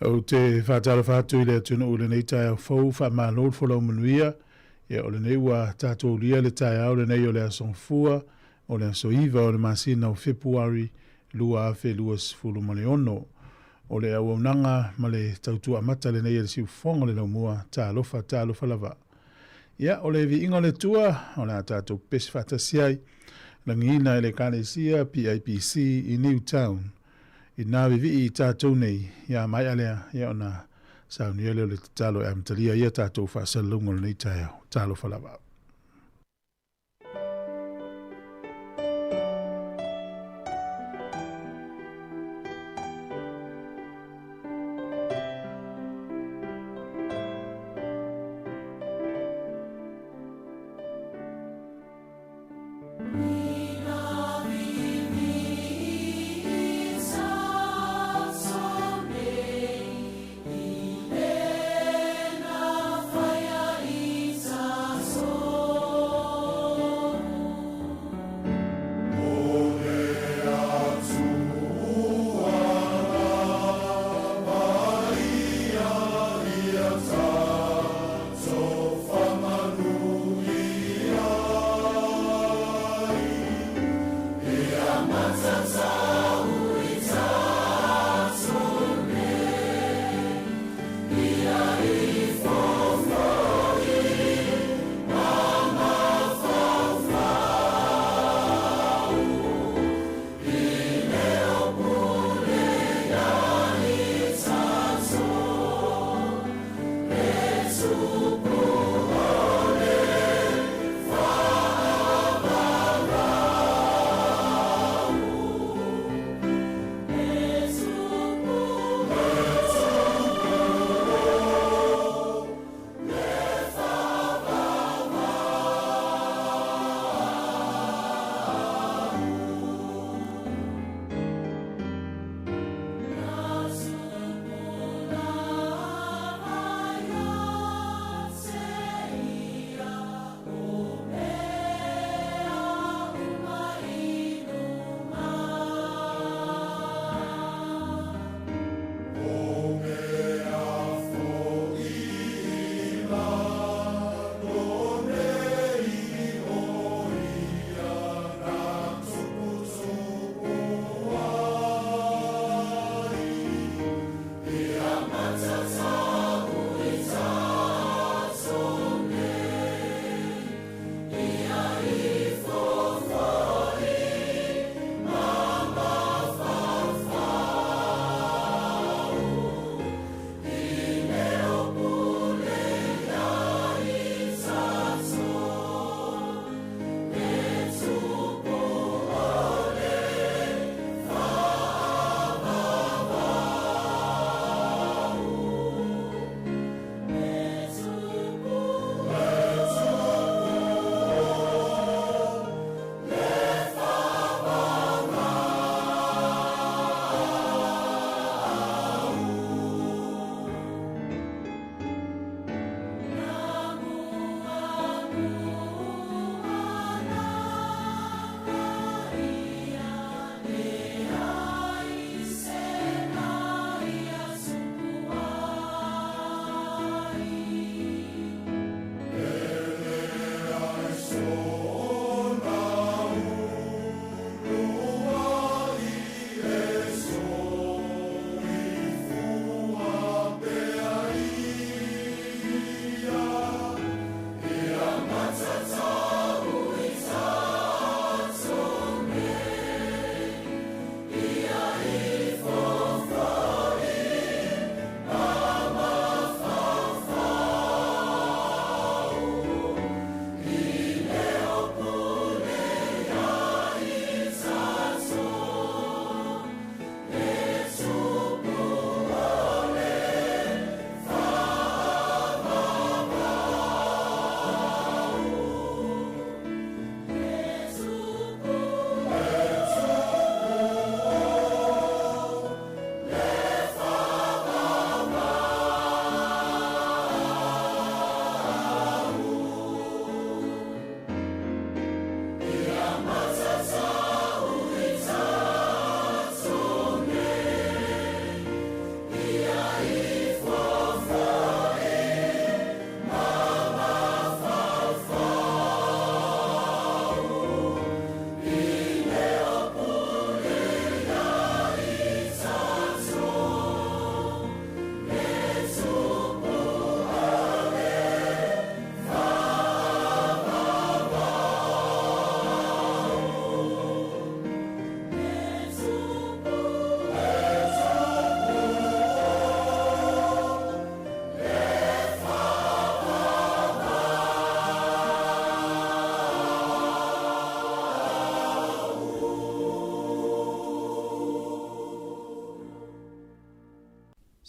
Ou te faatalofa atu i le atunuu i lenei taeao fou, faamalo le folau manuia. Ia, o lenei ua tatou ulia le taeao lenei o le Aso Gafua, o le aso 9 o le masina o Fepuari 2026. O le auaunaga ma le tautua amata lenei a le siufofoga o le laumua, talofa, talofa lava. Ia, o le viiga o le Atua, o le a tatou pepesi faatasi ai, lagiina e le Ekalesia PIPC i Newtown. Ina vivii i tatou nei, ia maea lea, ia ona saunia lea o le tatalo e amatalia ai a tatou faasalalauga o lenei taeao. Talofa lava.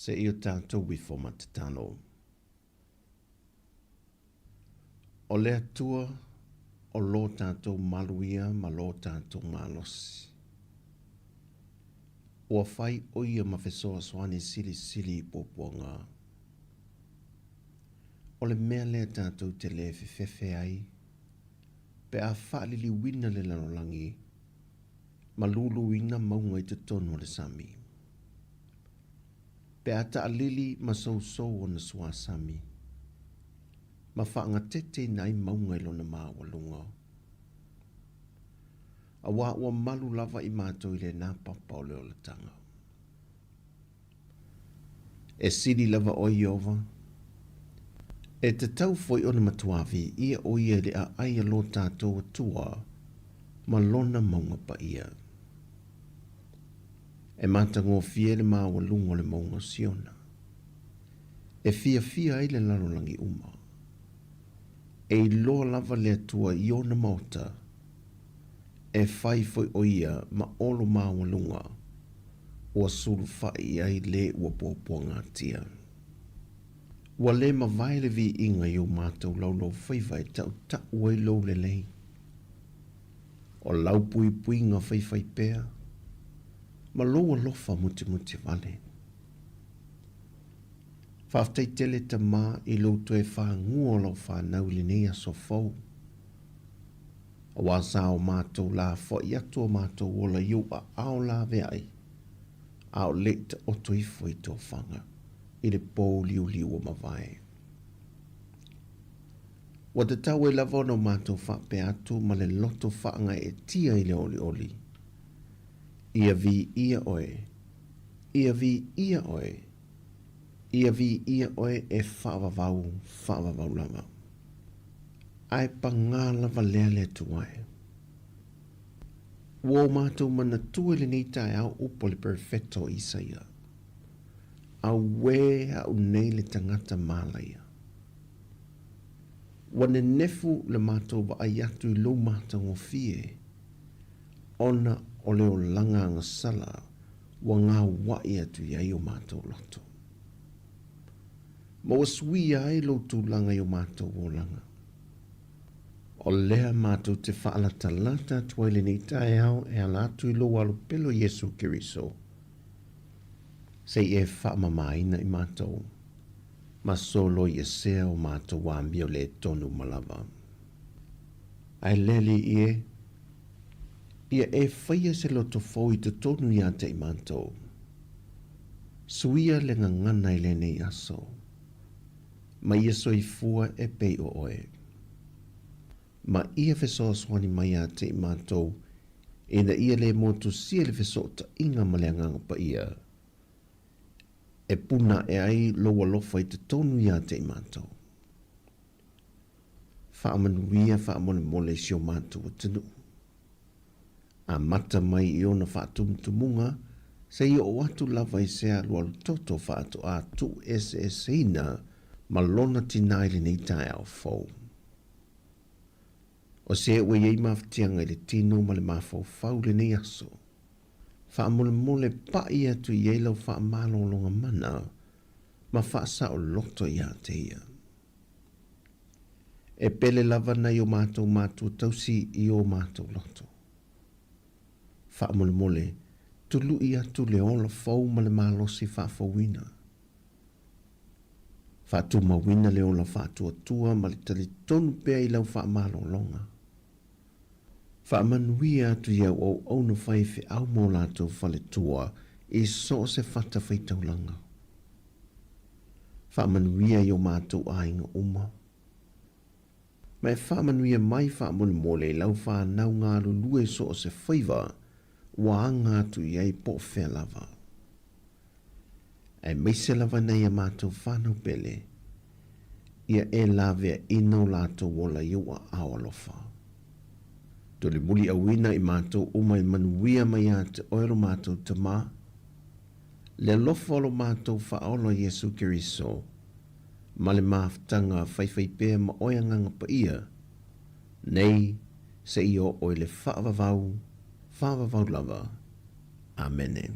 Se i o tātou ifo ma tatalo. O le Atua o lo tātou malu ia ma lo tātou malosi. Ua fai ʻo ia ma fesoasoani silisili i puapuaga. O le mea lea tātou te lē fefefe ai, pe a faaliliuina le lalolagi ma luluina mauga i totonu o le sami. Pe a taalili ma sousou ona suasami, ma faagateteina ai mauga i lona maualuga. Auā ua malu lava i matou i lena papa o le olataga. E sili lava ʻoe Ieova, e tatau foi ona matuā viia ʻo ia i le aʻai a lo tātou Atua ma lona mauga paia. E matagofie le maualuga o le mauga o Siona. E fiafia ai le lalolagi uma. E iloa lava le Atua i ona maota, e fai foi ʻo ia ma olo maualuga ua sulufaʻi i ai lē ua puapuagatia. Ua lē mavae le viiga i o mātou laulaufaiva e taʻutaʻu ai lou lelei. O lau puipuiga faifaipea ma lou alofa mutimuti wale. Faafetai tele Tamā i lou toe fāgua o lau whānau i lenei aso fou. Auā sa o mātou lafoai atu o mātou ola i ou aao laveai, a o leʻi taoto ifo i tofaga i le pōuliuli ua mavae. Ua tatau ai lava ona o mātou faapea atu ma le loto faagaeetia i le olioli, Ia viia ʻoe, ia viia ʻoe, ia viia ʻoe e faavavau, faavavau lava. Ae pagā lava lea le Atua e. Ua o mātou manatua i lenei taeao upu a le Perofeta o Isaia, Auē aʻu nei le tagata mālaia. Ua nenefu le mātou vaai atu i lou matagofie, ona o le olaga agasala ua gauaʻi atu i ai o mātou loto. Ma ua suia ai lou tulaga i o mātou olaga. O lea mātou te faalatalata atu ai lenei taeao e ala atu i lou alopele o Iesu Keriso, se i e faamamaina i mātou, ma soloiesea o mātou amio le tonu ma lava. Ae le Alii e, ia e faia se loto fou i totonu iā te i mātou. Suia le gagana i lenei aso, ma ia soifua e pei o oe. Ma ia fesoasoani mai iā te i mātou, ina ia le motusia le fesootaiga ma le Agaga Paia, e puna aʻe ai lou alofa i totonu iā te i mātou. Faamanuia faamolemole i si o matou atunuu. Amata mai i ona faatumutumuga seia oo atu lava i se alualu toto faatoa tuueseeseina ma lona tinā i lenei taeao fou. O se ua i ai mafatiaga i le tino ma le mafaufau i lenei aso, faamolemole paʻi atu i ai lau faamalologa mana ma faasaoloto iā te ia. E pele lava nai o mātou mātua tausi i ō mātou loto. Faamolemole, tuluʻi atu le ola fou ma le malosi faafouina. Faatumauina le ola faatuatua ma le talitonu pea i lau faamalologa. Faamanuia atu i au auauna faifeau ma o latou faletua i so o se fatafaitaulaga. Faamanuia i o matou aiga uma. Ma e faamanuia mai faamolemole i lau fanau galulue so o se faiva ua aga atu i ai po o fea lava. Aemaise lava nai a matou fanau pele, ia e laveaina o latou ola i ou aao alofa. Tulimuliauina i matou uma i manuia mai ia te oe lo matou Tama, Le alofa o lo matou Faaola Iesu Keriso, ma le mafutaga faifaipea ma oe Agaga Paia, nei seia oo i le faavavau, faavavau lava. Amene.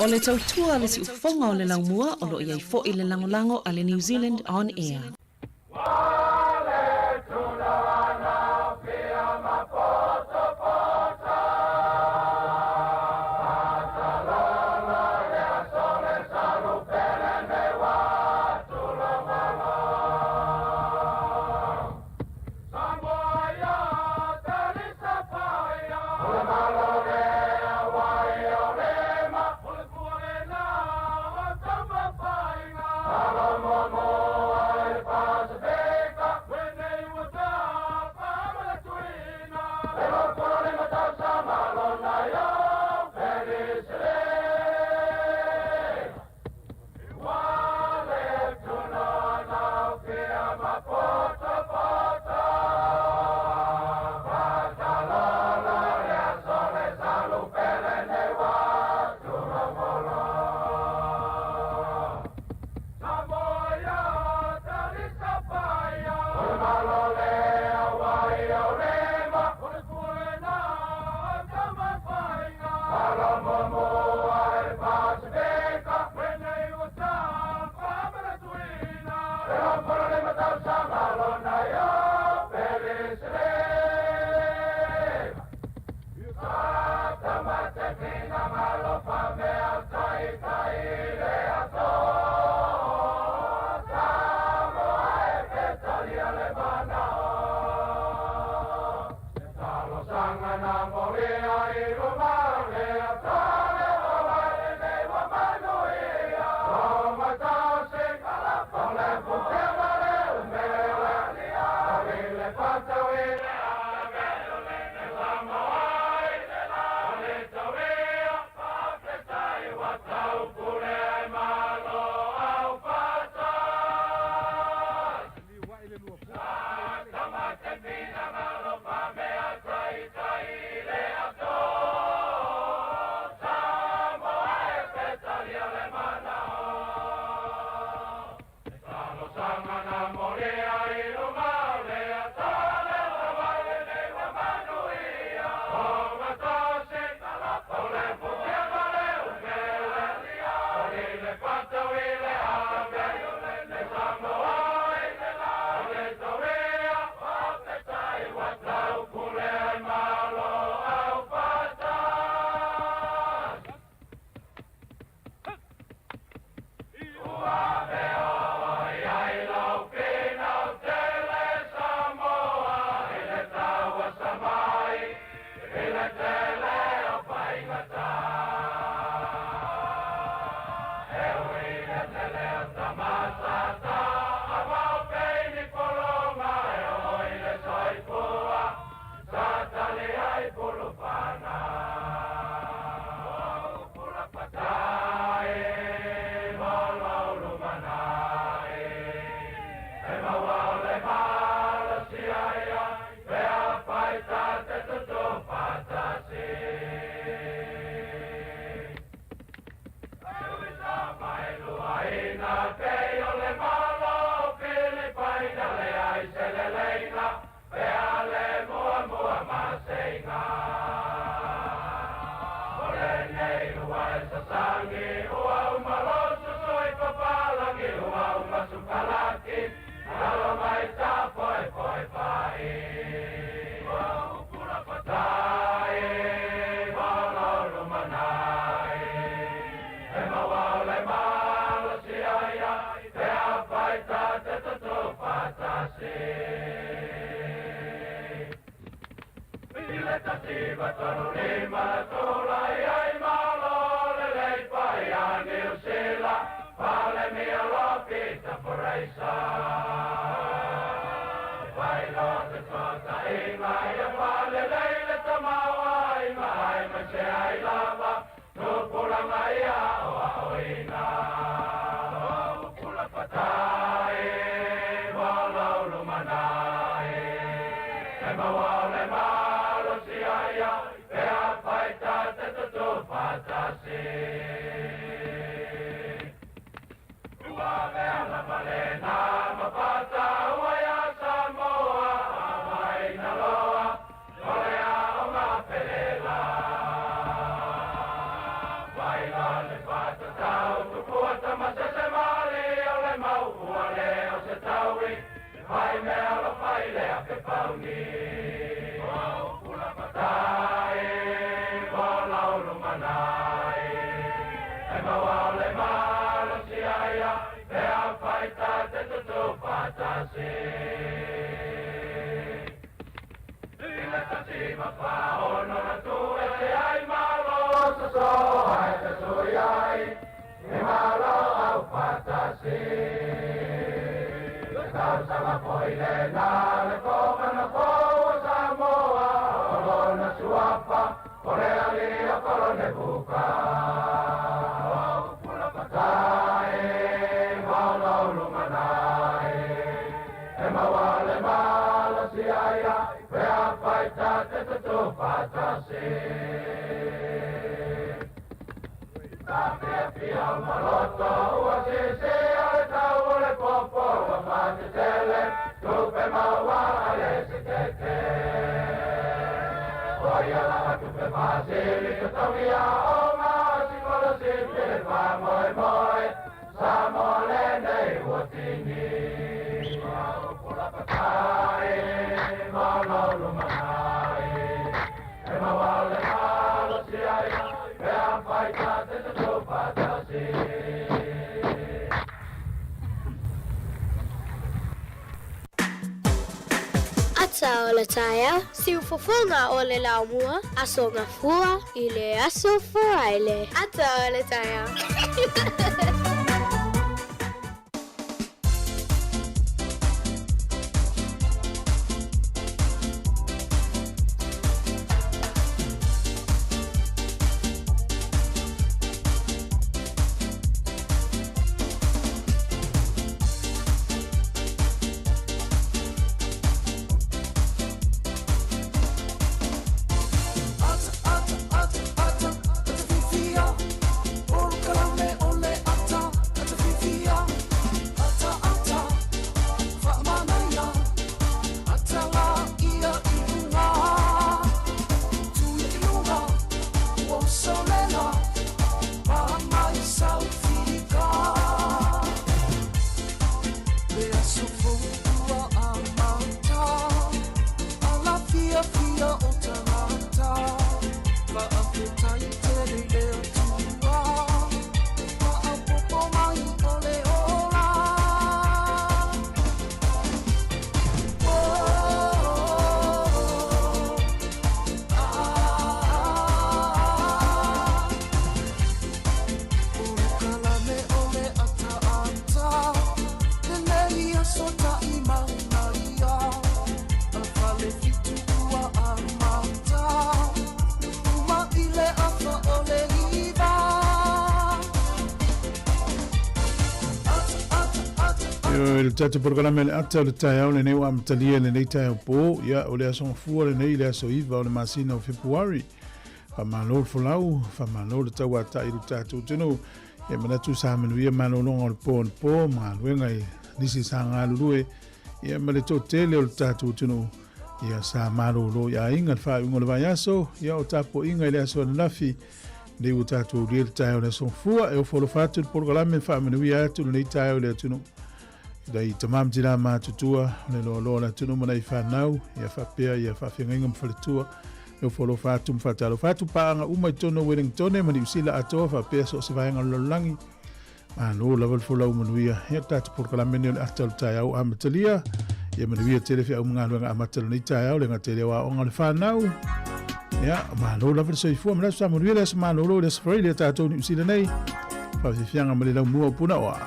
O le tautua a le siufofoga o le laumua o lo o i ai foi le lagolago a le New Zealand On Air. Ata o le taeao, siufofoga o le laumua, Aso Gafua i le Aso Faraile. Ata o le taeao. Le tatou polokalame le ata o le taeao lenei ua amatalia lenei taeao po, ia o le aso gafua lenei le aso 9 o le masina o Fepuari. Faamalo le folau, faamalo le tauatai i lo tatou atunuu. Ia manatu sa manuia malologa o le po anapo ma galuega i nisi sa galulue, ia ma le toatele o le tatou atunuu. Ia sa malolo i aiga le faaiuga o le vaiaso, ia o tapuaiga i le aso ananafi. Nei ua tatou aulia le taeao o le aso Gafua, e ofo alofa atu le polokalame faamanuia atu lenei taeao i le atunuu. I tama ma tina matutua, o le loaloa o le atunuu ma nai fanau, ia faapea ia faafeagaiga ma faletua. E ofo alofa atu ma faatalofa atu paaga uma i totonu o Wellingtone ma Niu Sila atoa faapea so o se vaega o le lalolagi. Malo lava le folau manuia. Ia tatou polokalame nei o le ata o le taeao ua amatalia. Ia manuia tele feau ma galuega amata o lenei taeao, le gata i le aoaoga o le fanau. Ia, malo lava le soifua. Manatu sa manuia le aso malolo i le aso Faraile a tatou Niu Sila nei. Faafiafiaga ma le laumua o Punaoa.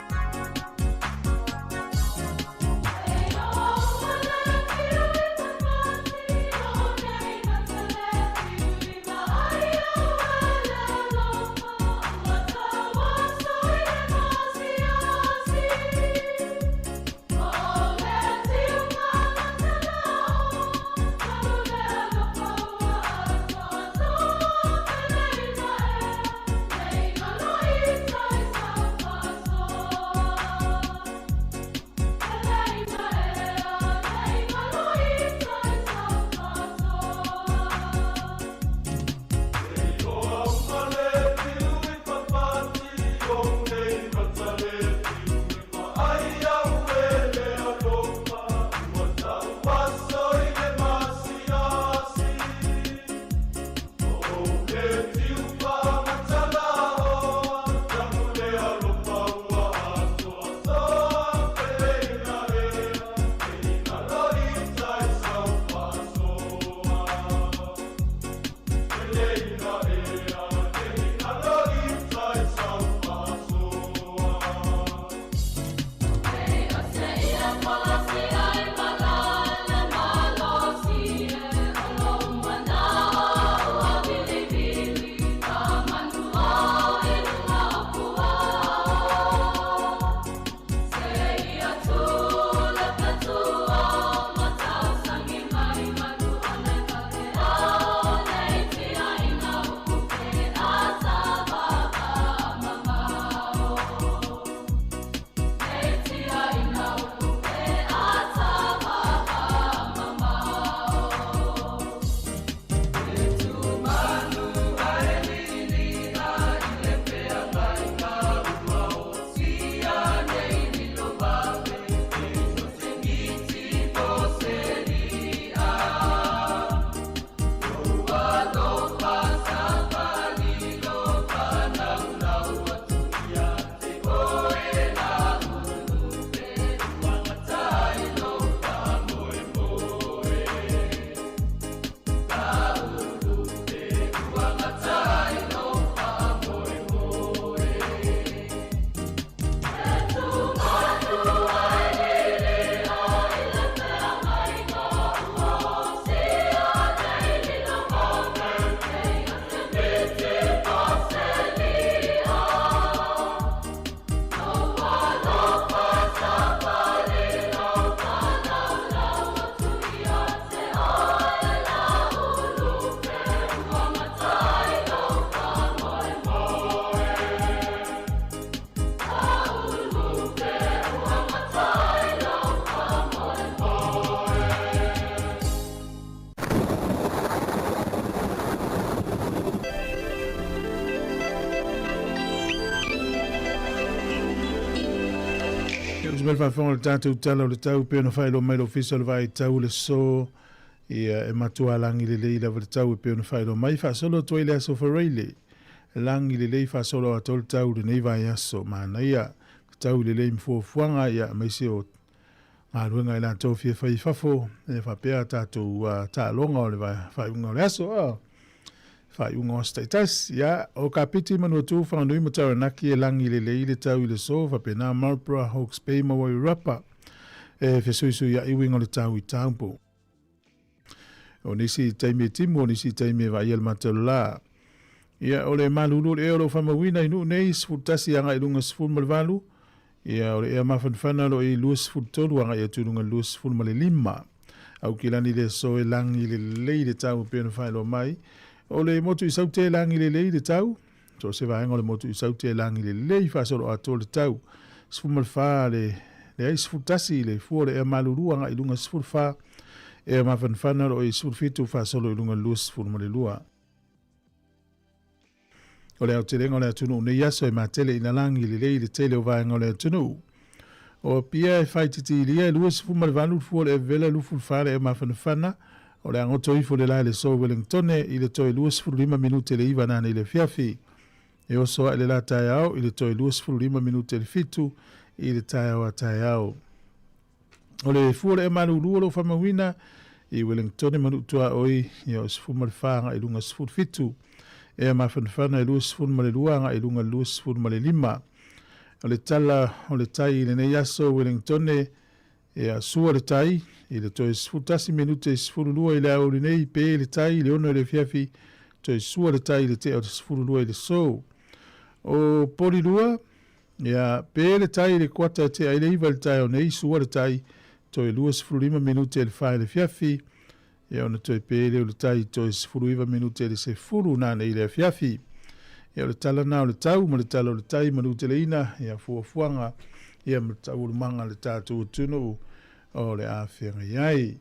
Tusi mai le faafofoga o le tatou Tala o le Tau pei ona faailoa mai le Ofisa o le Vaai Tau le aso, ia e matua lagi lelei lava le tau e pei ona faailoa mai faasolo atu ai le aso Faraile. Lagi lelei faasolo atoa le tau i lenei vaiaso. Manaia tau lelei ma fuafuaga ia aemaise o galuega i latou fia fai i fafo e faapea a tatou taaloga o le faaiuga o le aso. Oh. Faaiuga o aso taitasi. Ia, o Kapiti, Manuatu, Whanganui ma Taranaki e lagi lelei le tau i le aso, faapena Marlborough, Hawke's Bay ma Wairarapa e fesuisuiaʻi uiga o le tau i Taupo. O nisi taimi e timu, o nisi taimi e vaaia le mata o le lā. Ia, o le malulu o le ea o lo o faamauina i nuu nei, 11 agai i luga 18, Ia, o le ea mafanafana o lo o i ai 23 agai atu i luga i le 25. Aukilani le aso e lagi lelei le tau e pei ona faailoa mai. O le motu i Saute e lagi lelei le tau. So o se vaega o le motu i Saute e lagi lelei faasoloatoa le tau. 14 le leai 11 le fua o le ea malulu agai i luga 14. Ea mafanafana o lo o i ai 17 faasolo i luga i le 22. O le aotelega o le atunuu nei aso e matele ina lagi lelei le tele o vaega o le atunuu. O Apia e faaitiitilia e 28 le fua o le ea vevela e 24 le ea mafanafana o le a goto ifo le la i le aso Wellingtone i le toe 25 minute le iva nanei le afiafi. E oso ae le la taeao i le toe 25 minute le fitu i le taeao a taeao. O le fua o le ea malulu o lo o faamauina i Wellingtone ma Nuu Tuaoi, ia o 14 agai i luga 17. Ea mafanafana e 22 agai i luga 25. O le tala o le tai i lenei aso Wellingtone, ia sua le tai i le toe 11 minute i 12 i le aoauli nei, pe le tai i le 6 i le afiafi, toe sua le tai i le tea o le 12 i le aso. O Porirua, Ia, pe le tai i le kuata e tea ai le iva i le taeao nei, sua le tai, toe 25 minute i le fa i le afiafi, ia ona toe pe lea o le tai toe 19 minute i le sefulu nanei i le afiafi. Ia o le tala na o le tau ma le tala o le tai manuteleina, ia fuafuaga, ia ma le taualumaga a le tatou atunuu o le a feagai ai.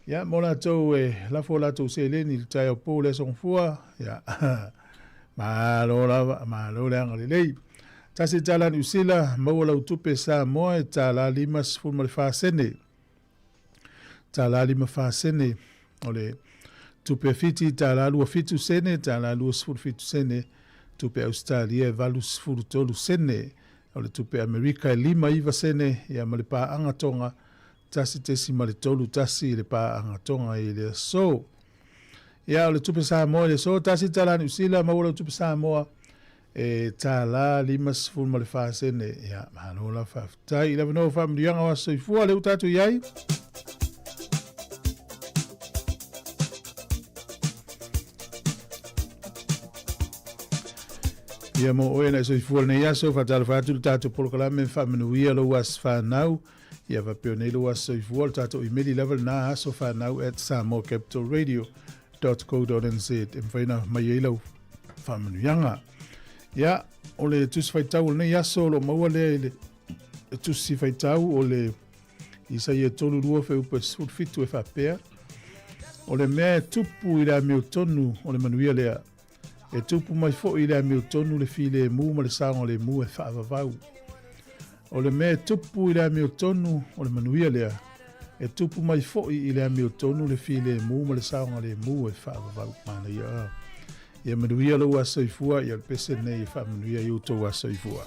Ia, mo latou e lafo latou seleni i le taeao po le Aso Gafua, ia, malo lava, malo le agalelei. Tasi tala Niu Sila, maua lau tupe Samoa e tala 54 sene. Tala 54 sene. O le tupe Fiti tala 27 sene, tala 27 sene. Tupe Ausetalia e 83 sene. O le tupe Amerika e 59 sene, ia ma le paaga Tonga 1.31 i le paaga Tonga i le aso. Ia, o le tupe Samoa i le aso, tasi tala Niu Sila, maua lau tupe Samoa e tala 54 sene. Ia, malo la faafetai. I le avanoa o faamanuiaga o aso soifua, lea ua tatou i ai. Ia mo oe na e soifua lenei aso, faatalofa atu le tatou polokalame faamanuia lou aso fanau. Ia faapea nei lou aso soifua, le tatou imeli lava lena asofanau at samoacapitalradio.co.nz e mafai ona mai ai lau faamanuiaga. Ia, o le tusi faitau o lenei aso o lo o maua lea i le tusi faitau o le Isaia 32 fuaiupu e 17 e faapea, O le mea e tupu i le amiotonu o le manuia lea, e tupu mai foi i le amiotonu le filemu ma le saogalemu e faavavau. O le mea e tupu i le amiotonu o le manuia lea, e tupu mai foi i le amiotonu le filemu ma le saogalemu e faavavau. Manaia. Ia manuia lou aso soifua, ia o le pese lenei e faamanuia i outou aso soifua.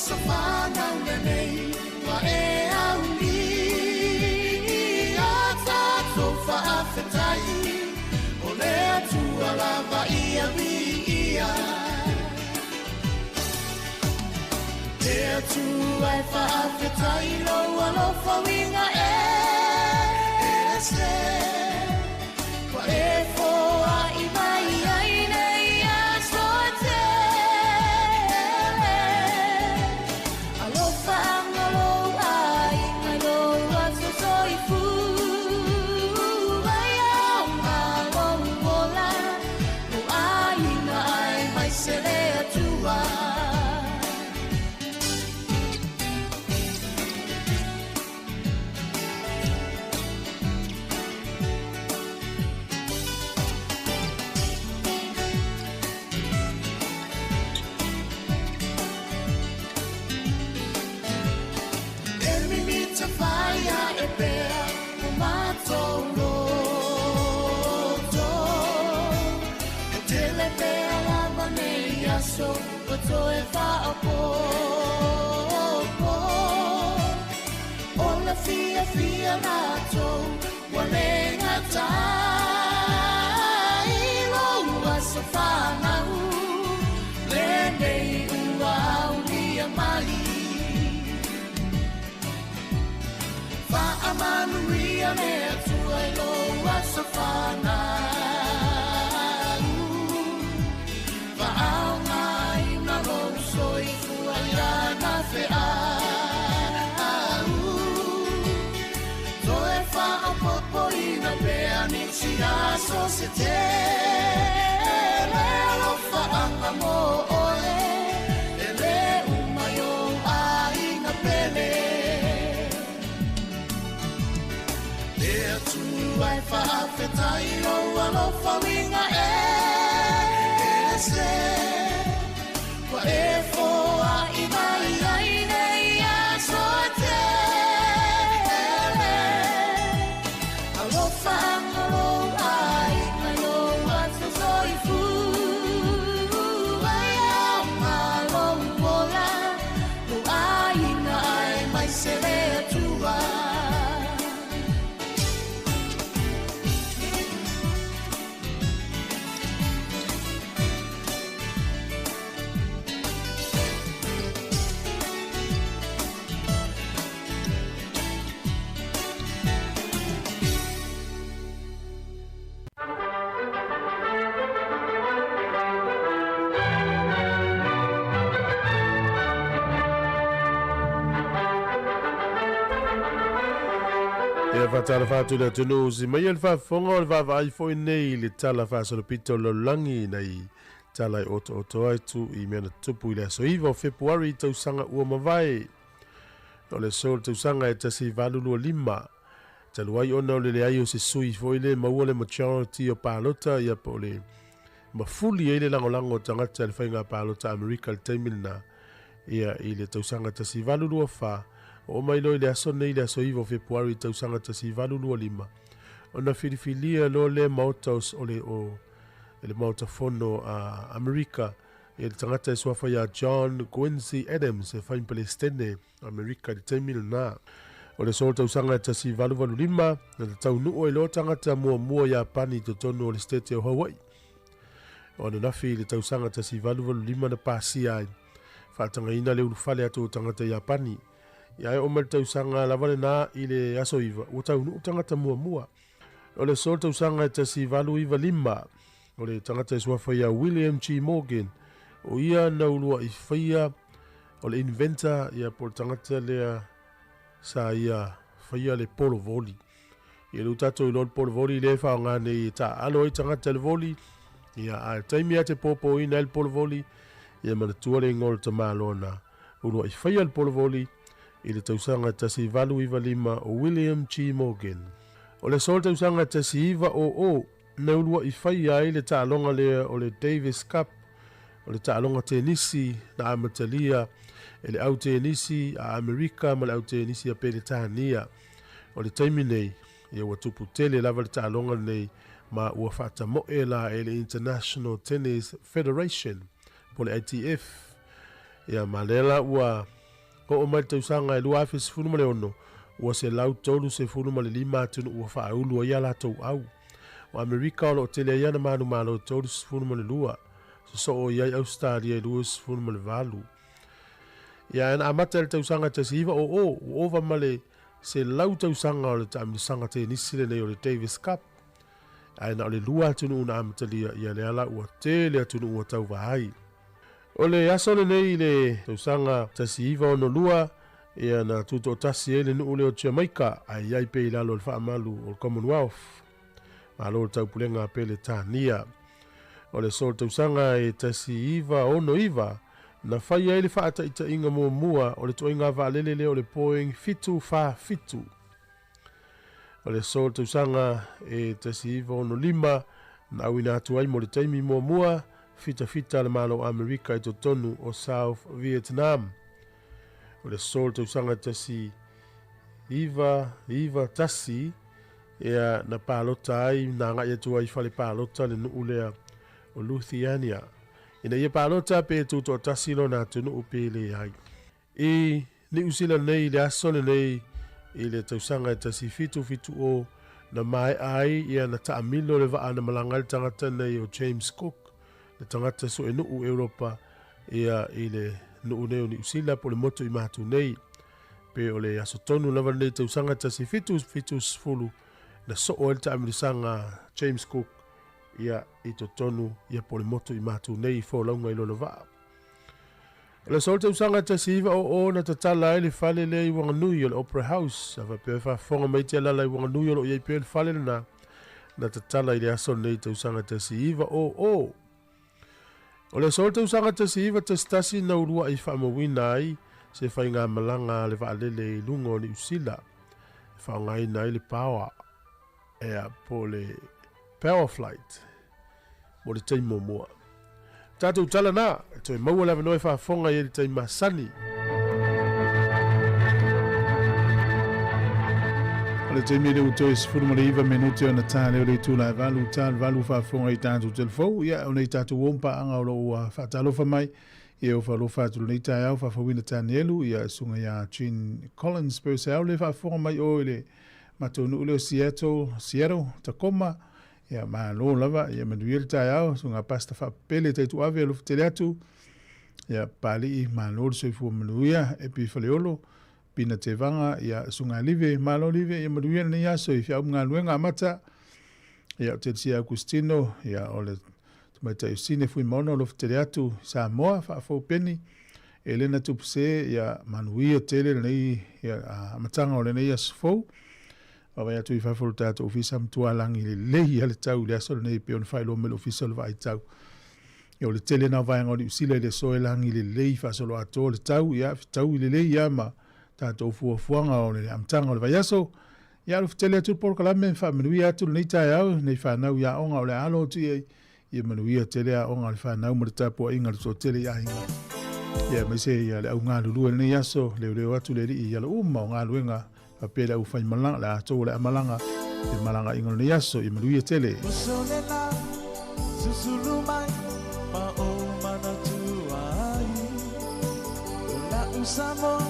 aso fanau lenei ua e aulia. Tatou faafetai, o le Atua lava ia viia. Le Atua e faafetai lou alofa uiga ese ua e foai mai ai nei aso e tele. Alofa anga lou aiga i lou aso soifua aoga lou ola, lou aiga aemaise le Atua. E mimita fai ae pea o matou loto, e tele pea lava nei aso ua toe faaopoopo. O le fiafia latou ua le gatai lou aso fanau lenei ua aulia mai. Faamanuia le Atua i lou aso fanau, faaaogaina lou soifua i lana feau, toe faaopoopoina pea nisi aso se tele. Alofaaga mo oe e lē uma i ou aiga pele. Le Atua e faafetai lou alofa uiga ese ua e foai mai ai nei aso e tele. Alofa anga lou aiga i lou aso soifua aoga lou ola, lou aiga aemaise le Atua. Ia faatalofa atu i le atunuu si mai e le faafofoga o le vaavaai foi nei i le tala faasolopito o le lalolagi nai tala e otooto ai tu i mea na tutupu i le aso 9 o Fepuari tausaga ua mavae. O le aso o le tausaga e 1825, talu ai ona o le leai o se sui foi le maua le majority o palota, ia po o le mafuli ai le lagolago o tagata i le faiga palota Amerika i le taimi lena, ia i le tausaga 1824, oo mai loa i le aso nei, le aso 9 o Fepuari tausaga 1825, ona filifilia loa le maota o le o le maota fono a Amerika i le tagata e suafa ia John Quincy Adams e fai ma Pelestene Amerika i le taimi lena. O le aso o le tausaga e 1885, na taunuu ai loa tagata muamua Iapani i totonu o le Setete o Hawaii. O ananafi i le tausaga 1885 na pasia ai faatagaina le ulufale atu o tagata Iapani. Ia e oo mai le tausaga lava lena i le aso 9, ua taunuu tagata muamua. O le aso o le tausaga e 1895, o le tagata e suafa ia William G. Morgan, o ia na uluai faia o le inventor, ia po o le tagata lea sa ia faia le polo voli. Ia lea ua tatou iloa le polo voli lea e faaaoga nei e taaalo ai tagata i le voli. Ia a o le taimi lava te popoina ai le polo voli, ia manatua le igoa o le tamaloa na uluai faia le polo voli i le tausaga 1895 o William G. Morgan. O le aso o le tausaga 1900 na uluai faia ai le taaloga lea o le Davis Cup, o le taaloga tenisi na amatalia e le au tenisi a Amerika ma le au tenisi a Peretania. O le taimi nei, ia ua tupu tele lava le taaloga lenei ma ua faatamoe la e le International Tennis Federation po o le ITF. Ia ma lea la ua Oo mai le tausaga e 2016, ua 135 atunuu ua faaulu ai a latou au. O Amerika o lo o tele ai ana manumalo e 32, sosoo i ai Ausetalia e 28. Ia, na amata i le tausaga 1900, ua ova ma le 100 tausaga o le taamilosaga tenisi lenei o le Davis Cup, ae na o le lua atunuu na amatalia, ia lea la ua tele atunuu ua tauva ai. O le aso lenei i le tausaga 1962, ia na tutoatasi ai le nuu lea o Jamaica, ae i ai pea i lalo o le faamalu o le Commonwealth, Malo o le Taupulega a Peretania. O le aso o le tausaga e 1969, na faia ai le faataitaiga muamua o le ituaiga vaalele lea o le Boeing 747. O le aso o le tausaga e 1965, na auina atu ai mo le taimi muamua fitafita a le Malo o Amerika i totonu o South Vietnam. O le aso o le tausaga 1991, ea na palota ai, na agai atu ai i fale palota le nuu lea o Lithuania ina ia palota pe tutoatasi lona atunuu pe leai. I Niu Sila nei i le aso lenei i le tausaga e 1770 na maea ai ia na taamilo le vaa na malaga ai le tagata nei o James Cook, le tagata suenuu Europa ia i le nuu nei o Niu Sila po o le motu i Matu nei. Pe o le aso tonu lava lenei tausaga 1770 na soo ai le taamilosaga James Cook ia i totonu ia po o le motu i Matu nei i folauga i lona vaa. O le aso o le tausaga 1900 na tatala ai le fale lea i Wanganui o le Opera House. A faapea e faafofoga mai Tialala i Wanganui o lo o i ai pea le fale lena na tatala i le aso lenei tausaga 1900. O le aso o le tausaga 1911 na uluai faamauina ai se faigamalaga a le vaalele i luga o Niu Sila e faaaogaina ai le paoa ea po o le power flight mo le taimi muamua. Tatou tala na, e toe maua le avanoa e faafofoga i ai le taimi masani. O le taimi lea ua toe 19 minute ona ta lea o le itula e valu, ta le valu faafofoga i tatou telefou. Ia, o nei tatou uo ma paaga o lo o ua faatalofa mai. Ia, ua faalofa atu lenei taeao, faafouina Tanielu, ia, susuga ia Gene Collins Purcell le faafofoga mai o i le matou nuu lea o Seattle, Seattle, Tacoma. Ia, malo lava, ia manuia le taeao, susuga Pastor Faapele Taituave, alofa tele atu. Ia, Papalii, malo le soifua manuia, Epi Faleolo, Pina Tevaga, ia, susuga Live, malo Live, ia manuia lenei aso i feau ma galuega amata. Ia, o Telisia Augustino, ia, o le tamaitai o Sine Fuimaono, alofa tele atu, Samoa, Faafou Peni, Elena Tupuse, ia, manuia tele lenei, ia, amataga o lenei aso fou. Vaavaai atu i fafo o le tatou ofisa, matua lagi lelei lava le tau i le aso lenei e pei ona faailoa mai le ofisa o le vaai tau. Ia, o le tele na o vaega o Niu Sila i le aso e lagi lelei faasoloatoa le tau, ia, fetaui lelei lava ma tatou fuafuaga o le amataga o le vaiaso. Ia, alofa tele atu le polokalame, faamanuia atu lenei taeao, nei fanau i aoga o le a alo atu i ai, ia manuia tele aoga a le fanau ma le tapuaiga a le toatele i aiga. Ia, aemaise ia le au galulue i lenei aso, leoleo atu le Alii i ala uma o galuega, faapea le aufaimalaga, le atou o le amalaga, le malagaina o lenei aso, ia manuia tele. Uso le la, susulu mai ma o manatua ai. O la'u Samoa,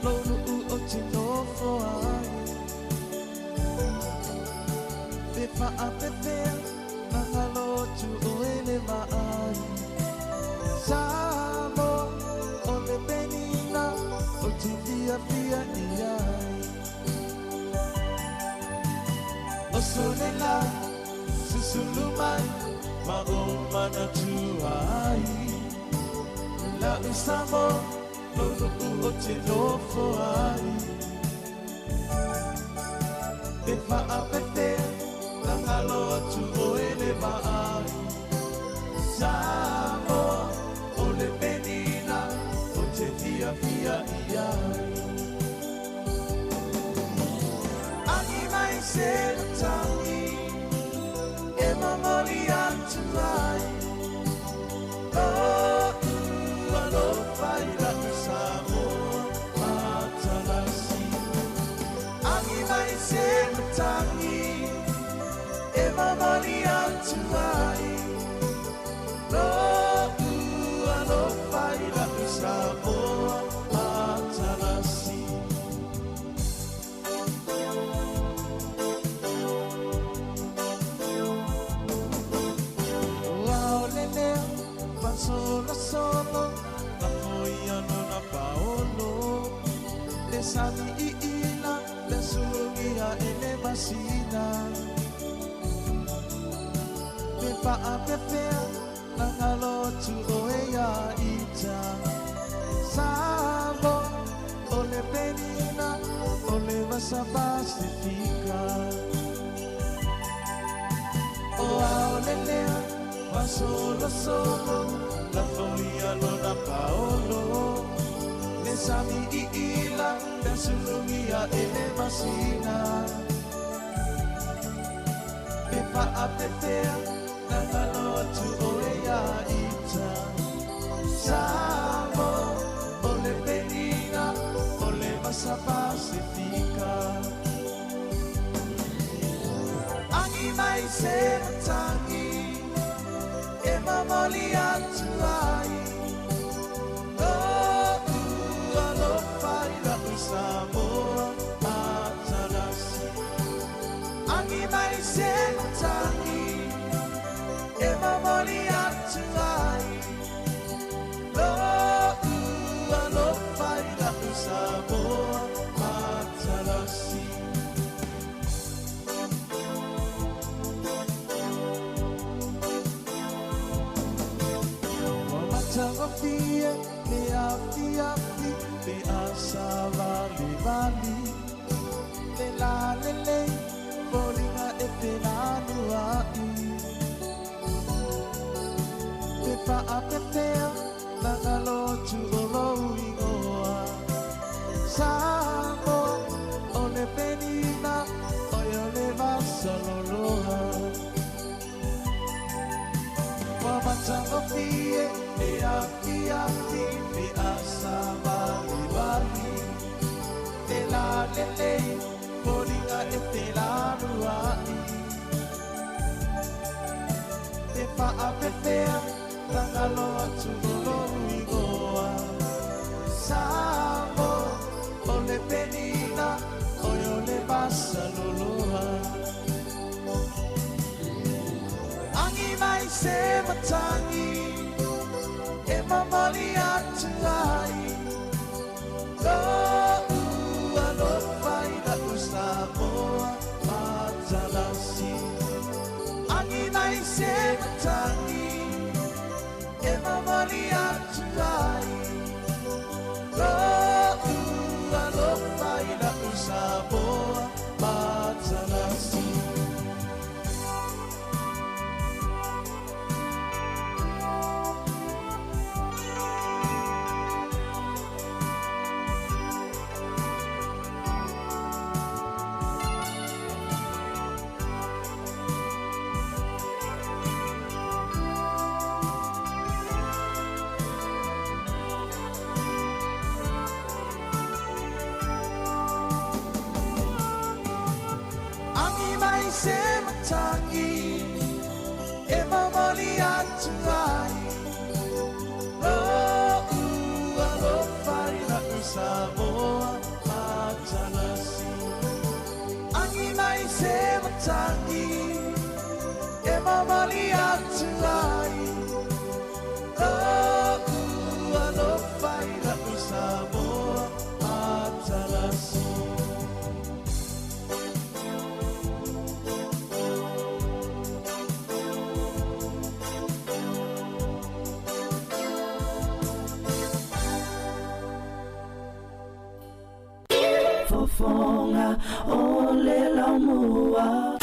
lou nu'u o te nofo ai. Pe faapefea na ngalo atu oe le vaai. Samoa, o le penina o te fiafia i ai. Oso le la, susulu mai ma o manatua ai. La'u Samoa, lou nu'u o te nofo ai. Pe faapefea na ngalo atu oe le vaai. Samoa, o le penina o te fiafia i ai. Agi mai se matangi e momoli atu ai. Lo'u alofa i la'u Samoa matalasi. Agi mai se matangi e momoli atu ai. sami iila le sulugia e le masina. Pe faapefea na galo atu oe ia ita. Samoa o le penina o le vasa Pasifika. O ao le lea masolosolo la foia lona paolo. Le sami iila le sulugia e le masina. Pe faapefea na galo atu oe ia ita. Samoa o le penina o le vasa Pasifika. Agi mai se matagi e mamoli atu ai. Lo'u alofa i la'u Samoa matalasi. Agi mai se matagi e mamoli atu ai. Lo'u alofa i la'u Samoa matalasi. Ua matagofie le afiafi le asavalivali. Le lalelei foliga e felanua'i. Pe faapefea na galo atu o lou igoa. Samoa o le penina oe o le vasaloloa. Ua matagofie le afiafi le asavalivali. Le lalelei foliga e felanua'i. Pe faapefea na galo atu o lou igoa. Samoa o le penina oe o le vasaloloa. Agi mai se matagi e mamoli atu ai. Lo'u alofa i la'u Samoa matalasi. Agi mai se matagi e mamoli atu ai. Lo'u alofa i la'u Samoa matalasi. Agi mai se matagi e mamoli atu ai. Lo'u alofa i la'u Samoa matalasi. Agi mai se matagi e mamoli atu ai. Lo'u alofa i la'u Samoa matalasi. Fofoga o le Laumua.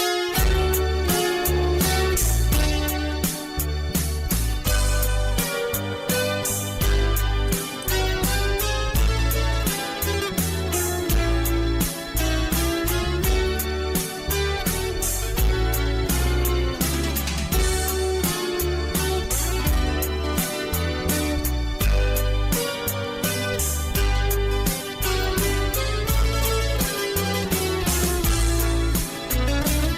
Thank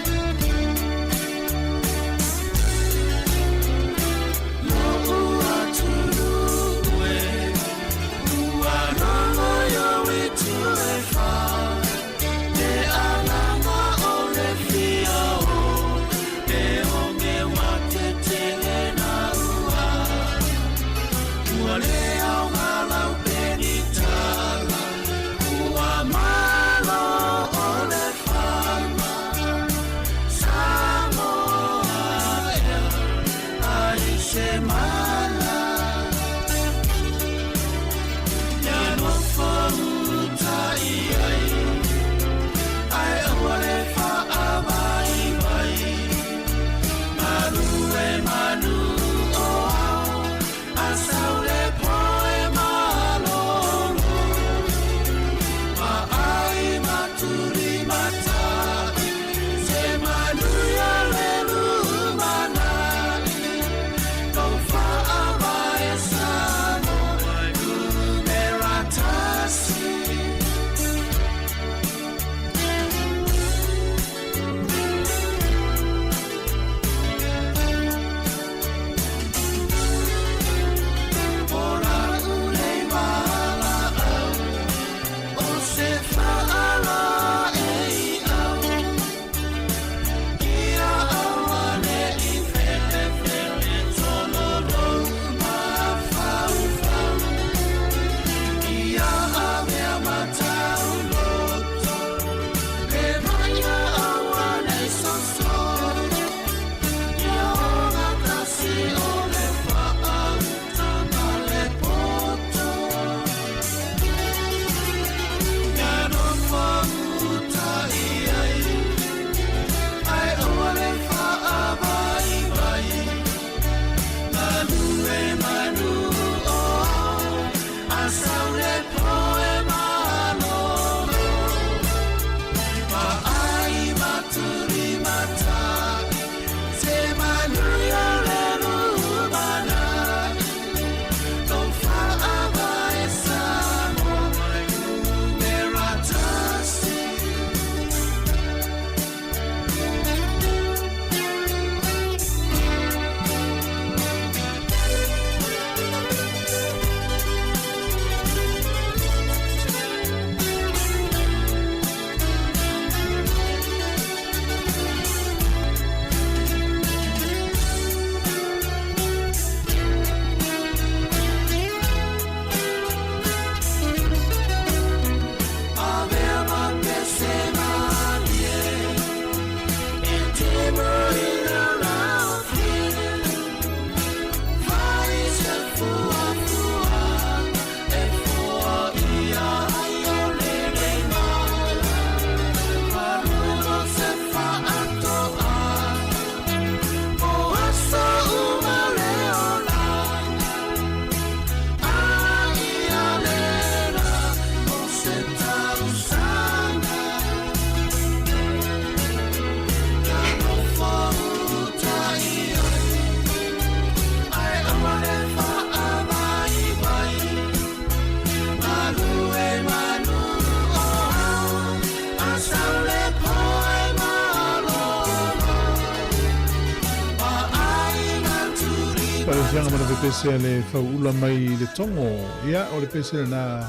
Faalufiaga ma le pepese a le fauula mai le Togo. Ia, o le pese lena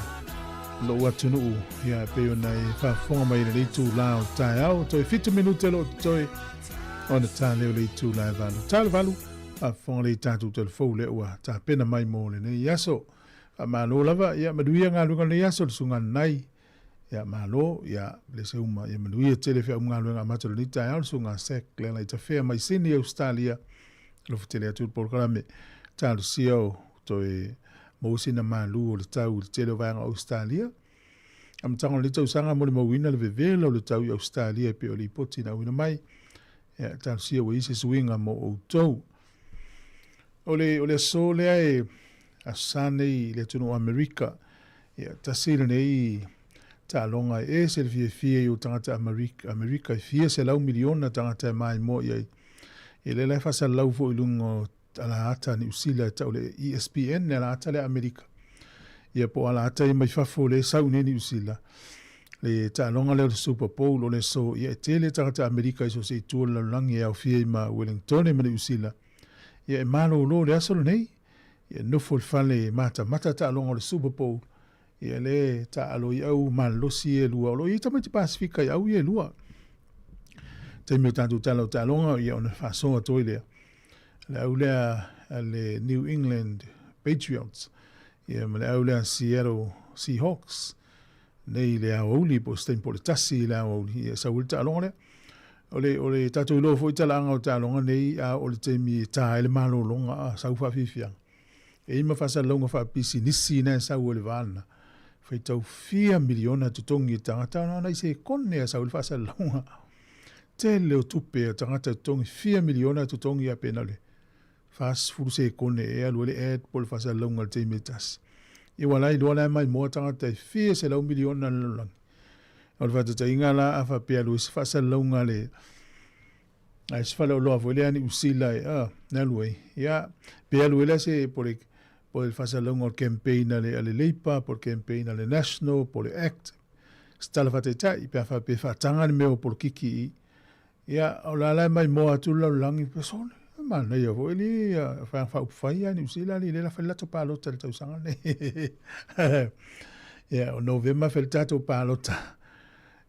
lou atunuu, ia, e pei ona e faafofoga mai i lenei itulā o le taeao. Toe fitu minute o lo o totoe ona ta lea o le itulā e valu. Ta le valu, faafofoga lea i tatou telefou lea ua tapena mai mo lenei aso. Faamalo lava, ia manuia galuega o lenei aso, le susuga Nanai. Ia malo, ia blese uma, ia manuia tele feaugaluega amata o lenei taeao, le susuga Zack Lealaitafea mai Sydney, Australia. Alofa tele atu le polokalame. Talosia o toe maua sina malu o le tau i le tele o vaega o Australia. Amataga o lenei tausaga molimauina le vevela o le tau i Australia e pei o lipoti na auina mai. Ia, talosia ua i ai se suiga mo outou. O le, o le aso lea e Aso Sa nei i le atunuu o Amerika, ia, tasi lenei taaloga e ese le fiafia i o tagata Amerika, Amerika e fia 100 miliona tagata e maimoa i ai. Ia lea la e faasalalau foi i luga o alaata a Niu Sila e tau le ESPN, le alaata lea a Amerika. Ia po o alaata ia mai fafo lea e sau nei Niu Sila. Le taaloga lea o le Super Bowl o le aso, ia e tele tagata Amerika i so o se itu o le lalolagi e aofia ai ma Wellingtone ma Niu Sila. Ia e malolo le aso lenei. Ia nofo i le fale e matamata taaloga o le Super Bowl. Ia le taaalo i au malolosi ia e lua. O lo o i ai tamaiti Pasifika i au ia e lua. Taimi o tatou tala o taaloga, ia ona faasoa atu ai lea. Le au lea a le New England Patriots, ia ma le au lea Seattle Seahawks, nei i le aoauli po o se taimi po o le tasi i le aoauli, ia sau ai le taaloga lea. O le, o le tatou iloa foi talaaga o taaloga nei, a o le taimi e ta ai le malologa a sau faafiafiaga. E i ai ma faasalalauga faapisinisi na e sau ai le va lena. Faitau fia miliona totogi e tagata, na ona i sekone a sau ai le faasalalauga. Tele o tupe a tagata totogi, fia miliona totogi a pena le 40 sekone e alu ai le ad po o le faasalalauga i le taimi e tasi. Ia ua la iloa la e maimoa tagata e fia 100 miliona le lalolagi. O le faataitaiga la a faapea alu ai se faasalalauga a le a se faleoloa foi lea Niu Sila e a ne alu ai. Ia pe alu ai la se po le po le faasalalauga o le campaign a le a le Labour po le campaign a le National po le Act. Se tala faataitai pe a faapea e faataga le mea o polokiki i Ia, o la la e maimoa atu le lalolagi, pe sole, e manaia foi le whaanga whaupufai a Niu Sila li le la whai lato palota le tausaga nei. Ia, o Novema whai le tātou palota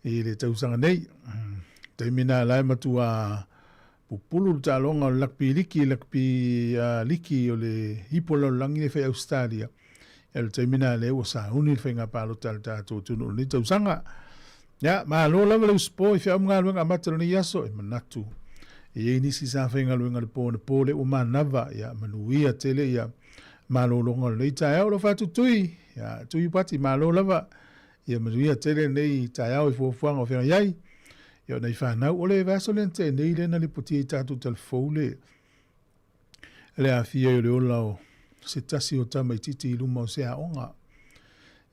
i le tausaga nei. Taimi nā la e matua pupulu le taaloga o le lakpi liki, lakpi liki o le hipo lalolagi le whai Australia. Ia, le taimi nā le ua sauni le whainga palota le tātou atunuu lenei tausaga. Ia, malo lava le usupo i feau ma galuega amata o lenei aso, e manatu e i ai nisi sa faigaluega i le po anapo lea ua manava, ia, manuia tele ia malologa o lenei taeao. O lo faatutui, ia, Tui Upati, malo lava, ia manuia tele lenei taeao i fuafuaga o feagai ai. Ia, o nai fanau, o le vaiaso lea na tea nei lea na lipotia i tatou talafou le, le aafia ai o le ola o se tasi o tamaitiiti i luma o se aoga.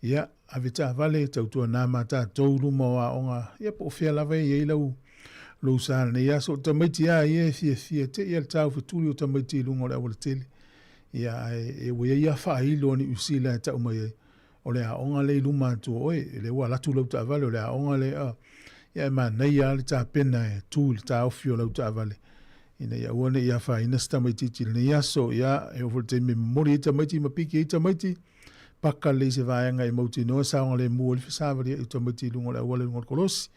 Ia, ave taavale, tautuana ma tatou luma o aoga, ia po o fea lava e i ai lau lou sa i lenei aso. O tamaiti lava ia e fiafia te i a le taufetuli o tamaiti i luga o le aualatele. Ia, ae ua i ai lava faailo a Niu Sila e tau mai ai, o le aoga lea i luma atu o oe, lea ua alu atu lau taavale, o le aoga lea, ia e manaia lava le tapena e tu i le taofi o lau taavale, ina ia aua ne i afaina se tamaitiiti i lenei aso. Ia, e oo foi i le taimi e momoli ai tamaiti ma piki ai tamaiti, paka lelei se vaega e mautinoa e saogalemu ai le fesavaliai o tamaiti i luga o le auala i luga o le kolosi.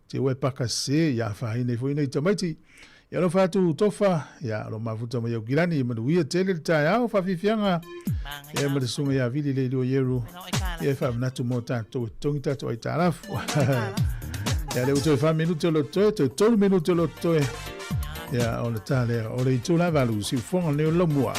Te ua e paka sese, ia afaina ai foi nai tamaiti. Ia alofa atu Tofa, ia o lo mafuta mai Aukilani, ia manuia tele le taeao, faafiafiaga. Ia ma le susuga ia Vili Leilua Ieru, ia e faamanatu mo tatou e totogi tatou aitalafu. Ia lea ua toe 4 minute o lo toe, toe 3 minute o lo toe. Ia o le ta lea, o le itula 8, siufoga lenei o le Laumua.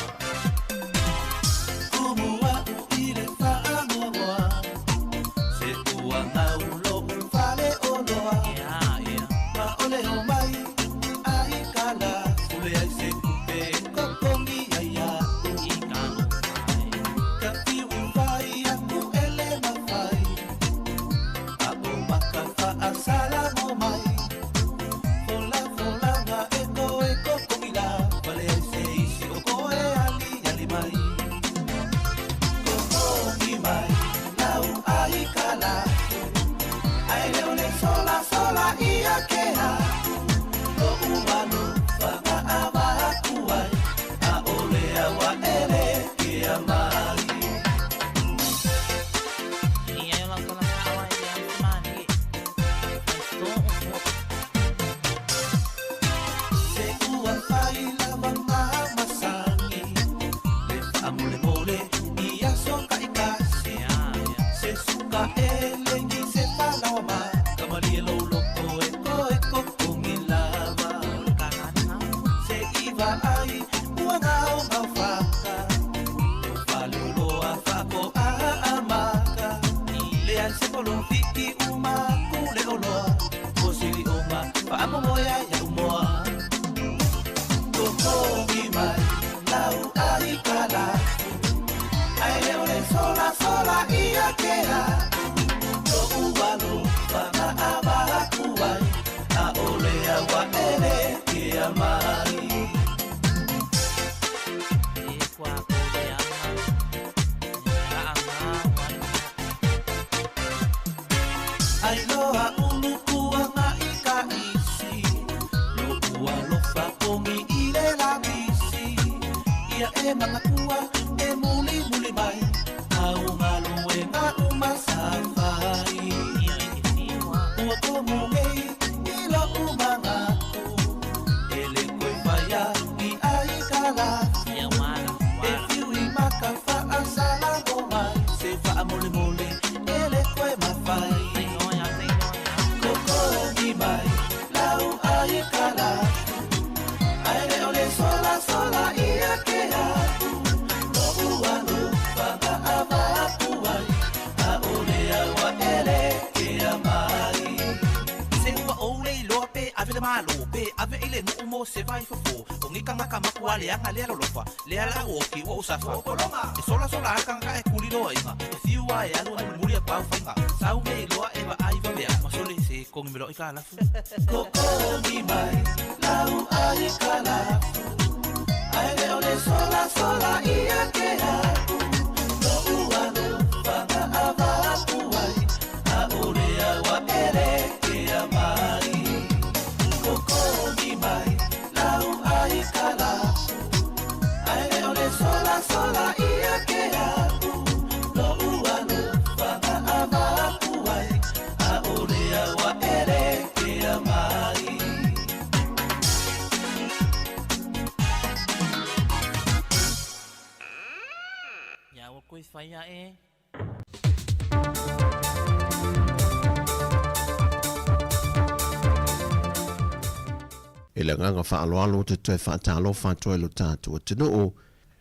I le agaga faaaloalo ou te toe faatalofa atu ai i lo tatou atunuu,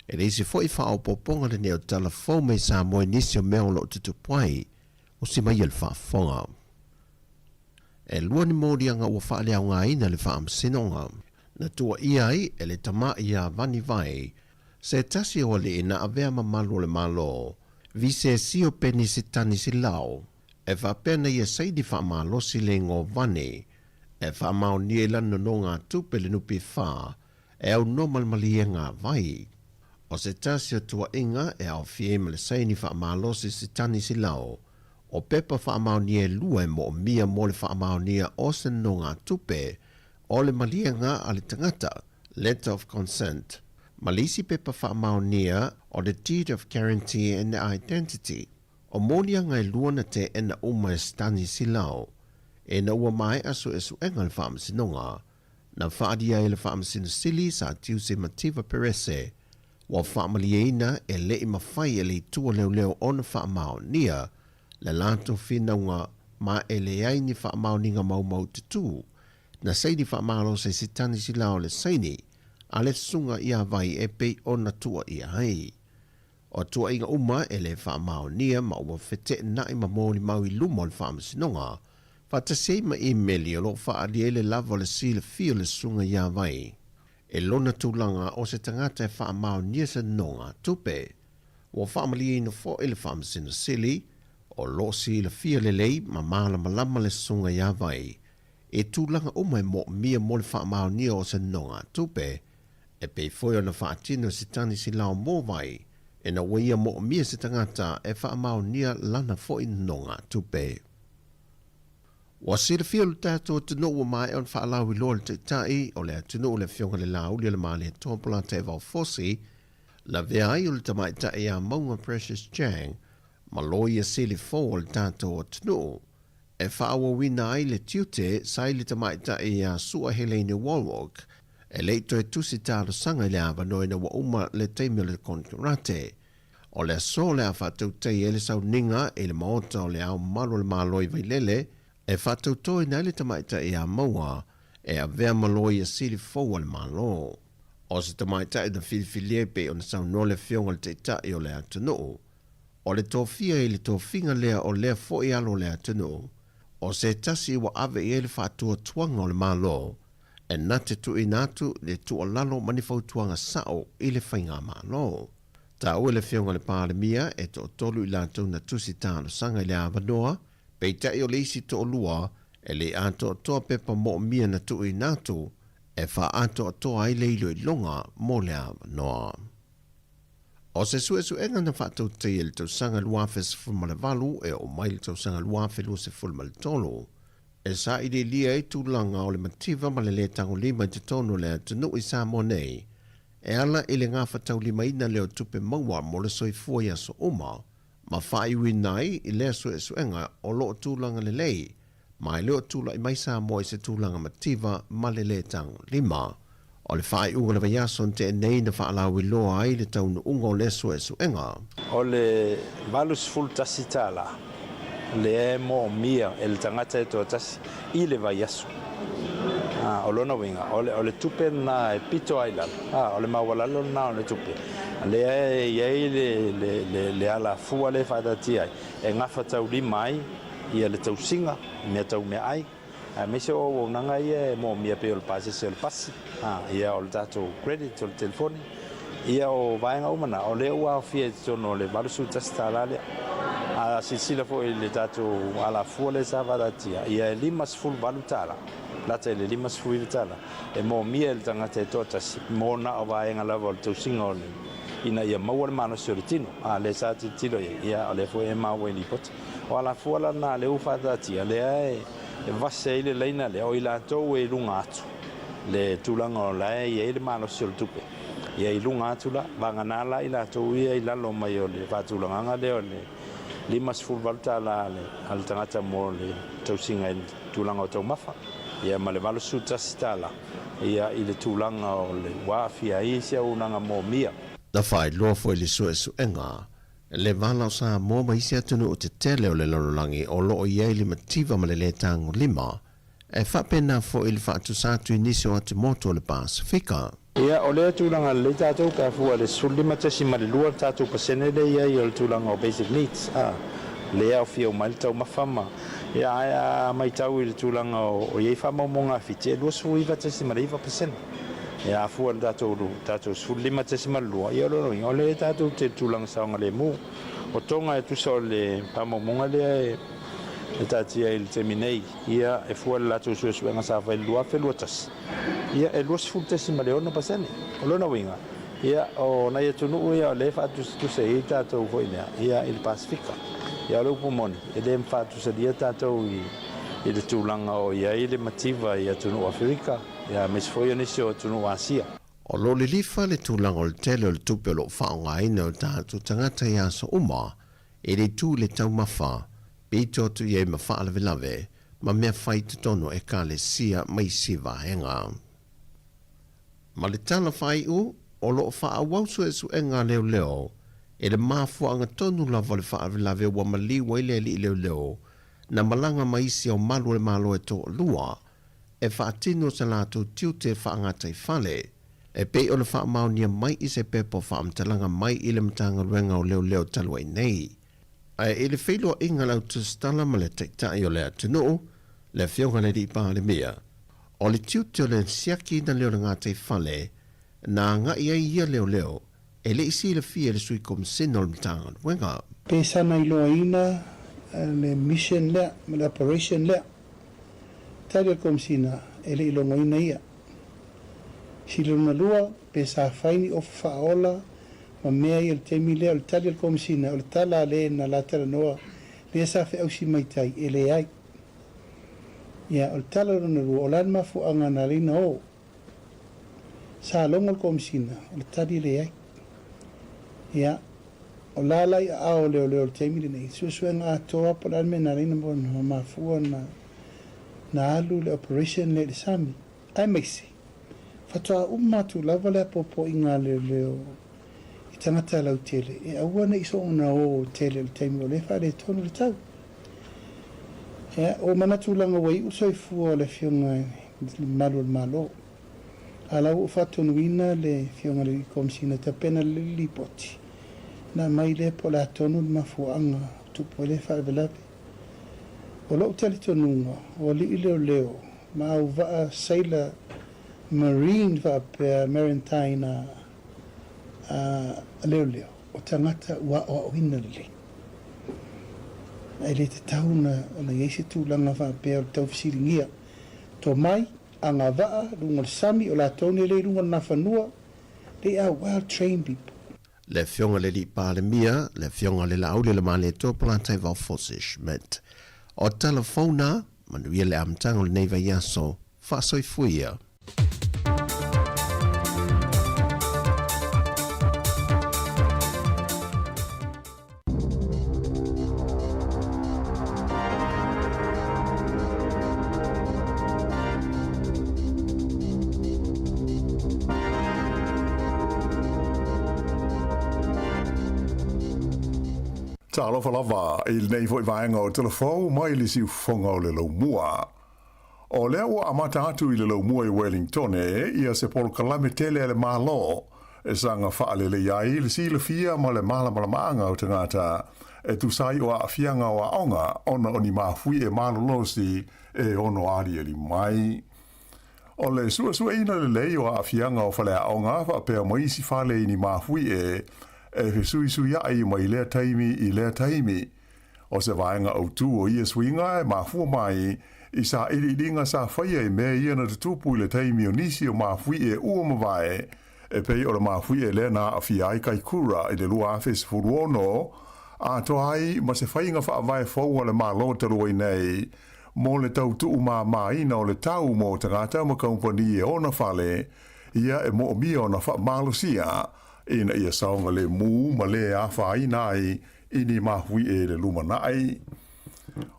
e le isi foi faaopoopoga lenei o tala fou mai Samoa i nisi o mea o lo o tutupu ai, o si mai le faafofoga. E lua ni moliaga ua faaleaogaina le Faamasinoga. Na tuuaia ai e le tama ia Vani Vai. Se tasi o alii na avea mamalu o le Malo, Visesio Peni Sitanisilao, e faapea na ia saini faamalosi le igoa vane e faamaonia i lana nonogatupe le NPF e aunoa ma le maliega a Vai. O se tasi o tuuaiga e aofia ai ma le saini faamalosi Sitanisilao, o pepa faamaonia e lua e moomia mo le faamaonia o se nonogatupe o le maliega a le tagata, Letter of Consent, ma le isi pepa faamaonia o le Deed of Guarantee and Identity. O moliaga e lua na teena uma e Stanisilao ina ua maea suesuega a le Faamasinoga na faaalia ai e le Faamasino Sili Sir Tiuse Mativa Perese ua faamalieina e le i mafai e le Itu o Leoleo ona faamaonia le latou finauga ma e leai ni faamaoniga maumaututu na saini faamalosi e Sitanisilao le saini a le susuga ia Vai e pei ona tuuaia ai. O tuuaiga uma e le faamaonia ma ua feteenai ma molimau i luma o le Faamasinoga, faatasi ai ma imeli o lo o faaalia ai le lava o le silafia o le susuga ia Vai e lona tulaga o se tagata e faamaonia se nonogatupe. Ua faamalieina foi le Faamasino Sili o lo o silafia lelei ma malamalama le susuga ia Vai i tulaga uma e moomia mo le faamaonia o se nonogatupe E pei foi ona faatino e Sitanisilao mo Vai, ina ua ia moomia se tagata e faamaonia lana foi nonogatupe. Ua silafia lo tatou atunuu ua maea ona faalauiloa le Taitai o le atunuu le Afioga i le Laauli o le Malietoa Polataivao Fosi, lavea ai o le Tamaitai ia Mauga Precious Chang ma Loia Sili fou o le tatou atunuu, e faaauauina ai le tiute sa i le tamaitai ia Sua Helene Wallwork, e le i toe tusi talosaga i le avanoa ina ua uma le taimi o le konekarate. O le aso o le a faatautaia ai le sauniga i le Maota o le Ao Mamalu o le Malo i Vailele, e faatautoina ai le tamaitai ia Maua e avea ma loia sili fou a le Malo. O se tamaitai na filifilia e pei ona saunoa le Afioga i le Taitai o le atunuu, O le tofia i le tofiga lea o lea foi alo o le atunuu, o se tasi ua ave i ai le faatuatuaga o le Malo, e na te tuuina atu le tuualalo ma ni fautuaga sao i le Faigamalo. Taua e le Afioga i le Palemia e toatolu i latou na tusi talosaga i le avanoa, peitai o le isi toalua e le i atoatoa pepa moomia na tuuina atu e faaatoatoa ai le iloiloga mo le avanoa. O se suesuega na faatautaia i le tausaga 2018 e oo mai i le tausaga 2023, e sailiilia ai tulaga o le mativa ma le lē tagolima i totonu o le atunuu i Samoa nei, e ala i le gafataulimaina lea o tupe maua mo le soifua i aso uma, ma faaiuina ai i lea suesuega o lo o tulaga lelei ma e le o tulai mai Samoa i se tulaga mativa ma le lē tagolima. O le faaiuga o le vaiaso na tea nei na faalauiloa ai le taunuuga o lea suesuega. O le 81 tala lea e moomia e le tagata e toatasi i le vaiaso. O lona uiga, o le tupe lena e pito ai i lalo, o le maualalo lena o le tupe lea e i ai le alafua lea e faataatia ai, e gafataulima ai le tausiga i mea tau meaai, aemaise o auaunaga ia e moomia pei o le pasese o le pasi, ia o le tatou credit o le telefoni, ia o vaega uma na, o lea ua aofia i totonu o le $81 lea. A silasila foi i le tatou alafua lea sa faataatia, ia e $58, lata i le $59 e moomia e le tagata e toatasi mo na o vaega lava o le tausiga o le ina ia maua le malosi o le tino. A lea sa tilotilo i ai, ia o lea foi e maua i lipoti. O alafua la na lea ua faataatia, lea e vase ai le laina lea, o i latou e i luga atu le tulaga o la e i ai le malosi o le tupe. Ia i luga atu la, vagana la i latou ia i lalo mai o le faatulagaga lea o le $58 a le tagata mo le tausiga i le tulaga o taumafa, ia ma le $81 ia i le tulaga o le ua aafia ai isi auaunaga moomia. Na faailoa foi le suesuega le vala o Samoa ma isi atunuu tetele o le lalolagi o lo o i ai le mativa ma le lē tagolima, e faapena foi le faatusa atu i nisi o atumotu o le Pasefika. Ia, o lea tulaga lelei tatou pe a fua i le 15.2 le tatou pasene lea e i ai o le tulaga o basic needs, a, lea e aofia uma ai le taumafa ma, ia, ae a matau i le tulaga o i ai faamaumauga a Fiti, e 29.9 pasene. Ia, a fua i le tatou tatou 15.2, ia o lona uiga, o lea tatou te i le tulaga saogalemu. O Toga e tusa o le faamaumauga lea e taatia i le taimi nei, ia e fua i le latou suesuega sa fai i le 2021, ia e 20.6%. O lona uiga, ia o nai atunuu ia o lea e faatusatusa i ai tatou foi lea, ia i le Pasefika. Ia o le upu moni, e le faatusalia tatou i le tulaga o i ai le mativa i atunuu o Aferika, ia aemaise foi o nisi o atunuu o Asia. O lo o lilifa le tulaga o le tele o le tupe o lo o faaaogaina e o tatou tagata i aso uma i le itu i le taumafa, pito atu i ai ma faalavelave ma mea fai i totonu o Ekalesia ma isi vaega. Ma le tala faaiu, o lo o faaauau suesuega a leoleo i le mafuaaga tonu lava o le faalavelave ua maliu ai le alii leoleo na malaga ma isi ao malu o le Malo e toalua e faatino sa latou tiute faagataifale, e pei ona faamaonia mai i se pepa o faamatalaga mai i le Matagaluega o Leoleo talu ai nei. Ae i le feiloaiga a le Autusitala ma le Taitai o le atunuu, le Afioga i le Alii Palemia, o le tiute o le siakiina lea o le gataifale na agai ai ia leoleo e le i silafia e le Sui Komisina o le Matagaluega. Pe sana iloaina le mission lea ma le operation lea. Tali a le Komisina, e le i logoina ia. Sili lona lua, pe sa fai ni ofa faaola ma mea ia i le taimi lea, o le tali a le Komisina, o le tala a le na la talanoa lea sa feausi mai tai, e leai. Ia, o le tala lona lua, o le a le mafuaaga na ala ai na o? Sa logo le Komisina, o le tali e leai. Ia, o la la i aao o leoleo i le taimi lenei, suesuega atoa po o le a le mea na ala ai ona mafua na alu le operation lea i le sami. Aemaise, faatoa uma atu lava le apoapoaiga a leoleo i tagata lautele e aua ne i soona o tele i le taimi o lea e faaletonu le tau. Ia, ua manatu leaga ua iu le soifua o le Afioga i le Malu o le Malo, a la ua ou faatonuina le Afioga i le Komesina e tapena lelei le lipoti ona aumai lea po o le a tonu le mafuaaga ua tupu ai lea faalavelave. O lou talitonuga, o alii leoleo ma auvaa sailor marine faapea maritime a leoleo, o tagata ua aoaoina lelei. E le tatau ona i ai se tulaga faapea o le taufesiligia tomai, agavaa, luga o le sami, o latou nei lea i luga o le Nafanua, they are well trained people. Le Afioga i le Alii Palemia, le Afioga i le Laauli o le Malietoa Polataivao Fosi Schmidt. O tala fou na, manuia le amataga o lenei vaiaso, faasoifuia. Talofa lava i lenei foi vaega o Telefou mai le siufofoga o le Laumua. O lea ua amata atu i le laumua i Welingtone ia se polokalame tele a le Malo e saga faalelei ai le silafia ma le malamalamaaga o tagata e tusa ai o aafiaga o aoga ona o ni mafuie malolosi e ono aliali mai. O le suesueina lelei o aafiaga o faleaoga faapea ma isi fale i ni mafuie e fesuisuiai mai lea taimi i lea taimi. O se vaega autū o ia suiga e mafua mai i sailiiliga sa faia i mea ia na tutupu i le taimi o nisi o mafuie ua mavae, e pei o le mafuie lea na aafia ai Kaikura i le 2016, atoa ai ma se faiga faavae fou a le Malo talu ai nei mo le tau tuumāmāina o le tau mo tagata ma kamupani e ona fale ia e moomia ona faamalosia ina ia saogalemu ma lē afaina ai i ni mafuie i le lumanai.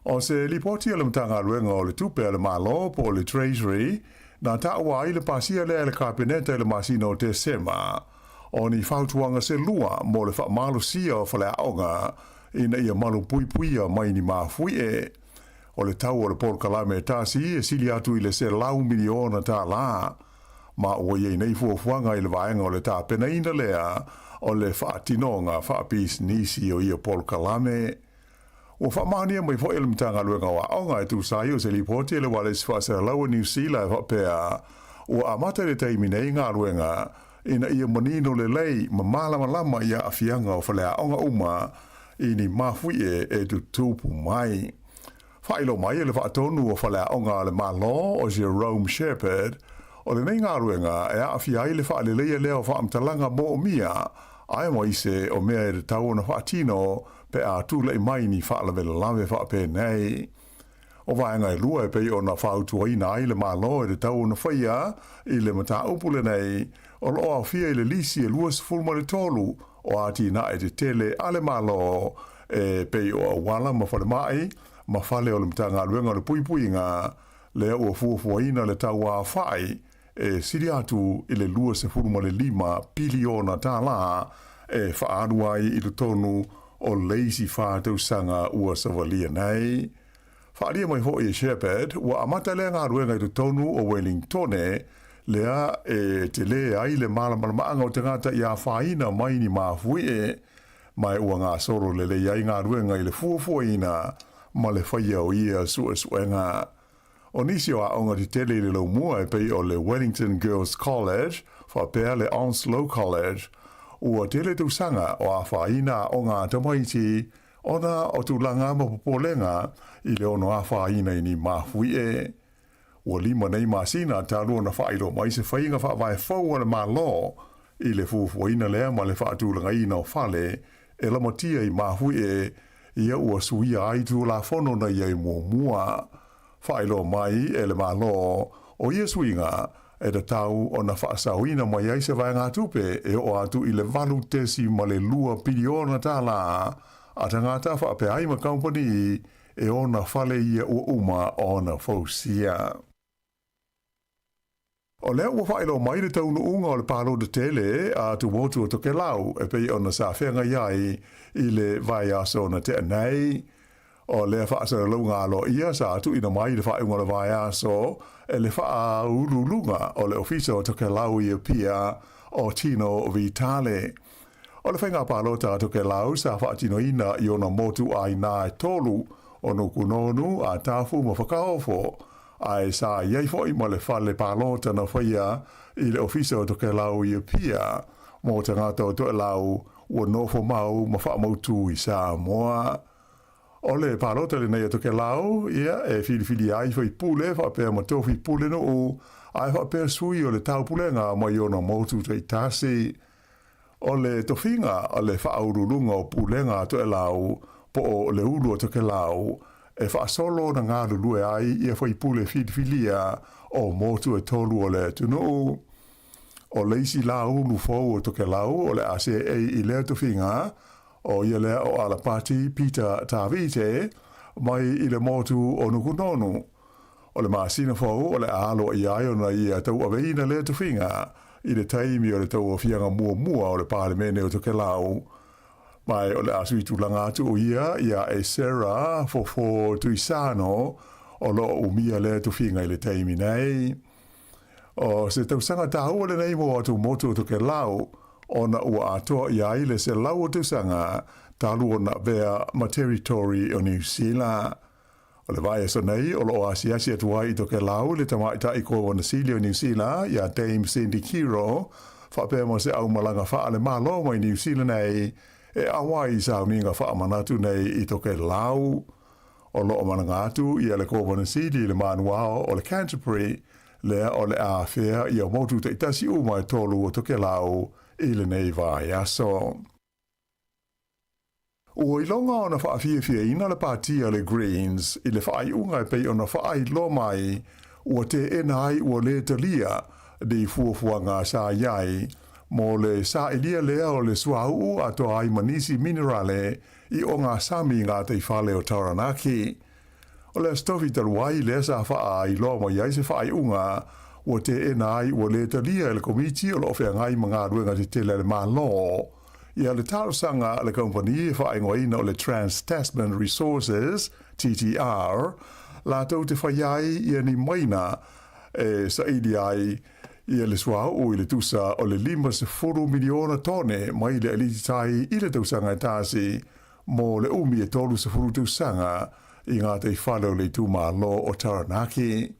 O se lipoti a le Matagaluega o le Tupe a le Malo po o le Treasury na taua ai le pasia lea e le Kapeneta i le masina o Tesema, o ni fautuaga se lua mo le faamalosia o faleaoga ina ia malupuipuia mai ni mafuie. O le tau o le polokalame e tasi e sili atu i le $100 miliona, ma ua i ai nei fuafuaga i le vaega o le tapenaina lea o le faatinoga faapisinisi o ia polokalame. Ua faamaonia mai foi e le Matagaluega o Aoga e tusa ai o se lipoti a le Ualesi Faasalalau a Niu Sila e faapea, Ua amata i le taimi nei galuega ina ia manino lelei ma malamalama i aafiaga o faleaoga uma i ni mafuie e tutupu mai. Faailoa mai e le Faatonu o Faleaoga a le Malo o Jerome Shepherd, o lenei galuega e aafia ai le faaleleia lea o faamatalaga moomia aemaise o mea e tatau ona faatino pe a tulai mai ni faalavelave faapenei. O vaega e lua e pei ona fautuaina ai le Malo e tatau ona faia i le mataupu lenei, o lo o aofia i le lisi e 23 o atinae tetele a le Malo e pei o auala ma falemai ma fale o le Matagaluega o le Puipuiga, lea ua fuafuaina le tauaofai e sili atu i le $25 piliona tālā e faaalu ai i totonu o le isi fa tausaga ua savalia nei. Faaalia mai foi e Shepherd, ua amata lea galuega i totonu o Welingtone, lea e telē ai le malamalamaaga o tagata i afaina mai ni mafuie, ma ua gasolo lelei ai galuega i le fuafuaina ma le faia o ia suesuega. O nisi o aoga tetele i le laumua e pei o le Wellington Girls College faapea le Onslow College, ua tele tausaga o afaina aoga a tamaiti ona o tulaga ma popolega i le ono afaina i ni mafuie. Ua lima nei masina talu ona faailoa mai se faiga faavae fou a le Malo i le fuafuaina lea ma le faatulagaina o fale e lamatia i mafuie ia ua suia ai Tulafono na i ai muamua. Faailoa mai e le Malo, o ia suiga e tatau ona faasaoina mai ai se vaegatupe e oo atu i le $8.2 piliona tālā a tagata faapea ai ma kamupani e ona fale ia ua uma ona fausia. O lea ua faailoa mai le taunuuga o le palota tele a Tumotu o Tokelau e pei ona sa feagai ai i le vaiaso na tea nei. O lea faasalalauga aloaia sa tuuina mai i le faaiuga o le vaiaso e le faauluuluga o le Ofisa o Tokelau i Apia o Tino Vitale. O le faiga palota a Tokelau sa faatinoina i ona motuʻāina e tolu o Nukunonu, Atafu ma Fakaofo, Ae sa i ai foi ma le fale palota na faia i le Ofisa o Tokelau i Apia mō tagata o Toelau ua nofo mau ma faamautu i Samoa. O le palota lenei a Tokelau, ia, e filifilia ai faipule faapea ma tofi pulenuu, ae faapea sui o le taupulega mai ona motu taitasi. O le tofiga o le faauluuluga o Pulega a Toelau po o le Ulu o Tokelau e faasolo na galulue ai ia faipule filifilia o motu e tolu o le atunuu. O le isi la ulu fou o Tokelau o le a seei i lea tofiga, o ia lea o Alapati Peter Tavite mai i le motu o Nukunonu. O le masina fou o le a aloaia ai ona ia tauaveina lea tofiga i le taimi o le tauaofiaga muamua o le Palemene o Tokelau. Ma o le a sui tulaga atu o ia iā Esera Fofo Tuisano o lo o umia lea tofiga i le taimi nei. O se tausaga tāua lenei mo atu motu o Tokelau ona ua atoa i ai le 100 o tausaga talu ona avea ma Territory o Niu Sila. O le vaiaso nei o lo o asiasi atu ai i Tokelau le tamaitai Kovana Sili o Niu Sila iā Dame Cindy Kiro faapea ma se aumalaga faale-Malo mai Niu Sila nei e ʻauai i sauniga faamanatu nei i Tokelau. O lo o malaga atu ia le Kovana Sili i le manuao o le Canterbury lea o le a afea ia motu taitasi uma e tolu o Tokelau i lenei vaiaso. Ua iloga ona faafiafiaina le pati a le Greens i le faaiuga e pei ona faailoa mai ua teena ai ua lē talia ni fuafuaga sa i ai mo le sailia lea o le suauu atoa ai ma nisi minerale i ogasami i gataifale o Taranaki. O le Aso Tofi talu ai lea sa faailoa mai ai se faaiuga ua teena ai ua lē talia e le Komiti o lo o feagai ma galuega tetele a le Malo ia le talosaga a le kamupani e faaigoaina o le Trans Tasman Resources, TTR, latou te fai ai ia ni maina e saili ai ia le suauu i le tusa o le 50 miliona tone mai le aliti tai i le tausaga e tasi mo le umi e 30 tausaga i gataifale o le itumalo o Taranaki.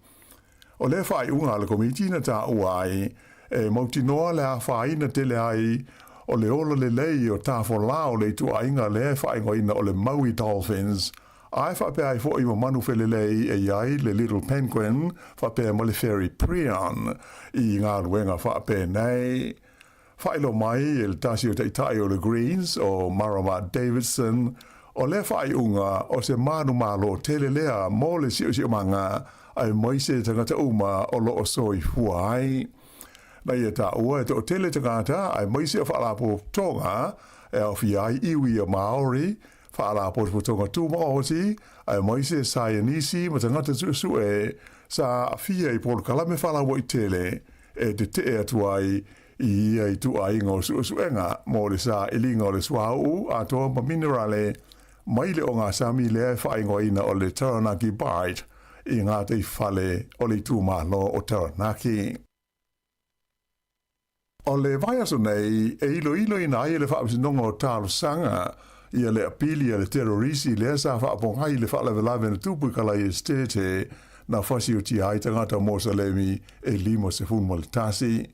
O lea faaiuga a le Komiti na taua ai, e mautinoa le afaina tele ai o le ola lelei o tafolā o le ituaiga lea e faaigoaina o le Maui Dolphins, ae faapea ai foi ma manu felelei e i ai le Little Penguin faapea ma le Fairy Prion i galuega faapenei. Faailoa mai e le tasi o taitai o le Greens, o Marama Davidson, o lea faaiuga o se manumalo tele lea mo le siosiomaga aemaise tagata uma o lo o soifua ai. Na ia taua e toatele tagata aemaise o faalapotopotoga e aofia ai iwi o Maori, faalapotopotoga tumaoti, aemaise saienisi ma tagata suesue sa aafia i polokalame faalauaitele e tetee atu ai i ia ituaiga o suesuega mo le sailiga o le suauu atoa ma minerale mai le ogasami lea e faaigoaina o le Taranaki Bight i gataifale o le itumalo o Taranaki. O le vaiaso nei e iloiloina ai e le Faamasinoga o Talosaga ia le apili a le terorisi lea sa faapogai i le faalavelave na tupu i Kalaia Esitete na fasiotia ai tagata Mosalemi e 51.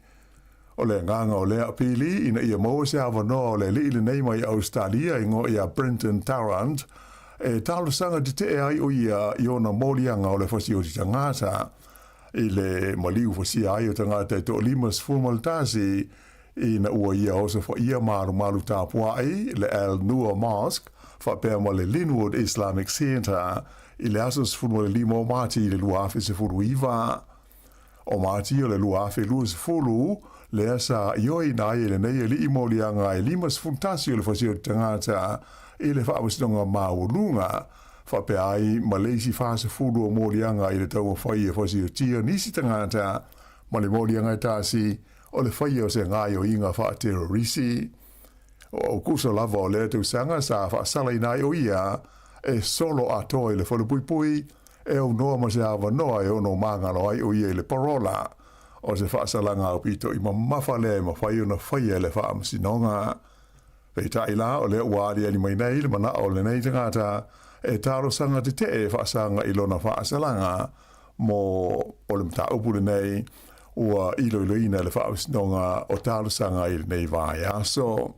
O le agaga o lea apili ina ia maua se avanoa o le alii lenei mai Ausetalia igoa ia Brenton Tarrant e talosaga tetee ai o ia i ona moliaga o le fasioti tagata i le maliu fasia ai o tagata e toalima 11 ina ua ia osofaia malumalu tapuai le Al Noor Mosque faapea ma le Linwood Islamic Centre i le aso 15 o Mati i le 2019. O Mati o le 2020, lea sa ioeina ai e lenei alii moliaga e 51 o le fasioti tagata i le Faamasinoga Maualuga, faapea ai ma le isi 40 o moliaga i le taumafai e fasiotia nisi tagata ma le moliaga e tasi o le faia o se gaoioiga faaterorisi. O Aukuso lava o lea tausaga sa faasalaina ai o ia e solo atoa i le falepuipui e aunoa ma se avanoa e ono magalo ai o ia i le parola. O se faasalaga aupito i mamafa lea e mafai ona faia e le Faamasinoga. Peitai la, o lea ua aliali mai nei le manao o lenei tagata e talosaga tetee e faasaga i lona faasalaga mo o le mataupu lenei ua iloiloina e le Faamasinoga o Talosaga i lenei vaiaso.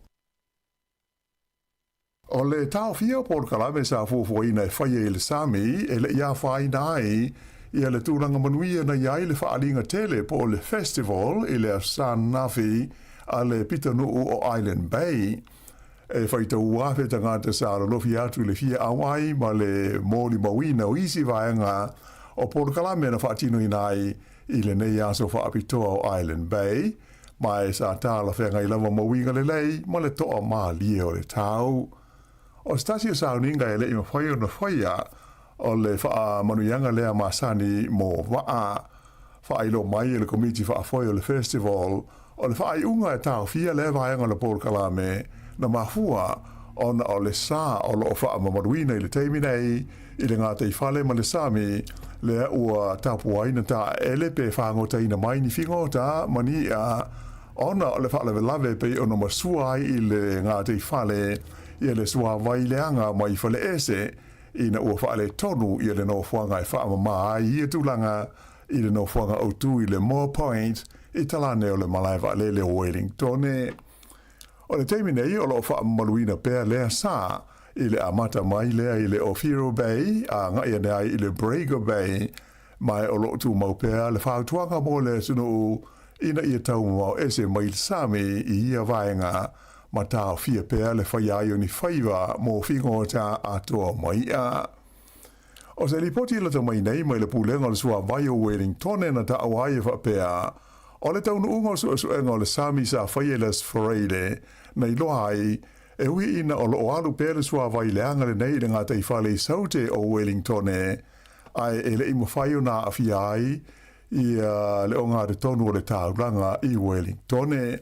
O le taofia o polokalame sa fuafuaina e faia i le sami e le i afaina ai ia le tulaga manuia na i ai le faaaliga tele po o le festival i le Aso Sa ananafi a le pitonuu o Island Bay. E faitau afe tagata sa lolofi atu i le fia auai ma le molimauina o isi vaega o polokalame na faatinoina ai i lenei aso faapitoa o Island Bay, ma e sa talafeagai lava ma uiga lelei ma le toamalie o le tau. O se tasi o sauniga e le i mafai ona faia, o le faamanuiaga lea masani mo vaa. Faailoa mai e le Komiti Faafoe o le Festival, o le faaiuga e taofia lea vaega o le polokalame na mafua ona o le sa o lo o faamamaluina i le taimi nei i le gataifale ma le sami lea ua tapuaina taeele pe fagotaina mai ni figota ma ni i'a ona o le faalavelave pei ona masua ai i le gataifale ia le suavai leaga mai Faleese ina ua faaletonu ia le nofoaga e faamama ai ia tulaga i le nofoaga autu i le Moa Point i talane o le malae vaalele o Wellingtone. O le taimi nei o lo o faamamaluina pea lea sa i le amata mai lea i le Owhiro Bay a agai ane ai i le Breaker Bay, ma o lo o tumau pea le fautuaga mo le atunuu ina ia taumamao ese mai le sami i ia vaega ma taofia pea le faia ai o ni faiva mo figota atoa ma i'a. O se lipoti e lata mai nei mai le Pulega o le Suavai o Wellingtone na taua ai e faapea, o le taunuuga o suesuega o le sami sa faia i le Aso Faraile na iloa ai, e ui ina o lo o alu pea le suavai leaga lenei i le gataifale i Saute o Wellingtone, ae e le i mafai ona aafia ai ia le ogatotonu o le taulaga i Wellingtone.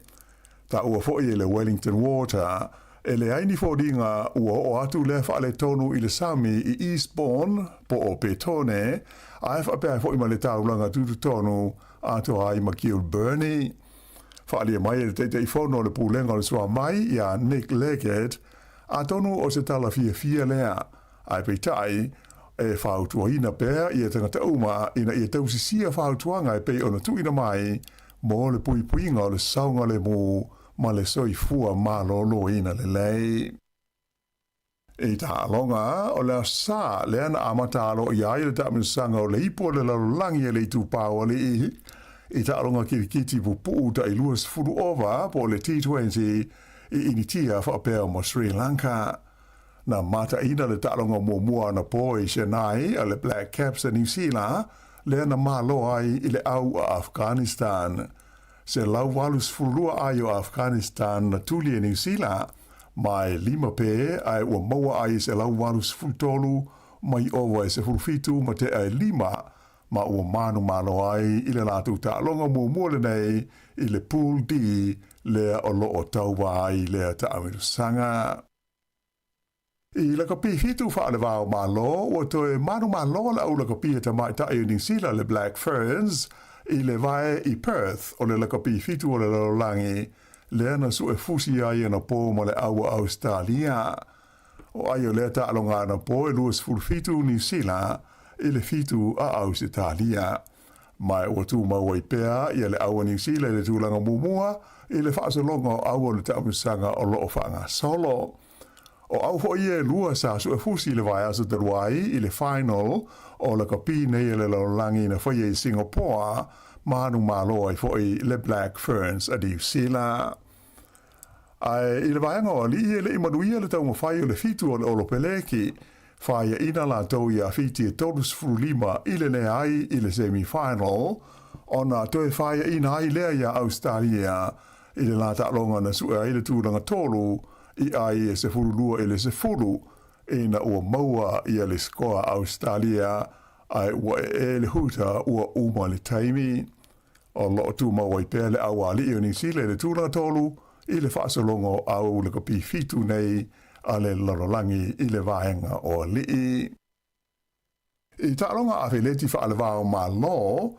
Taua foi e le Wellington Water, e leai ni foliga ua oo atu lea faaletonu i le sami i Eastbourne po o Petone, ae faapea ai foi ma le taulaga tutotonu atoa ai ma Kilbirnie. Faaalia mai e le Taitaifono o le Pulega o le Suamai ia Nick Leggett, atonu o se tala fiafia lea, ae peitai, E fautuaina pea ia tagata uma ina ia tausisia fautuaga e pei ona tuuina mai mo le puipuiga o le saogalemu ma le soifua malōlōina lelei. I taaloga o le Aso Sa lea na amata aloaia ai le taamilosaga o le Ipu o le Lalolagi e le Itupā o Alii i taaloga kilikiti pupuu tai 20 ova po o le T20 i Initia faapea ma Sri Lanka. Na mataina le taaloga muamua anapo i Chennai a le Black Caps a Niu Sila lea na malo ai i le au a Afghanistan. 182 ai o Afghanistan na tuli e Niu Sila, ma e lima pē ae ua maua ai e 183 mai ova e 17 ma tea e lima, ma ua manumalo ai i le latou taaloga muamua lenei i le Pool D lea o lo o tauva ai lea taamilosaga. I lakapi fitu faalevao Malo, ua toe manumalo le au lakapi a tamaitai o Niu Sila le Black Ferns i le vae i Perth o le lakapi fitu o le lalolagi lea na suefusi ai anapo ma le au a Ausetalia. O ai o lea taaloga anapo e 27 Niu Sila i le fitu a Ausetalia. Ma ua tumau ai pea ia le au a Niu Sila i le tulaga muamua i le faasologa o au o le taamilosaga o lo o faagasolo. O au foi ia e lua sa suefusi i le vaiaso talu ai i le final o lakapi nei a le lalolagi na faia i Singapore, manumalo ai foi le Black Ferns a Niu Sila. Ae i le vaega o alii e le i manuia le taumafai o le fitu o le Olopeleki, faiaina latou iā Fiti e 35 i le leai i le semi final, ona toe faiaina ai lea iā Ausetalia i le la taaloga na sue ai le tulaga tolu i ai e 12 i le 10 ina ua maua ia le sikoa Ausetalia ae ua ee le huta ua uma le taimi. O lo o tumau ai pea le aualii o Niu Sila i le tulaga tolu i le faasologa o au lakapi fitu nei a le lalolagi i le vaega o alii. I taaloga afeleti faalevao Malo,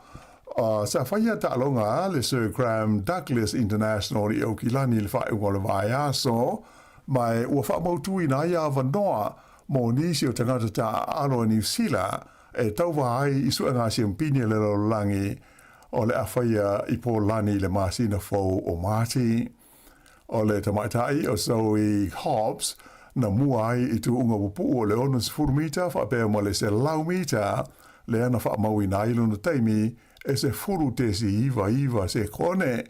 sa faia taaloga le Sir Graham Douglas International i Aukilani i le faaiuga o le vaiaso, ma e ua faamautuina ai avanoa mo nisi o tagata taaalo a Niu Sila e tauva ai i suega siampini a le lalolagi o le a faia i Polani i le masina fou o Mati. O le tamaitai o Zoe Hobbs na mua ai i tuuga pupuu o le 60 mita faapea ma le 100 mita lea na faamauina ai lona taimi e 10.99 sekone.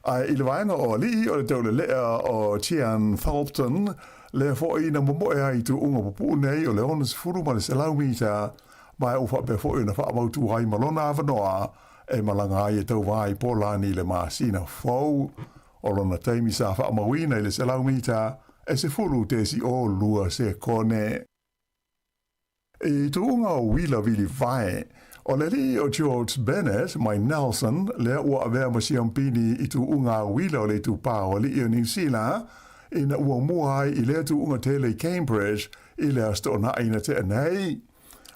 Ae i le vaega o alii o le taulelea o Tiaan Thulpton lea foi na momoe ai i tuuga pupuu nei o le 60 ma le 100 mita ma e ua faapea foi ona faamautu ai ma lona avanoa e malaga ai e tauva i Polani i le masina fou. O lona taimi sa faamauina i le 100 mita e 10.02 sekone. I tuuga o uila vili vae, o le alii o George Bennett mai Nelson lea ua avea ma siampini i tuuga uila o le itupā o alii o Niu Sila ina ua mua ai i lea tuuga tele i Cambridge i le Aso Toonai na tea nei.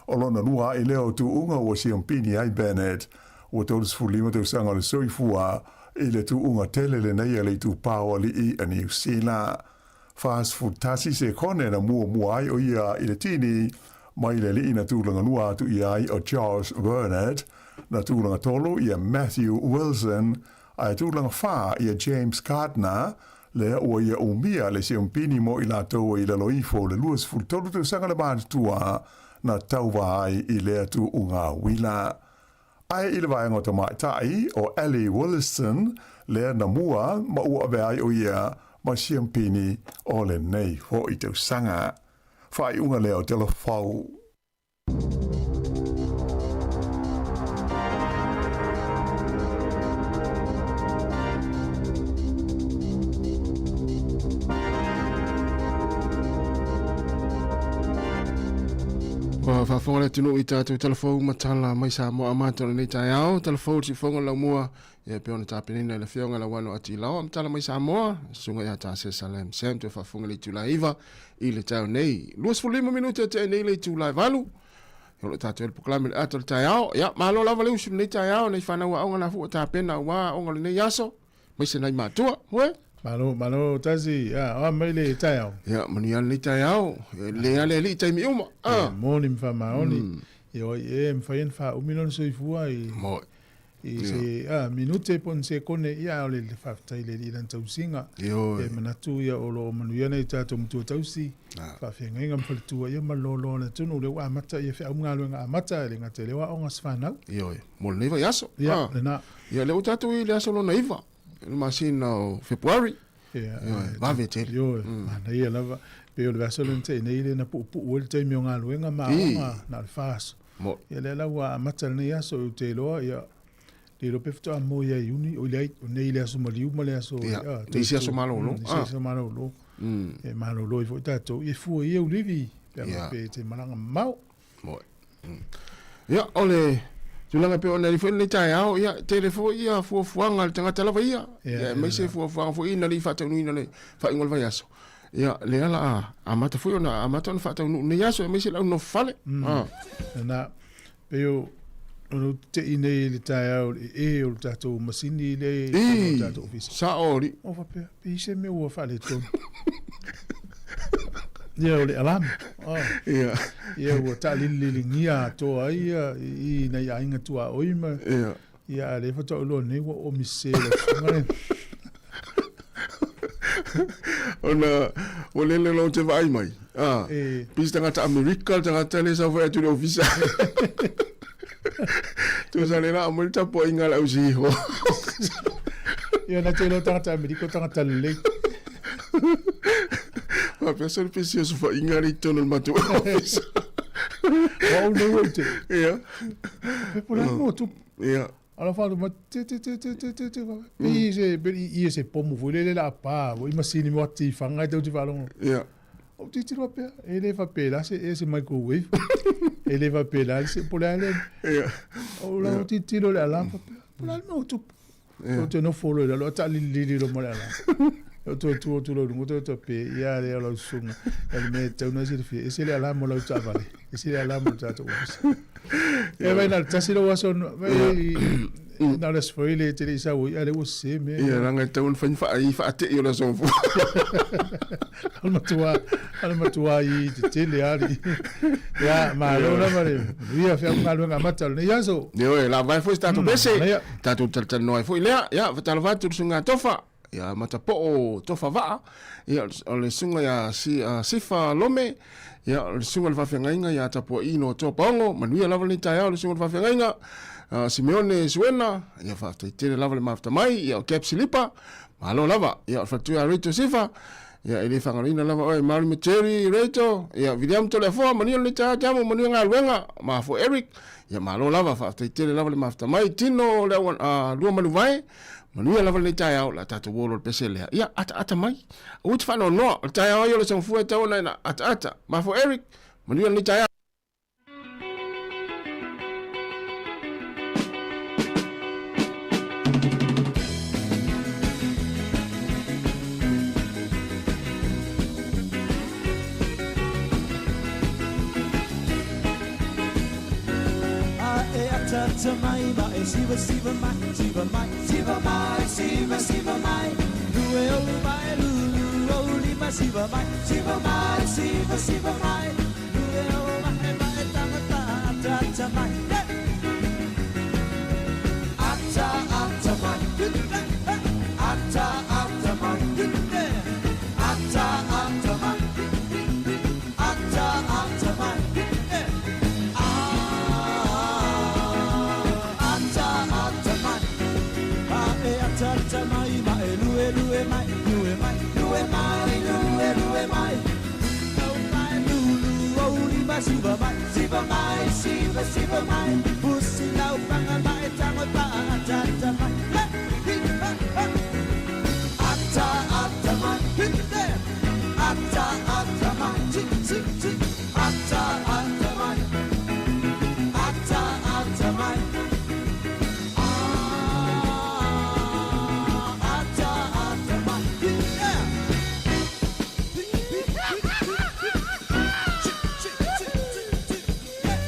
O lona lua ae lea o tuuga ua siampini ai Bennett, ua 35 tausaga o le soifua i le tuuga tele lenei a le itupā o alii a Niu Sila. 41 sekone na muamua ai o ia i le tini mai le alii na tulaga lua atu i ai o Josh Bernard, na tulaga tolu ia Matthew Wilson, ae tulaga fa ia James Gardner, lea ua ia umia le siampini mo i latou e i lalo ifo o le 23 tausaga le matutua na tauva ai i lea tuuga uila. Ae i le vaega o tamaitai o Ellie Williston lea na mua ma ua avea ai o ia ma siampini o lenei foi tausaga. Faaiuga lea o Telefou. Ua faafofoga le atunuu i tatou talafou ma tala mai Samoa amata o lenei taeao. Talafou le siufofoga o le laumua ia pei ona tapenaina e le Afioga Lauano Atilao ma tala mai Samoa, susuga ia Tasia Salem Sam toe faafofoga i le itula e 9 i le taeao nei. 25 minute e tea nei le itula e 8. O lo tatou le polokalame le ata o le taeao. Ia, malo lava le usu lenei taeao, nei fanau aoga na fua tapena aua aoga o lenei aso. Maise nai matua. Moe. Malo, malo Tasi, ia, oa mai le taeao. Ia, manuia lenei taeao. E lelei lava le alii i taimi uma. E moni ma faamaoni. Ia oi e mafai ona faaumi lona soifua i Moni. i se a, minute po o ni sekone, ia a o le faafetai i le Alii i lana tausiga. Ioe. E manatu ia o lo o manuia nai o tatou matua tausi, faafeagaiga ma faletua ia ma le loaloa o le atunuu lea ua amata ia feau ma galuega amata e le gata i lea o aoga a se fanau. Ioe, mo lenei vaiaso. Ia, lena. Ia, lea ua tatou i le aso lona 9, le masina o Fepuari. Ia, Ioe, vave tele. Ioe, manaia lava. Pei o le vaiaso lea na tea nei lea na puupuu ai le taimi o galuega ma aoga, na o le fa aso. Moni. Ia lea la ua amata lenei aso, ou te iloa, ia, le iloa pe faatoa moe ia Iuni, oi leai, o nei le aso maliu ma le aso, Ia, le isi aso malolo. Le isi aso malolo. E malolo ai foi tatou, ia e fua i ia ulivi, pe a faapea e te malaga mamao. Moni. Ia, o le tulaga e pei ona i ai foi lenei taeao, ia, e tele foi ia fuafuaga a le tagata lava ia, ia, aemaise fuafuaga foi ina ne i faataunuuina le faaiuga o le vaiaso. Ia, lea la a amata foi ona amata ona faataunuu lenei aso, aemaise le au nofo fale. Na, pei o lou te'i nei i le taeao i le ee o le tatou masini lea i totonu o le tatou ofisa. Sao alii. Ou faapea, pe i se mea ua faaletonu. Ia, o le alarm. Oh. Ia. Ia, ua taalililigia atoa ai ia i nai aiga tuaoi ma. Ia. Ia, a o lea faatoa ou iloa nei ua oomi sese lau susuga lea. Ona ua lele loa ou te vaai mai, a, E. pei se tagata Amerika le tagata lea e saofai atu i le ofisa. Tusa le la aumai le tapuaiga a le ausiho. Ia, na te iloa tagata Amerika o tagata lelei. Faapea se pesi o sofaiga lea i totonu o le matou ofisa. O au nei ua ou te. Ia. Pe po le a le mea ua tupu. Ia. Ala fa ma te te te te te te te pe se pe i se pomu foi lele la pa o i masini mo ati whanga i tau te whalongo. Ia. O ti tiro pea e le fa pe la se e se microwave. E le fa pe la se po le ale. Ia. O la o ti tiro le ala fa pea. Po le ale mo tupu. Ia. O te no folo i lalo ta li li li lo mo le ala. O toe tu atu lau luga toe toe pe ia le o lau susuga. E le mea e tatau ona silafia, e ese le alarm o lau taavale, ese le alarm o le tatou ofisa. Ia vai na o le tasi lou aso, vai na o le aso foi le te le i sau ai, a o lea ua sese mea. Ia, leaga e tatau ona fai ni faate'i o le aso gafua. O le matua, o le matua i tetele lava alii. Ia, malo lava le manuia feau ma galuega amata o lenei aso. Ioe, lava ai foi se tatou pese, Manaia. tatou talatalanoa ai foi lea. Ia, faatalofa atu i le susuga a Tofa. Ia Matapoo Tofa Vaa, ia o le susuga ia Sifa Lome, ia o le susuga i le faafeagaiga ia Tapuaino Toa Paogo, manuia lava lenei taeao le susuga i le faafeagaiga, Simeone Suena, ia faafetai tele lava le mafuta mai, ia o Cap Silipa, malo lava, ia o le faletua ia Rachel Sifa, ia e le faagaloina lava oe Mary Materi Rachel, ia Viliamu Toleafoa, manuia lenei taeao Tiamu, manuia galuega, mafua Eric, ia malo lava, faafetai tele lava le mafuta mai, Tino le au, Lua Manuvae, Manuia lava lenei taeao, o le a tatou o loa i le pese lea. Ia, ataata mai. Aua e te faanoanoa, o le taeao ai o le Samafua e tau ona ina ataata. Mafua Eric, manuia lenei taeao. A e ataata mai ma e siva siva mai siva mai siva mai siva siva mai lue o mai lulu o lima siva mai siva mai siva siva mai lue o mai mai tangata ataata mai yeah. Ata ata mai ata ata mai ata ata mai ata ata mai Ata ata mai a e ata ata mai ma e lue lue mai lue mai lue mai lue lue mai au mai lulu o lima siva mai siva mai siva siva mai pusi lau panga mai tango pa ata ata mai Hey, hi, ha, ha. Ata ata mai hi, there. Ata ata mai ti ti ti ata ata mai ata ata mai Ah, ata ata mai hi, yeah. Hi, hi, hi, hi, hi. Ti, ti, ti, ti, ti, yeah.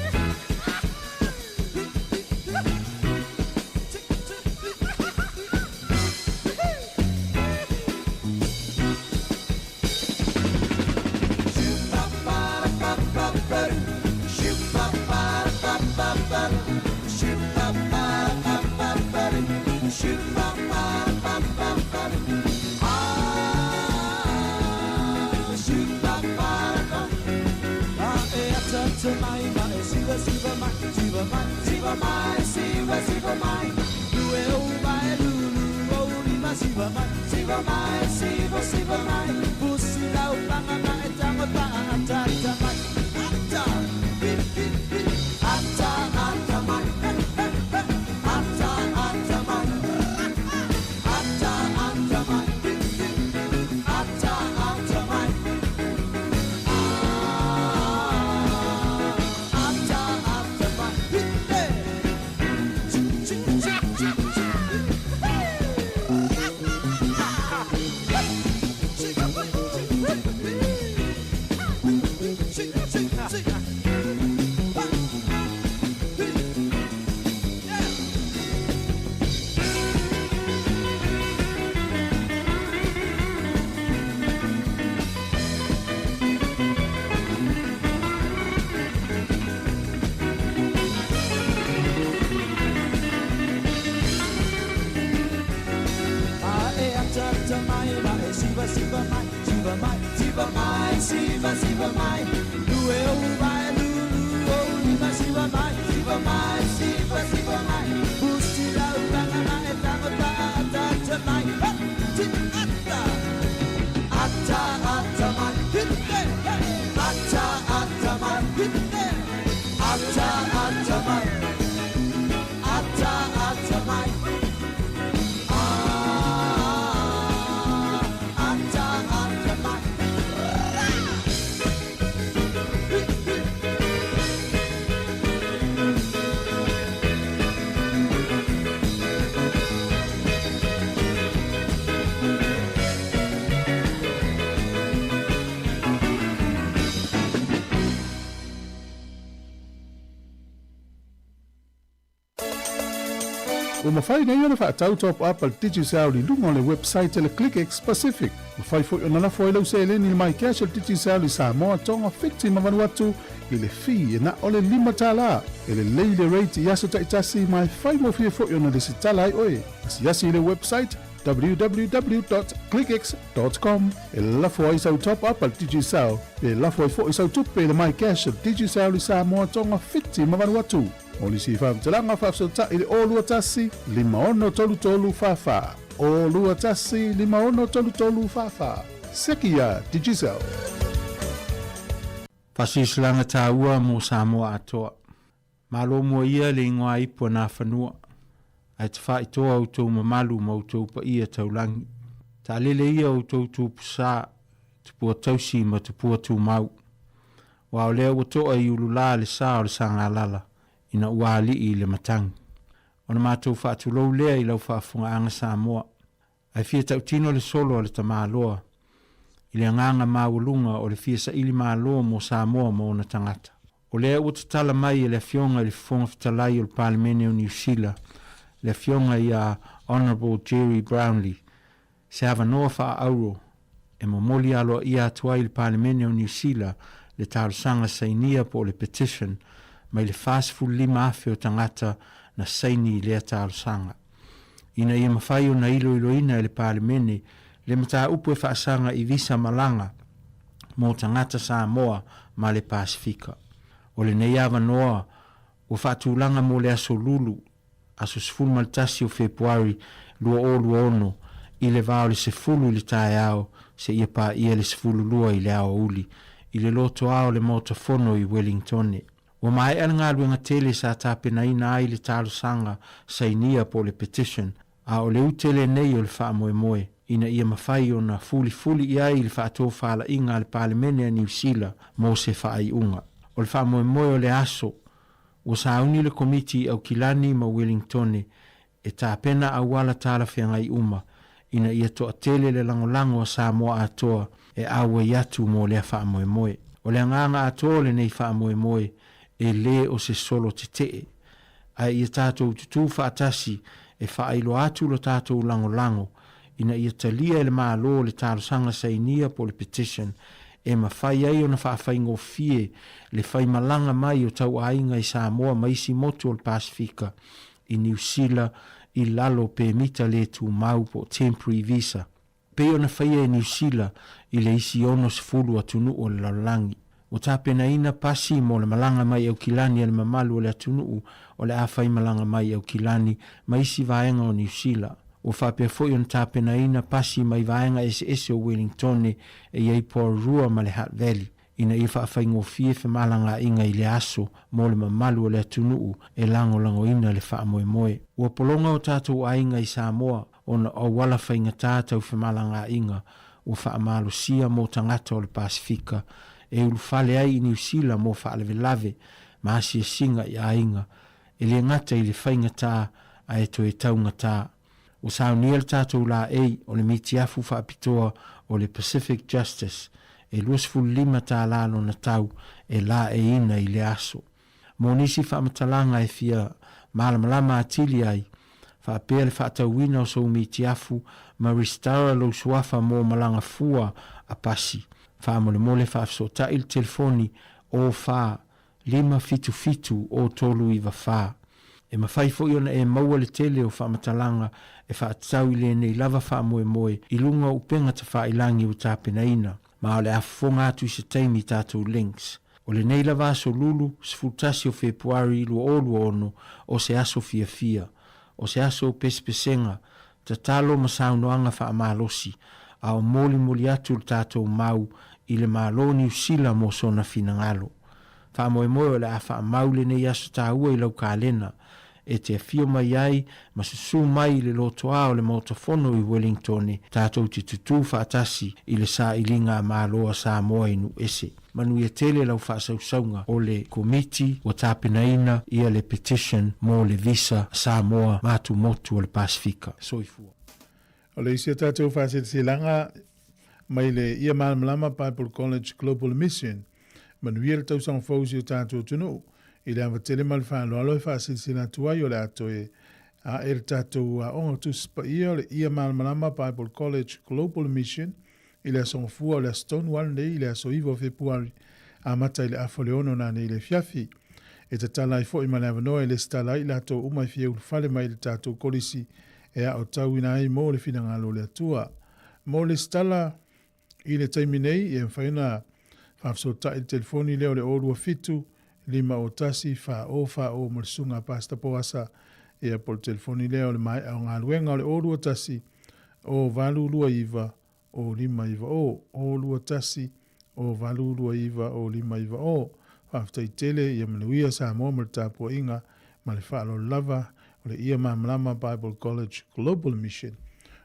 mai, siva siva mai. Lue ou vai, lulu ou lima siva mai, siva mai, siva siva mai. Pusi lau panga mai, tango ta ata ata mai. Ata, hi hi hi, ata ata mai. He he he, ata ata mai. Ata ata mai, hi hi, ata ata mai. Ata ata mai, hi hi. Chi chi chi chi chi. Ae ata ata mai ma e siva siva mai siva mai siva mai siva siva mai lue ou vai lulu ou lima siva mai siva mai siva siva mai pusi lau langa ma e tango ta ata ata mai ha ti ata ata ata mai hit ata ata mai hit ata ata mai ata ata mai. Ata ata mai. Ua mafai nei ona faatau top up a le Digicel i luga o le website a le ClickX Pacific. Mafai foi ona lafo ai lau seleni i le MyCash a le Digicel i Samoa, Tonga, Fiti ma Vanuatu i le fee e na o le $5. E lelei le rate i aso taitasi ma e faigofie foi ona lesitala ai oe. Asiasi i le website www.clickx.com e lafo ai sau top up a le Digicel pe lafo ai foi sau tupe i le MyCash a le Digicel i Samoa, Tonga, Fiti ma Vanuatu. Mo nisi faamatalaga faafesootai i le 021 5633 44. 021 5633 44. Seki iā Digicel. Faasilasilaga taua mo Samoa atoa. Malo mua ia le igoa ipu a Nafanua, ae tafaitoa outou mamalu ma outou paia taulagi. Taalele ia outou tupu sa, tupua tausi ma tupua tumau. Aua o lea ua to'a i ululā le sa o le Sagalala ina ua alii i le matagi. Ona matou faatulou lea i lau faafofogaaga Samoa, ae fia tautino le solo a le tamaloa i le agaga maualuga o le fia saili malo mo Samoa ma ona tagata. O lea ua tatala mai e le Afioga i le Fofoga Fetalai o le Palemene o Niu Sila, le Afioga ia Honourable Gerry Brownlee, se avanoa faa-auro e momoli aloaia atu ai i le Palemene o Niu Sila le talosaga sainia po o le petition mai le 45,000 o tagata na saini i lea talosaga. Ina ia mafai ona iloiloina e le Palemene le mataupu e faasaga i visa malaga mo tagata Samoa ma le Pasefika. O lenei avanoa ua faatulaga mo le aso Lulu aso 11 o Fepuari 2026 i le va o le 10 i le taeao seia paia le 12 i le aoauli i le lotoa o le Maota Fono i Wellingtone. Ua maea le galuega tele sa tapenaina ai le talosaga sainia po o le petition, a o le ute lenei o le faamoemoe ina ia mafai ona fulifuli i ai le faatofalaiga a le Palemene a Niu Sila mo se faaiuga. O le faamoemoe o le aso Ua sauni le Komiti i Aukilani ma Wellingtone e tapena auala talafeagai uma ina ia toatele le lagolago a Samoa atoa e auai atu mo lea faamoemoe. O le agaga atoa o lenei faamoemoe e le o se solo tetee, ae ia tatou tutū faatasi e faailoa atu lo tatou lagolago ina ia talia e le Malo le talosaga sainia po o le petition e mafai ai ona faafaigofie le faimalaga mai o tauaiga i Samoa ma isi motu o le Pasefika i Niu Sila i lalo o pemita le tumau po o temporary visa, pei ona faia e Niu Sila i le isi 60 atunuu o le lalolagi. Ua tapenaina pasi mo le malaga mai Aukilani a le mamalu o le atunuu o le a faimalaga mai Aukilani ma isi vaega o Niu Sila. Ua faapea foi ona tapenaina pasi mai vaega eseese o Wellingtone e i ai Porirua ma le Hutt Valley ina ia faafaigofie femalagaaiga i lea aso mo le mamalu o le atunuu e lagolagoina le faamoemoe. Ua pologa o tatou aiga i Samoa ona o auala faigata tau femalagaaiga ua faamalosia mo tagata o le Pasefika e ulufale ai i Niu Sila mo faalavelave ma asiasiga i aiga, e le gata i le faigata ae toe taugata. Ua saunia le tatou laei o le mitiafu faapitoa o le Pacific Justice e 25 tala lona tau e laeiina i lea aso. Mo nisi faamatalaga e fia malamalama atili ai, faapea le faatauina o sou mitiafu ma resitala lou suafa mo malaga fua a pasi, faamolemole faafesootai le telefoni 04 577 0394. E mafai foi ona e maua le tele o faamatalaga e faatatau i lenei lava faamoemoe i luga o upega tafailangi ua tapenaina, ma o le a fofoga atu i se taimi i tatou links. O lenei lava aso Lulu, 11 o Fepuari 2026, o se aso fiafia. O se aso o pesepesega, tatalo ma saunoaga faamalosi, a o molimoli atu le tatou mau i le Malo o Niu Sila mo sona finagalo. Faamoemoe o le a faamau lenei aso taua i lau kalena, e te afio mai ai ma susū mai i le lotoā o le Maota Fono i Wellingtone tatou te tutū faatasi i le sailiga a Malo a Samoa i nuu ese. Manuia tele lau faasausauga o le Komiti ua tapenaina ia le petition mo le Visa a Samoa ma atumotu o le Pasefika. Soifua. O le isi o tatou faasilasilaga mai le Ia Malamalama Bible College Global Mission, manuia le tausaga fou i si o tatou atunuu. I le ava tele ma le faaaloalo e faasilasila atu ai o le a toe ae le tatou aoga Tusi Paia o le Ia Malamalama Bible College Global Mission i le Aso Gafua o le aso tonu lava lenei i le aso 9 o Fepuari, amata i le afa o le 6 nanei i le afiafi. E tatala ai foi ma le avanoa e lesitala ai i latou uma e fia ulufale mai i le tatou kolisi e aotauina ai mo le finagalo o le Atua. Mo lesitala i le taimi nei, e mafai ona faafesootai i le telefoni lea o le 027 501 4040 ma le Susuga a Pastor Poasa, ia po o le telefoni lea o le maea o galuega o le 021 0829 0590, 021 0829 0590. Faafetai tele, ia manuia Samoa ma le tapuaiga ma le faaaloalo lava o le Ia Malamalama Bible College Global Mission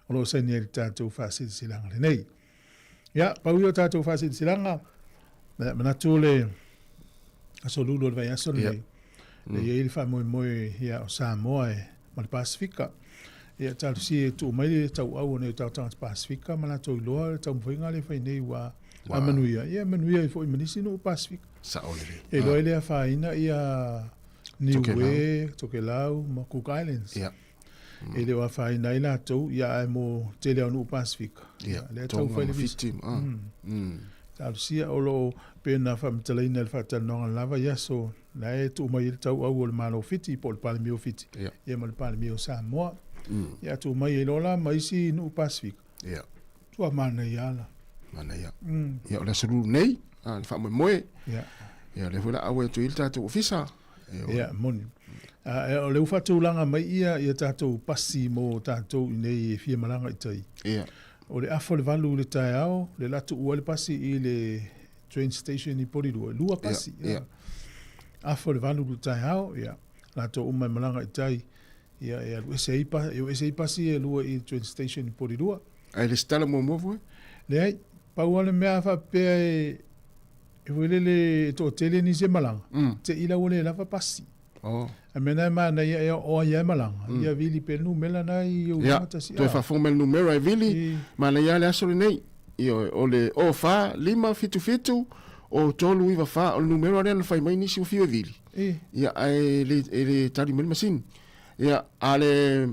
o lo o saini ai le tatou faasilasilaga lenei. Ia, pau ia o tatou faasilasilaga, manatu o le aso lulu o le vaiaso lenei. Yeah. E i ai le faamoemoe ia, o Samoa e, ma le Pasifika. Ia, talosia e tuu mai le tauau o nei o tatou tagata Pasifika ma latou iloa le taumafaiga lea e fai nei ua a manuia. Ia, manuia ai foi ma nisi nuu Pasifika. Sao lelei. E iloa ai le afaina ia Niue, Tokelau ma Cook Islands. Yeah. E le o afaina ai latou, ia ae mo tele o nuu Pasifika. Yeah. Lea tau fai le visa. Talosia o lo o pei ona faamatalaina i le faatalanoaga lava i aso la e tuu mai ai le tauau o le Malo o Fiti po o le Palemia o Fiti ia ma le Palemia o Samoa. Ia tuu mai ai loa la ma isi nuu Pasifika. Yeah. Tua manaia la. Manaia. Ia o le aso lulu nei, a le faamoemoe. Ia. Ia lea foi la auai atu ai le tatou ofisa. Ia, moni. O lea ua faatulaga mai ia ia tatou pasi mo tatou i nei e fia malaga i tai. Ia. O le afa o le 8 i le taeao, le la tuua le pasi i le train station i Porirua, e lua pasi. Ia. Ia. Afa o le 8 i le taeao, ia, latou uma e malaga i tai, ia, e alu ese ai, e o ese ai pasi e lua i le train station i Porirua. Ae lesitala muamua foi? Leai, pau lava le mea a faapea e, E foi lele e toatele nisi e malaga, te i la ua le lava pasi. Oh. A mea na e manaia e o ai e malaga, ia vili pe numera na i ou Ia, lima tasi. toe faafofoga mai le numera e vili, manaia le aso lenei. Ioe, o le 04 5 7 7 o 3 9 4, o le numera lea na fai mai nisi ua fiu e vili. Ia, ae le, e le tali mai le masini. Ia, a le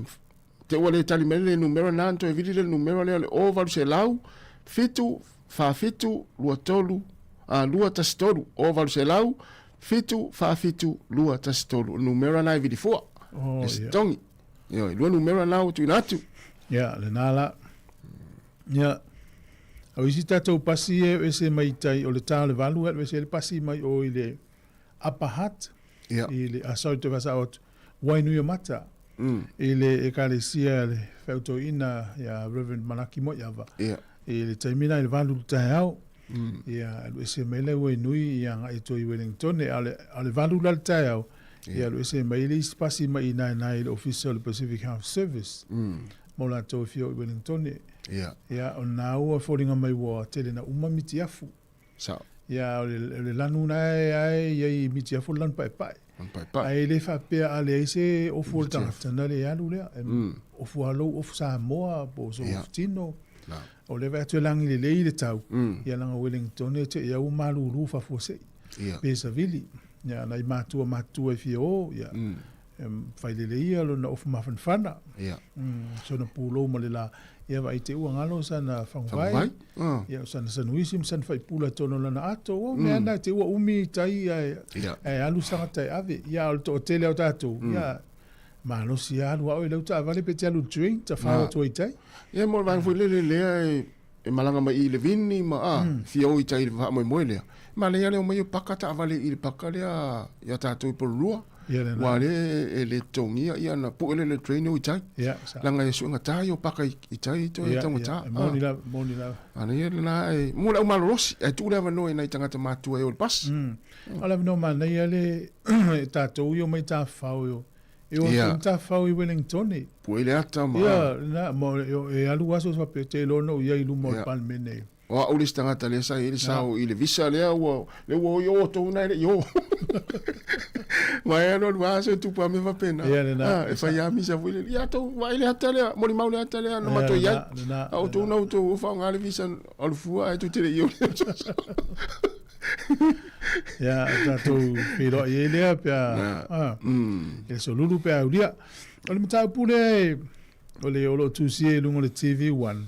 te ua le tali mai le numera na, na toe vili le numera lea o le 0800 7 47 23 a 213 0800 7 47 213. O le numera na e vili fua. Oh, le sitogi. Ioe, lua numera na ua tuuina atu. Ia, lena la. Ia. O isi tatou pasi ia e o ese mai tai, o le ta o le 8 e alu ese ai le pasi mai o i le Upper Hutt, i le, ah, sorry, toe faasao atu, Wainuiomata, i le ekalesia le feautoina ia Reverend Malaki Moiava, i le taimi la i le 8 i le taeao, ia alu ese mai la i Wainui ia agai atu i Wellingtone, a o le, a o le 8 la i le taeao, ia alu ese mai le isi pasi mai i Naenae i le ofisa o le Pacific Health Service, mo latou e fia o i Wellingtone. Ia, o lena ua foliga mai ua tele na uma mitiafu. Sao. Ia, o le, o le lanu na e ae i ai i mitiafu le lanu paepae. Lanu paepae. Ae le faapea a leai se ofu o le tagata na le alu lea. E ofu lava lou ofu Samoa po o sou ofu tino. La. O lea e vaai atu e lagi lelei le tau, ia leaga o Wellingtone e te i au ua malulu faafuasei. Pe savili. Ia, nai matua matutua e fia o, ia, e fai lelei ia lona ofu mafanafana. Sona pulou ma le la, ia vaai te ua galo sana faguvai. Faguvai? Ah. Ia, o sana sanuisi ma sana faipula i totonu o lana ato. Ua mea na te ua umi i tai ae, ae alu se tagata e ave. Ia, o le toatele o tatou, ia, malosi lava alu a oe i lau taavale pe te alu i le train, tafao atu ai i tai. Ia, mo le vaega foi lele lea e e malaga mai i le vini ma a fia o i tai i le faamoemoe lea. E manaia le omai o paka taavale i le paka lea ia tatou i Porirua. Ia lena. Ua lea e le totogia ia na pue lea le train o i tai. Ia, sa. Leaga e suegata ia o paka i tai toe Ia, taugata. ia, e moni lava, moni lava. Manaia lena e mo le au malolosi ae tuu le avanoa i nai tagata matutua e o i le pasi. O le avanoa manaia le e tatou ia omai tafafao e o E o atu tafafao i Wellingtone. Pue le ata ma. Ia, na, ma e alu aso faapea te iloa na ou i ai i luma o le Palemene. O au le isi tagata lea sa i ai le sao i le visa lea ua, lea ua o i o tou na e le i o. Ma e alu alu aso e tupu lava mea faapena. Ia, lena. E fai lava misa foi lele. Ia tou vaai le ata lea, molimau le ata lea na matou i ai. Lena, A o outou na outou faaaoga le visa alu fua ae tou te le i o. Ia, o tatou feiloai ai lea pe a, a, e solulu pe a aulia. O le mataupu lea e, o le o lo o tusia i luga o le TV1,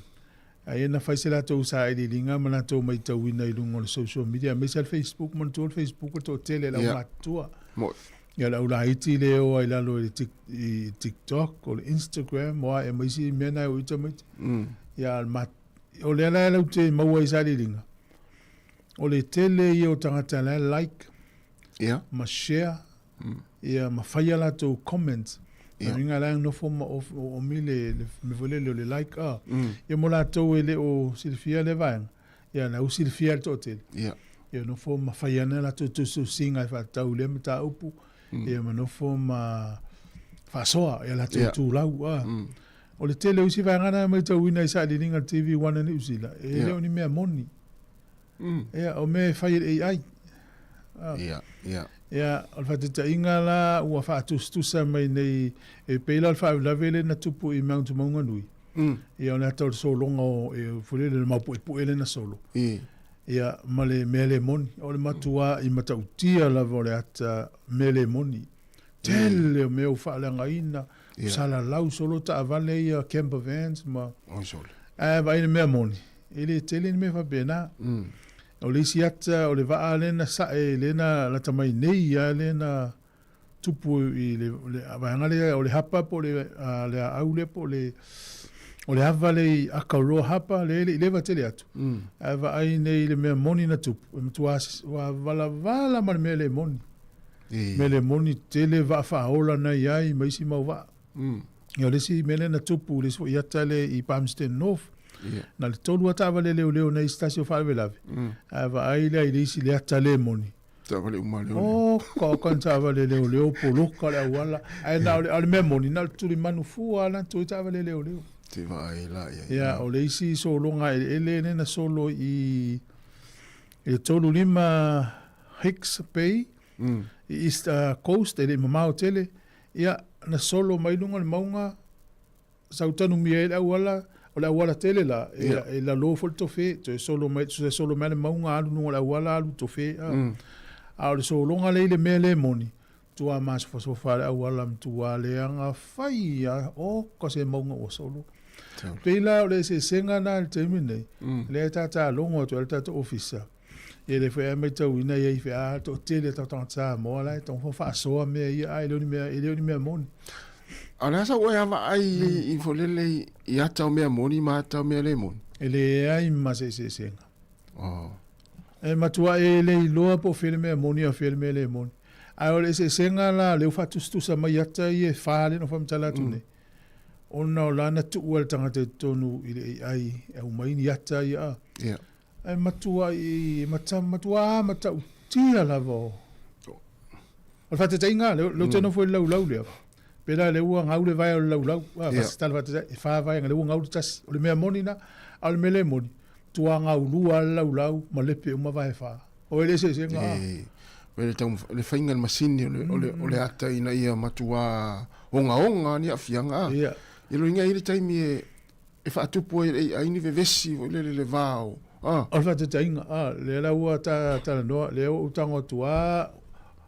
aia na fai se latou sailiiliga ma latou maitauina i luga o le social media, aemaise lava le Facebook, manatua o le Facebook o le toatele o le aumatutua. Moi. Ia, le aulaiti lea e o ai i lalo i le tik, i TikTok, o le Instagram, o a ea ma isi mea na e o i tamaiti. Ia, o lea la e latou te maua i sailiiliga, o le tele ia o tagata la e like ma share ia ma fai a latou comment. Lona uiga la e nofo ma oomi le mea foi lele o le like a. Ia mo latou e le o silafia lea vaega, ia la ua silafia e le toatele. Ia nofo ma fai ana latou tusitusiga e faatatau i lea mataupu, ia ma nofo ma faasoa ia latou tulau a. O le tele o isi vaega na e matauina i sailiiliga a le TV One a Niu Sila, e le o ni mea moni. Ia, o mea e fai e le AI. Ia, ia. Ia, o le faataitaiga la ua faatusatusa mai nei, e pei la o le faalavelave lea na tupu i Mount Maunganui. Ia, o le ata o le sologa o, e, foi lele, le maupuepue lea na solo. Ia, ma le mea le moni. O le matuai matautia lava o le ata mea le moni. Tele o mea ua faaleagaina, ua salalau solo taavale ia camper vans ma. Oi sole. Ae vaai i le mea moni, e le tele ni mea faapena. O le isi ata o le vaa lea na sae, lea na lata mai nei lava lea na tupu i le vaega lea o le hapa po o le aau lea po o le o le ava lea i Akaroa Hapa lea e le i leva tele atu. Ae vaai nei i le mea moni na tupu, e matua valavala ma le mea le moni. Mea le moni tele vaa faaola na i ai ma isi mau vaa. Ia o le isi mea lea na tupu, le isi foi ata lea i Palmerston North. Na le 3 lava taavale leoleo na i se tasi o faalavelave. Ae vaai lea i le isi le ata le moni. Taavale uma leoleo. Oka oka ni taavale leoleo poloka le auala. Ae na o le, o le mea moni, na o le tulimanu fua lava na tu ai taavale leoleo. Te vaai la i ai. Ia, o le isi sologa eleele lea na solo i le 35 Hicks Bay i East Coast, e le i mamao tele, ia, na solo mai luga o le mauga, sau tanumia ai le auala, o le auala tele la, e, e lalo foi le tofe, toe solo mai, toe solo mai le mauga, alu luga o le auala, alu tofe. A, a o le sologa lea i le mea le moni, matua masofasofa le auala, matua leaga fai lava, oka se mauga ua solo. Pei la o le eseesega lena i le taimi lenei, lea e tatalogo atu ai le tatou ofisa, Ia lea foi a matauina ia i fea toatele o tatou tagata Samoa la e taumafai faasoa mea ia ae le o ni mea e le o ni mea moni. A o le a sa ua e vaai i foi lele i ata o mea moni ma ata o mea le moni? E leai ma se eseesega. Oh. E matua e le iloa po o fea le mea moni a o fea le mea le moni. Ae o le eseesega la lea ua faatusatusa mai ata ia e fa lea na ou faamatala atu nei, ona o la na tuu lava le tagata i totonu i le AI e aumai ni ata ia a. Yeah. Ae matua i, mata, matua matautia lava o. O le faataitaiga, lea ou te nofo i le laulau lea, pe la lea ua gau le vae o le laulau, a, yeah. tala faataitai, e fa vaega, lea ua gau le tasi. O le mea moni na, a o le mea le moni, tua gaulua le laulau ma lepe uma vae fa. O e le eseesega. E, le, tau, le faiga le masini o le, o le, o le ata ina ia matua ogaoga ni aafiaga. Yeah. I lo inga i le taimi e, e faatupu ai le AI ni vevesi foi lele le va o a. O le faataitaiga, a, lea la ua ta talanoa, lea ua ou tago atu a,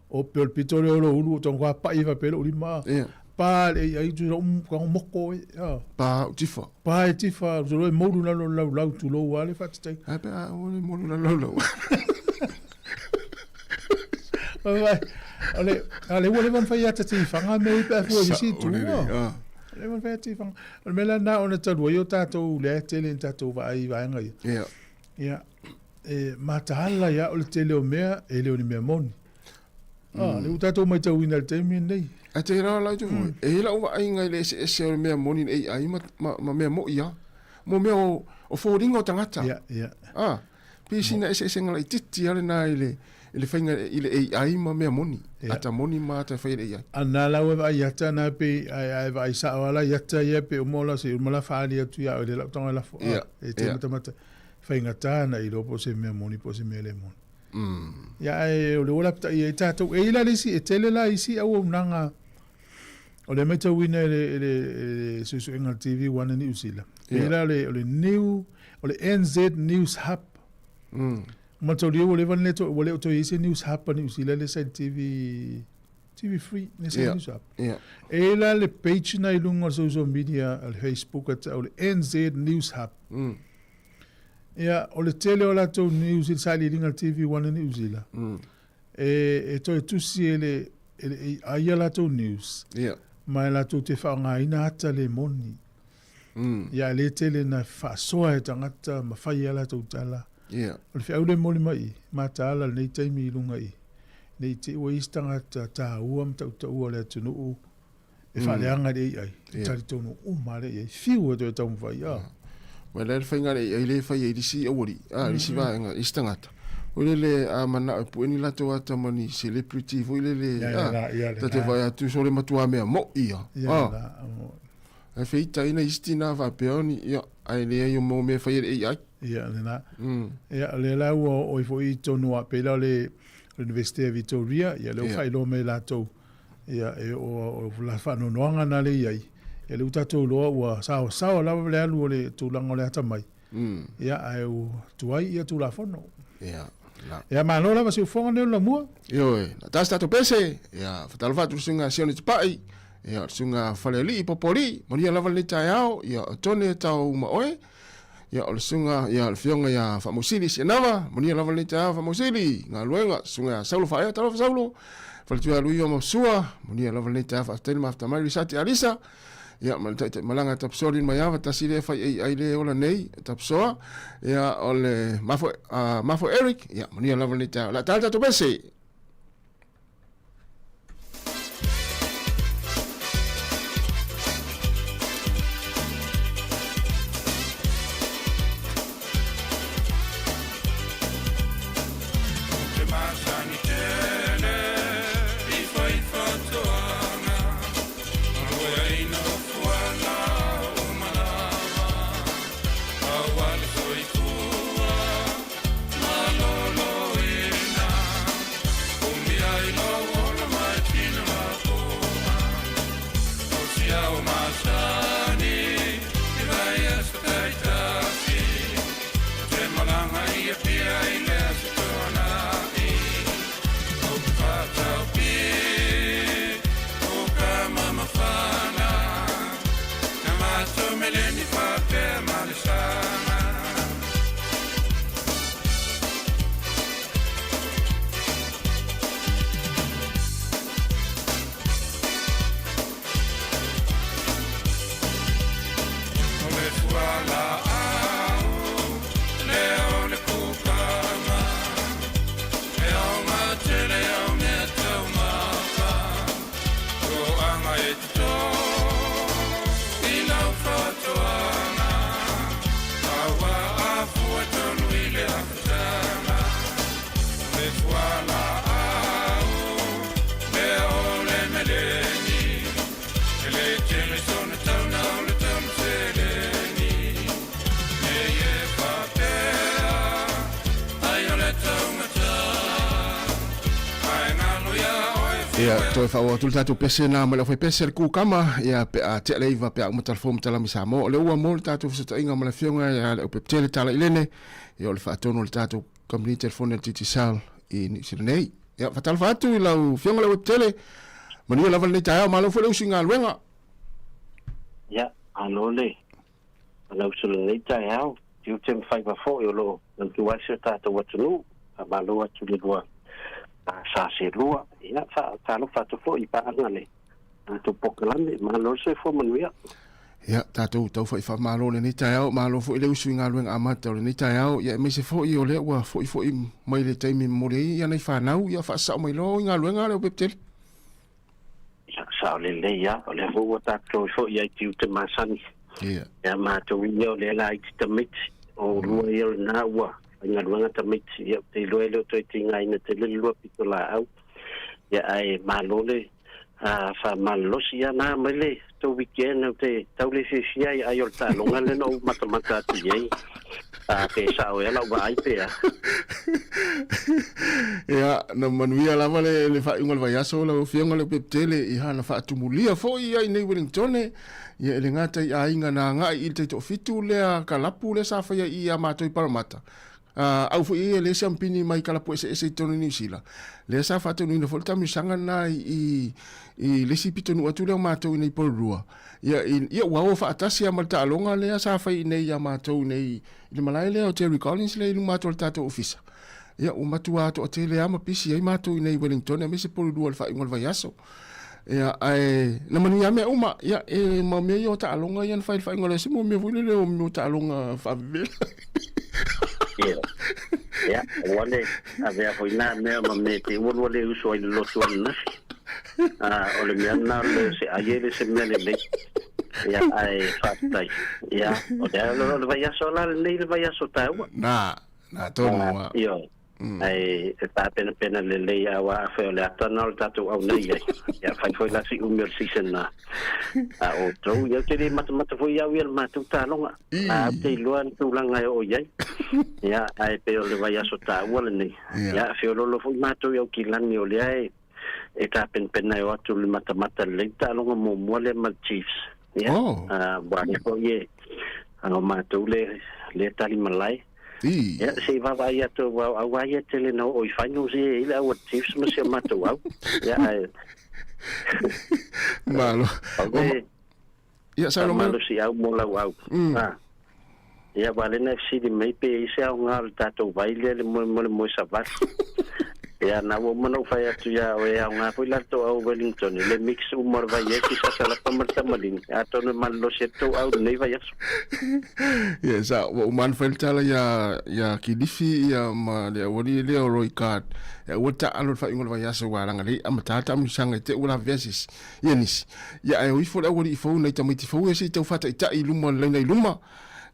o pe o le pito lea o lou ulu, ou tago a pai faapea lou lima, a. Yeah. Pa le AI tu lou tago moko e, a. Pa o tifa. Pa e tifa, tu lou e moulu lalo o le laulau, tulou a le faataitaiga. Ae pe a o le moulu lalo laulau. O le, a le ua leva ona fai ata tifaga mea ia pe a fua i isi itu, a. Leva ona fai ata tifaga. O le mea la lena ona talu ai o tatou lea e tele ina tatou vaai i vaega ia. Ia. Ia, e mataala ia o le tele o mea e le o ni mea moni. Ah, lea ua tatou matauina i le taimi lenei. Ae te iloa la itu foi, e i ai lau vaaiga i le eseese o le mea moni i le AI ma, ma, ma mea moi lava. Mo mea o, o foliga o tagata. Ia, ia. Ah, pei sina eseesega laitiiti lava lena i le, i le faiga i le AI ma mea moni. Ia. Ata moni ma ata e fai e le AI. A na la ua vaai ata na pei ae ae vaai sao lava la i ata ia pei uma o la se uma la faaali atu ia oe le lau tago e lafo Ia, a e te ia. matamata faigata na iloa po o se mea moni po o se mea le moni. Mm. Ia ae o le ua lapatai ai tatou e i ai la le isi e tele la isi auaunaga o lea matauina e le e le e le suesuega a le TV One a Niu Sila. E i ai la o le new o le NZ News Hub. Mm. Mataulia ua leva ona le ua le o toe i ai se News Hub a Niu Sila lea sa i le TV TV Free lea sa i Yeah. News Hub. Yeah. E i ai la le page na i luga o le social media o le Facebook a o le NZ News Hub. Mm. Ia, o le tele o latou news i le sailiiliga a le TV One a Niu Sila. Mm. E, e toe tusi e le, e le AI a latou news. Yeah. Ma e latou te faaaogaina ata le moni. Mm. Ia, e le tele na faasoa e tagata ma fai ai a latou tala. Yeah. O le feau lea e momoli mai i, mataala lenei taimi i luga i, ne i te i ua i ai se tagata taua ma tautaua o le atunuu e faaleaga i le AI, e talitonu uma lava le AI, fiu e toe taumafai, a. Mai la le faiga a le AI lea e fai ai le isi aualii, a, le isi vaega, le isi tagata. Foi lele a manao e pue ni latou ata ma ni celebrity foi lele, a, ta te vaai atu so le matua mea mo'i ia, a. Ae feita ai nai isi tina faapea o ni, ia, ae leai o mo mea e fai e le AI. Ia, lena. Ia, o lea la ua oo ai foi i totonu a, pei la o le Universite a Victoria, ia lea ua faailoa mai e latou, ia, e o, o la faanoanoaga na lea e i ai, ia lea ua tatou iloa ua saosaoa lava le alu o le tulaga o le atamai, ia, ae ua tuai ia Tulafono. Ia, la. Ia, malo lava siufofoga nei o le lamua. Ioe, na tasi tatou pese, ia, fatalofa atu i le susuga a Sione Tupai, ia, o le susuga a Falealii Popoalii, manuia lava lenei taeao, ia, o Tone e tau ma oe, Ia, o le susuga, ia, le Afioga ia Faamausili Sianava, manuia lava lenei taeao Faamausili, galuega, susuga ia Saulo Faaea, talofa Saulo, faletua ia Luio ma Sua, manuia lava lenei taeao, faafetai le mafuta mai Risati Alisa, ia, ma le taitai malaga Tapisoa Lin Maiava, tasi lea fai ai lea e ola nei, Tapisoa, ia, o le Mafo, Mafo Eric, ia, manuia lava lenei taeao. O le a tala tatou pese! Ia, toe faaauau atu le tatou pese na ma le aufaipese a le kukama, ia pe a tea le iva pe a uma talafou ma talami Samoa. O lea ua mo le tatou fesootaiga ma le afioga ia Leaupepetele Tala Ilene, ia o le faatonu o le tatou kamupani telefoni a le Digicel i Niu Sila nei. Ia, faatalofa atu i lau afioga Leaupepetele, manuia lava lenei taeao, malo foi le usu i galuega. Ia, malo le malausu lenei taeao, tiute ma faiva foi o lo o manatua ai si o tatou atunuu. Faamalo atu i le lua sa selua. Ia, faatalofa atu foi i paaga le tatou polokalame. Malo le soifua manuia. Ia, tatou tau fai faamalo lenei taeao, malo foi le usu i galuega amata o lenei taeao, ia aemaise foi o lea ua foi foi mai le taimi momoli ai ia nai fanau, ia faasao mai loa i galuega Leaupepetele. Ia, sao lelei lava, o lea foi ua tatou foi ai tiute masani. Ia. Ia matou ia o lea la iti tamaiti, o lua ia o lena ua faigaluega tamaiti, ia ou te iloa e le o toe tigaina tele le lua pitolaau. Ia ae malo le faamalolosi ia na mai le tou weekend ou te tau le fiafia ai ai o le taaloga lea na ou matamata atu i ai. A pe sao ea lau vaai pe a. Ia, na manuia lava le, le faaiuga o le vaiaso lau Afioga Leaupepetele, ia na faatumulia foi ia i nei Wellingtone, ia e le gata i aiga na agai i le taitoafitu lea kalapu lea sa faia i ia matou i Parramatta, A au foi ia e leai se ampini mai kalapu eseese i totonu o Niu Sila, lea sa faataunuina foi le taamilosaga lena i, i le isi pitonuu atu lea o matou i nei Porirua. Ia, i, ia ua o faatasi lava ma le taaloga lea sa fai i nei ia matou i nei i le malae lea o Terry Collins lea i luma atu o le tatou ofisa. Ia, ua matua toatele lava ma pisi ai matou i nei i Wellington aemaise Porirua i le faaiuga o le vaiaso. Ia, ae na manuia lava mea uma. Ia, e ma mea ia o taaloga ia na fai i le faaiuga o le aso, mo mea foi lele o mea o taaloga faavevela. Ia, ia, ua le avea foi nā mea ma me te ua lua le uso ai le lotu ananafi. Ah, o le mea lena o le se ai e le se mea lelei. Ia, ae faafetai. Ia, o le, o le vaiaso la lenei le vaiaso taua. Na, na tonu lava. Ioe. Ae e tapenapena lelei aua afai o le ata na o le tatou au nei ai. Ia fai foi la si umi o le season na a outou. Ia ou te le matamata foi au ia le matou taaloga. A ou te iloa le tulaga e oo i ai. Ia ae pei o le vaiaso taua lenei. Ia feololo foi matou i Aukilani o lea e e tapenapena e o atu le matamata lelei taaloga muamua lea ma le Chiefs. Ia ua lea foi e o matou le le tali malae. Ia, se i vaavaai atu aua aua ia tele na oo i finals ia e i le au a Chiefs ma si o matou au. Ia, ae... Malo. O le... Ia, saunoa mai. Malosi au mo lau au. Ah. Ia, ua lena e fesili mai pe i se aoga o le tatou vai lea le moe mo le moe savali. Ia, na ua uma ona ou fai atu ia oe, e aoga foi la le tou au Wellington i le mix uma o le vai e ki sasalapa ma le tamaligi, atonu e malolosi atu tou au i lenei vaiaso. Ia, sa ua uma ona fai le tala ia, ia Kilifi ia ma le aualii lea o Roy Card, e aua le taaalo i le faaiuga o le vaiaso aua leaga lea i amata le taamilosaga i te i ua lavevea se isi. Ia nisi. Ia ae o ifo le aualii fou nai tamaiti fou ia se i tau faataitai i luma o le laina i luma.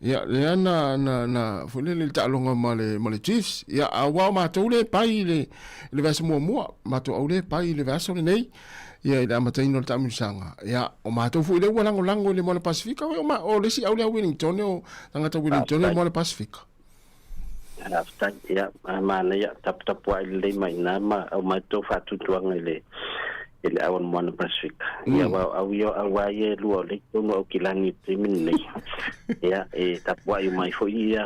Ia, lea na, na, na, foi lele le taaloga ma le, ma le Chiefs. Ia, a ua o matou le pai i le, i le vaiaso muamua. Matou au le pai i le vaiaso lenei. Ia, i le amataina o le taamilosaga. Ia, o matou foi lea ua lagolago i le Moana Pasifika. O, ma, o le isi au lea Wellington, o tagata Wellington i le Moana Pasifika. Faafetai. Ia, manaia, taputapuai lelei mai i ina ma aumai tou faatuatuaga i le i le au o le Moana Pasifika. Ia, aua o au ia o au lava ia e lua o lea i totonu o Aukilani i le taimi lenei. Ia, e tapuai uma ai foi ia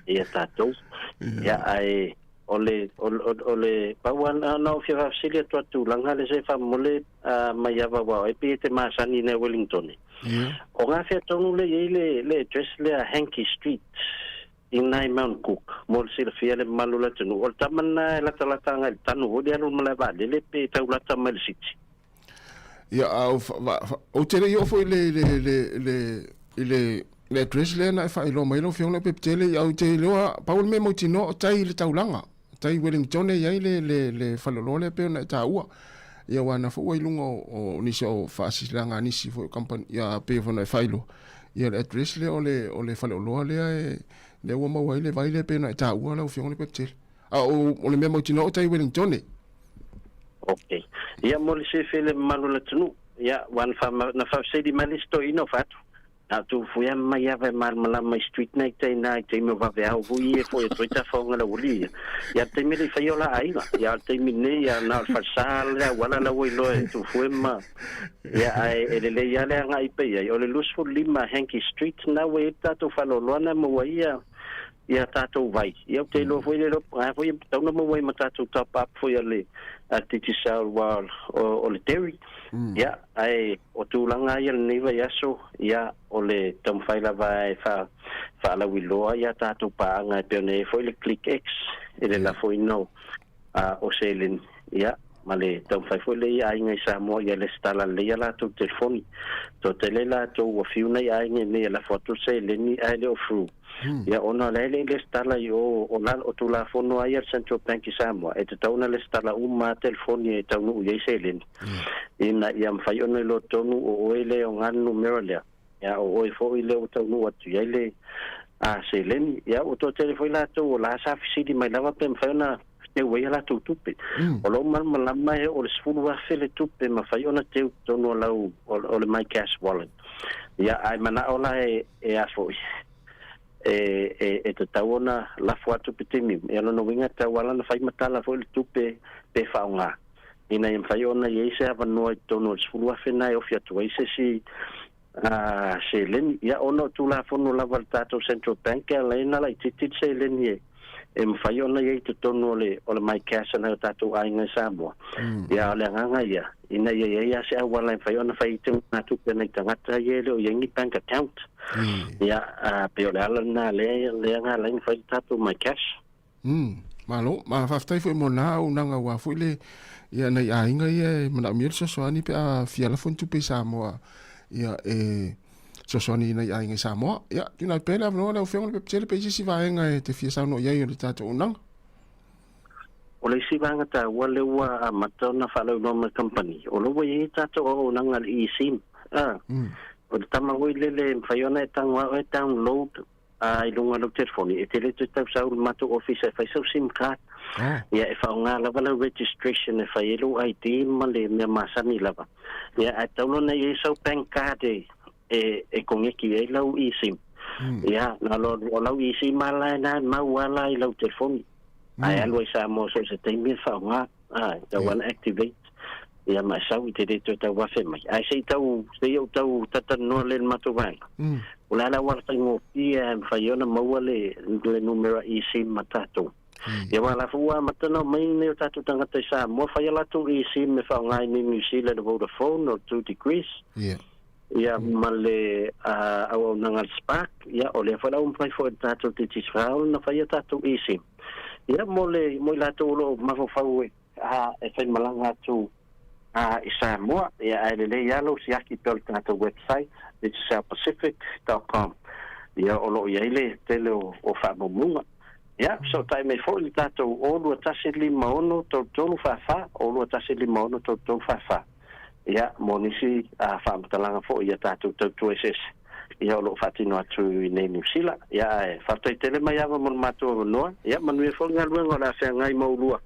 ia tatou. Ia, ae o le o o o le pau lava na ou fia faafesili atu a tulaga lea se faamolemole mai ava aua e pei e te masani i nai Wellington. O gafea tonu lea e i ai le le address lea Hankey Street i nai Mount Cook, mo le silafia le mamalu o le atunuu, o le tama lena e latalata agai i le tanu foi lea alu i le malae vaalele pe tau lata mai i le city. Ia, a o, ou te le i oo foi i le, le, le, le, i le, le address lea na e faailoa mai lau Afioga Leaupepetele, ia ou te iloa, pau le mea mautinoa o tai i le taulaga, tai i Wellington e i ai le, le, le faleoloa lea pei ona e taua. Ia aua na foi ua i luga o, o nisi o faasilasilaga a nisi foi o company, ia pei foi ona e faailoa, ia le address lea o le, o le faleoloa lea e, lea ua maua ai le vai lea pei ona e taua lau Afioga Leaupepetele. A o, o le mea mautinoa o tai Wellingtone. Ok. Ia mo le silafia i le mamalu o le atunuu, ia, ua na faama, na faafesili mai le isi toeaina o Fatu, Na o tou fuea mai ava e malamalama i street na i tai na i taimi o vaveao vui e foi atu ai tafaoga le aualii ia. Ia le taimi le i faia o la aiga. Ia o le taimi nei ia na o le falesa le auala la ua iloa e Tufue ma ia ae e lelei lava le agai pea i ai. O le 25 Hankey Street na ua i ai le tatou faaloloa na e maua ai ia ia tatou vai. Ia ou te iloa foi le iloa ae foi e tatau ona maua ai ma tatou top up foi a le a le Digicel ua o le dairy. Ia ae o tulaga ia lenei vaiaso, ia o le taumafai lava e fa faalauiloa ia tatou paaga e pei ona i ai foi le Click X i le lafoina o a o seleni, ia ma le taumafai foi lea i aiga i Samoa ia lesitala lelei a latou telefoni. Toatele latou ua fiu nai aiga i mea e lafo atu le seleni ae le o through. Ia ona o la e le i lesitala i o, o lalo o Tulafono lava ia a le Central Bank i Samoa, e tatau ona lesitala uma lava telefoni e taunuu i ai seleni, ina ia mafai ona iloa tonu o oe le oga le numera lea, ia o oe foi lea ua taunuu atu i ai le seleni. Ia ua toatele foi latou o la sa fesili mai lava pe mafai ona teu ai a latou tupe. O lou malamalama e o le $10,000 le tupe e mafai ona teu i totonu o lau o le My Cash Wallet. Ia ae manao la e e a foi e e e tatau ona lafo atu pe taimi uma. Ia lona uiga e tatau lava ona fai matala foi le tupe pe faaaoga ina ia mafai ona i ai se avanoa i totonu o le $10,000 na e ofi atu ai se isi a seleni. Ia ona o Tulafono lava a le tatou Central Bank e ala ai ona laitiiti le seleni e e mafai ona i ai i totonu o le o le My Cash a nai o tatou aiga i Samoa. Ia a o le agaga ia, ina ia i ai lava se auala e mafai ona fai ai teugatupe a nai tagata ia e le o i ai ni bank account. Ia, a pei o le ala lena lea lea na ala ai ona fai le tatou My Cash. Malo, ma faafetai foi mo na auaunaga aua foi le ia nai aiga ia e manaomia le fesoasoani pe a fia lafo ni tupe i Samoa ia e fesoasoani i nai aiga i Samoa. Ia, tuuina atu pea le avanoa lau Afioga i le Pepetele pe i se isi vaega e te fia saunoa i ai o le tatou auaunaga. O le isi vaega taua lea ua amata ona faalauiloa mai le kamupani, o lo ua i ai tatou auaunaga i le eSIM. O le tama foi lele e mafai ona e tago lava oe download a i luga o lau telefoni, e te le toe tausau i le matou ofisa e fai sau sim card. Ia, e faaaoga lava lau registration e fai ai lou ID ma le mea masani lava. Ia, ae tatau loa ona i ai sau bank card e, e, e koneki ai lau eSIM. Ia, na loa, o lau eSIM lava la lena e mau lava la i lau telefoni. Ae alu ai Samoa so o se taimi e faaaoga. Ā, e tau ana activate, ia ma e sau i te le toe tauafe mai. Ae se i tau, se i ou tau talatalanoa lea i le matou vaega. O le a le auala faigofie e mafai ai ona maua le, le numera eSIM ma tatou. Ia aua o la foi ua amata ona omai nai o tatou tagata i Samoa fai a latou eSIM e faaaoga ai nei New Zealand Vodafone o le 2 Degrees. Ia ma le auaunaga a le Spark, ia o lea foi la ua mafai foi e le tatou Digicel ona fai a tatou eSIM. Ia mo le mo i latou o lo o mafaufau e e faimalaga atu i Samoa, ia ae lelei lava lou siaki pea o le tatou website digicelpacific.com. Ia o lo o i ai le tele o faamaumauga. Ia, fesootai mai foi i le tatou 021 56 33 44, 021 56 33 44. Ia, mo nisi faamatalaga foi i a tatou tautua eseese, ia o lo o faatino atu i nei Niu Sila. Ia, ae faafetai tele mai lava mo le matou avanoa. Ia, manuia foi le galuega o le a feagai ma oulua,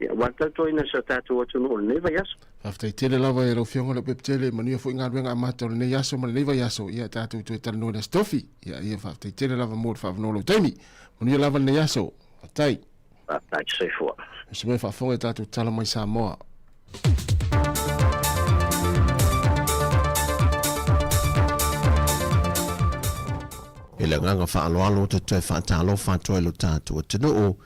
ia, aua le tautuaina o si o tatou atunuu i lenei vaiaso. Faafetai tele lava e lau Afioga Leaupepe Tele, manuia foi galuega amata o lenei aso ma lenei vaiaso. Ia, tatou toe talanoa i le Aso Tofi. Ia, ia, faafetai tele lava mo le faavanoa o lou taimi. Manuia lava lenei aso. Faafetai. Faafetai, soifua. O se mea faafofoga i tatou tala mai Samoa. I le agaga faaaloalo ou te toe faatalofa atu ai i lo tatou atunuu,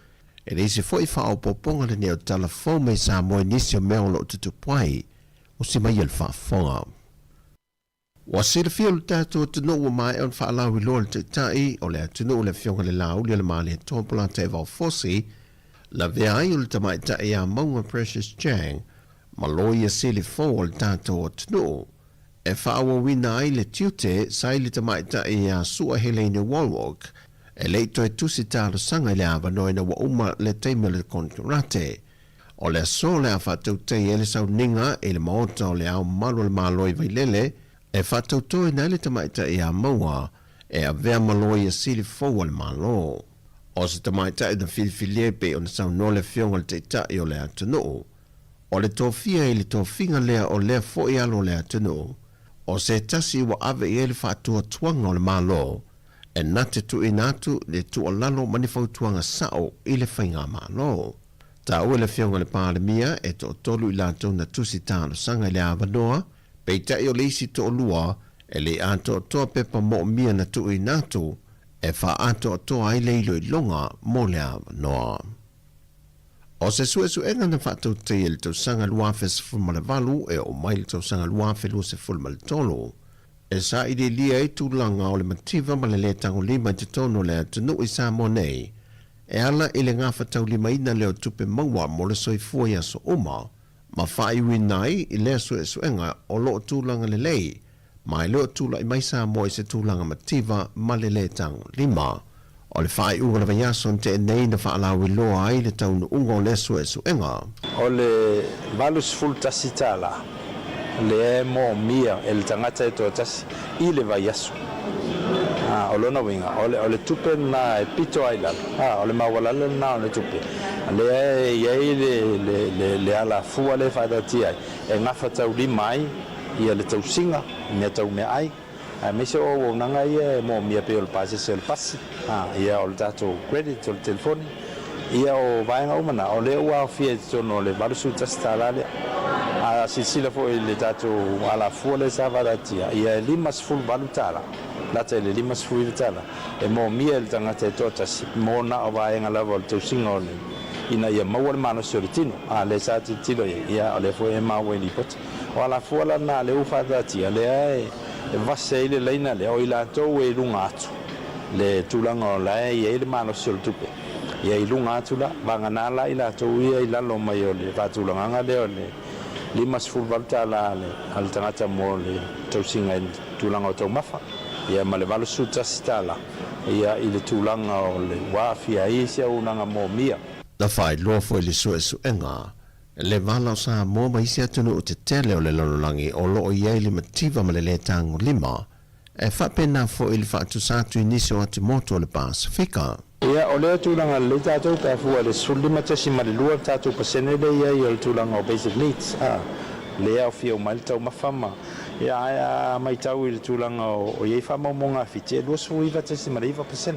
e le isi foi faaopoopoga lenei o tala fou mai Samoa i nisi o mea o lo o tutupu ai, o si mai ia le faafofoga. Ua silafia lo tatou atunuu ua maea ona faalauiloa le Taitai o le atunuu le Afioga i le Laaulialemalietoa Polataivao Fosi, lavea ai o le tamaitai ia Mauga Precious Chang ma loia sili fou o le tatou atunuu e faaauauina ai le tiute sa i le tamaitai ia Sua Helene Wallwork e le i toe tusi talosaga i le avanoa ina ua uma le taimi o le konekarate. O le aso o le a faatautaia ai le sauniga i le Maota o le Ao Mamalu o le Malo i Vailele e faatautoina ai le tamaitai ia Maua e avea ma loia sili fou a le Malo. O se tamaitai na filifilia e pei ona saunoa le Afioga i le Taitai o le atunuu, o le tofia i le tofiga lea o lea foi alo o le atunuu, o se tasi ua ave i ai le faatuatuaga o le Malo e na te tuuina atu le tuualalo ma ni fautuaga sao i le Faigamalo. Taua le Afioga i le Palemia e toatolu i latou na tusi talosaga i le avanoa, peitai o le isi toalua e le i atoatoa pepa moomia na tuuina atu e faaatoatoa ai le iloiloga mo le avanoa. O se suesuega na faatautaia i le tausaga 2018 e oo mai i le tausaga 2023, e sailiilia ai tulaga o le mativa ma le lē tagolima i totonu o le atunuu i Samoa nei, e ala i le gafataulimaina lea o tupe maua mo le soifua i aso uma, ma faaiuina ai i lea suesuega o lo o tulaga lelei ma e le o tulai mai Samoa i se tulaga mativa ma le lē tagolima. O le faaiuga o le vaiaso na tea nei na faalauiloa ai le taunuuga o lea suesuega. O le $81 lea e moomia e le tagata e toatasi i le vaiaso. O lona uiga, o le tupe lena e pito ai i lalo, o le maualalo lena o le tupe lea e i ai le alafua lea e faataatia ai e gafataulima ai le tausiga i mea tau meaai. Aemaise o auaunaga ia e moomia pei o le pasese o le pasi, ia o le tatou credit o le telefoni, ia o vaega uma na, o lea ua aofia i totonu o le $81 lea. A silasila foi i le tatou alafua lea sa faataatia, ia e $58, lata i le $59 e moomia e le tagata e toatasi mo na o vaega lava o le tausiga o le ina ia maua le malosi o le tino. A lea sa tilotilo i ai, ia o lea foi e maua i lipoti. O alafua la na lea ua faataatia, lea e vase ai le laina lea, o i latou e i luga atu le tulaga o la e i ai le malosi o le tupe, ia i luga atu la, vagana la i latou ia i lalo mai o le faatulagaga lea o le $58 a le tagata mo le tausiga i le tulaga o taumafa, ia ma le $81 ia i le tulaga o le ua aafia ai se auaunaga moomia. Na faailoa foi le suesuega Le vala o Samoa ma isi atunuu tetele o le lalolagi o lo o i ai le mativa ma le lē tagolima, e faapena foi le faatusa atu i nisi o atimotu o le Pasefika. Ia, o lea tulaga lelei tatou pe a fua i le 15.2 le tatou pasene lea i ai o le tulaga o basic needs, a, lea e aofia uma ai le taumafa ma, ia, ae a maitau i le tulaga o i ai faamaumauga a Fiti, e 29.9%.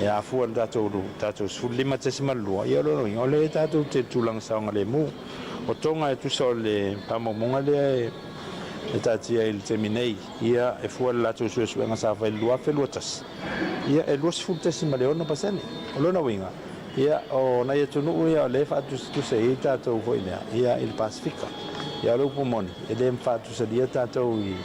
E afua i le tatou tatou 15.2, ia o lona uiga, o lea tatou te tulaga saogalemu. O Tonga e tusa o le faamaumauga lea e taatia i le taimi nei, ia e fua i le latou suesuega sa fai i le 2021, ia e 20.6%. O lona uiga, ia o nai atunuu ia o lea e faatusatusa i ai tatou foi lea, ia i le Pasefika. Ia o le upu moni, e le faatusalia tatou i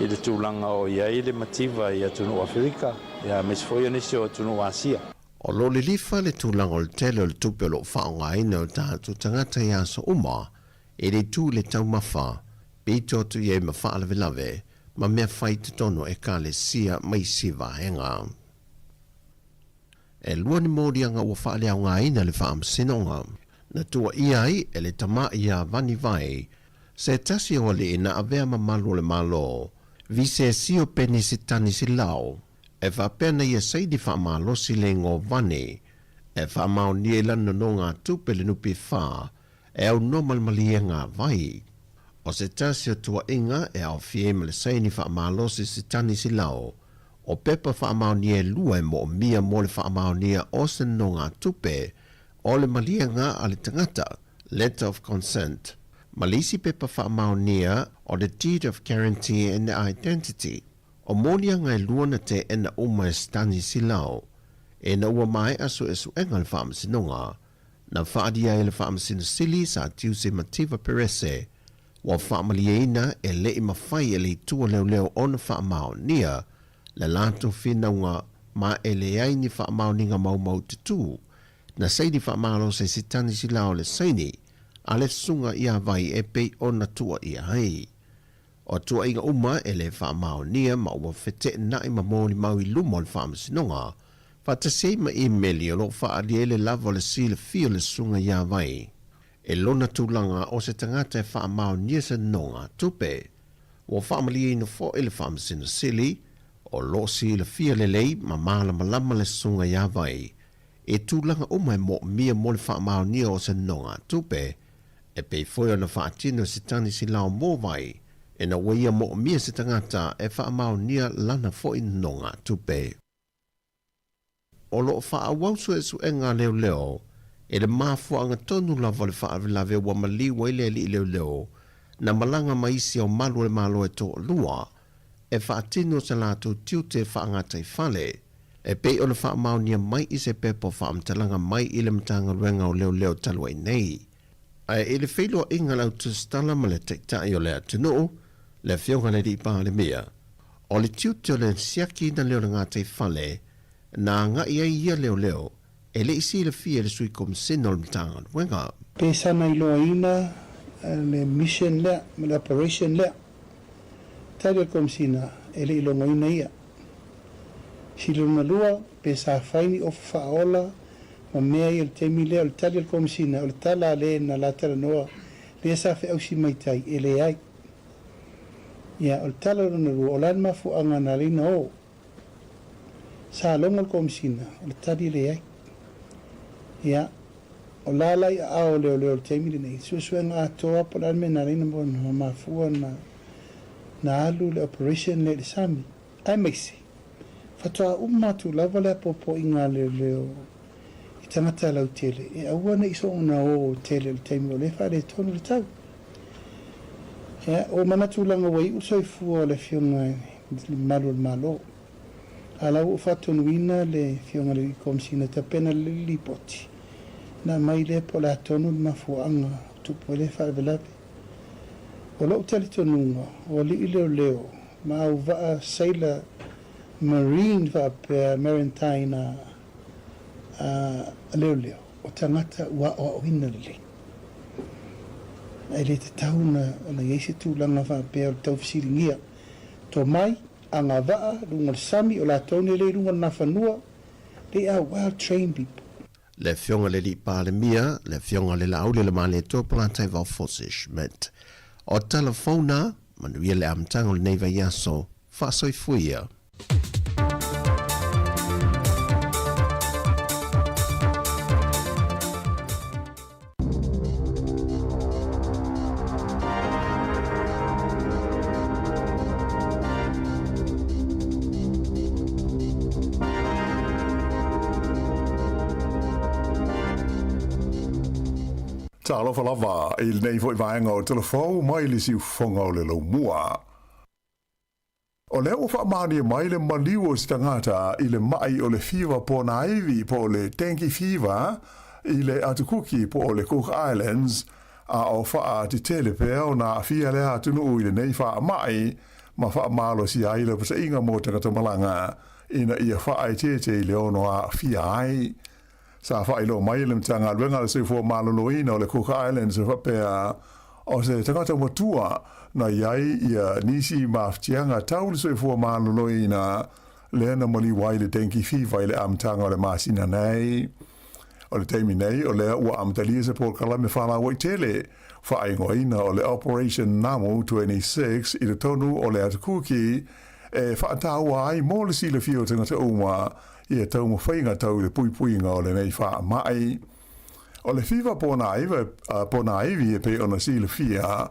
le tulaga o i ai le mativa i atunuu o Aferika. Ia, aemaise foi o nisi o atunuu Asia. O lo o lilifa le tulaga o le tele o le tupe o lo o faaaogaina e o tatou tagata i aso uma, e le tu i le taumafa, pito atu i ai ma faalavelave ma mea fai i totonu o Ekalesia ma isi vaega. E lua ni moliaga ua faaleaogaina le Faamasinoga. Na tuuaia ai e le tama ia Vani Vai se tasi o alii na avea mamalu o le Malo, Visesio Penisitanisilao, e faapea na ia saini faamalosi le igoa o Vani e faamaonia i lana nonogatupe le NPF e aunoa ma le maliega a Vai. O se tasi o tuuaiga e aofia ai ma le saini faamalosi Sitanisilao, o pepa faamaonia e lua e moomia mo le faamaonia o se nonogatupe o le maliega a le tagata, Letter of Consent, ma le isi pepa faamaonia o le Deed of Guarantee and Identity. O moliaga e lua na teena uma e Stanisilao ina ua maea suesuega le Faamasinoga na faaalia ai le Faamasino Sili Sir Tiuse Mativa Perese ua faamalieina e le i mafai e le Itu o Leoleo ona faamaonia le latou finauga ma e leai ni faamaoniga maumau tutū Na saini faamalosi e Sitanisilao le saini a le susuga ia Vai e pei ona tuuaia ai. O tuuaiga uma e le faamaonia ma ua feteenai ma molimau i luma o le Faamasinoga, faatasi ai ma imeli o lo o faaalia ai le lava o le silafia o le susuga ia Vai e lona tulaga o se tagata e faamaonia se nonogatupe. Ua faamalieina foi le Faamasino Sili o lo o silafia lelei ma malamalama le susuga ia Vai. i tulaga uma e moomia mo le faamaonia o se nonogatupe, e pei foi ona faatino e Sitanisi Mowai, ina ua ia moomia se tagata e faamaonia lana foi nonogatupe. O loo faaauau suesuega a leoleo i le mafuaaga tonu lava o le faalavelave ua maliu ai le alii leoleo na malaga ma isi ao malu o le Malo e toalua e faatino se latou tiute faagataifale, e pei ona faamaonia mai i se pepa o faamatalaga mai i le Matagaluega o Leoleo talu ai nei. Ae i le feiloaiga a le Autusitala ma le Taitai o le atunuu, le Afioga i le Alii Palemia, o le tiute o le siakiina lea o le gataifale na agai ai ia leoleo e le i silafia e le Sui Komesina o le Matagaluega. Pe sana iloaina le mission lea ma le operation lea. Tali a le Komesina, e le i logoina ia. Sili lona lua, pe sa fai ni ofa faaola ma mea ia i le taimi lea, o le tali a le Komesina, o le tala a le na la talanoa lea sa feausi mai tai, e leai. Ia, o le tala lona lua, o le a le mafuaaga na ala ai na o? Sa logo le Komesina, o le tali e leai. Ia, o la la i aao o leoleo i le taimi lenei, suesuega atoa po o le a le mea na ala ai ona mafua na alu le operation lea i le sami. Aemaise, faatoa uma atu lava le apoapoaiga a leoleo i tagata lautele e aua ne i soona o tele i le taimi o lea e faaletonu le tau. Ia, ua manatu leaga ua iu le soifua o le Afioga i le Malu o le Malo. A la ua ou faatonuina le Afioga i le Alii Komesina e tapena lelei le lipoti, ona aumai lea po o le a tonu le mafuaaga o tupu ai lea faalavelave. O lou talitonuga, o alii leoleo ma auvaa sailor marine faapea maritime a leoleo, o tagata ua aoaoina lelei. E le tatau ona i ai se tulaga faapea o le taufesiligia. Tomai, agavaa, luga o le sami, o latou nei lea i luga o le Nafanua, they are well trained people. Le Afioga i le Alii Palemia, le Afioga i le Laauli o le Malietoa Polataivao Fosi Schmidt. O tala fou na, manuia le amataga o lenei vaiaso, faasoifua ia. Talofa lava i lenei foi vaega o Telefou mai le siufofoga o le Laumua. O lea ua faamaonia mai le maliu o se tagata i le maʻi o le fiva ponaivi po o le dengue fever i le Atu Kuki po o le Cook Islands, a o faatetele pea ona aafia lea atunuu i lenei faamai ma faamalosia ai le pasaiga mo tagata malaga ina ia faaeteete i le ono aafia ai. Sa faailoa mai e le Matagaluega a le Soifua Maloloina o le Cook Islands e faapea, o se tagata matua na i ai ia nisi mafatiaga tau le soifua maloloina lea na maliu ai le dengue fever i le amataga o le masina nei. O le taimi nei, o lea ua amatalia se polokalame faalauaitele faaigoaina o le Operation Namu 26 i totonu o le Atu Kuki e faataua ai mo le silafia o tagata uma ia taumafaiga tau i le puipuiga o lenei faamai. O le fiva ponaivi e pei ona silafia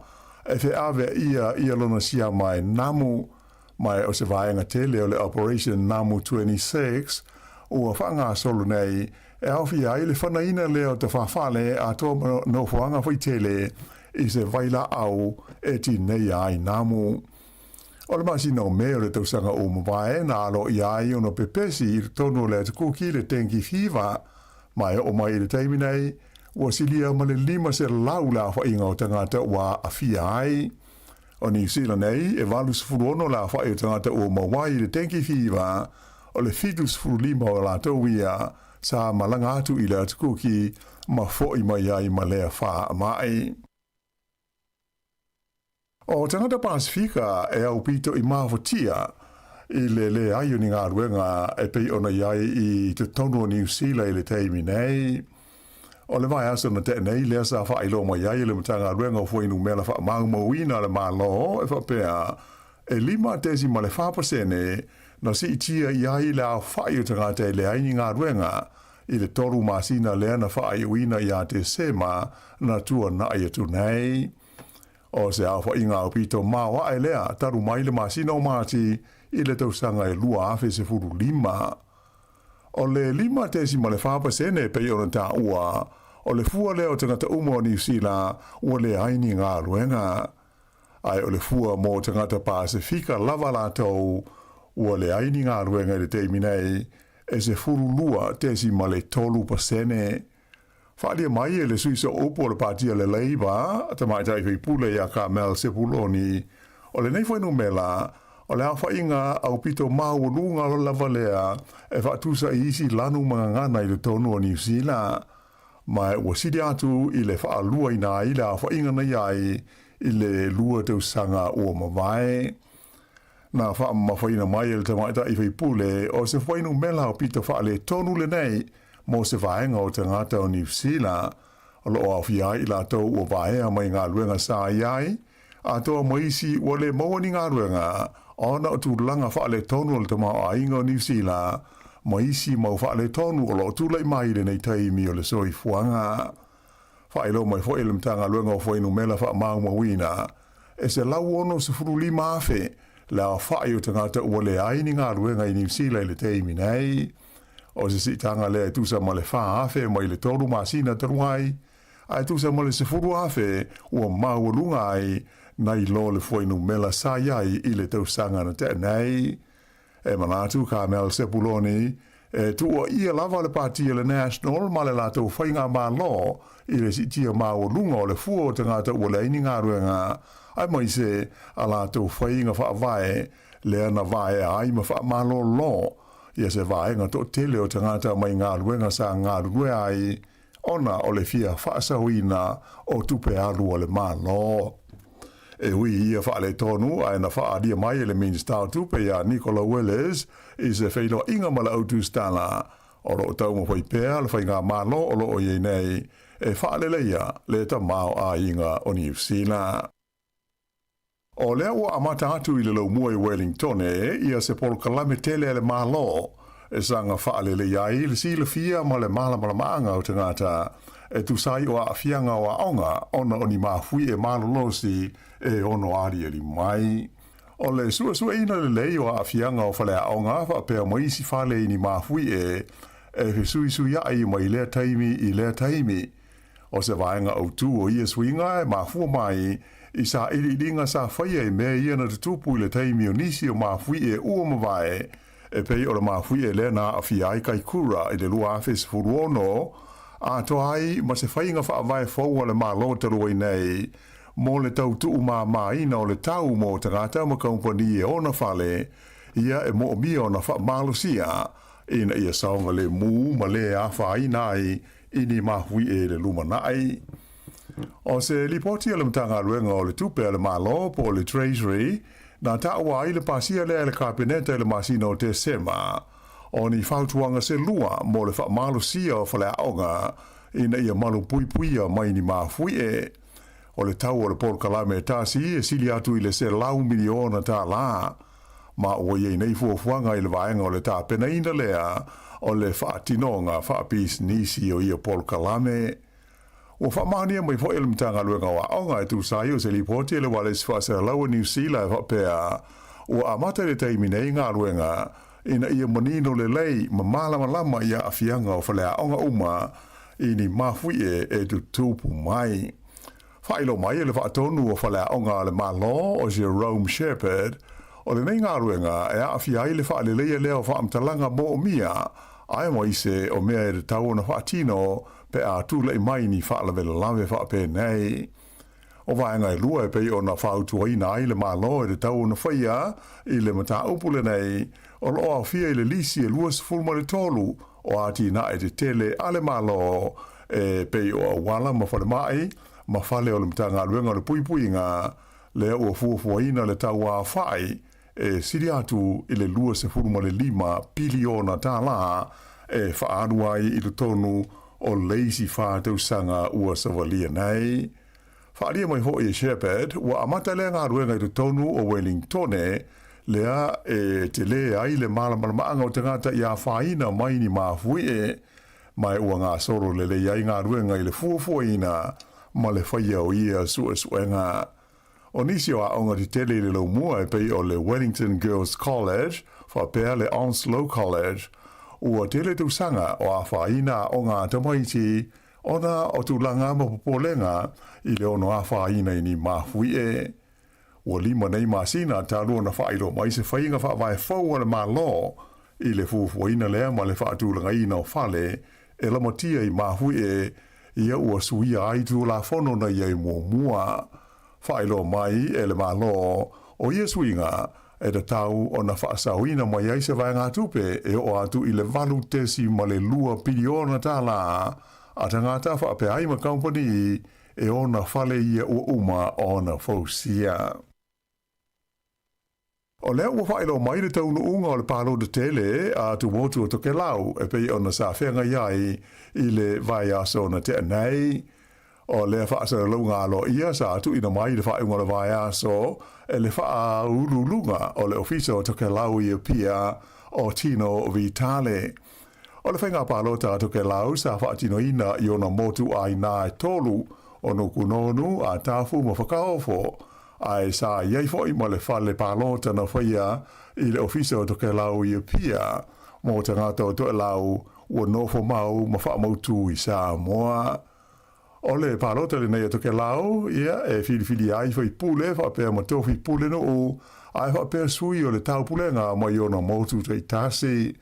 e feaveaia ia lona siama e namu, ma o se vaega tele o le Operation Namu 26 ua faagasolo nei e aofia ai le fanaina lea o tafafale atoa ma nofoaga faitele i se vailaau e tineia ai namu. O le masina o Me o le tausaga ua mavae na aloaia ai ona pepesi i totonu o le Atukuki le dengue fever, ma e oo mai i le taimi nei, ua silia ma le 500 le aofaiga o tagata ua aafia ai. O Niu Sila nei, e 86 le aofai o tagata ua maua ai i le dengue fever, o le 75 o latou ia sa malaga atu i le Atukuki ma foi mai ai ma lea faamai. O tagata Pasifika e aupito i mafatia i le leai o ni galuega e pei ona i ai i totonu o Niu Sila i le taimi nei. O le vaiaso na tea nei lea sa faailoa mai ai e le Matagaluega o Fuainumera Faamaumauina a le Malo e faapea, e 5.4% na siitia i ai le aofai o tagata e leai ni galuega. i le 3 masina lea na faaiuina ia Tesema na tuana'i atu nei. O se aofaiga aupito maoae lea talu mai le masina o Mati i le tausaga e 2015. O le 5.4% e pei ona taua, o le fua lea o tagata uma o Niu Sila ua leai ni galuega. Ae o le fua mo tagata Pasefika lava latou ua leai ni galuega i le taimi nei, e 12.3%. Faaalia mai e le sui sooupu o le Pati a le Labour, Tamaitai Faipule ia Carmel Sepuloni, o lenei fuainumela, o le aofaiga aupito maualuga lava lea e faatusa i isi lanu ma gagana i totonu o Niu Sila, ma ua sili atu i le faaluaina ai le aofaiga na i ai i le 2 tausaga ua mavae. Na faamamafaina mai e le tamaitai faipule o se fuainumela aupito faaletonu lenei mo se vaega o tagata o Niu Sila, o lo o aofia ai i latou ua vaea mai galuega sa i ai, atoa ma isi ua le maua ni galuega ona o tulaga faaletonu o le tamaoaiga o Niu Sila ma isi mau faaletonu o lo o tulai mai i lenei taimi o le soifuaga. Faailoa mai foi e le Matagaluega o Fuainumela Faamaumauina, e 165,000 le aofai o tagata ua leai ni galuega i Niu Sila i le taimi nei. O se siitaga lea e tusa ma le 4,000 mai le 3 masina talu ai, ae tusa ma le 10,000 ua maualuga ai nai lo le fuainumela sa i ai i le tausaga na tea nei. E manatu Carmel Sepuloni, e tuuaia lava le Pati a le National ma le latou faigamalo i le siitia maualuga o le fua o tagata ua leai ni galuega, aemaise a latou faiga faavae lea na vaea ai ma faamalolo ia se vaega toatele o tagata mai galuega sa galulue ai ona o le fia faasaoina o tupe alu a le Malo. E ui i ia faaletonu, ae na faaalia mai e le Minisita o Tupe ia Nicola Willis i se feiloaiga ma le Autusitala, o lo o taumafai pea le faigamalo o lo o i ai nei e faaleleia le tamaoaiga o Niu Sila. O lea ua amata atu i le laumua i Wellingtone ia se polokalame tele a le Malo e saga faaleleia ai le silafia ma le malamalamaaga o tagata e tusa ai o aafiaga o aoga ona o ni mafuie malolosi e ono aliali mai. O le suesueina lelei o aafiaga o faleaoga faapea ma isi fale i ni mafuie e fesuisuiai mai lea taimi i lea taimi. O se vaega autū o ia suiga e mafua mai i sailiiliga sa faia i mea ia na tutupu i le taimi o nisi o mafuie ua mavae, e pei o le mafuie lea na aafia ai Kaikura i le 2016, atoa ai ma se faiga faavae fou a le Malo talu ai nei mo le tau tuumāmāina o le tau mo tagata ma kamupani e ona fale ia e moomia ona faamalosia ina ia saogalemu ma le afaina ai i ni mafuie i le lumanai. O se lipoti a le Matagaluega o le Tupe a le Malo po o le Treasury na taua ai le pasia lea e le Kapeneta i le masina o Tesema, o ni fautuaga se lua mo le faamalosia o faleaoga ina ia malupuipuia mai ni mafuie. O le tau o le polokalame e tasi e sili atu i le $100 miliona ma ua i ai nei fuafuaga i le vaega o le tapenaina lea o le faatinoga faapisinisi o ia polokalame. Ua faamaonia mai foi e le Matagaluega o Aoga e tusa ai o se lipoti a le Ualesi Faasalalau a Niu Sila e faapea, ua amata i le taimi nei galuega ina ia manino lelei ma malamalama i aafiaga o faleaoga uma i ni mafuie e tutupu mai. Faailoa mai e le Faatonu o Faleaoga a le Malo o Jerome Shepherd, o lenei galuega e aafia ai le faaleleia lea o faamatalaga moomia aemaise o mea e tatau ona faatino pe a tulai mai ni faalavelave faapenei. O vaega e lua e pei ona fautuaina ai le Malo e tatau ona faia i le mataupu lenei, o lo o aofia i le lisi e 23 o atinae tetele a le Malo e pei o auala ma falemai ma fale o le Matagaluega o le Puipuiga, lea ua fuafuaina le tau aofai e sili atu i le $25 piliona e faaalu ai i totonu o le isi 4 tausaga ua savalia nei. Faaalia mai foi e Shepherd, ua amata lea galuega i totonu o Wellingtone, lea e tele ai le malamalamaaga o tagata i afaina mai ni mafuie. Ma ua gasolo lelei ai galuega i le fuafuaina ma le faia o ia suesuega. O nisi o aoga tetele i le laumua e pei o le Wellington Girls College faapea le Onslow College, ua tele tausaga o afaina aoga a tamaiti ona o tulaga ma popolega i le ono afaina i ni mafuie. Ua 5 nei masina talu ona faailoa mai se faiga faavae fou a le Malo i le fuafuaina lea ma le faatulagaina o fale e lamatia i mafuie ia ua suia ai Tulafono na i ai muamua. Faailoa mai e le Malo o ia suiga e tatau ona faasaoina mai ai se vaegatupe e oo atu i le $8.2 piliona tālā a tagata faapea ai ma kamupani e ona fale ia ua uma ona fausia. O lea ua faailoa mai le taunuuga o le palota tele a Tumotu o Tokelau e pei ona sa feagai ai i le vaiaso na tea nei. O lea faasalalauga aloaia sa tuuina mai i le faaiuga o le vaiaso e le faauluuluga o le Ofisa o Tokelau i Apia o Tino Vitale. O le faiga palota a Tokelau sa faatinoina i ona motuʻāina e tolu o Nukunonu, Atafu ma Fakaofo, ae sa i ai foi ma le fale palota na faia i le Ofisa o Tokelau i Apia mo tagata o Toelau ua nofo mau ma faamautu i Samoa. O le palota lenei a Tokelau, ia, e filifilia ai faipule faapea ma tofi pulenuu, ae faapea sui o le taupulega mai ona motu taitasi.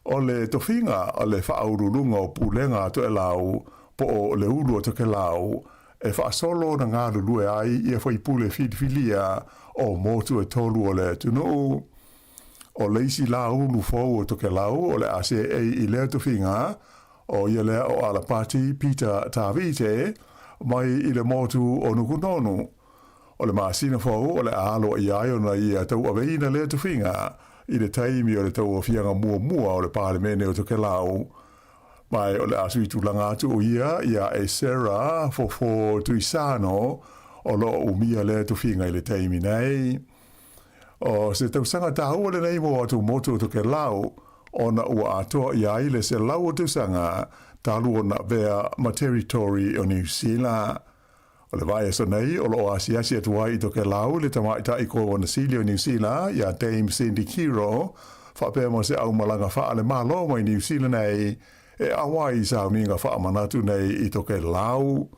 O le tofiga o le faauluuluga o pulega a Toelau po o le ulu o Tokelau e faasolo na galulue ai ia faipule filifilia o motu e tolu o le atunuu. O le isi la ulu fou o Tokelau o le a seei i lea tofiga, o ia lea o Alapati Peter Tavite mai i le motu o Nukunonu. O le masina fou o le a aloaia ai ona ia tauaveina lea tofiga i le taimi o le tauaofiaga muamua o le Palemene o Tokelau. Ma o le a sui tulaga atu o ia iā Esera Fofo Tuisano o lo o umia lea tofiga i le taimi nei. O se tausaga tāua lenei mo atu motu o Tokelau ona ua atoa i ai le 100 o tausaga talu ona avea ma Territory o Niu Sila. O le vaiaso nei o lo o asiasi atu ai i Tokelau le tamaitai Kovana Sili o Niu Sila iā Dame Cindy Kiro faapea ma se aumalaga faale-Malo mai Niu Sila nei e auai i sauniga faamanatu nei i Tokelau.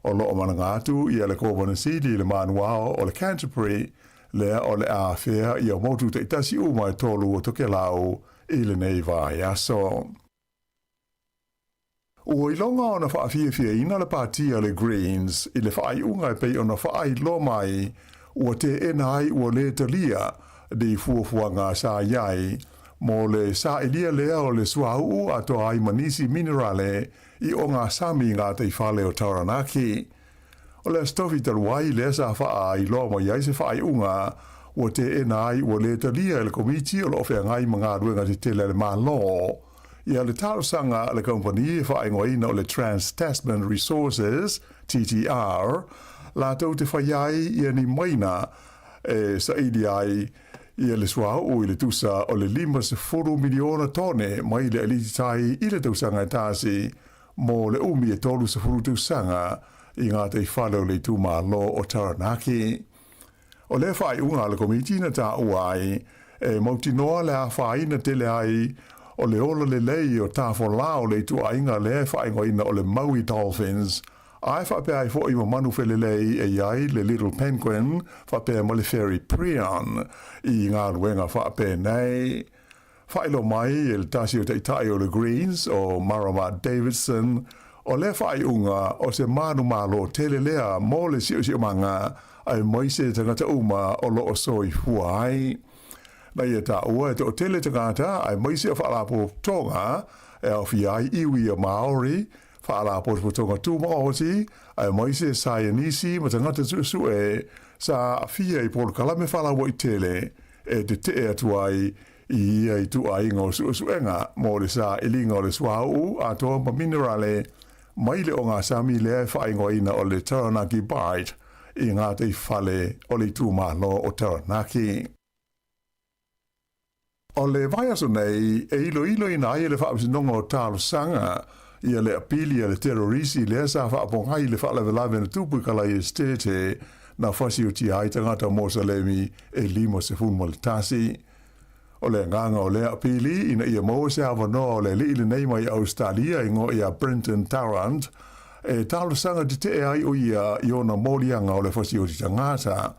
O lo o malaga atu ia le Kovana Sili i le manuao o le Canterbury lea o le a afea ia motu taitasi uma e tolu o Tokelau i lenei vaiaso. Ua iloga ona faafiafiaina le pati a le Greens i le faaiuga e pei ona faailoa mai ua teena ai ua lē talia ni fuafuaga sa i ai mo le saʻilia lea o le suauu atoa ai ma nisi minerale i ogasami i gataifale o Taranaki. O le Aso Tofi talu ai lea sa faailoa mai ai se faaiuga ua teena ai ua lē talia e le Komiti o lo o feagai ma galuega tetele a le Malo ia le talosaga a le kamupani e faaigoaina o le Trans Tasman Resources, TTR, latou te fai ai ia ni maina e saili ai ia le suauu i le tusa o le 50 miliona tone mai le aliti tai i le tausaga e tasi mo le umi e 30 tausaga i gataifale o le itumalo o Taranaki. O lea faaiuga a le Komiti na taua ai e mautinoa le afaina tele ai o le ola lelei o tafolā o le ituaiga lea e faaigoaina o le Maui Dolphins, ae faapea ai foi ma manu felelei e i ai le Little Penguin faapea ma le Fairy Prion i galuega faapenei. Faailoa mai e le tasi o taitai o le Greens, o Marama Davidson, o lea faaiuga o se manumalo tele lea mo le siosiomaga aemaise tagata uma o lo o soifua ai. Na ia taua e toatele tagata aemaise o faalapotopotoga e aofia ai iwi o Maori, faalapotopotoga tumaoti, aemaise saienisi ma tagata suesue sa aafia i polokalame faalauaitele e tetee atu ai i ia ituaiga o suesuega mo le sailiga o le suauu atoa ma minerale mai le ogasami lea e faaigoaina o le Taranaki Bight i gataifale o le itumalo o Taranaki. O le vaiaso nei e iloiloina ai e le Faamasinoga o Talosaga ia le apili a le terorisi lea sa faapogai i le faalavelave na tupu i Kalaia Esitete na fasiotia ai tagata Mosalemi e 51. O le agaga o lea apili ina ia maua se avanoa o le alii lenei mai Ausetalia igoa ia Brenton Tarrant e talosaga tetee ai o ia i ona moliaga o le fasioti tagata.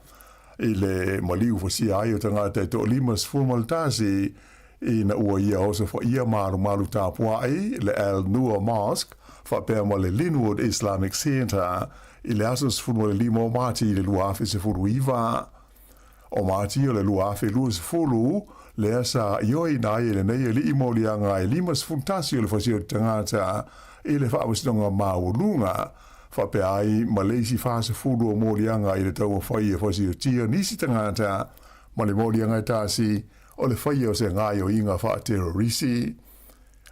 I le maliu fasia ai o tagata e toalima 11 ina ua ia osofaia malumalu tapuai le Al Noor Mosque faapea ma le Linwood Islamic Centre i le aso 15 o Mati i le 2019. O Mati o le 2020 lea sa ioeina ai e lenei alii moliaga e 51 o le fasioti tagata i le Faamasinoga Maualuga faapea ai ma le isi 40 o moliaga i le taumafai e fasiotia nisi tagata ma le moliaga e tasi o le faia o se gaoioiga faaterorisi.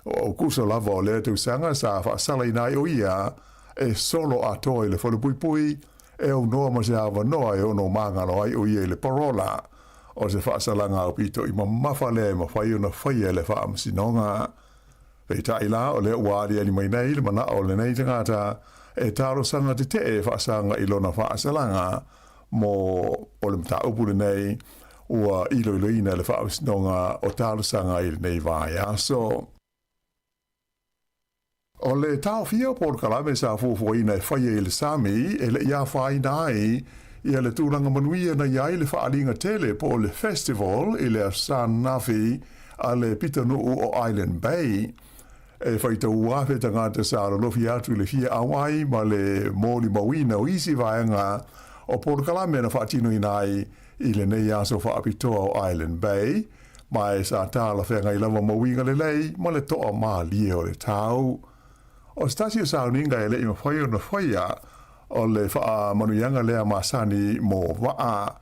O Aukuso lava o lea tausaga sa faasalaina ai o ia e solo atoa i le falepuipui e aunoa ma se avanoa e ono magalo ai o ia i le parola. O se faasalaga aupito i mamafa lea e mafai ona faia e le Faamasinoga. Peitai la, o lea ua aliali mai nei le manao o lenei tagata e talosaga tetee e faasaga i lona faasalaga mo o le mataupu lenei ua iloiloina e le Faamasinoga o Talosaga i lenei vaiaso. O le taofia o polokalame sa fuafuaina e faia i le sami e le i afaina ai ia le tulaga manuia na i ai le faaaliga tele po o le festival i le Aso Nafi a le pitonuu o Island Bay. E faitau afe tagata sa lolofi atu i le fia auai ma le molimauina o isi vaega o polokalame na faatinoina ai i lenei aso faapitoa o Island Bay, ma e sa talafeagai lava ma uiga lelei ma le toamalie o le tau. O se tasi o sauniga e le i mafai ona faia, o le faamanuiaga lea masani mo vaa.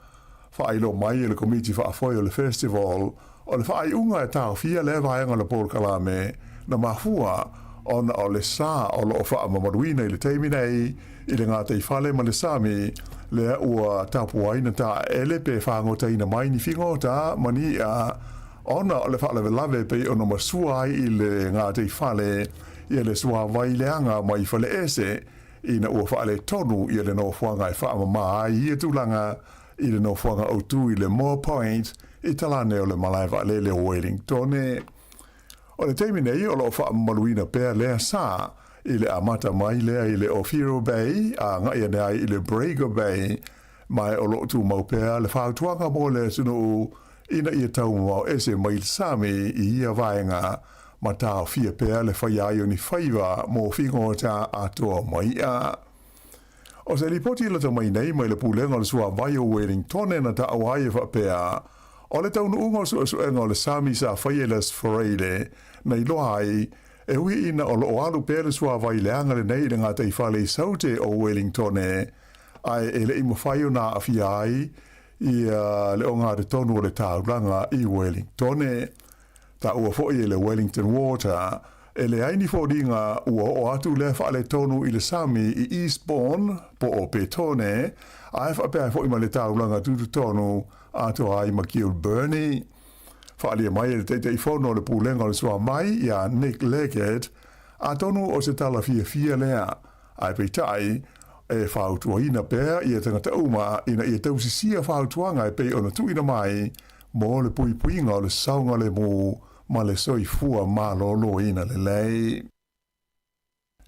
Faailoa mai e le Komiti Faafoe o le Festival, o le faaiuga e taofia lea vaega o le polokalame na mafua ona o le sa o lo o faamamaluina i le taimi nei i le gataifale ma le sami lea ua tapuaina taeele pe fagotaina mai ni figota ma ni i'a ona o le faalavelave e pei ona masua ai i le gataifale ia le suavai leaga mai Faleese ina ua faaletonu ia le nofoaga e faamama ai ia tulaga i le nofoaga autu i le Moa Point i talane o le malae vaalele o Wellingtone. O le taimi nei o lo o faamamaluina pea lea sa i le amata mai lea i le Owhiro Bay a agai ane ai i le Breaker Bay, ma o lo o tumau pea le fautuaga mo le atunuu ina ia taumamao ese mai le sami i ia vaega ma taofia pea le faia ai o ni faiva mo figota atoa ma i'a. O se lipoti i lata mai nei mai le Pulega o le Suavai o Wellingtone na taua ai e faapea, o le taunuuga o suesuega o le sami sa faia i le Aso Faraile na iloa ai, e ui ina o lo o alu pea le suavai leaga lenei i le gataifale i Saute o Wellingtone, ae e le i mafai ona aafia ai ia le ogatotonu o le taulaga i Wellingtone. Taua foi e le Wellington Water, e leai ni foliga ua oo atu lea faaletonu i le sami i Eastbourne po o Petone, ae faapea ai foi ma le taulaga tutotonu atoa ai ma Kilbirnie. Faaalia mai e le Taitaifono o le Pulega o le Suamai ia Nick Leggett, atonu o se tala fiafia lea, ae peitai, e fautuaina pea ia tagata uma ina ia tausisia fautuaga e pei ona tuuina mai mo le puipuiga o le saogalemu ma le soifua maloloina lelei.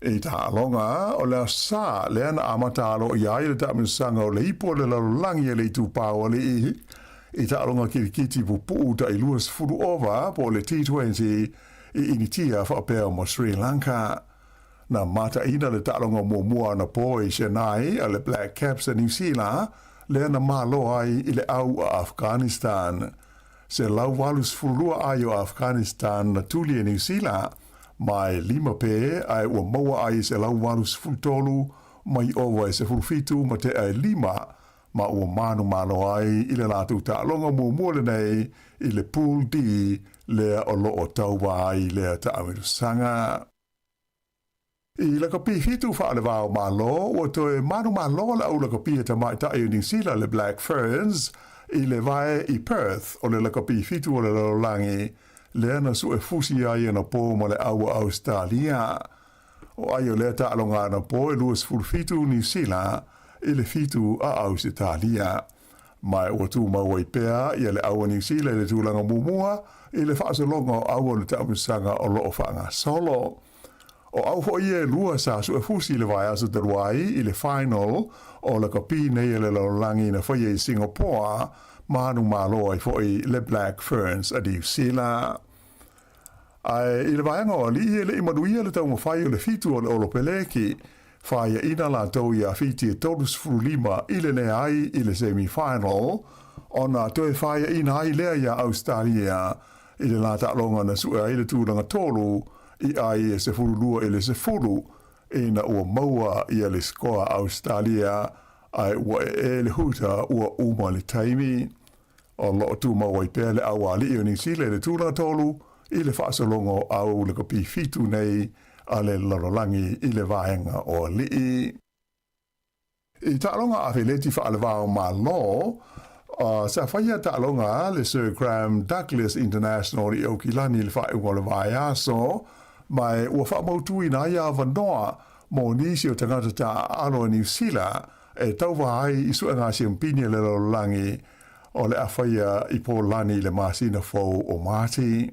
I taaloga, o le aso Sa lea na amata aloaia ai le taamilosaga o le ipu o le lalolagi e le itupa o alii i taaloga kilikiti pupuu tai 20 ova po o le T20 i Initia faapea ma Sri Lanka. Na mataina le taaloga muamua anapo i Chennai a le Black Caps a Niu Sila lea na malo ai i le au a Afghanistan. 182 ai o Afghanistan na tuli e Niu Sila, ma e lima pē ae ua maua ai e 183 mai ova e 17 ma tea e lima, ma ua manumalo ai i le latou taaloga muamua lenei i le Pool D lea o lo o tauva ai lea taamilosaga. I lakapi fitu faalevao Malo, ua toe manumalo le au lakapi e tamaitai o Niu Sila le Black Ferns. i le vae i Perth o le lakapi fitu o le lalolagi lea na suefusi ai anapō ma le au a Ausetalia. O ai o lea taaloga anapō e 27 Niu Sila i le fitu a Ausetalia. Ma ua tumau ai pea ia le au a Niu Sila i le tulaga muamua i le faasologa o au o le taamilosaga o lo o faagasolo. O au foi ia e lua sa suefusi i le vaiaso talu ai i le final o lakapi nei a le lalolagi na faia i Singapore ma manumalo ai foi le Black Ferns a Niu Sila. Ae i le vaega o alii e le i manuia le taumafai o le fitu o le Olopeleki, faiaina latou iā Fiti e 35 i le leai i le semi final, ona toe faiaina ai lea iā Ausetalia i le la taaloga na sue ai le tulaga tolu i ai e 12 i le 10 ina ua maua ia le sikoa a Ausetalia ae ua ee le huta ua uma le taimi. O lo o tumau ai pea le auali'i o Niu Sila i le tulaga tolu i le faasologa o au lakapi fitu nei a le lalolagi i le vaega o ali'i. I taaloga afeleti faalevao Malo, sa faia taaloga a le Sir Graham Douglas International i Aukilani i le faaiuga o le vaiaso, ma ua faamautuina ai avanoa mo nisi o tagata taaalo a Niu Sila e tauva ai i suega siampini a le lalolagi o le a faia i Pōlani i le masina fou o Mati.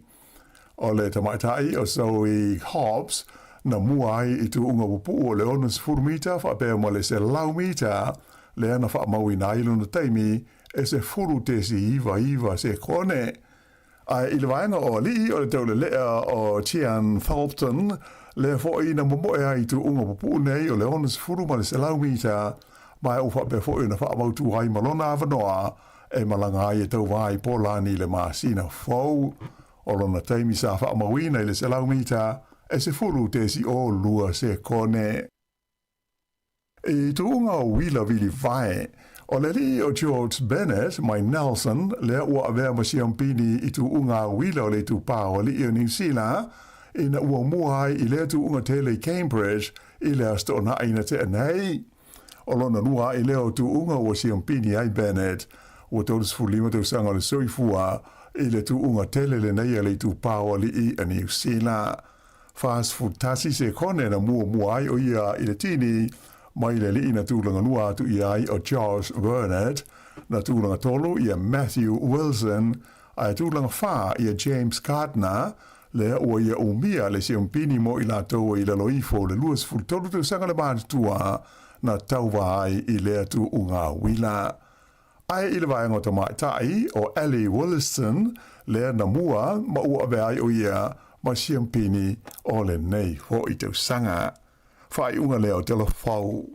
O le tamaitai o Zoe Hobbs na mua ai i tuuga pupuu o le 60 mita faapea ma le 100 mita, lea na faamauina ai lona taimi e 10.99 sekone. Ae i le vaega o alii o le taulelea o Tiaan Thulpton, lea foi na momoe ai i tuuga pupuu nei o le 60 ma le 100 mita, ma ua faapea foi ona faamautu ai ma lona avanoa e malaga ai e tauva i Pōlani i le masina fou. O lona taimi sa faamauina i le 100 mita e 10.02 sekone. I tuuga o uila vili vae, o le alii o George Bennett mai Nelson lea ua avea ma siampini i tuuga uila o le itupā o alii o Niu Sila ina ua mua ai i lea tuuga tele i Cambridge i le Aso Toonai na tea nei. O lona lua a'i lea o tuuga ua siampini ai Bennett, ua 35 tausaga o le soifua i le tuuga tele lenei a le itupā o alii a Niu Sila. 41 sekone na muamua ai o ia i le tini mai le alii na tulaga lua atu i ai o Josh Bernard, na tulaga tolu ia Matthew Wilson, ae tulaga fa ia James Gardner, lea ua ia umia le siampini mo i latou i lalo ifo o le 23 tausaga le matutua na tauva ai i lea tuuga uila. Ae i le vaega o tamaitai o Ellie Williston lea na mua ma ua avea ai o ia ma siampini o lenei foi tausaga. Faaiuga lea o Telefou.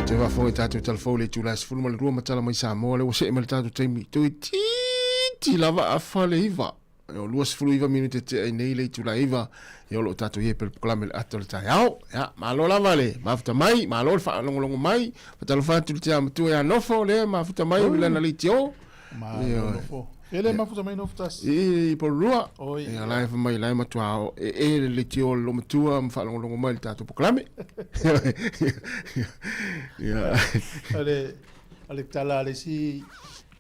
Toe faafofoga i tatou talafou le itula e 12 ma tala mai Samoa lea ua see mai le tatou taimi toeitiiti lava afa le iva o 29 minute tea i nei le itula e iva ia o lo o tatou i ai pele polokalame le ata o le taeao. Ia malo lava le mafuta mai, malo le faalogologo mai, fatalofa atu i le tia matua ia Nofo lea mafuta mai i lana leitio. Malo Nofo. E le mafuta mai Nofo tasi. I Porirua. Ia la e fai mai la e matua o e e le leitio le lomatua ma faalogologo mai i le tatou polokalame. Ia. O le tala a le isi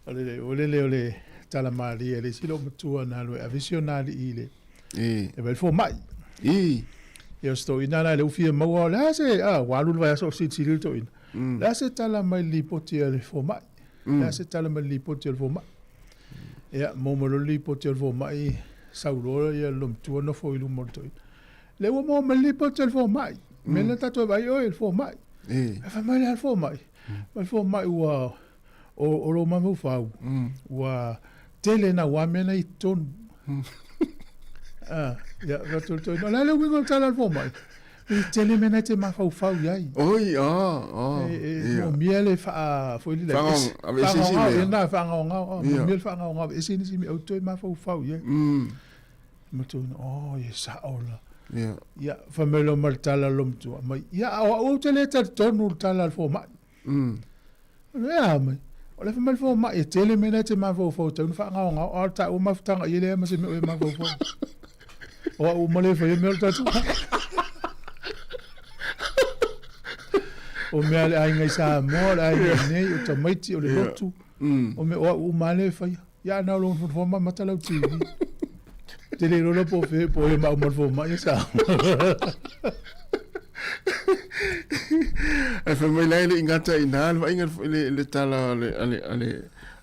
O le o le o le tala malie le isi loomatua na alu e ave si ona alii i le e vaai le fomai. Ia o si toeaina la lea ua fia maua o le a se a ua alu le vaiaso o silisili le toeaina. O le a se tala mai le lipoti a le fomai? O le a se tala mai le lipoti a le fomai? Ia maua mai loa le lipoti a le fomai sau loa ia le loomatua nofo i luma o le toeaina. Lea ua maua mai le lipoti a le fomai. O le mea lea tatou e vaai oe i le fomai. Ae fai mai le a le fomai? Fai mai le fomai ua O lou mafaufau, ua tele naua mea na i totonu. Ah, ia, fai atu le toeaina, o le a le uiga o le tala a le fomai? E tele mea na e te mafaufau i ai. Oi, ah, ah. E moomia le faa, foi lele, Aveese isi mea. Na, faagaogao, moomia le faagaogao, aveese nisi mea, aua e toe mafaufau i ai. Ma toeaina, oh, e sao la. Ia, fai mai loa ma le tala a le loomatua, mai, ia, o au ou te le talitonu i le tala a le fomai. E a mai. O le fai mai le fomai, e tele mea na e te mafaufau e tatau ona faagaogao, a o le taua mafutaga i ai leai ma se mea o e mafaufau. O au uma le faia mea o le tatou O mea a le aiga i Samoa, o le aiga i nei, o tamaiti, o le lotu, o mea o au uma lava lea e faia. Ia a na o lou nofonofo ma mata lau TV. Te le iloa la po o fea po o ea maau ma le fomai e sao. Ae fai mai la e le i gata i ina le vaaiga le, le tala a le, a le, a le,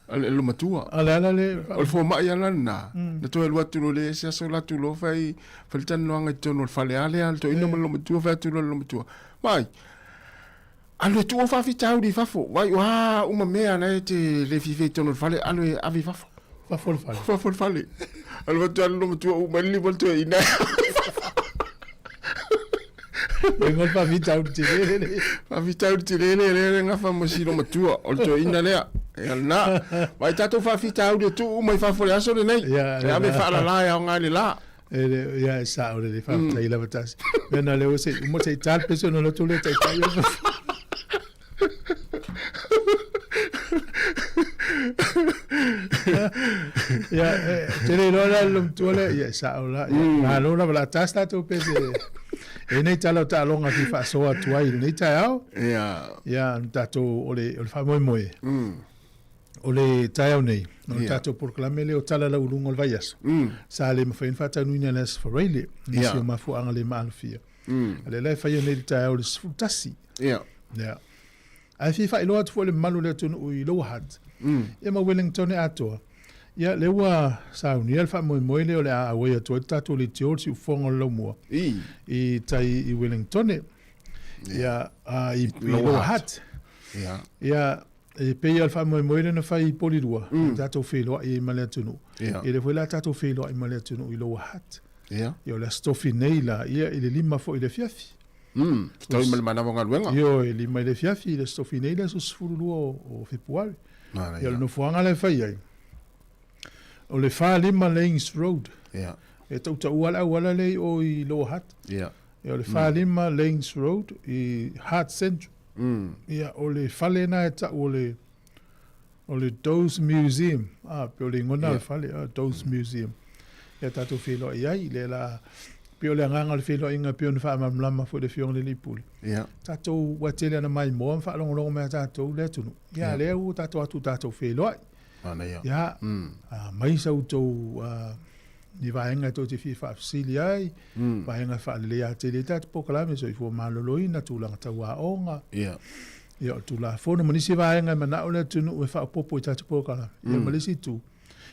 a le lomatua. A le ala le... O le fomai ala lena. Na toe alu atu loa le isi aso alu atu loa fai, fai le talanoaga i totonu o le fale a lea, le toeaina ma le lomatua, fai atu loa le lomatua. Mai, alu e tuu au faafitauli i fafo. Vai, o a uma mea la e te le fiafia i totonu o le fale, alu e ave i fafo. Fafo le fale. Fafo le fale. Alu atu le lomatua uma le lima le toeaina. Ingo le faafitauli tele le. Faafitauli tele le le le gafa ma si lomatua o le toeaina lea. Ia lena. Vai tatou faafitauli e tuu uma i fafo i le aso lenei. E ave faalala e aoga i le la. E le, ia e sao le le faafetai lava tasi. Mea na leo se uma se i tal pese no lotu le taitai o. Ia, e, te le iloa la le matua lea, ia e sao la. Ia, malo lava la tasi tatou pese. E nei tala o taaloga fi faasoa atu ai i lenei taeao. Ia. Ia, tatou o le, o le faamoemoe. O le taeao nei, o le tatou polokalame lea o Tala Lauuluga o le Vaiaso, sa le mafai ona faataunuina i le Aso Faraile, nisi o mafuaaga le maalofia. A lea la e faia nei i le taeao i le 11. Ia. Ae fia faailoa atu foi i le mamalu o le atunuu i Lower Hutt, ia ma Wellington atoa, ia lea ua saunia le faamoemoe lea o le a auai atu ai le tatou leitio le siufofoga o le Laumua i tai i Wellington, ia, i Lower Hutt. Ia, E pei lava o le faamoemoe lea na fai i Polirua, mm. tatou feiloai ai ma le atunuu. Yeah. Ia lea foi la tatou feiloai ma le atunuu i Lower Hutt. Yeah. Ia o le Aso Tofi nei la, ia i le 5 foi i le afiafi. Fetaui ma le manava o galuega. Ioe, e 5 i le afiafi i le Aso Tofi nei le aso 12 o Fepuari. Ia o le nofoaga la e fai ai, o le 45 Laings Road. Yeah. E tautaua le auala lea i o i Lower Hutt. Yeah. Ia o le 45 Laings Road i Hutt Central. Ia, o le fale lena e tau o le, o le Doe's Museum, a, pei o le igoa lena o le fale, a, Doe's Museum. Ia tatou feiloai ai, lea la, pei o le agaga o le feiloaiga pei ona faamalamalama foi e le Afioga i le Alii Pule. Tatou, ua tele ana maimoa ma faalogologo mai a tatou le atunuu. Ia, lea ua tatou atu tatou feiloai. Ia, aumai sa outou ni vaega e tou te fia faafesili ai, vaega e faaleleia atili ai tatou polokalame, soifua maloloina, tulaga tau aoga, ia, o le Tulafono ma nisi vaega e manao le atunuu e faaopoopo i tatou polokalame. Ia ma le isi itu,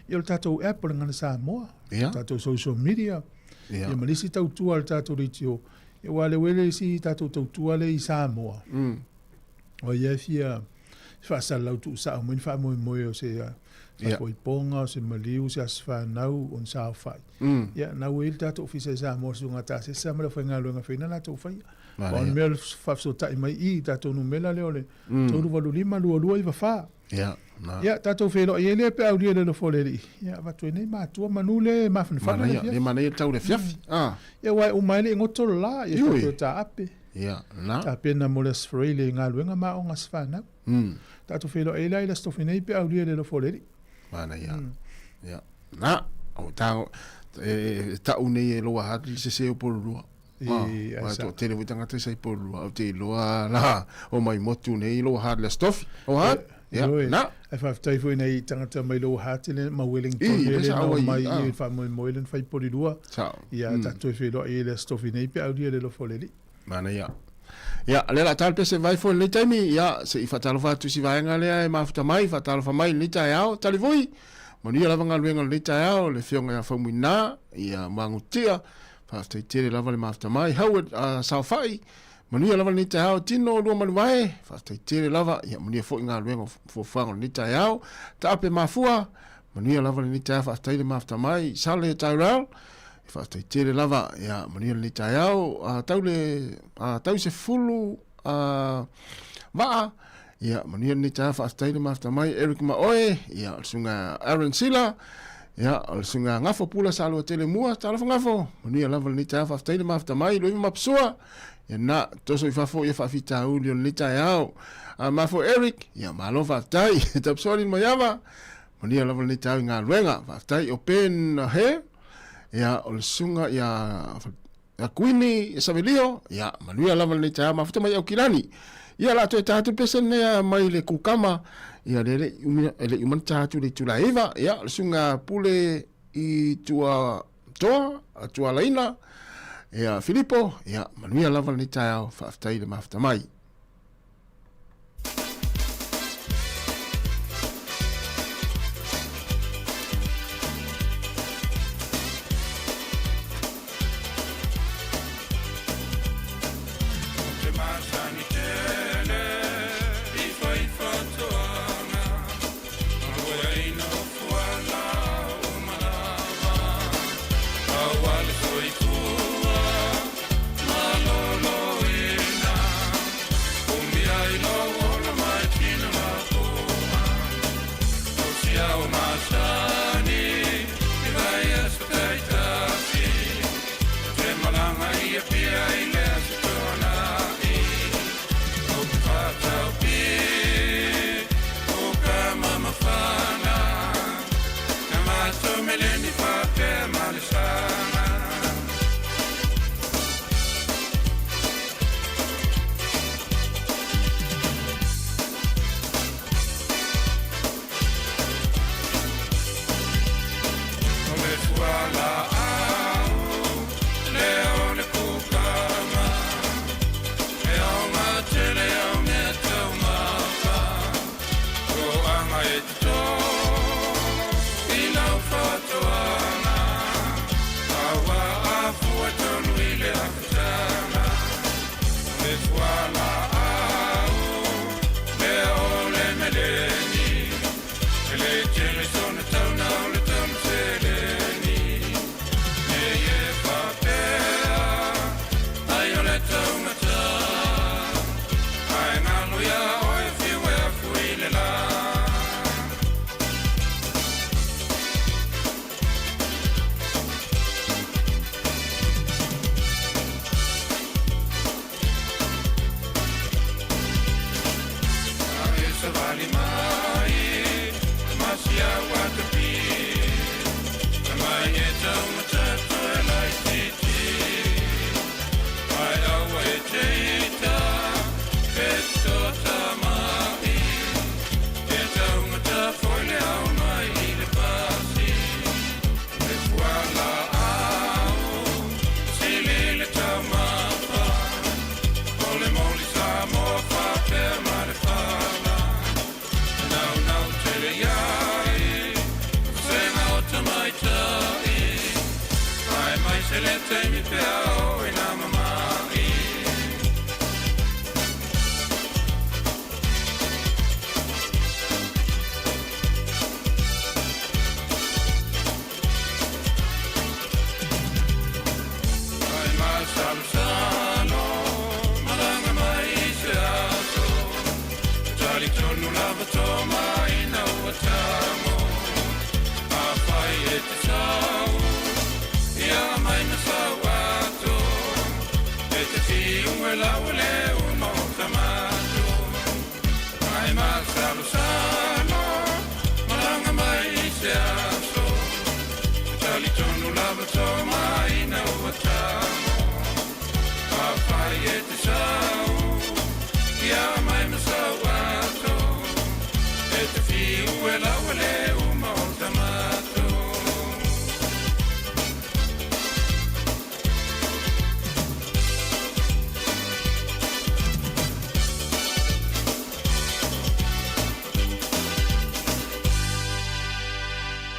ia o le tatou app o le Gagana Samoa, tatou social media, ia ma le isi tautua a le tatou leitio, ia aua o lea ua i ai le isi tatou tautua lea i Samoa, o ia e fia faasalalau tuusao mai ni faamoemoe o se faaipoipoga, o se maliu, se aso fanau, o ni saofai. Ia, na ua i ai le tatou ofisa i Samoa, le Susuga Tasesa ma le aufaigaluega e fai na latou faia. Pau le mea o le faafesootai mai i i tatou numera lea o le 385 2294. Ia, tatou feiloai ai lea pe a aulia le alofa o le Alii. Ia, avatu ai nei matua manu le mafanafana le afiafi. Le manaia le tau le afiafi. Ia, aua e uma ai le goto le la, ia tatou taape. Ia, na. Tapena mo le Aso Faraile i galuega ma aoga a se fanau. Tatou feiloai ai la i le Aso Tofi nei pe a aulia le alofa o le Alii. Manaia. Ia, na. O tā, e, e tau nei e loa hati le sese o Porirua. E, ai sa. Toa tele foi tagata i sa i Porirua. Ou te iloa la, o mai motu nei Lower Hutt le Aso Tofi. Lower Hutt? Ia, na. Ae faafetai foi i nai tagata mai Lower Hutt le ma Wellington I, le sa na auai, omai ah. i le faamoemoe le na fai i Porirua. Sao. Ia, tatou toe feiloai ai i le Aso Tofi nei pe a aulia le alofa o le Alii. Manaia. Ia, lea la tala pese vai foi lenei taimi, ia, se i faatalofa atu i si vaega lea e mafuta mai, faatalofa mai i lenei taeao, Talivui, manuia lava galuega o lenei taeao, le afioga ia Faumuina, ia Magutia, faafetai tele lava le mafuta mai, Howard uh, Saofai, manuia lava lenei taeao, Tino Luamanuvae, faafetai tele lava, ia manuia foi galuega o fuafuaga o lenei taeao, Taape Mafua, manuia lava lenei taeao, faafetai le mafuta mai, Sale Tyrell, E faafetai tele lava, ia manuia lenei taeao, a tau le, a tau se fulu, a vaa, ia manuia lenei taeao, faafetai le mafuta mai, Eric Maoe, ia o le susuga Aaron Sila, ia o le susuga Gafo Pula Saloa Tele Mua, talofa Gafo, manuia lava lenei taeao, faafetai le mafuta mai, Luiva Mapusua, Ia na, toso i fafo ia faafitauli o lenei taeao. A ma foi Eric, ia malo faafetai. Tapsoni Maiava, manuia lava lenei taeao i galuega. Faafetai o Ben He, ia o le susuga ia ia Kuini ia Savelio, ia manuia lava lenei taeao mafuta mai Aukilani. Ia la toe ta atu pese lenei a mai le kukama, ia le le e le uma ta atu le itula 9, ia o le susuga Pule i tua toa, tua laina, ia Filipo, ia manuia lava lenei taeao, faafetai le mafuta mai.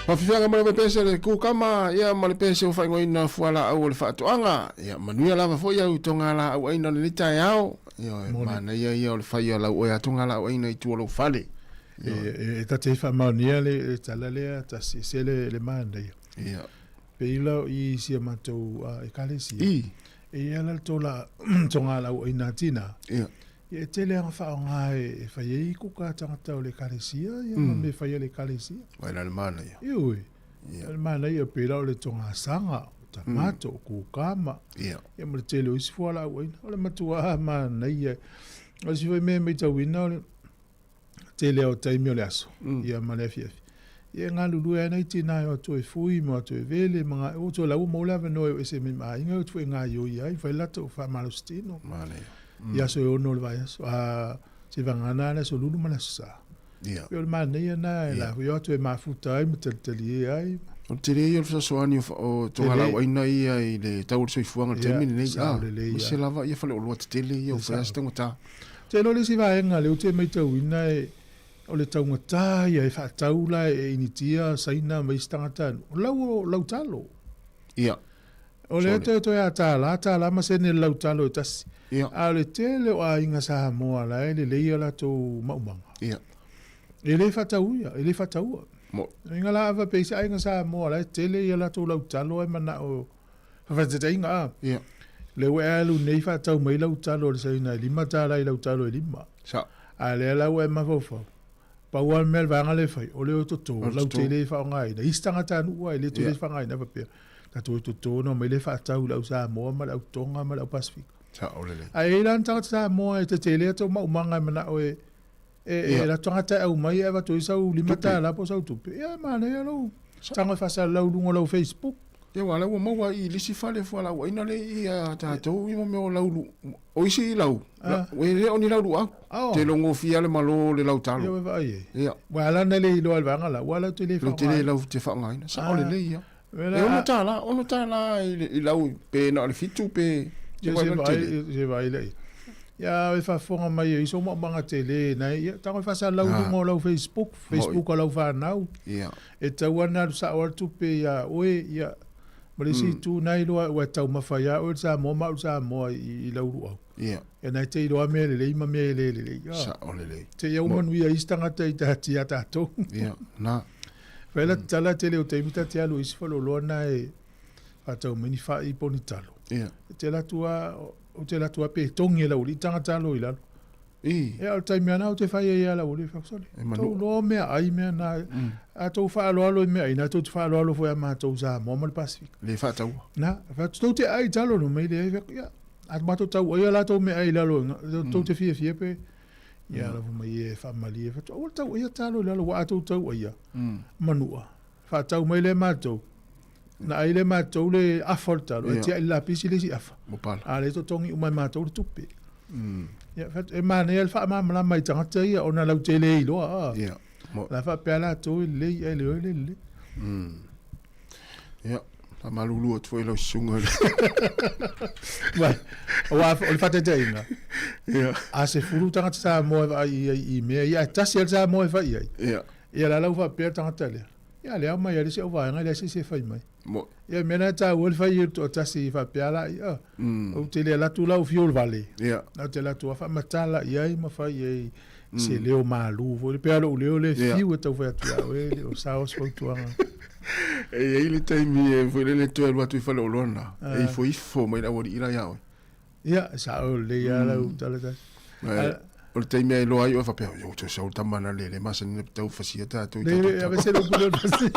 Faafefeaga mai lava pese le kukama, ia ma le pese o faaigoaina fualaau o le faatoaga. Ia manuia lava foi au togalaau aina o lenei taeao. Ioe, manaia ia o le fai o lau oe a togalaau aina i tua o lou fale. E ta te faamaonia le tala lea tasi ese le manaia. Ia. Pei la i sia matou ekalesia. I. E ia la le tola togalaau aina a tina. Ia. Ia e tele lava faaaoga e fai ai kuka a tagata o le ekalesia ia ma mea e fai a le ekalesia. Vai la le manaia. Ioe. O le manaia pei la o le togasaga. tamato, o kukama. Ia ma le tele o isi fualaau aina. O le matuā manaia. O le isi foi mea e matauina o le tele lava o taimi o le aso, ia ma le afiafi. Ia e galulue ai nai tina e o atu e fui ma o atu e vele ma ga, ua toe lau ua maua le avanoa e o ese mai ma aiga e o atu foi e gaioi ai, fai le latou faamalositino. I aso e ono o le vaiaso, a seivagana le aso Lulu ma le aso Sa. Ia. Pei o le manaia lena e la foi o atu e mafuta ai ma talitalie ai. O le tele ia o le fesoasoani o, o togalauaina ia i le tau o le soifuaga i le taimi lenei. Sao lelei Aemaise lava ia faleoloa tetele ia ua fai lava si taugata. Ou te iloa le isi vaega lea ou te maitauina e, o le taugata ia e faatau la e Initia, Saina ma isi tagata, o lau o lau talo. Ia. O lea toe toe a tālā, tālā ma sene le lau talo e tasi. Ia. A o le tele o aiga Samoa la e lelei a latou maumaga. Ia. E le faatauia, e le faataua. Mo. Inga la ava pe isi aiga Samoa la e tele ia latou lau talo e manao faataitaiga a. Ia. Le ua e alu nei faatau mai lau talo i le Saina e $5 i lau talo e lima. Sa. A lea la ua e mafaufau. Pau lava le mea le vaega lea e fai, o le o toto, O le lau toto. tele e faaaogaina. Isi tagatanuu lava e le tele Ia. faaaogaina faapea, tatou e toto ona omai lea faatau i le au Samoa ma le au Tonga ma le au Pasefika. Sao lelei. Ae i ai la ni tagata Samoa e tetele atu maumaga e manao e e e Ia. alu atu tagata e aumai e avatu ai sau Tupe. $5 po o sau tupe. Ia e manaia lou tago e faasalalau i luga o lau Facebook. Ia aua o lea ua maua i le isi fale fualaauaina lea i a tatou i mea o lau o isi lau e le o ni lau luau. Tele o gofie lava le malo o le lau talo. Ia ua vaai ai. Ia. Ua ala ona le iloa i le vaega la, ua latou te le Latou te le lau te faaaogaina. Sao lelei ia. E $6, $6 i lau pe na o le fitu pe Se se vaai lea. Ia e faafofoga mai e iso maumaga tele nai ia tago e faasalalau i luga o lau Facebook, Facebook a lau fanau. Ia. E tatau lava ona alu sao lava le tupe ia oe, ia, ma le isi itu na iloa ua taumafa ia oe le Samoa ma au le Samoa i lau luau. Ia. Ia na te iloa mea lelei ma mea e le lelei. Sao lelei. Te ia ua manuia isi tagata i tati ia tatou. Ia, na. Fai la tala tele o taimi ta te alu i isi faleoloa na e faatau mai ni fai po o ni talo. Ia. E te alu atu lava, ou te alu atu lava pe togi e le aualii tagata alo i lalo. I. Ia, o le taimi lava lena ou te fai ai ia le aualii, fai atu, sole, E manu. tou iloa meaai mea na, a tou faaaloalo i meaai na, tou te faaaloalo foi ia matou Samoa ma le Pasefika. Le faataua. Na, fai atu, tou te ai i talo no mai leai, fai atu, ia, a matou tau ai a latou meaai i lalo, tou te fiafia pe, ia, lava mai e faamalie, fai atu, aua le tau aia talo i lalo, aua a tou tau aia, manua, faatau mai lea matou, na ai lea matou le afa o le talo, e tiai i le lapisi le isi afa, a o lea e totogi uma e matou le tupe. Ia, e manaia le faamalamalama i tagata ia ona lautele e iloa, a. La faapea latou e lelei ae le o e le lelei. Ia, faamalulu atu foi i lau susuga. Vai, aua o le faataitaiga, a 10 tagata Samoa e vaai i ai i mea ia, ae tasi lava le Samoa e fai i ai. Ia la la ua faapea le tagata lea, ia lea omai ai le isi auvaega e leai se isi e fai mai. Ia o le mea lena e taua le fai i le toatasi faapea la ia, ou te le alu atu la ou fiu i le vale. Ou te alu atu lava faamatala i ai ma fai i ai se leo malu foi lea. Pei lava lou leo lea e fiu e tau fai atu ia oe e le o sao se fautuaga. E i ai le taimi e foi lele toe alu atu i faleoloa lena, e ifoifo mai le aualii la ia oe. Ia, e sao lelei lava lau tala tasi. O le taimi e iloa ai oe faapea, yo, toe sau le tama na le le masani na tau fasia tatou i tatou talo. Aveese lou pule o le fasi.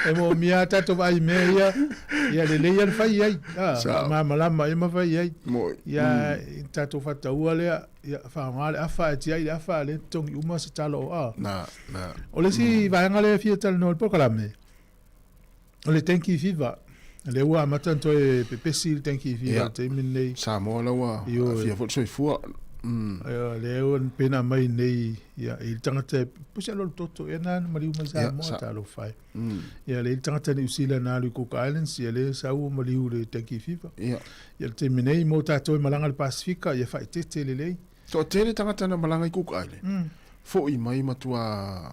E moomia a tatou vaai i mea ia, ia lelei lava le fai i ai. Malamalama ai ma fai i ai. Ia tatou faataua lea, ia faaaoga le afa ae tiai le afa a o lea e totogi uma se talo o a. O le isi vaega lea e fia talanoa i le polokalame, O le dengue fever, lea ua amata ona toe pepesi le dengue fever i le taimi lenei. Samoa la ua aafia foi le soifua. Ia, lea ua pei ona aumai nei, ia, i le tagata e puse aloa le toto, ia na maliu mai Samoa, talofa e. Ia, lea i le tagata Niu Sila na alu i Cook Islands, ia lea sau ua maliu i le dengue fever. Ia, le taimi nei, mo tatou e malaga i le Pasefika, ia faaeteete lelei. Toatele tagata na malaga i Cook Island, foi mai matua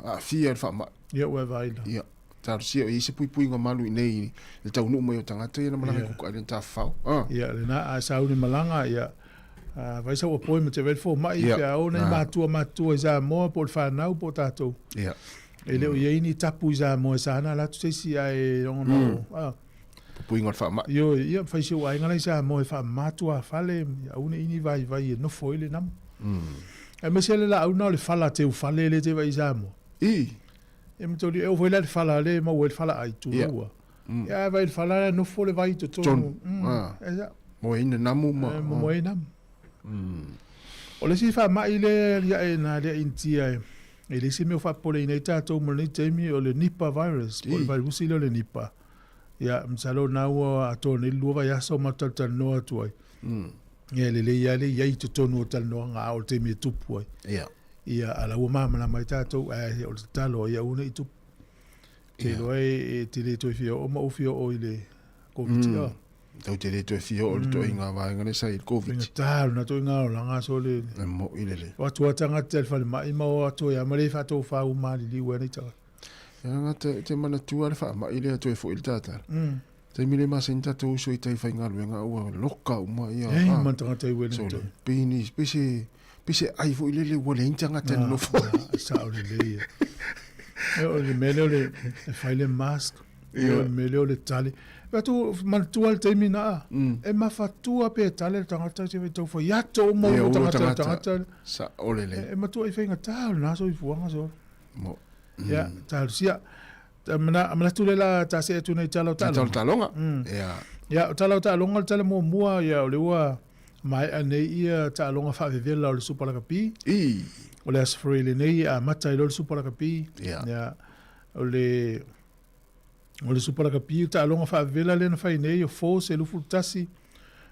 aafia i le faamai. Ia, ua e vaai la. Ia. Talosia o i ai se puipuiga malu i inei i le taunuu mai o tagata ia na malaga i Cook Island tafafao. Ah. Ia, lena, a sau ni malaga, ia, a fai sau appointment e vaai le fomai, pe a o nai matua matutua i Samoa po o le fanau po o tatou. Ia. E le o i ai ni tapu i Samoa e sa ana alu atu se isi ae logona o, ah. Puipuiga o le faamai. Ioe, ia, fai si ou aiga la i Samoa e faamama tuafale, ia aua ne i ni vaivai e nofo ai le namo. Aemaise le laau na o le fala teufale lea e te vaai i Samoa. I. E mataulia, e oo foi la i le fala lea e maua ai le falaai, tulou a. Ia ae vaai i le fala lea nofo le vai i totonu. E sao. Moe ai nanamu ma. E moe ai namu. O le isi faamai lea e aliae na lea Initia e e leai se mea o faapopoleina ai tatou mo lenei taimi o le Nipah virus po o le vairusi lea o le Nipah. Ia, masalo o lena ua atoa nei le 2 vaiaso o matou talatalanoa atu ai. Ia e lelei lava le i ai i totonu o talanoaga a o le taimi e tupu ai. Ia. Ia, a o la ua malamalama ai tatou, ae o le tatalo ia aua ne i tupu. Ou te iloa e te le toe fia oo ma ou fia oo i le Covid. Mm. Tau te le toe fia oo i le toaiga vaega lea sa i le Covid. Faigata lena toaiga olaga so le. E moi lele. O atu a tagata i le falemai ma o atu ai lava ma le faatofa ua maliliu ai nei tagata. Ia te, te manatua le faamai lea toe foi i le tatala. Taimi le masani tatou uso i tai faigaluega ua loka uma ia. Ei, ma tagata i Wellington. So, pini, pese, pese ai foi lele ua leai ni tagata e nonofo. Sao lelei. E o le mea lea o le e fai le mask, e o le mea lea o le tale. Atu manatua le taimi na, e mafatua pe tale le tagata se tau fai ato uma o tagata tagata. Sao lelei. E matua i faigata o lena soifuaga so. Mo. Ia, talosia. Mana, manatu le la ta se atu nei tala o taaloga. Tala o taaloga. Ia. Ia, o tala o taaloga, le tala muamua, ia, o le ua maea nei ia taaloga faavevela o le Supa Lakapi. I. O le Aso Faraile nei, e amata ai loa le Supa Lakapi. Ia. Ia, o le, o le Supa Lakapi, o taaloga faavevela lea na fai nei, o Force e 21,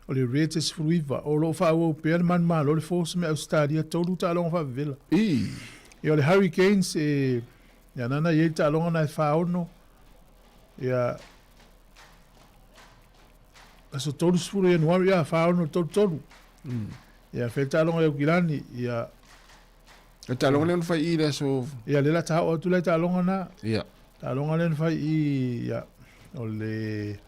o le Reds e 19. O lo o faaauau pea le manumalo le Force me Ausetalia, tolu taaloga faavevela. I. Ia, o le Hurricanes e, ia, nana e i ai le taaloga na e 46, ia, aso 30 o Ianuari, ia, 46 33. Ia, fai le taaloga i Aukilani, ia. Le taaloga lea na fai i le aso. Ia, lea la ta oo atu la i taaloga na. Ia. Taaloga lea na fai i, ia, o le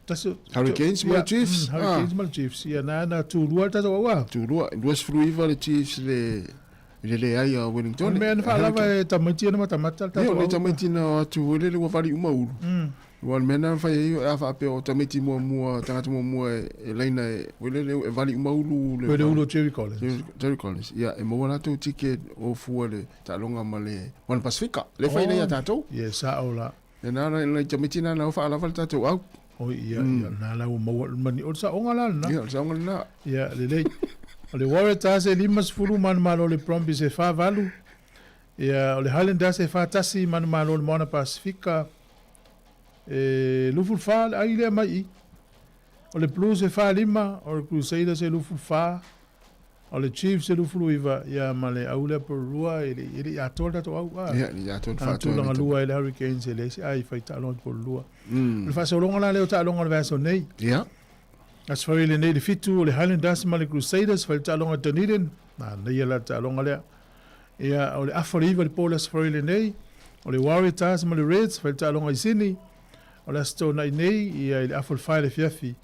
tasi Hurricanes ma le Chiefs. Mm, Hurricanes ma le Chiefs. Ia, na na tulua le tatou aua. Tulua, 29 le Chiefs le i le leai a Wellington. O mea na faalava e tamaiti ana matamata le tatou aua. Ia, o le tamaiti na atu foi lele ua vali uma ulu. Aua o le mea na fai ai a faapea o tamaiti muamua, tagata muamua e laina e foi lele e vali uma ulu le. Le ulu o Jerry Collins. Jerry Collins. Ia, e maua latou ticket o fua le taaloga ma le Moana Pasifika. Le fai nei a tatou. Ia, sao la. Ia na nai tamaiti na na faalava le tatou au. Oi, ia, ia, na la ua maua mani. O le saoga la lena. Ia, o le saoga lena. Ia, lelei. O le Waratahs e 50 manumalo o le Brumbies e 48. Ia, o le Highlanders e 41 manumalo o le Moana Pasifika e 24 le ai lea mai i. O le Blues e 45, o le Crusaders e 24. O le Chiefs e 29, ia ma le au lea Porirua e le e le i atoa le tatou au a. Ia, le i atoa le A faatoa. tulaga lua ai le Hurricanes e leai se ai fai taaloga i Porirua. Mm. O le faasologa la lea o taaloga o le vaiaso nei. Ia. Aso Faraile nei le 7 o le Highlanders ma le Crusaders fai le taaloga i Dunedin. Manaia la le taaloga lea. Ia, o le afa o le 9 i le po o le Aso Faraile nei, o le Waratahs ma le Reds fai le taaloga i Sydney. O le Aso Toonai nei, ia i le afa o le 4 i le afiafi,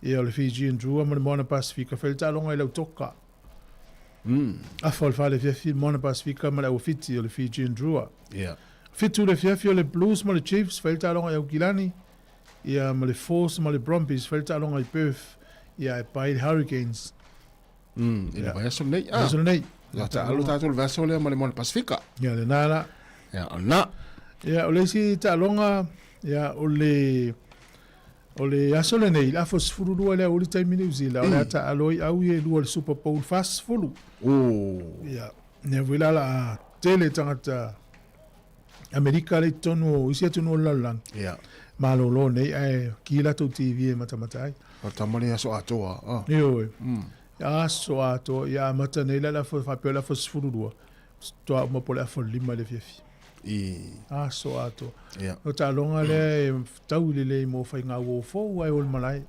Ia, o le Fijian Drua ma le Moana Pasifika, fai le taaloga i Lautoka. Afa o le fale afiafi, Moana Pasifika ma le Auawhiti o le Fijian Drua. Ia. 7 le afiafi o le Blues ma le Chiefs, fai le taaloga i Aukilani. Ia, ma le Force ma le Brumbies, fai le taaloga i Perth. Ia, e pai le Hurricanes. I le vaiaso lenei. Ah. Vaiaso lenei. Ia, taalo tatou le vaiaso lea ma le Moana Pasifika. Ia, lena la. Ia, o lena. Ia, o le isi taaloga, ia, o le... O le aso lenei, le afa 12 i le aoauli taimi Niu Sila, o le a taalo ai au ia e lua i le Super Bowl 40. Ia, mea foi la o le a tele tagata Amerika lea i totonu o isi atunuu o le lalolagi. Malolo nei ae ki latou TV e matamata ai. O le tama lea aso atoa. Ah. Ioe. Aso atoa, ia amata nei la le afa, faapea le afa 12, toa uma po o le afa 5 i le afiafi. I. Aso atoa. Ia. O taaloga lea e tau lelei mo faiga uo fou ae o le malae.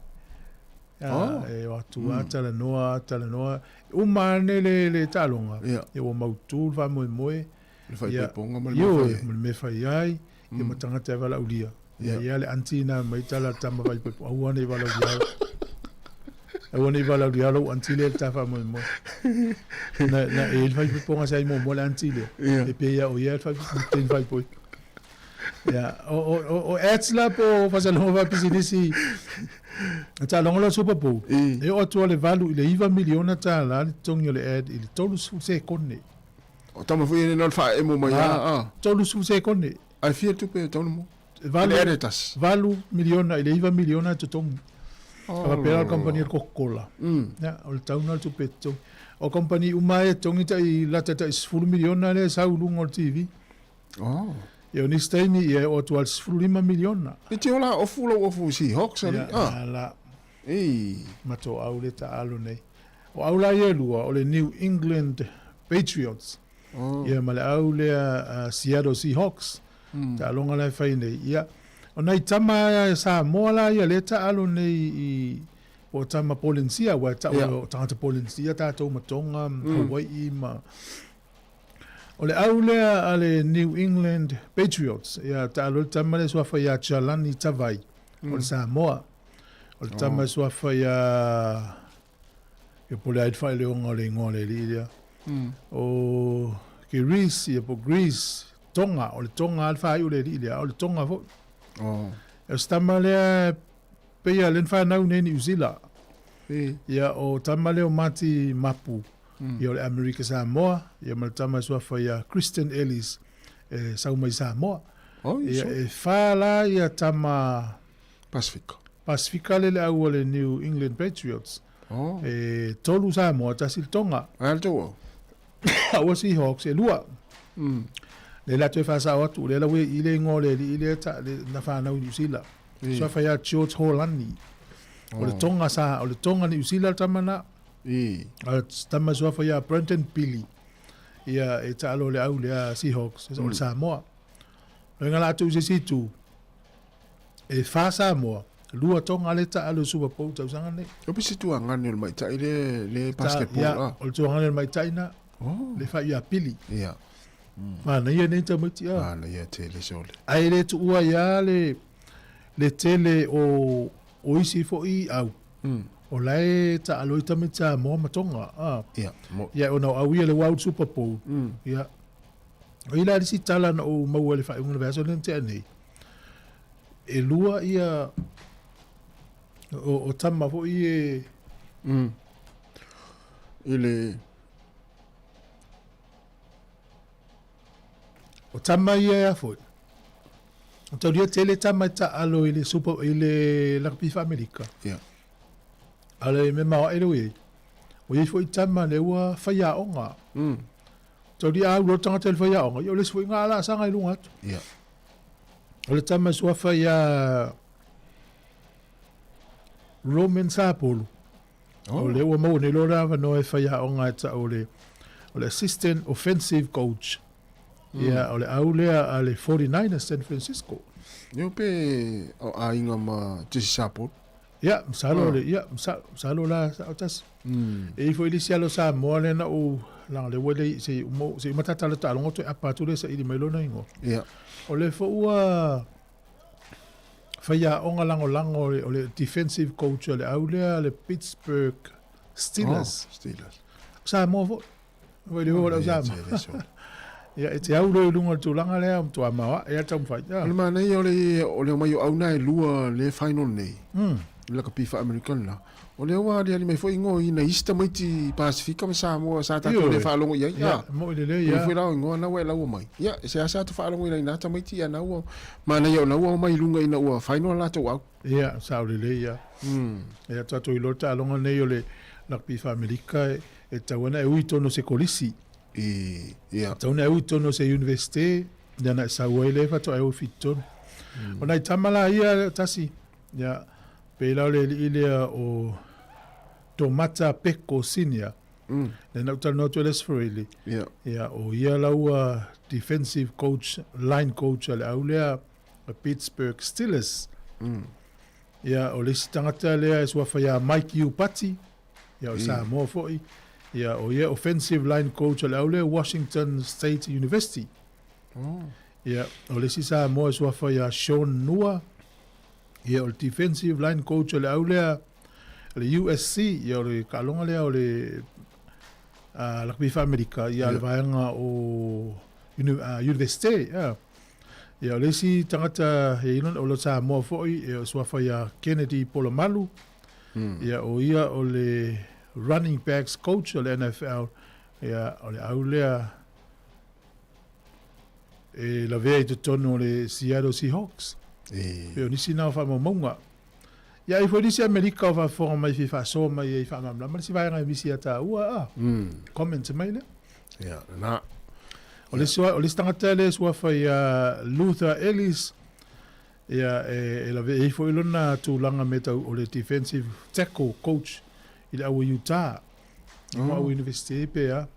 Oh. E o atu a talanoa, talanoa. Uma ane le, le taaloga. Ia. Ia ua mautu le faamoemoe. Le faaipoipoga ma le mea fai ai. Ma le mea fai ai. Ia ma tagata e valaaulia. Ia ia le aunty na mai tala le tama faaipoipo. Aua ne i valaaulia. Aua ne i valaaulia lou aunty lea le ta faamoemoe. Na, na e le faaipoipoga sa i muamua le aunty lea. Ia. E pei ia o ia le faaipoipo, faaipoipo. Ia, o, o, o, o ads la po o faasalaga faapisinisi taaloga lea o Super Bowl. E oo atu lava i le $8 i le $9 miliona le totogi o le ad i le 30 sekone. O tama foi e na o le faaemo mai a a. 30 sekone. Ae fia tupe e tau na mo? Valu, valu miliona i le iva miliona e totogi. Oh. A faapea la o le kamupani a le Coca-Cola. Ia, o le tau lena o le tupe e totogi. O kamupani uma e totogi tai lata tai 10 miliona lea e sau i luga o le TV. Oh. Ia o nisi taimi ia e oo atu lava i le 15 miliona. E te ola ofu lou ofu Seahawks ali. Ia, Ah. la. Ei. Matoau le taalo nei. O au la ia e lua, o le New England Patriots. Oh. Ia ma le au lea uh, Seattle Seahawks. Mm. Taaloga la e fai nei. Ia, o nai tama e Samoa la ia le taalo nei i po o tama Polensia, ua e tau Ia. o tagata Polensia tātou ma Tonga, Hawaii ma... O le au lea a le New England Patriots, ia taalo le tama le suafa ia Chalani Tavai, mm. o le Samoa. O le tama oh. suafa ia... Ia po le ai whaeleonga o le ingoa o le alii lea. Mm. O ke Reese, ia po Greece, Tonga, o le Tonga a le whaiu le alii lea, o le Tonga foi. Oh. E o se tama lea, peia le whanau nei New Zealand. E. Ia o tama lea o Mati Mapu, mm. ia o le Amerika Samoa, ia ma le tama e suafa ia Christian Ellis, e sau mai Samoa. Oh, Ia so. e wha la ia tama Pasifika. Pasifika le le au o le New England Patriots. Oh. E tolu Samoa, tasi le Tonga. Ai le tou au. Aua Seahawks e lua. Mm. Le la toe whasao atu, le la ue i le ingoa o le alii lea ta, le, na whanau i New Zealand. E. Suafa ia George Holani. O le Oh. Tonga sa, o le Tonga New Zealand tama na. E. A le tama suafa ia Brendan Pili. Ia e taalo le au lea Seahawks, o le Samoa. Loiga la atu i se isi itu, e wha Samoa, lua Tonga le taalo i Super Bowl tausaga nei. O pisi tuagane o le maitai le, le basketball. Ia, ah. o le tuagane o le maitai na, Oh. le whai ia Pili. Ia. Manaia nei tamaiti a. Manaia tele sole. Ae le tuua ia le, le tele o, o isi fo'i au. Mm. O la e taalo i tamaiti Samoa ma Tonga. Ah. Ia, mo. Ia, ona o au ia le World Super Bowl. Mm. Ia. O i la le isi tala na ou maua i le faaiuga o le vaiaso lea na tea nei. E lua ia o, o tama foi e... Mm. I le... O tama ia ea foi. O taulia tele tama e taalo i le super, i le lakapi wha-Amerika. Ia. A le me maoa e le ui. O iai foi tama le ua whaiaonga. Mm. Taulia au lo tangata i le whaiaonga. Ia o le isi foi ngā ala sanga i lunga atu. Ia. O le tama suafa ia Roman Sapolu. Oh. O le ua maua nei loa le avanoa e faiaoga e tau o le, o le assistant offensive coach. Ia, o le au lea a le 49ers San Francisco. Ia pe o aiga ma Jesse Sapolu. Ia, masalo Oh. le, ia, masalo la sa o tasi. Mm. E ifo i le isi alo Samoa lea na ou, leaga le ua le, se i uma, se i uma tatala taalogo toe apa atu lea saili mai lona igoa. Ia. O le foi ua faiaoga lagolago o le, o le defensive coach o le au lea a le Pittsburgh Steelers. Oh, Steelers. Samoa foi. Foi le o le au Samoa. Ia, e te au loa i luga o le tulaga lea, o matua maoae lava le taumafai. O le manaia o le, o le omai o au na e lua le final nei. Mm. I le lakapi wha-American la. O lea ua aliali mai foi ingoa i nai isi tamaiti Pasifika ma Samoa sa tatou le faalogo i ai. Ia, mo'i lelei, Ia ia. foi la o ingoa na ua e laua mai. Ia, e seasea atu faalogo i nai nā tamaiti ia na ua manaia o na ua omai i luga ina ua final latou au. Ia, sao lelei, ia. Mm. Ia, tatou iloa le taaloga nei o le rugby wha-Amerika e, e tatau ana e ui tonu o se kolisi. I, ia. E tatau ana e ui tonu o se universite, ia na e sau ai lea faatoa e ui fitotonu. Mm. O nai tama la ia tasi, ia, pei la o le alii lea o Tomata Peko Senior, Mm. lea na ou talanoa atu ai le Aso Faraile, Ia. ia, o ia la ua defensive coach, line coach a le au lea a Pittsburgh Steelers. Mm. Ia, o le isi tagata lea e suafa ia Mike Iupati, ia o Mm. Samoa foi, ia, o ia offensive line coach a le au lea Washington State University. Oh. Ia, o le isi Samoa e suafa ia Sean Nua, ia o le defensive line coach o le au lea le USC, ia o le kaaloga lea o le uh, lakapi wha-Amerika, ia le vaega o uni, universite, ia. Ia o le isi tagata e ina o le Samoa foi, ia o suafa ia Kennedy Polamalu, Mm. ia o ia o le running backs coach o le NFL, ia o le au lea E lavea i totonu o le Seattle Seahawks. E. Pei o nisi na o faamaumauga. Ia ai foi nisi Amerika o faafofoga mai fia faasoa mai ai faamalamalama le isi vaega e misi ia taua a. Comment mai lea. Ia, lena. O le isi o le isi tagata lea e suafa ia Luther Elliss, ia e lave ai foi lona tulaga me tau o le defensive tackle coach i le au Utah. Oh. Au University pe a.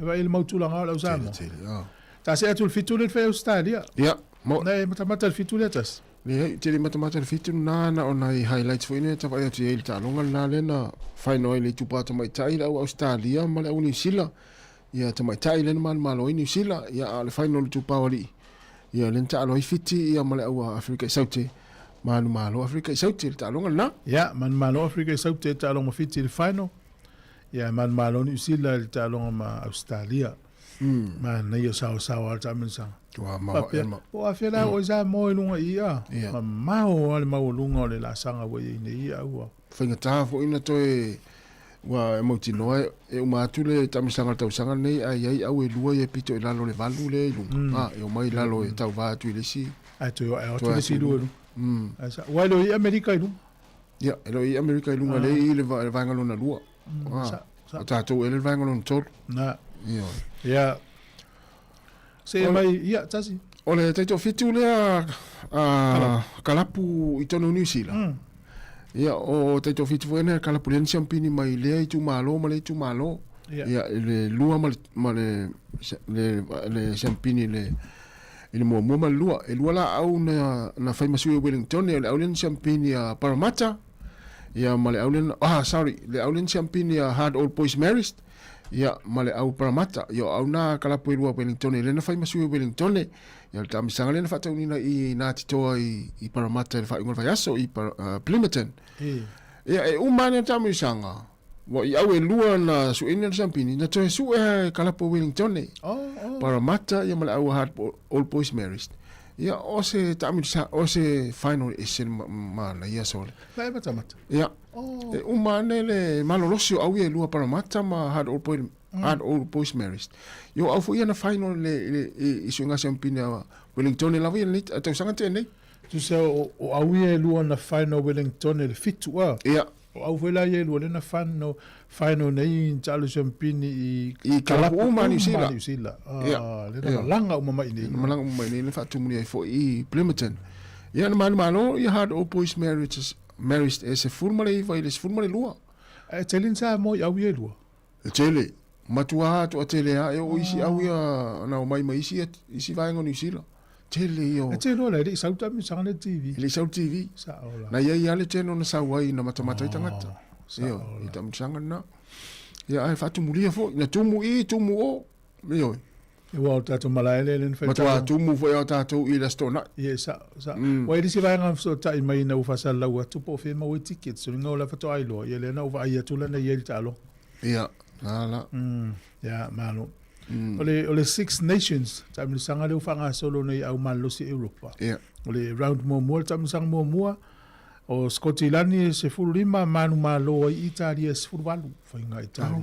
E vai le mau tulaga o le au Samoa. Tele, tele, oh. Ta se atu le fitu le fai Australia. Ia, mo. Nei matamata le fitu le tasi. Leai, tele matamata le fitu na na o nai highlights foi nei tavaai atu i ai le taaloga lena lea na final ai le itupa tamaitai le au Australia ma le au Niu Sila. Ia tamaitai lea na manumalo ai Niu Sila, ia a o le final o le itupa o alii. Ia lea na taalo ai Fiti ia ma le au Afrika i Saute. Manumalo Afrika i Saute le taaloga lena. Ia, manumalo Afrika i Saute le taaloga ma Fiti i le final. Ia, manumalo Niu Sila i le taaloga ma Australia. Manaia saosaoa le taamilosaga. Ua maoae Faapea, ma. po o afea la oe Samoa i luga i ia. Ia. Mamao lava le maualuga o le laasaga ua i ai nei ia ua. Faigata foi na toe ua e mautinoa e, e uma atu le taamilosaga o le tausaga lenei ae i ai au e lua ia e pito i lalo o le valu lea i luga. A, e omai i lalo e tauva atu i le isi. Ae toe ae atu Toe le isi atu i lua i luga. luga. Ae sa, ua e le o i Amerika i luga. Ia, e le o i Amerika i luga lea i le vaega lona lua. Ah, Sa, sa. O tatou ea le vaega lona tolu. Na. Ioe. Ia. Se O- mai, ia, tasi. O le taitoafitu lea a kalapu i tonu o Niu Sila. Ia, o taitoafitu foi lea kalapu lea na siampini mai lea itumalo ma lea itumalo. Ia. Ia, i le lua ma le, ma le, le, le siampini le, i le muamua ma le lua. E lua laau na, na fai ma sui o Wellington, o le au lea na siampini a Parramatta, ia ma le au lea na, ah, sorry, le au lea na siampini a Hard Old Boys Marist, ia ma le au Parramatta. Ia o au na kalapu e lua Wellington, lea na fai ma sui o Wellington, ia o le taamisaga lea na faataunina i Ngāti Toa i, i Parramatta i le faaiuga o le vaiaso i Par, Plimmerton. E. Ia e uma ane le taamisaga, Ua i au e lua na sueina le siampini, na toe sue lava e kalapu o Wellington nei. Oh, oh. Parramatta ia ma le au a Hard Old Boys Marist. Ia o se taamilisa, o se final e ese le manaia sole. Na e matamata. Ia. Oh. E uma ane le malolosi o au ia e lua Parramatta ma Hard Old Boys, Hard Old Boys Marist. Ia o au foi ia na final le, le, i, i suiga siampini a Wellington lava ia lenei tausaga tenei. Tusa o, o au ia e lua na final Wellington le fitu a. Ia. O au foi la ia e lua lea na final, final nei taalo siampini i I kalapu uma Niu Sila. Niu Sila. Ah, Ia. lea na Ia. malaga uma mai nei. Na malaga uma mai nei na faatumuli ai foi i Plimmerton. Ia na manumalo ia Hard Old Boys Marriage, Marist e 19 i le 12. Ae tele ni Samoa i au ia e lua. E tele. Matua toatele lava e oo isi au ia na omai ma isi, isi vaega o Niu Sila. Tele ia o. E te loa la, e le i sau taamilosaga lea i le TV. E le i sau le TV. Sao la. Na i ai lava le channel na sau ai na matamata ai tagata. Sao Ioe, la. i taamilosaga lena. Ia ae faatumulia foi, na tumu i, tumu o. Ioe. Aua o le tatou malae lea lea na fai Matua taaloga. tumu foi a tatou i le Aso Toonai. Ia, sao, sao. Ua i ai le isi vaega na fesootai mai ina ua faasalalau atu po o fea e maua ai tickets, o luga o la faatoa iloa, ia lea na ou vaai atu la na i ai le taaloga. Ia, la la. Ia, malo. O le, o le Six Nations, taamilosaga lea ua faagasolo nei au malolosi Europa. Ia. O le round muamua, le taamilosaga muamua, o Sikotilani e 15, manumalo ai Italia e 18, faiga Italia.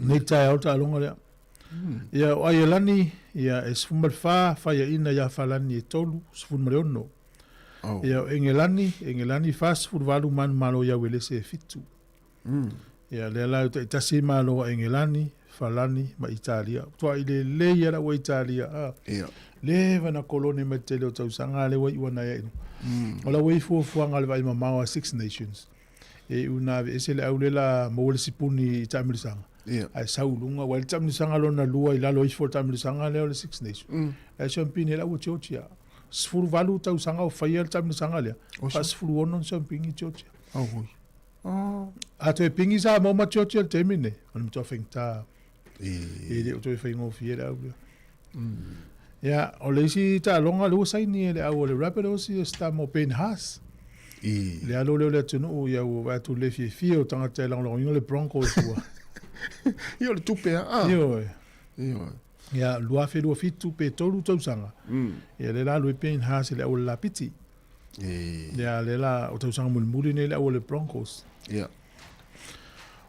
Nei taeao le taaloga lea. Ia, o Aielani, ia, e 14, faiaina ia Falani e 3, 16. Oh. Ia, o Engelani, Engelani 48 manumalo ia Uelese e 7. Ia, lea la e taitasi malo a Engelani, Falani ma Italia. Tuai lelei ia la ua Italia. Ah. Ia. Leva na kolone mai tele o tausaga lea ua iu ana ia i O la ua i fuafuaga a le vaimamao a Six Nations. E iu na aveese le au lea la maua le sipuni i taamilosaga. Ia. Ae sau i luga, ua i le taamilosaga lona lua i lalo ifo o le taamilosaga lea o le Six Nations. Ae siampini la ua Georgia. 18 tausaga o faia le taamilosaga lea. Fa 16 na siampini i Georgia. Oh, oi. Oh. A toe pingi Samoa ma Georgia i le taimi lenei, o le matua faigata. E. E le o toe faigofie le au lea. Ia, o le isi taaloga lea ua saini e le au o le Rabbitohs ia se tama o Ben Haas. E. Le alo lea o le atunuu ia ua vaai atu le fiafia o tagata e lagolagoina le Broncos ua. Ia o le tupe a. Ah. Ioe. Ioe. Ia, 2027 pe 3 tausaga. Ia, lea la alu ai Ben Haas i le au o le Lapiti. E. Ia, lea la o tausaga mulimuli nei le au o le Broncos. Ia.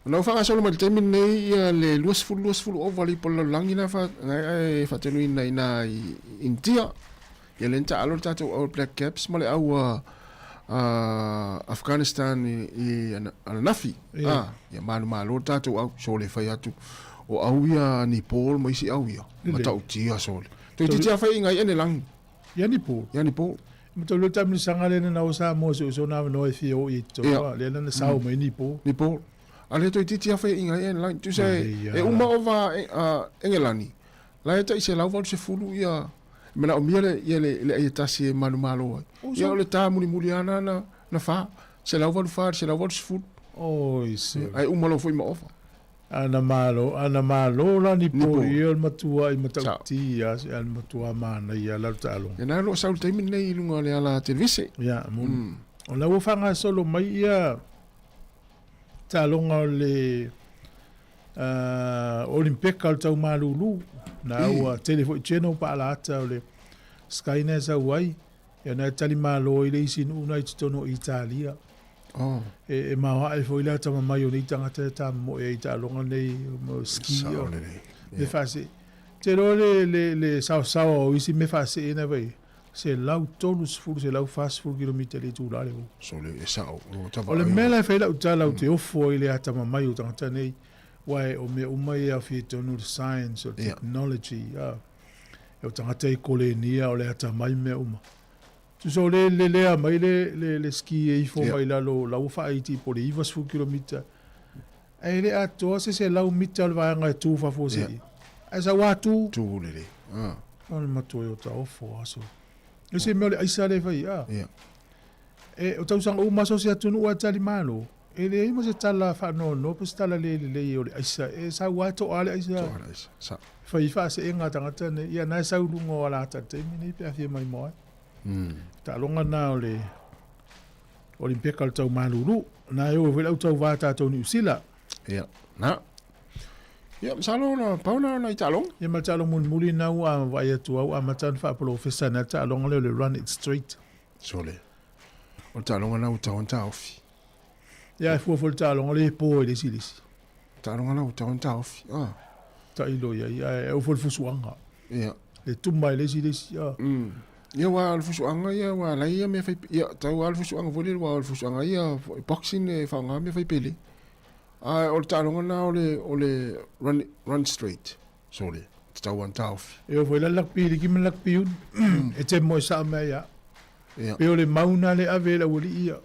Ona ua faagasolo mai i le taimi lenei ia le 20 20 ova le ipu a le lalolagi na fa na e faatinoina i ina i Initia. Ia lea na taalo le tatou au Black Caps ma le au a Afghanistan i ananafi. Ah, ia manumalo le tatou au sole fai atu o au ia Nepal ma isi au ia matautia sole. Toeitiiti lava fai inga i Enelangi. Ia Nepal. Ia Nepal. Ma tau leo taamilosaga lea na o Samoa sueusue na avanoa e fia oo i ai totonu a lea na sao mai Nepal. Nepal. A lea toeitiiti lava fai inga i Enelangi. Tusa e uma ova Engelani la e tai 180 ia manaomia le ia le le ai e tasi e manumalo ai. Ia o le ta mulimuli lava na na fa 184 i le 180. Oi se. Ae uma loa foi ma ova. Ana malo, ana malo la ni po ia o le matua i matautia se a le matua manaia la le taaloga. Ia na o lo o sau i le taimi lenei i luga o le ala televise. Ia, moni. O la ua faagasolo mai ia taaloga o le Olimpeka o le tau malulu. Na ua tele foi channel pa ala ata o le Sky na e sau ai. Ia na e tali malo ai le isi nuu na i totonu o Italia. Oh. E, e maoae foi le atamamai o nei tagata e tamomoe ai i taaloga nei mo ski Sao o lelei. mea faasee. Te iloa le, le, le saosaoa o isi mea faasee na vai, 130, 140 kilomita i le itula le ulu. So le e sao, o O le mea la e fai lau tala ou te ofo ai i le atamamai o tagata nei, aua o mea uma ia e aofia i totonu o le science, o le technology, a. E o tagata i kolenia o le atamai mea uma. Tusa o le lelea mai le, le, le ski e ifo mai lalo, la ua faaiti po o le 90 kilomita. Ae le atoa se 100 mita o le vaega e tu faafuasei. Yeah. Ae sau a tu. Tu lelei. Ah. O le matua o ta ofo aso. E se mea o le aisa le fai, ah. Yeah. E, o tausaga uma so se atunuu a tali malo. E leai ma se tala faanoanoa po o se tala le lelei o le aisa. E sau lava toa le aisa. Toa le aisa. Sa. Fai faaseega tagata nei. Ia na e sau luga o alata i le taimi nei pe a fia maimoa ai. Taaloga na o le Olimpeka o le tau malulu. Na e o ai foi le au tauva a tatou Niu Sila. Ia, na. Ia, masalo na pau na ona i taaloga. Ia ma le taaloga mulimuli na ua vaai atu au amata ona faapolofesa na le taaloga lea o le Run It Straight. Sole. O le taaloga na ua tau ona taofi. Ia, e fua foi le taaloga le po i le isi le isi. Taaloga na ua tau ona taofi. Ah. Tailo i ai, ae au foi le fusuaga. Ia. Le tuma i le isi le isi. Ah. Ia, aua o le fusuaga ia, aua la ia mea fai, ia, tau lava le fusuaga foi lele, aua o le fusuaga ia, boxing e faaaoga mea fai pele. Ae o le taaloga lena o le, o le run, run straight. Sole, tatau lava ona taofi. E oo foi la le lakpi liki ma le lakpi uni. E te moe sao mea ia. Ia. Pei o le mau na le ave e le aualii ia.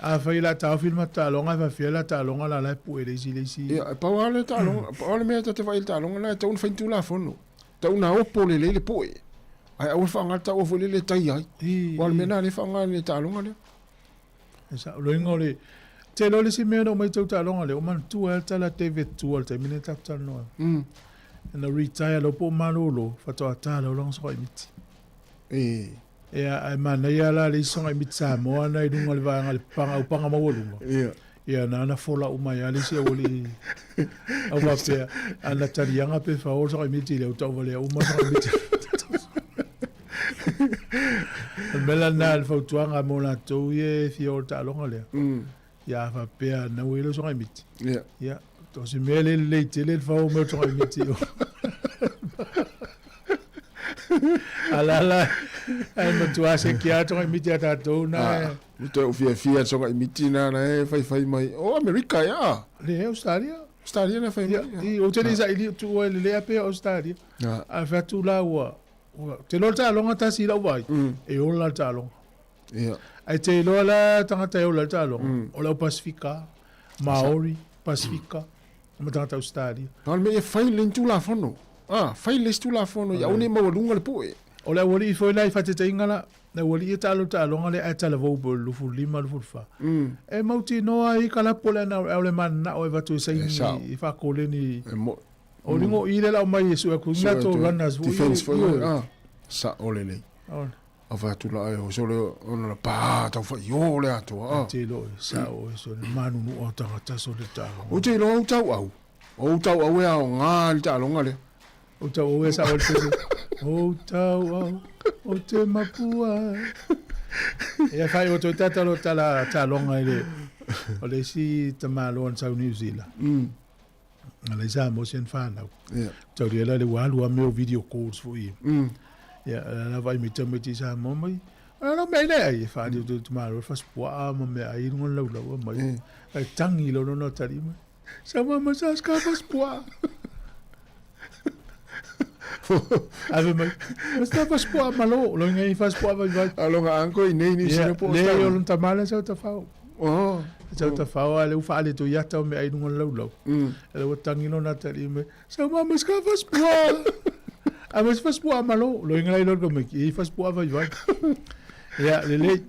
Afai o le a taofi le matou taaloga, e faafefea la taaloga la la e pue le isi le isi. Ia, e pau lava le taaloga, pau lava le mea ta te vaai i le taaloga lena, e tatau ona fai ni Tulafono. E tatau ona opo lelei le poe, ae aua le faaaoga le taua foi lele e tai ai. Aua o le mea lena o lea e faaaoga e le taaloga lea. E sao, loiga o le te iloa le isi mea na oo mai i tou taaloga lea, ua manatua ai le tala a David Tua i le taimi lea tatou talanoa ai. Na retire loa po o malolo, faatoa ta loa lana sogaimiti. E. Ia, ae manaia la le isi sogaimiti Samoa na i luga o le vaega o le paga, aupaga maualuga. Ia. Ia, na ona fola uma ai lava le isi aualii au faapea, ana taliaga pe fao le sogaimiti i le autauvalea uma le sogaimiti. O le mea la lena, le fautuaga mo latou ia e fia oo i le taaloga lea, ia a faapea na ua i ai lau sogaimiti, Ia. ia, o se mea le lelei tele le fao mai o le sogaimiti i o. A la la, ae matua seki lava sogaimiti a tatou na e. Ah, ua toe ou fiafia i le sogaimiti na na e faifai mai. O Amerika ea. Leai, Australia. Australia na fai mai. Ia, ou te le i saili atu ai lelei a pea Australia. Ae fai atu la ua, ua, te iloa le taaloga tasi i lau vaai, e ola le taaloga. Ia. Ae te iloa la tagata e ola le taaloga, o le au Pasifika, Maori, Pasifika, ma tagata Australia. Na o le mea ia fai le Tulafono. Ah, fai le isi Tulafono ia aua ne i maualuga le poe. O le aualii foi la i faataitaiga la, le aualii e taalo i le taaloga lea ae talavou po o le 25, 24. E mautinoa ai ka lapo le ana o le mananao e avatu e saini i faakoleni. O ligo i le lau mai e sue atu ina to runners foi. Defense foi. Ah, sao lelei. A fai atu la e o sole ona la pa tau fai o le atoa. Ah. Te lo sao e sole manunu o tangata sole taaloga. O te iloa ou tau au. O ou tau au e aoga i le taaloga lea. Ou tau au e sao le pese. Ou tau au o te mapua. Ia fai o toi tatalo tala taaloga i le. O le isi tamaloa na sau New Zealand. A le Samoa si ana fanau. Taulia la le ua alu lava mea o video calls foi ia. Ia, la vaai mai tamaiti i Samoa mai, o la mea lea ai, e whaari o te tamaloa, fasipuaa ma mea ai i lunga o le laulau mai. Ae tangi loa lona atalii mai, Samoa ma sa ska fasipuaa. Ave mai, ma sa fasipuaa malo, lo inga i fasipuaa vaivai. A longa anko i nei New Zealand po o Le o lona tama lea sa tafao. Oh. Sa tafao a le u whaale to iata o mea ai i lunga o le laulau. Le ua tangi lona atalii mai, Samoa ma ska fasipuaa. A ma se fasipuaa malo, lo inga lai lona mai, i fasipuaa vaivai. Ia, lelei,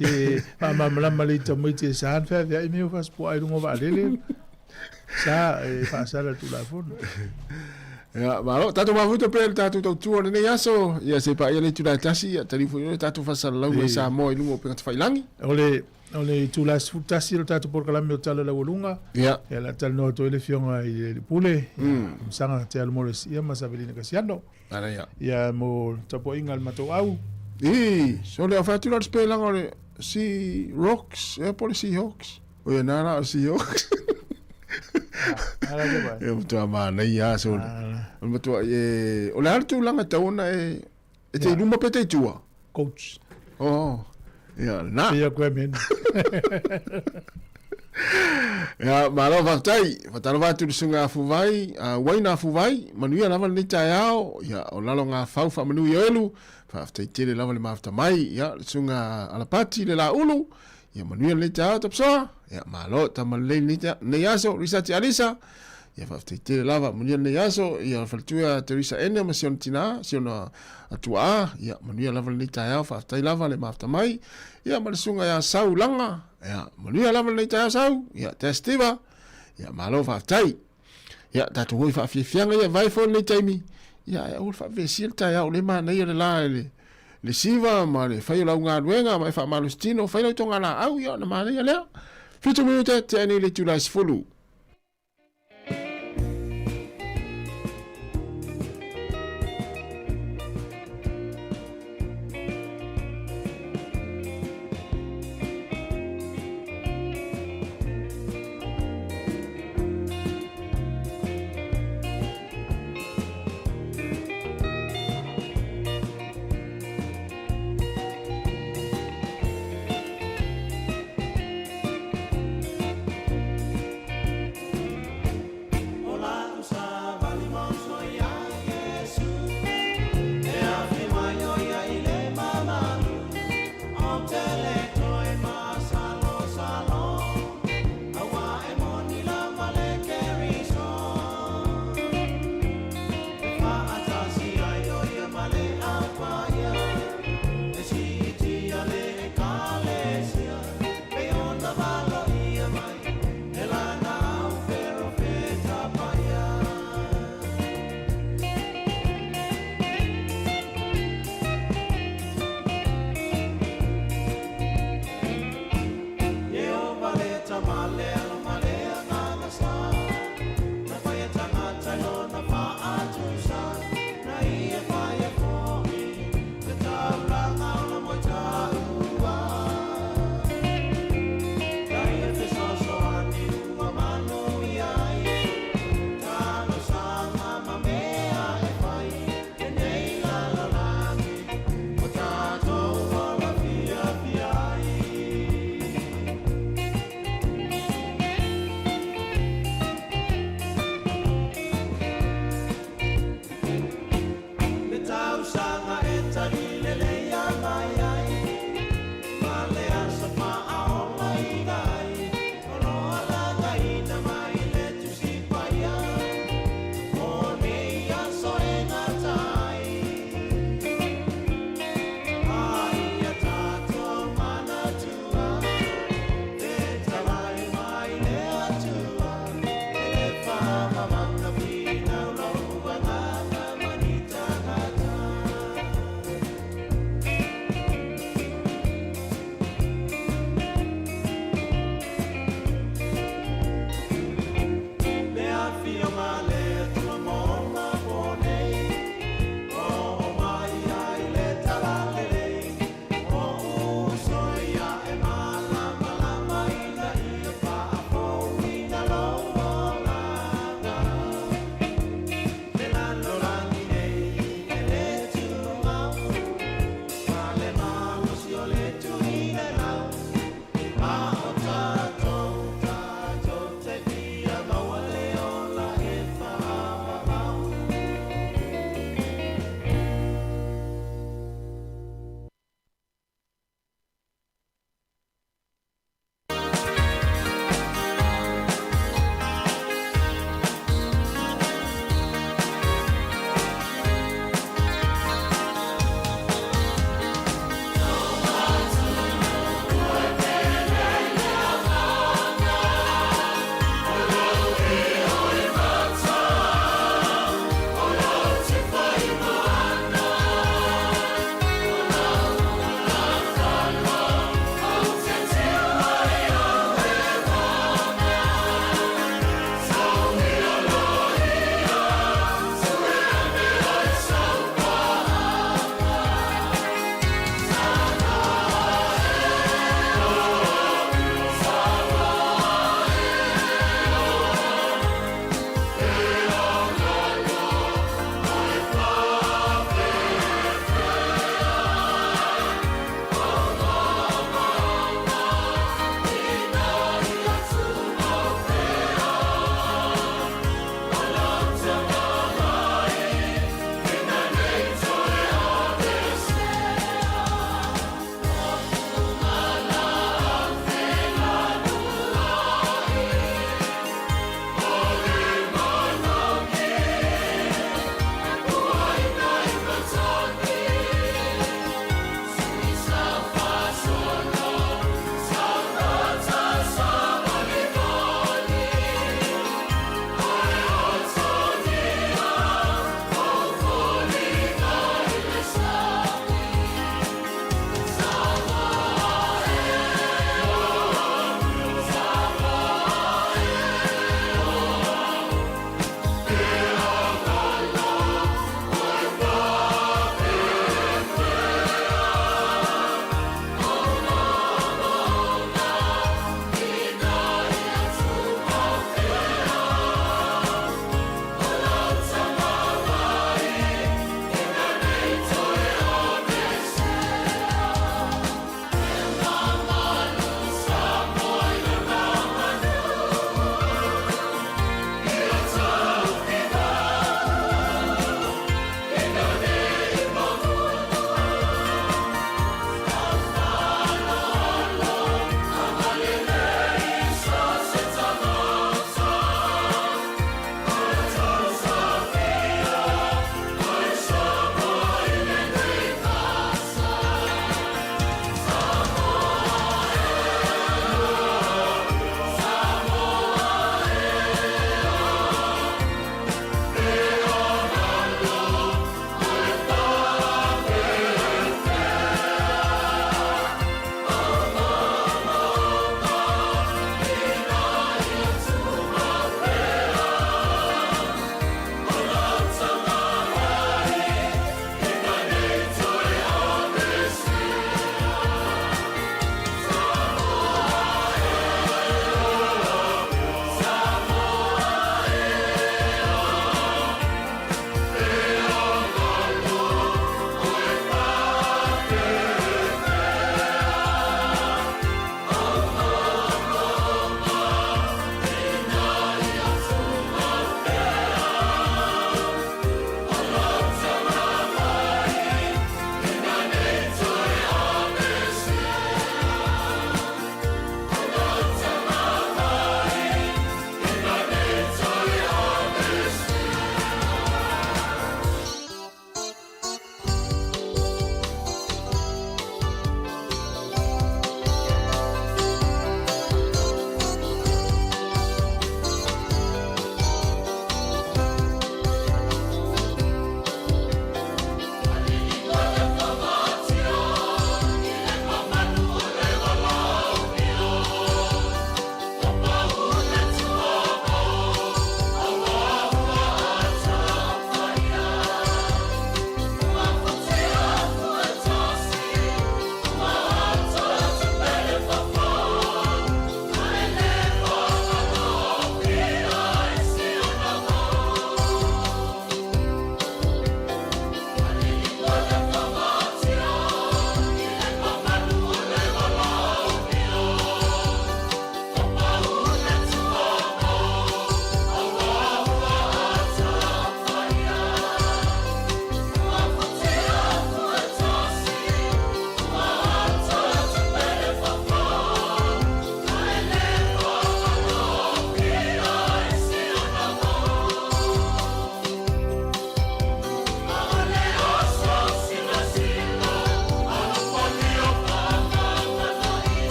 e faamalamalama lelei i tamaiti e sa ona feaveai mea o fasipuaa i luga o vaalele. Sa e faasala le Tulafono. Ia, malo, tatou mafuta pea i le tatou tautua o lenei aso, ia se i paia le itula e tasi, ia taliu foi le tatou faasalalauga i Samoa i luga o upega tafailagi. O le O le itula 11 o le tatou polokalame o Tala Laualuga. Ia. Ia, o le a talanoa atu ai le Afioga i le Pule, ia, Masaga Te Alu Morris, ia ma Savelina Kasiano. Manaia. Ia, mo le tapuaiga a le matou au. Ii, so le fai atu la le spelanga o le Sea Rocks, ea po o le Sea Hawks. O ia nā la o Sea Hawks. Ala te pai. E matua manaia so. O le matua e o le a le tulaga e tatau ona e e te i luma pe te i tua? Coach. Oh. Ia, na. Pei aku e mena. Ia, malo faafetai. Faatalofa atu i le susuga Afuvai, Uaina Afuvai, manuia lava lenei taeao, ia, o lalo gafau faamanu i Oelu, faafetai tele lava le mafuta mai, ia, le susuga Alapati le Laulu, ia manuia lenei taeao Tapisoa, ia, malo tama lelei lenei aso, Risati Alisa, ia faafetai tele lava, manuia lenei aso, ia le faletua Teresa Ene ma si ona tina, si ona tuaa, ia manuia lava lenei taeao, faafetai lava le mafuta mai, ia ma le susuga ia Sau Laga, Ia, manuia lava lenei taeao Sau, ia, Te Steva, ia, malo faafetai. Ia, tatou o i faafiafiaga ia, vae foi lenei taimi, ia, ae aua le faavesia le taeao, o lea e manaia le la i le, le siva ma le fai o lau galuega ma e faamalositino, fai lau togalaau, ia, ona manaia lea. Fitu minute, tea nei le itula e 10.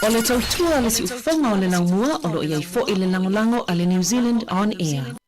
O le tautua a le siufofoga o le laumua o lo o i ai foi le lagolago a le New Zealand On Air.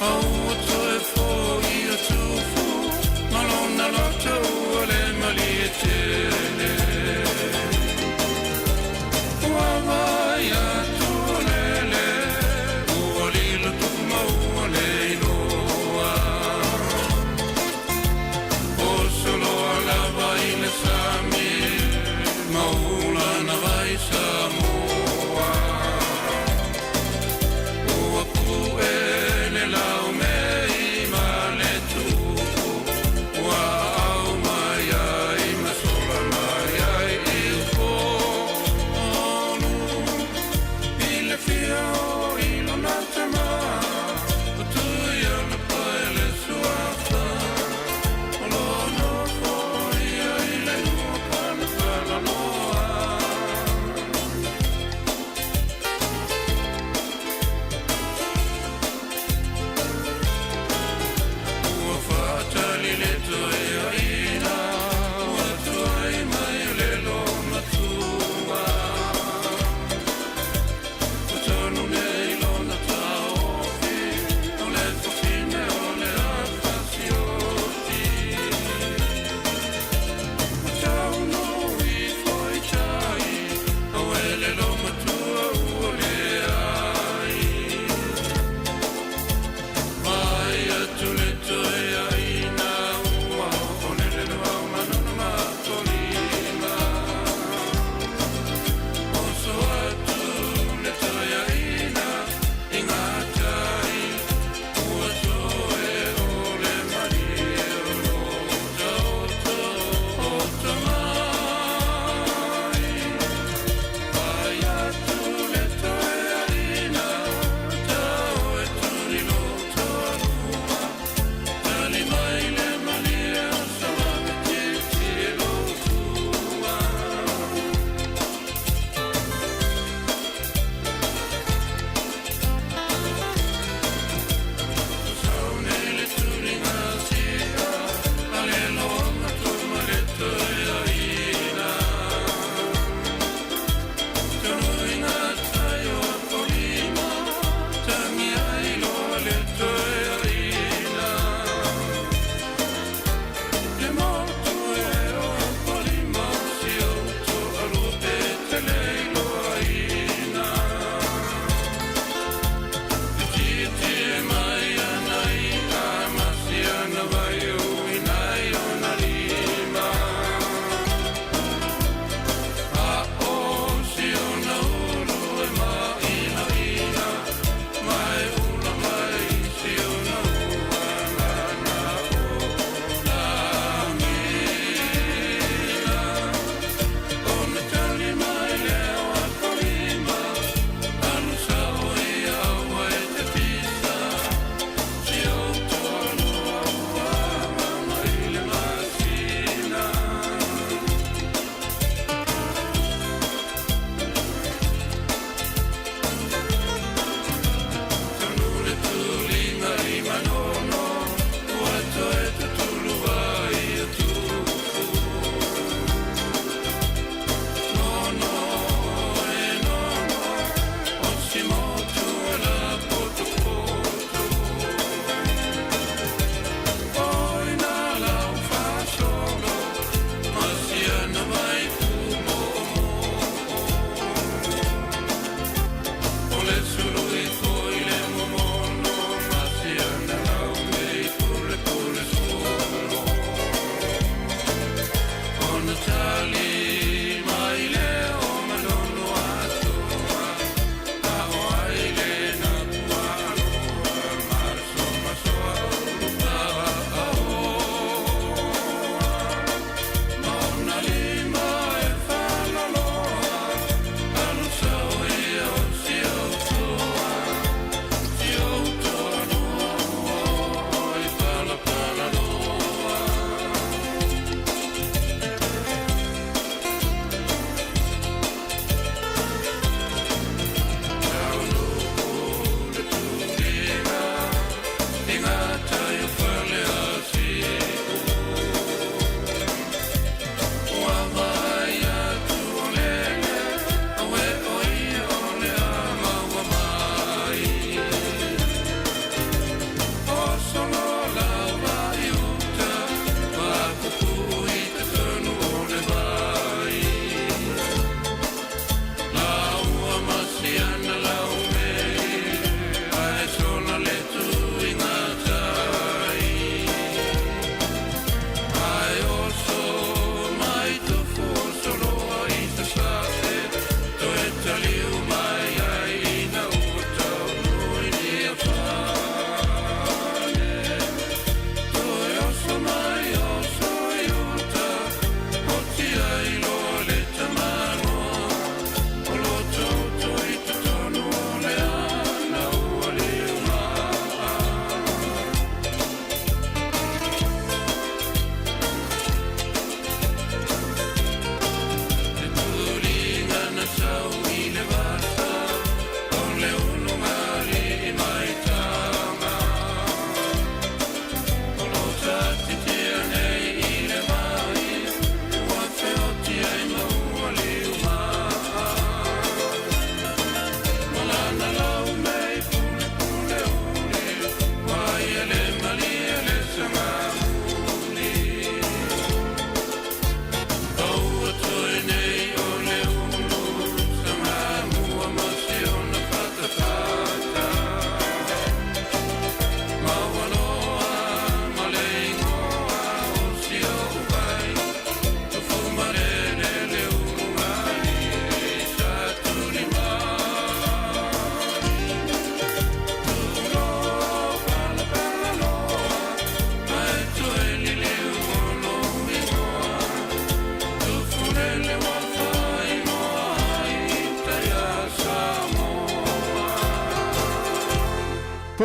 A ua toe fo'i atu fua ma lona loto ua le malie tele. Ua vaai atu o lele, ua lilo tupu ma ua le iloa. Oso loa lava i le sami ma ula na vai Samoa. Ua pu'e le lau mea.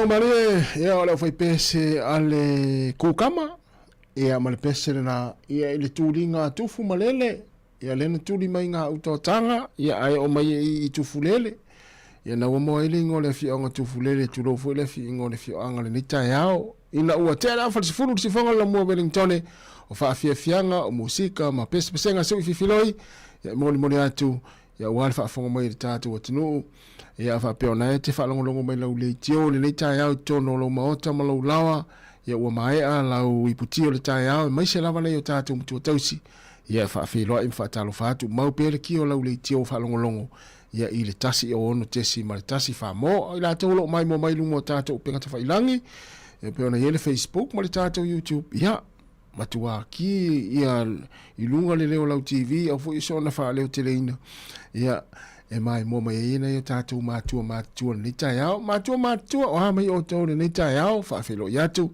Logomalie, ia o le aufaipese a le kukama, ia ma le pese lena, ia i le tuliga a Tufu ma Lele, ia lea na tuli mai ngā uta o Taga, ia ae oo mai i i Tufulele. Ia na ua moa ai le ingoa o le afioaga o Tufulele, tulou foi le ingoa o le afioaga lenei taeao. Ina ua tea le afa le 10 le sifoga le lamua Wellingtone, o faafiafiaga, o musika ma pesepesega sui fifiloi, ia e molimoli atu, ia aua le faafofoga mai a le tatou atunuu. Ia a faapea o na e te faalogologo mai lau leitio i lenei taeao i totonu o lou maota ma lou laoa, ia ua maea lau iputi o le taeao aemaise lava nai o tatou matua tausi. Ia e faafeiloai ma faatalofa atu, mau pea le ki o lau leitio faalogologo ia i le 106.1 Samoa. O i latou o lo o maimoa mai i luga o tatou upega tafailangi, e pei ona i ai le Facebook ma le tatou YouTube, ia, matua ki ia i luga le leo o lau TV au foi soona faaleoteleina, ia, e maimoa mai ai nai o tatou matua matutua lenei taeao. Matua matutua, o a mai outou lenei taeao, faafeiloai atu,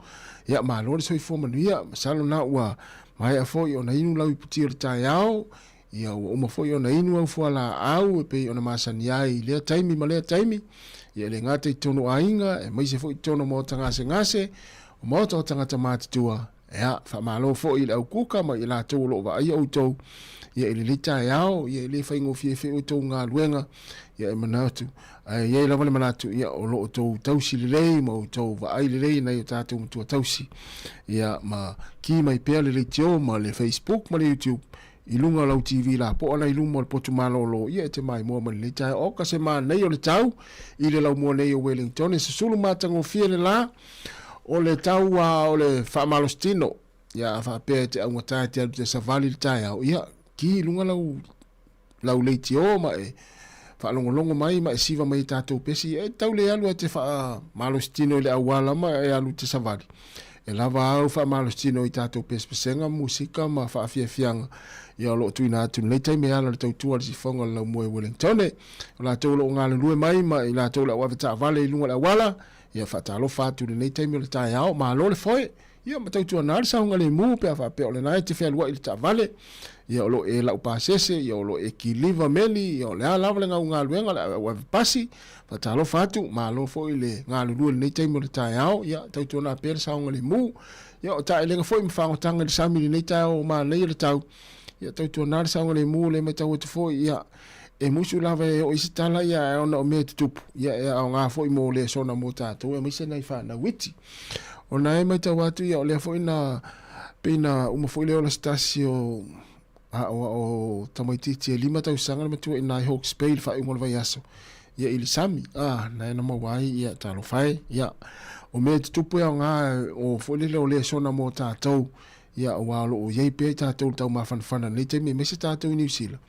ia, malo le soifua manuia, masalo na ua maea foi ona inu lau iputi o le taeao, Ia ua uma foi ona inu au fualaau e pei ona masani ai i lea taimi ma lea taimi, ia e le gata i totonu o aiga, aemaise foi i totonu o maota gasegase, o maota o tagata matutua. Ia, faamalo foi i le au kuka ma i latou o lo o vaaia outou, ia i lenei taeao, ia e le faigofie foi outou galuega, ia e manatu, ae i ai lava le manatu, ia o lo o outou tausi lelei ma outou vaai lelei i nai o tatou matua tausi, ia ma ki mai pea le leitio ma le Facebook ma le YouTube, I luga o lau TV lapoa la i luma o le potu malolo, ia e te maimoa mai lenei taeao. Oka se manaia o le tau i le laumua nei o Wellington, e susulu matagofie le la o le tau a o le faamalositino. Ia a faapea e te augata e te alu te savali le taeao, ia ki i luga lau lau leitio ma e faalogologo mai ma e siva mai i tatou pesi, e tau le alu e te faamalositino i le auala ma e alu te savali. E lava au faamalositino i tatou pesepesega, musika ma faafiafiaga ia o lo o tuuina atu i lenei taimi e ala i le tautua a le sifoga o le laumua i Wellingtone. O latou o lo o galulue mai ma i latou o le au avetaavale i luga o le auala, ia faatalofa atu i lenei taimi o le taeao. Malo le foe! Ia ma tautuana le saogalemu pe a faapea o lena e te fealuai i le taavale, ia o lo o e lau pasese, ia o lo o e kiliva meli, ia o le a lava le gaugaluega o le au avepasi, Faatalofa atu, malo foi le galulue i lenei taimi o le taeao, ia tautuana pea le saogalemu. Ia o taelega foi ma fagotaga i le sami i lenei taeao o manaia le tau, ia tautuana le saogalemu le matau atu foi, ia e musu lava e oo i se tala ia ae ona o mea e tutupu, ia e aoga foi mo lesona mo tatou aemaise nai fanau iti. Ona e matau atu ia o lea foi na pei na uma foi le ola se tasi o A o o tamaitiiti e lima tausaga le matua ina i Hawke's Bay i le faaiuga o le vaiaso, ia i le sami, a, na e na maua ai, ia, talofa e, ia. O mea e tutupu e aoga, o foi lele o lesona mo tatou, ia, aua o lo o i ai pea i tatou le taumafanafana i lenei taimi, aemaise tatou i Niu Sila,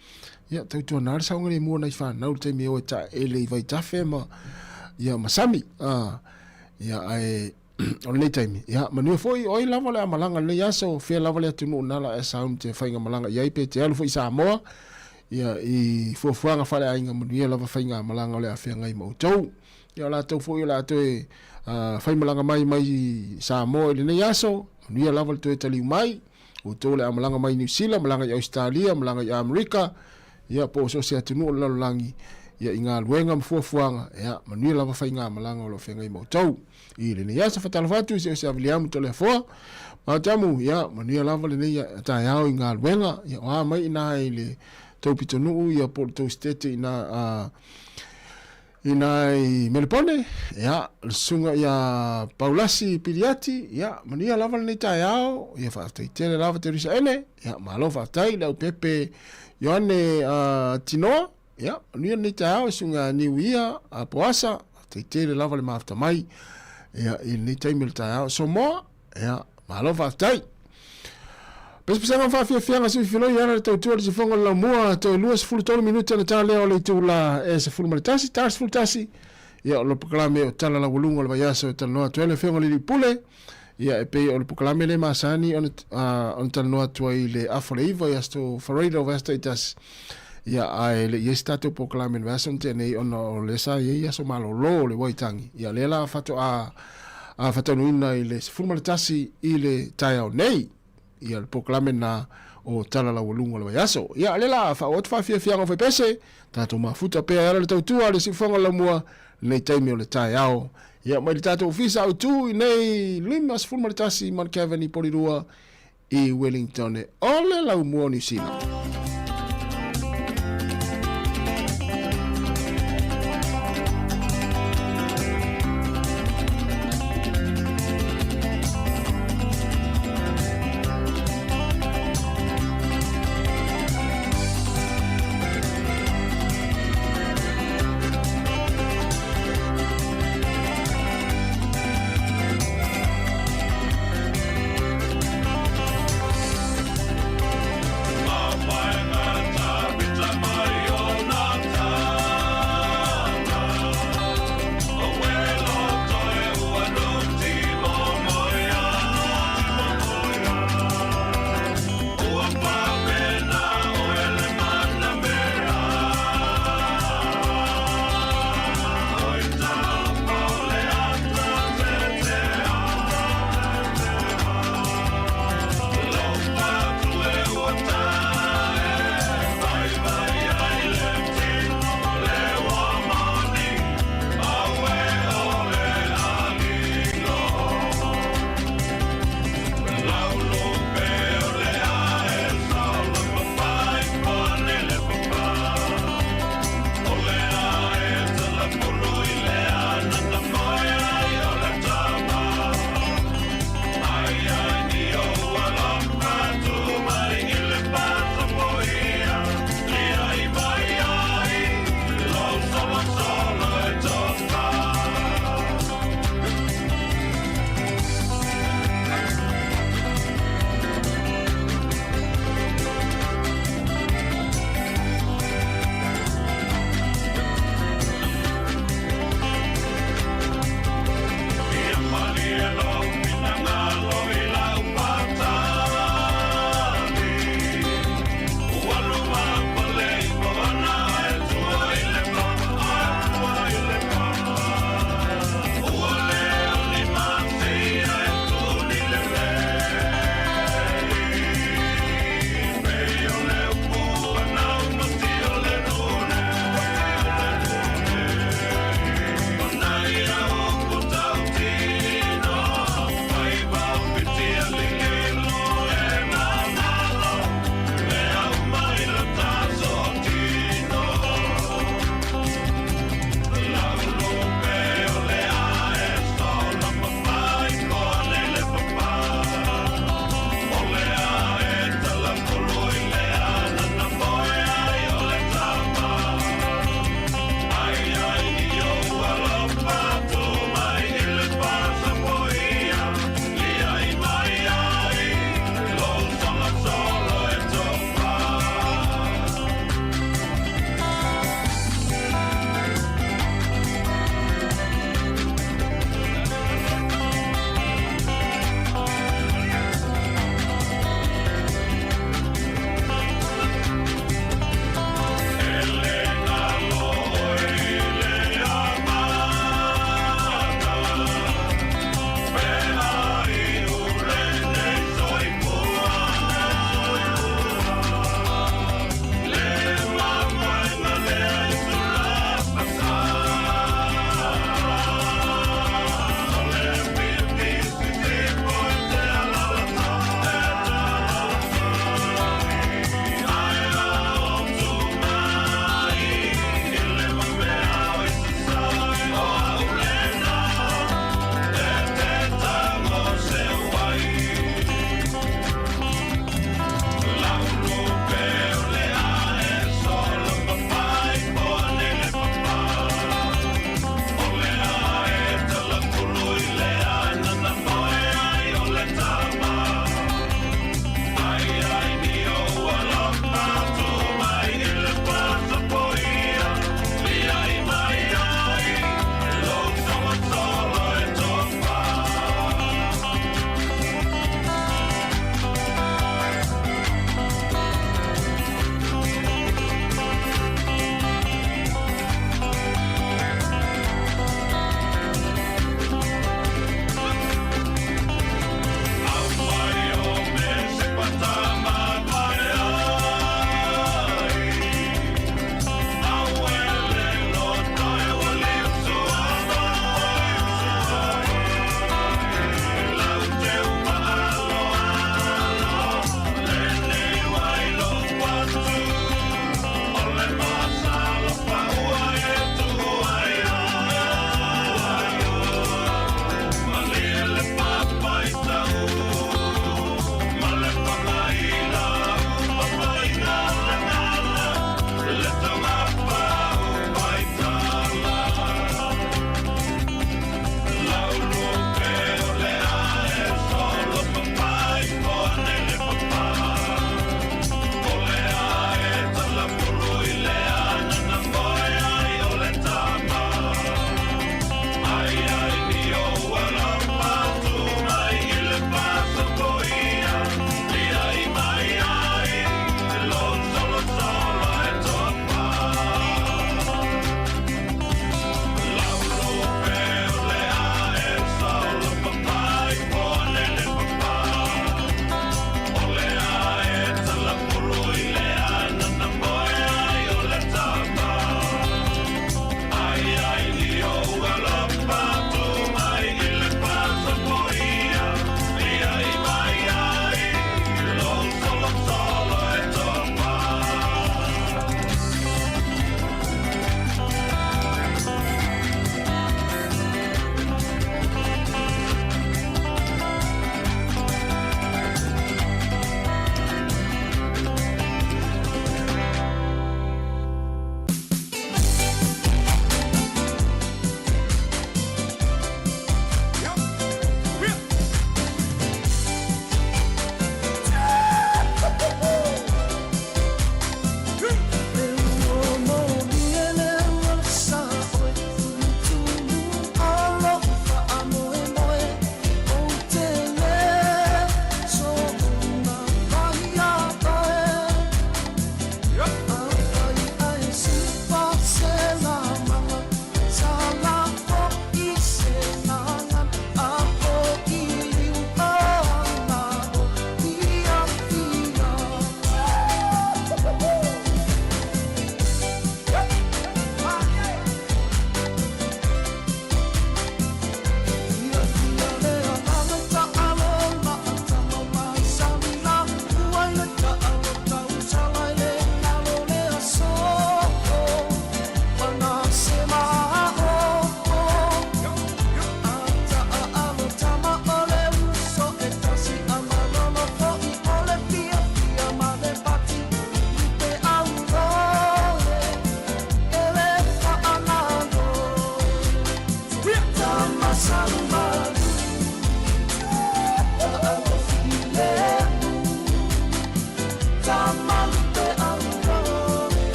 ia, tautuana le saogalemu o nai fanau i le taimi e o e taele i vaitafe ma, ia, ma sami, a, ia, ae, o lenei taimi. Ia, manuia foi, o ai lava le a malaga lenei aso, fea lava le atunuu na la e sauni te faiga malaga i ai, pe te alu foi i Samoa, ia, i fuafuaga faaleaiga, manuia lava faiga malaga o le a feagai ma outou. Ia, o latou foi o le a toe fai malaga mai mai Samoa i lenei aso, manuia lava le toe taliu mai, outou o le a malaga mai i Niu Sila, malaga i Ausetalia, malaga i Amerika, ia, po o so o se atunuu o le lalolagi, ia, i galuega ma fuafuaga, ia, manuia lava faigamalaga o lo o feagai ma outou. I lenei aso faatalofa atu i se ose Viliamu Toleafoa. Maotamu, ia, manuia lava lenei taeao i galuega. Ia, o a mai ina i le tou pitonuu, ia, po o le tou sitete ina, ina i Melepone, ia, le susuga ia Paulasi Piliati, ia, manuia lava lenei taeao, ia, faafetai tele lava Teresa Ene, ia, malo faafetai le aupepe Ioane Tinoa, Ia, manuia lenei taeao e suiga niu ia a Poasa, faafetai tele lava le mafuta mai ia, i lenei taimi o le taeao. Samoa, ia, malo faafetai. Pesepesega ma faafiafiaga sui filoi ala le tautua le sifoga o le laumua, toe 23 minute ona ta lea o le itula e 11, ta 11, ia o le polokalame o Tala Laualuga o le vaiaso e talanoa atu ai le Afioga i le Alii Pule, ia e pei o le polokalame le masani ona, ona talanoa atu ai i le afa o le iva i aso Faraida o vaiaso taitasi. Ia ae le i ai se tatou polokalame i le vaiaso na tea nei ona o lea sa i ai aso malolo o le Waitangi. Ia lea la faatoa a faataunuina i le 11 i le taeao nei. Ia le polokalame na o Tala Laualuga o le vaiaso. Ia lea la faaoo atu faafiafiaga o faipese, tatou mafuta pea e ala le tautua a le siufoga o le laumua lenei taimi o le taeao. Ia, mai le tatou ofisa autu i nei 51 Mount Cavan i Porirua i Wellington o le laumua o Niu Sila.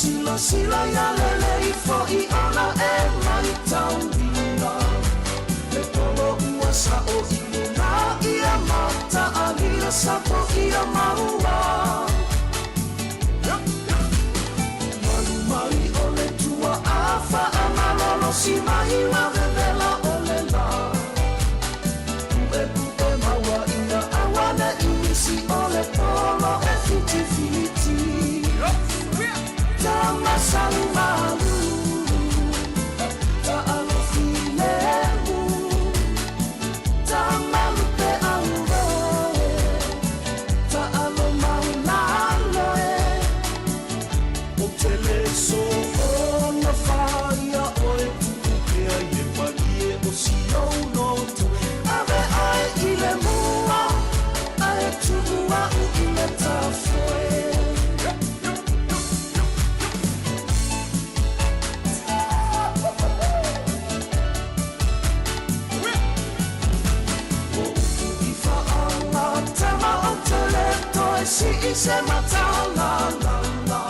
Silasila ia lelei fo'i ona e maitauina Le polo ua sa'o i luna ia mataalia sapo ia maua. Malu mai o le tua'a faamalolosi mai ua vevela o le lā. Pu'epu'e maua ia auane'i nisi o le polo e fitifiti. Tamasalumalu ta'alofilemu tamalupe auroe ta'alomaulalo e. O te le soona faia oe tuu pea i le malie o si ou loto. Ave oe i le mua ae tuu a'u i le tafoe. O upu i faagatama o te le toe sii se matalalala.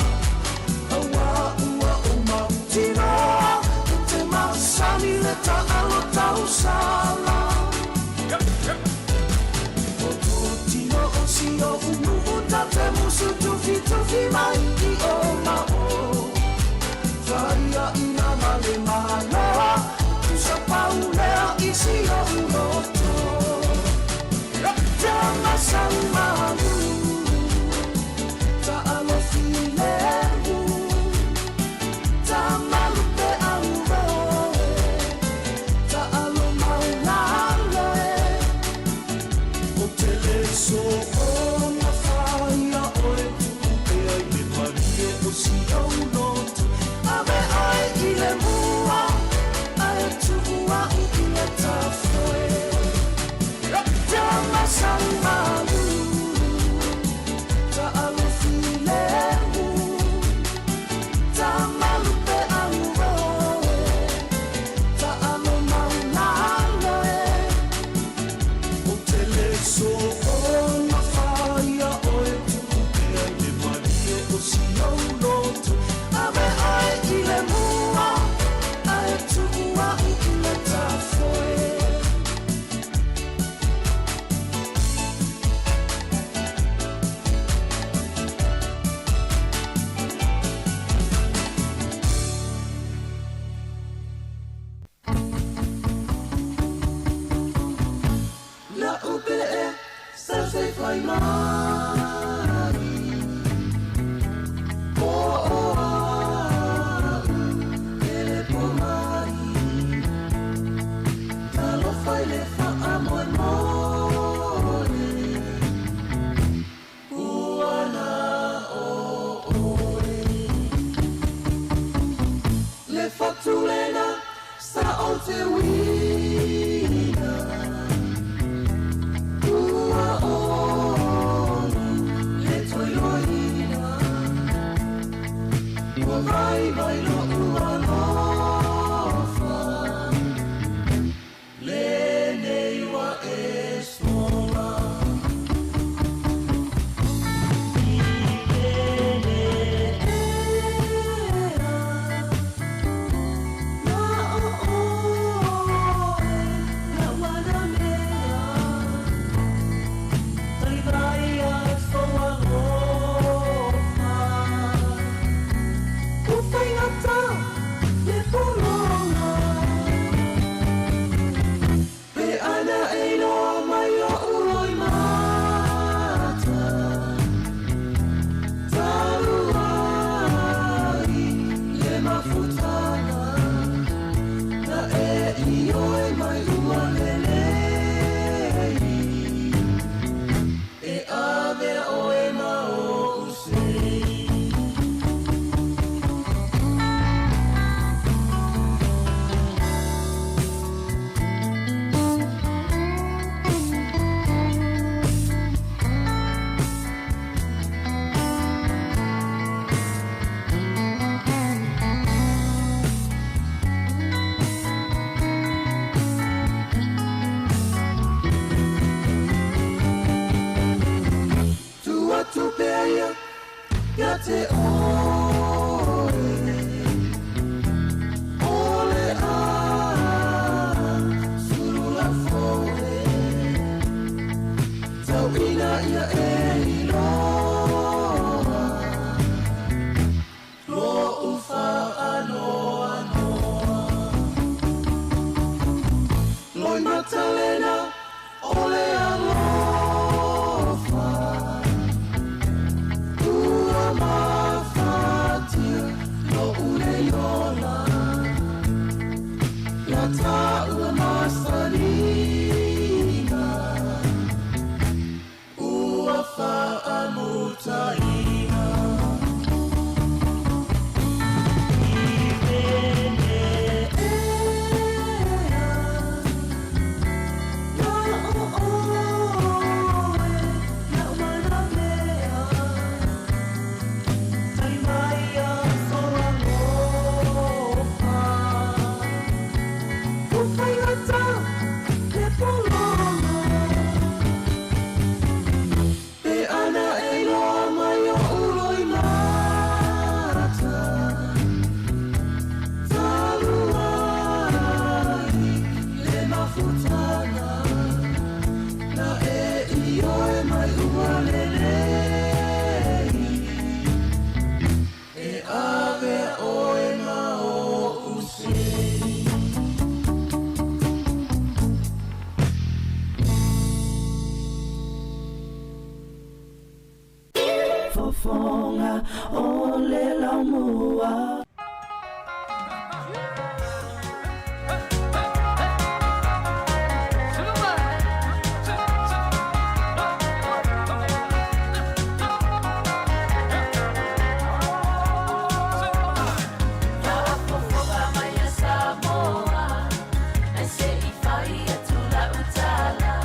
Auā ua ou mautinoa e te masani le taalo tausala. O totino o si o'u nuu ta te musu tufitufi mai i o ma o. Faia ina ma le maloa tusa paulea i si o'u loto. Tamasalumalu ta'alofilemu tamalupe auroe ta'alomaulalo e. O te le soona faia oe tuu pea i le malie o si ou loto. Ave oe i le mua ae tuu a'u i le tafoe. Tamasalumalu ta'alofilemu tamalupe auroe ta'alomaulalo e. O te le soona faia oe tuu pea i le malie o si ou loto. Ave oe i le mua ae tuu a'u i le tafoe. La'u pe'e sausai mai o o a'u e le po mai. Talofa i le faamoemoe ua na o oe. Le fatulena sa o te uina ua ona le toiloina. Ua vaivai lo'u alofa lenei ua e sola. I lele ea na o oe la'u anamea. Vaivai ai sou alofa. Ua faigata le pologa pe ana e iloa mai o'u loimata. Talu ai le mafutaga na e ioe mai ua lelei. E avea oe ma o'u sei. Tuu atu pea ia ia te oe. ana ia e iloa Lo'u faanoanoa Loimatalena o le alofa Ua mafatia lo'u nei ola La taua masaniga Ua faamutaina Pe ana e iloa mai oʻu loimata Talu ai le mafutaga Na e ioe mai ua lelei E avea oe ma oʻu sei. Fofoga o le Laumua. Faafofoga mai a Samoa, ae se i fai atu lau tala.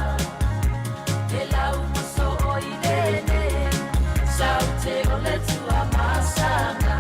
Le lau muso o i lene, saute o le Tuamasaga.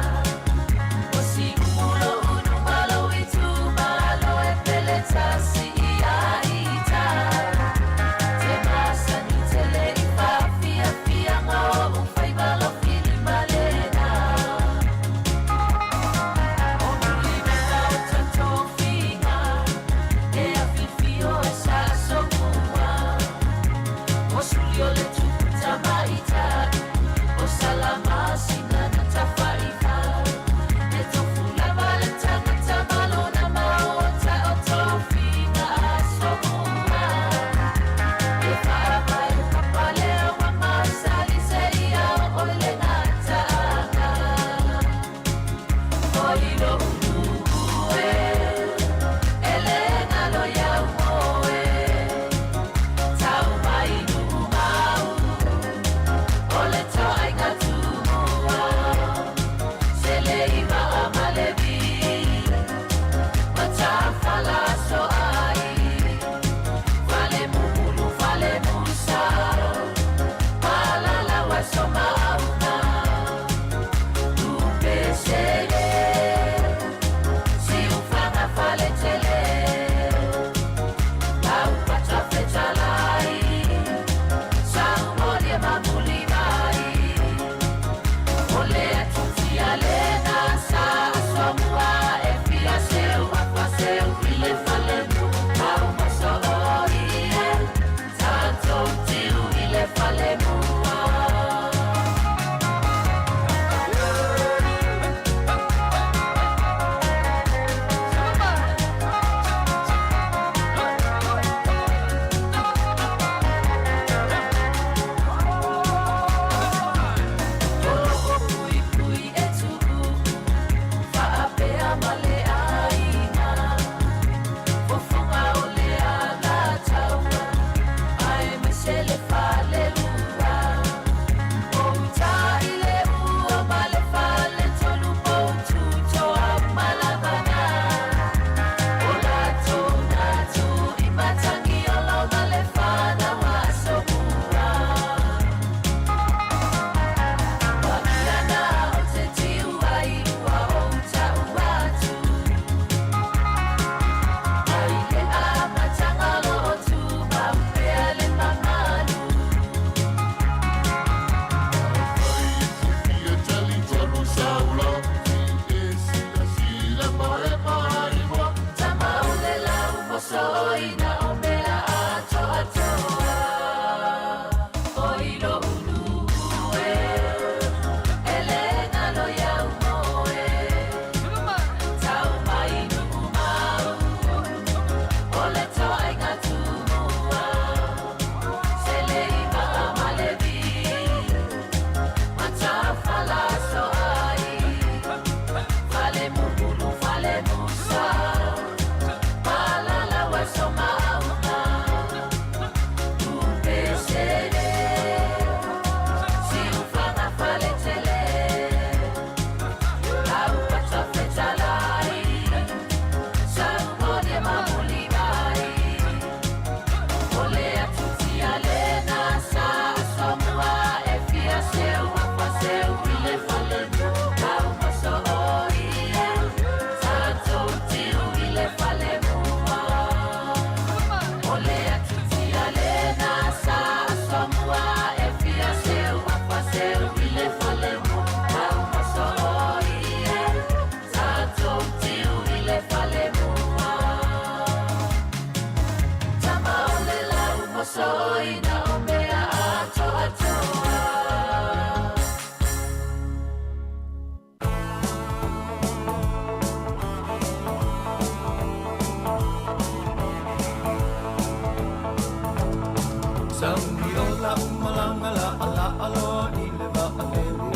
Sauli o la'u malaga la'ala'a loa i le va'alele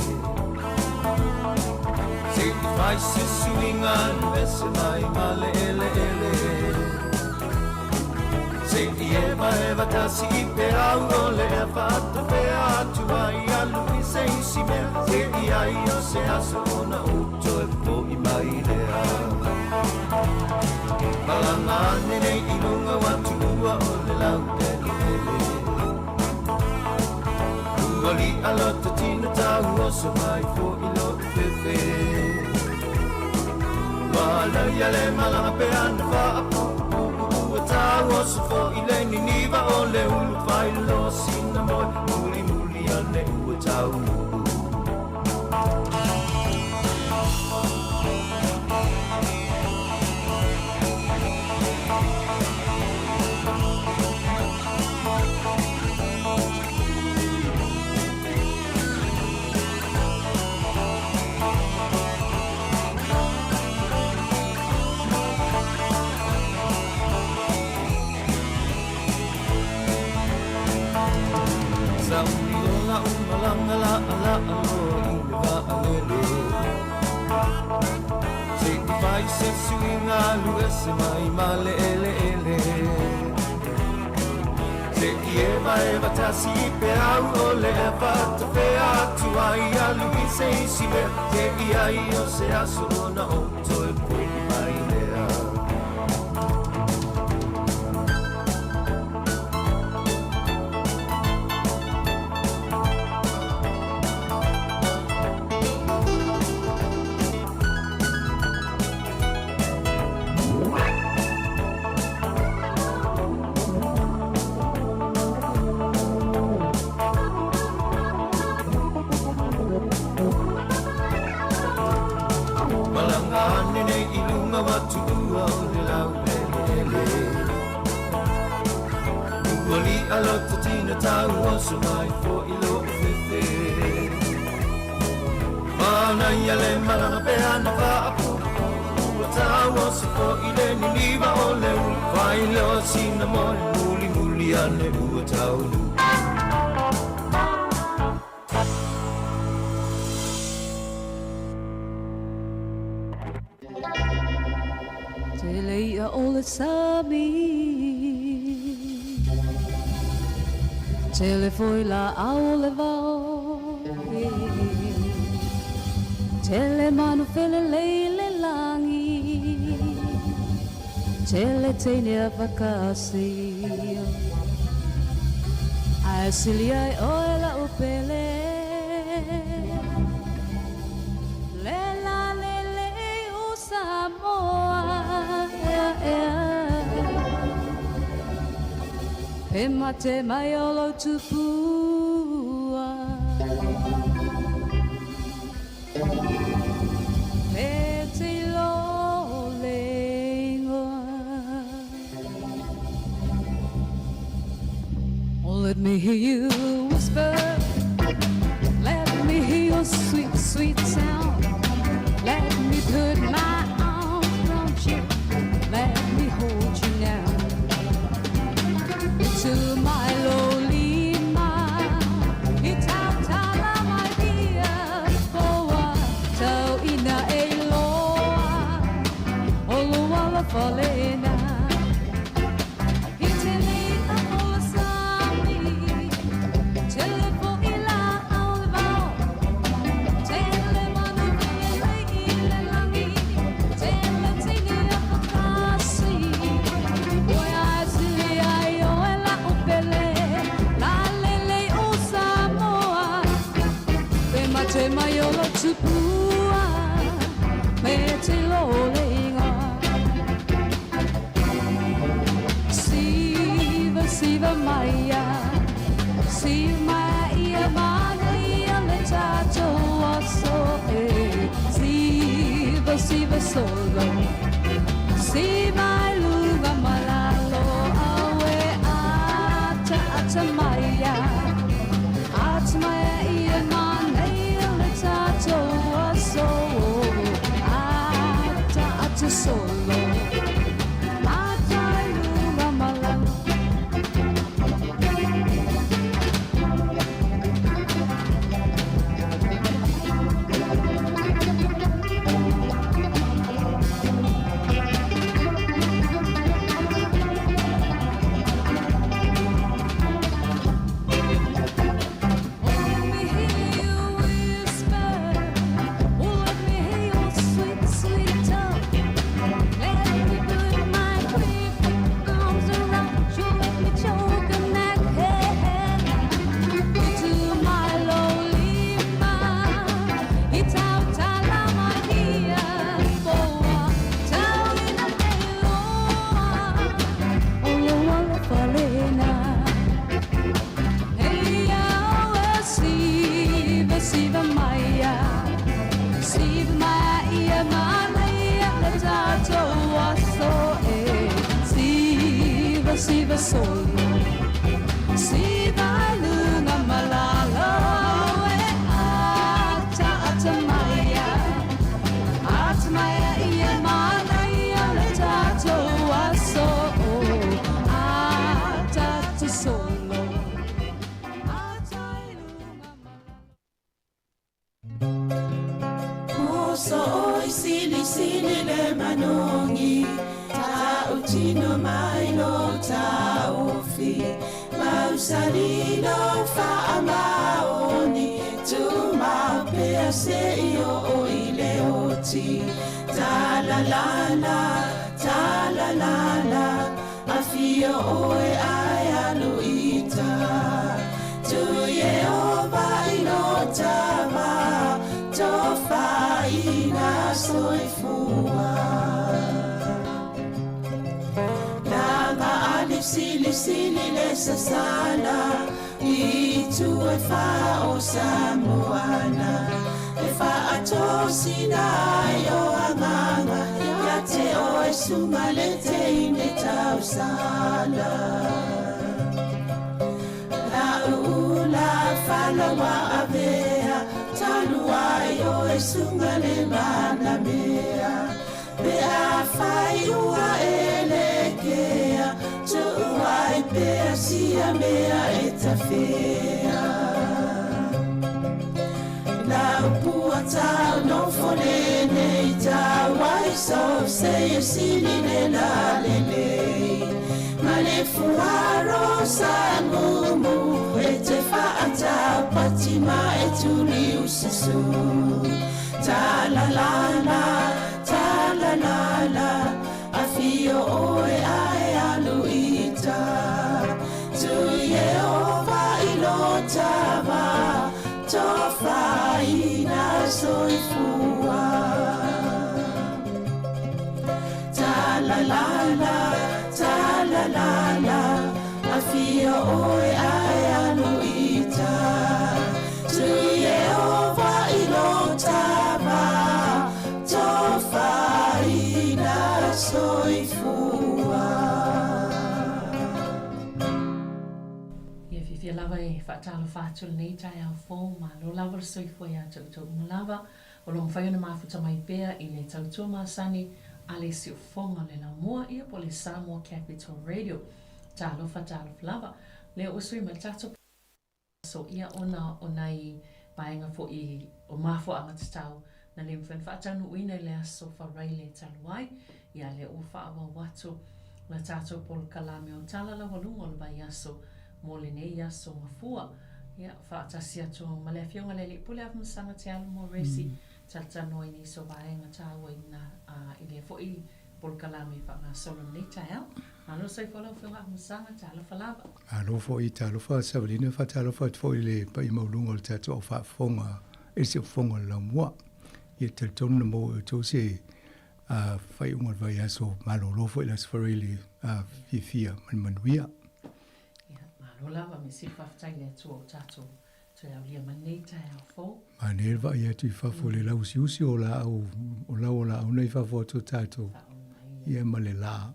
Se i fai se suiga alu ese mai ma le eleele Se i evaeva tasi i peau o le ea fa'atafea atu ai alu i se isi mea Se i ai o se aso ona ou toe fo'i mai lea Malaga ane nei i luga o atuua o le laueleele Ua li'a lota tina tau oso mai fo'i lo'u fefe Manaia le malaga pea na faapuupuu Ua tau oso fo'i le niniva o le ulu failoa sina moe Mulimuli ane ua taunuu Sauli o la'u malaga la'ala'a loa i le va'alele Se i fai se suiga alu ese mai ma le eleele Se i evaeva tasi i peau o le ea fa'atafea atu ai alu i se isi mea Se i ai o se aso ona ou toe fo'i mai lea. Malaga ane nei i luga o atuua o le laueleele Ua li'a lota tina tau oso mai fo'i lo'u fefe Manaia le malaga pea na faapuupuu Ua tau oso fo'i le niniva o le ulu Failoa sina moe mulimuli ane ua taunuu. Tele i'a o le sami Tele foi la'au o le vao Tele manu felelei i le lagi Tele teine a fakasi Ae sili ai oe la'u pele Le lalelei o Samoa ea ea Pe mate mai o lou tupua Pe te iloa le igoa Oh let me hear you whisper Let me hear your sweet sweet sound Let me put my arms round you Let me hold you now To my lonely ma I tautala mai ia Poa tau ina e iloa O lou alofa lena I tele i'a o le sami Tele foi la'au o le vao Tele manu felelei i le lagi Tele teine afakasi Oe ae sili ai oe la'u pele Lalelei o Samoa Pe mate mai o lou tupua Me te iloa le igoa Siva siva maia Siva maia manaia le tatou aso e Siva siva solo Siva i luga ma lalo Aue ata ata maia Ata maia ia manaia le tatou aso Ata ata solo Ata i luga ma lalo. Siva solo Siva i luga ma lalo E ataata mai Ata mai ia manaia le tatou aso Ataata solo Ata i luga ma Moso oi sili sili le manogi Tautino mai lo taofi Mausali lo faamaoni Tumau pea seia oo i le oti Talalala, talalala Afio oe ae alu i uta Tu Ieova i lo tama Tofaina soifua Lama ali sili sili le sasala I itu e fa o Samoana E faatosina ai o agaga Ia te oe suga le teine tausala La'u ula fala ua avea Talu ai oe suga le manamea Pe afai ua e lekea Tuu ai pea sia mea e tafea Lau pua tau nofo lenei tau ai so se e sili le la lelei Ma le fuaro sa mumu E te faatau pati ma e tuli ususu Ta la la la, ta la la la Afio oe ae alu i uta Tu Ieova i lo tama Tofaina soifua Ta la la la, ta la la la Afio oe ae alu i uta Tu Ieova i lo tama Tofaina soifua. Ia fiafia lava e faatalofa atu lenei taeao fou, malo lava le soifua ia te outou uma lava, o lo o mafai ona mafuta mai pea i le tautua masani a le siufofoga o le laumua, ia po o le Samoa Capital Radio. Talofa, talofa lava. Lea ua sui mai le tatou aso, ia ona o nai vaega foi o mafuaaga tatau na le mafai ona faataunuuina i le aso Faraile talu ai, ia lea ua faaauau atu la tatou polokalame o Tala Laualuga o le Vaiaso mo lenei aso Gafua. Ia, faatasi atu ma le Afioga i le Alii Pule Afamasaga Te Alu Moresi, talatalanoa i nisi o vaega taua i na, i lea foi polokalame faagasolo i lenei taeao. Malo soifua lau Afioga Afamasaga, talofa lava. Malo foi, talofa Savalina, faatalofa atu foi i le paia maualuga o le tatou au faafofoga i le siufofoga o le laumua. Ia talitonu na maua e outou se faaiuga o le vaiaso malolo foi i le Aso Faraile fiafia ma le manuia. Ia, malo lava, me sili faafetai i le Atua ua tatou toe aulia mai lenei taeao fou. Manaia le vaai atu i fafo i le lauusiusi o laau, o lau o laau nei i fafo atu o tatou. Ia ma le la.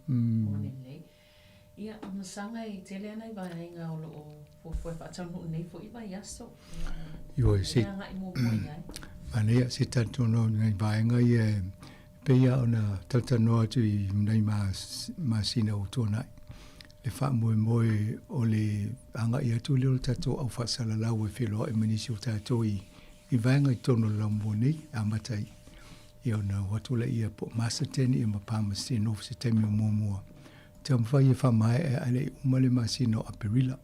Moni lelei. Ia, o Masaga e tele ana i vaega o lo o fuafua e faataunuu nei foi vaiaso. Ioe, se, agai muamua i ai. Manaia, se talatalanoa i nai vaega ia e pei lava ona talatalanoa atu i nai masina ua tuanai. Le faamoemoe o le agai atu lea o le tatou au faasalalau e feiloai ma nisi o tatou i vaega i totonu o le laumua nei, e amata ai ia ona o atu laia po o Masterton ia ma Palmerston North se taimi o muamua. Taumafai e faamaea ae le i uma le masina o Aperila.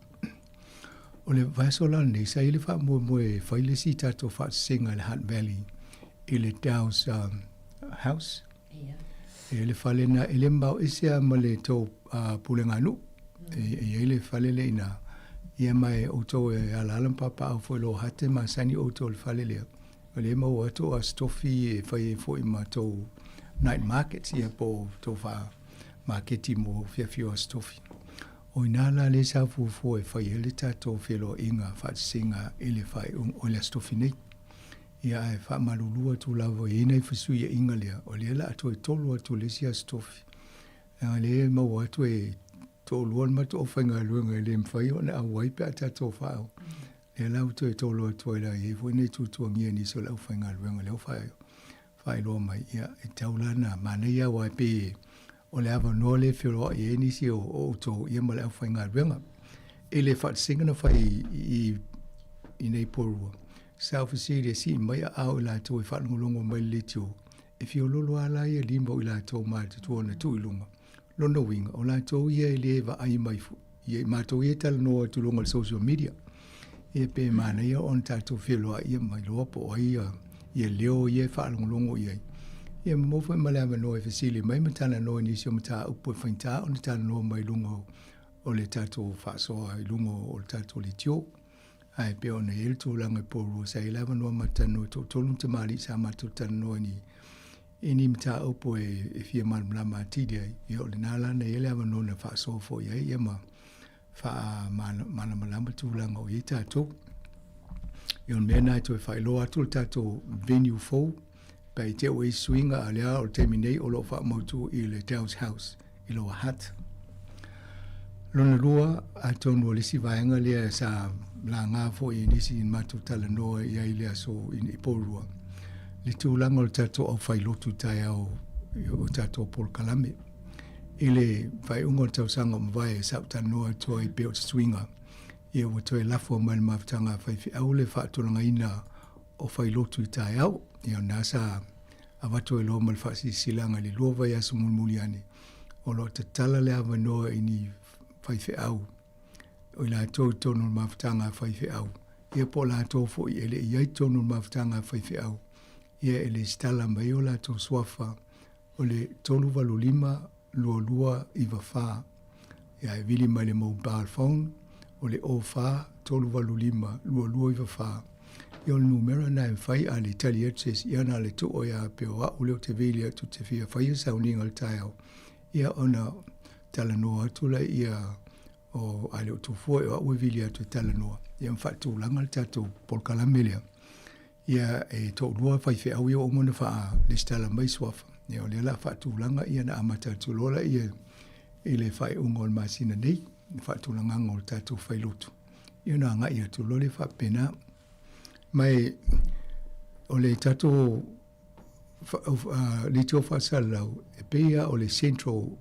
O le vaiaso la lenei, sa i ai le faamoemoe e fai le isi tatou faasesega i le Hutt Valley i le Dow's um, House. E le fale na e le mamao ese lava ma le tou uh, pulega nuu. E, e i ai le fale lea i ina. Ia ma e outou e alaala ma papaaao foi i lo hate masani outou i le fale lea. O lea e maua atu o Aso Tofi e fai ai foi ma tou night markets ia po o tou faa maketi mo fiafia o Aso Tofi. O ina la lea sa fuafua e fai ai le tatou feiloaiga faasesega i le faaiuga o le Aso Tofi nei. Ia ae faamalulu atu lava i ai nai fesuiaiga lea, o lea o le a toe tolo atu i le isi Aso Tofi. Leaga lea e maua atu e Toalua le matou aufaigaluega e le mafai ona auai pe a tatou faa lea la ua toe tolo atu ai la i ai foi nei tuatuagia nisi o le aufaigaluega lea ua faailoa mai ia e tau la na manaia aua e pei o le avanoa lea e feoloai ai nisi o outou ia ma le aufaigaluega. I le faatasiga na fai i i nei Porirua, sa fesili e sii mai aao i latou e faalogologo mai i le leitio, e fiololo lava la ia lima o i latou matutua na tuu i luga. Lona uiga, o latou ia e le vaai mai ia i matou ia e talanoa atu i luga o le social media. Ia pe manaia ona tatou feiloai ia ma iloa po o ai ia, ia leo ia e faalogologo i ai. Ia ma maua foi ma le avanoa e fesili mai ma talanoa i nisi o mataupu e faigata ona talanoa mai i luga o, o le tatou faasoa i luga o le tatou leitio. Ae pei ona i ai le tulaga i Porirua, sa i ai le avanoa ma talanoa e toatolu tamalii sa matou talanoa i ni i ni mataupu e fia malamalama atili ai, ia o lena la na i ai le avanoa na faasoa foi ai ia ma faamalamalama tulaga o i ai tatou. Ia o le mea lena e toe faailoa atu le tatou venue fou, pe i te i suiga a lea o le taimi nei o lo o faamautu i le Downs House i Lower Hutt. Lona lua, atonu o le isi vaega lea sa laga foi e nisi i matou talanoa i ai i le aso i Porirua, le tulaga o le tatou aufailotu taeao o tatou polokalame. I le faaiuga o le tausaga ua mavae sa ou talanoa atu ai pei o se suiga, ia ua toe lafo mai le mafutaga a faifeau le faatulagaina o failotu i taeao. Ia o lena sa avatu ai loa ma le faasilasilaga i le 2 vaiaso mulimuli ane, o lo o tatala le avanoa i ni faifeau o i latou i totonu o le mafutaga a faifeau, ia po o latou foi e le i ai i totonu o le mafutaga a faifeau, ia e lesitala mai o latou suafa o le 385 2294. Ia e vili mai le mobile phone o le 04 385 2294. Ia o le numera na e mafai a le tali atu se isi, ia na o le tuu ai lava pei o au lea ou te vili atu ou te fia faia sauniga o le taeao, ia ona talanoa atu laia o a le o tufua o au e vili atu e talanoa, ia ma faatulaga le tatou polokalame lea. Ia e toalua faifeau ia ua uma ona faalesitala mai suafa, ia o lea o le a faatulaga ia ona amata atu loa laia i le faaiuga o le masina nei, le faatulagaga o le tatou failotu, ia ona agai atu loa lea faapena. Ma e o le tatou leitio faasalalau, e pei lava o le Central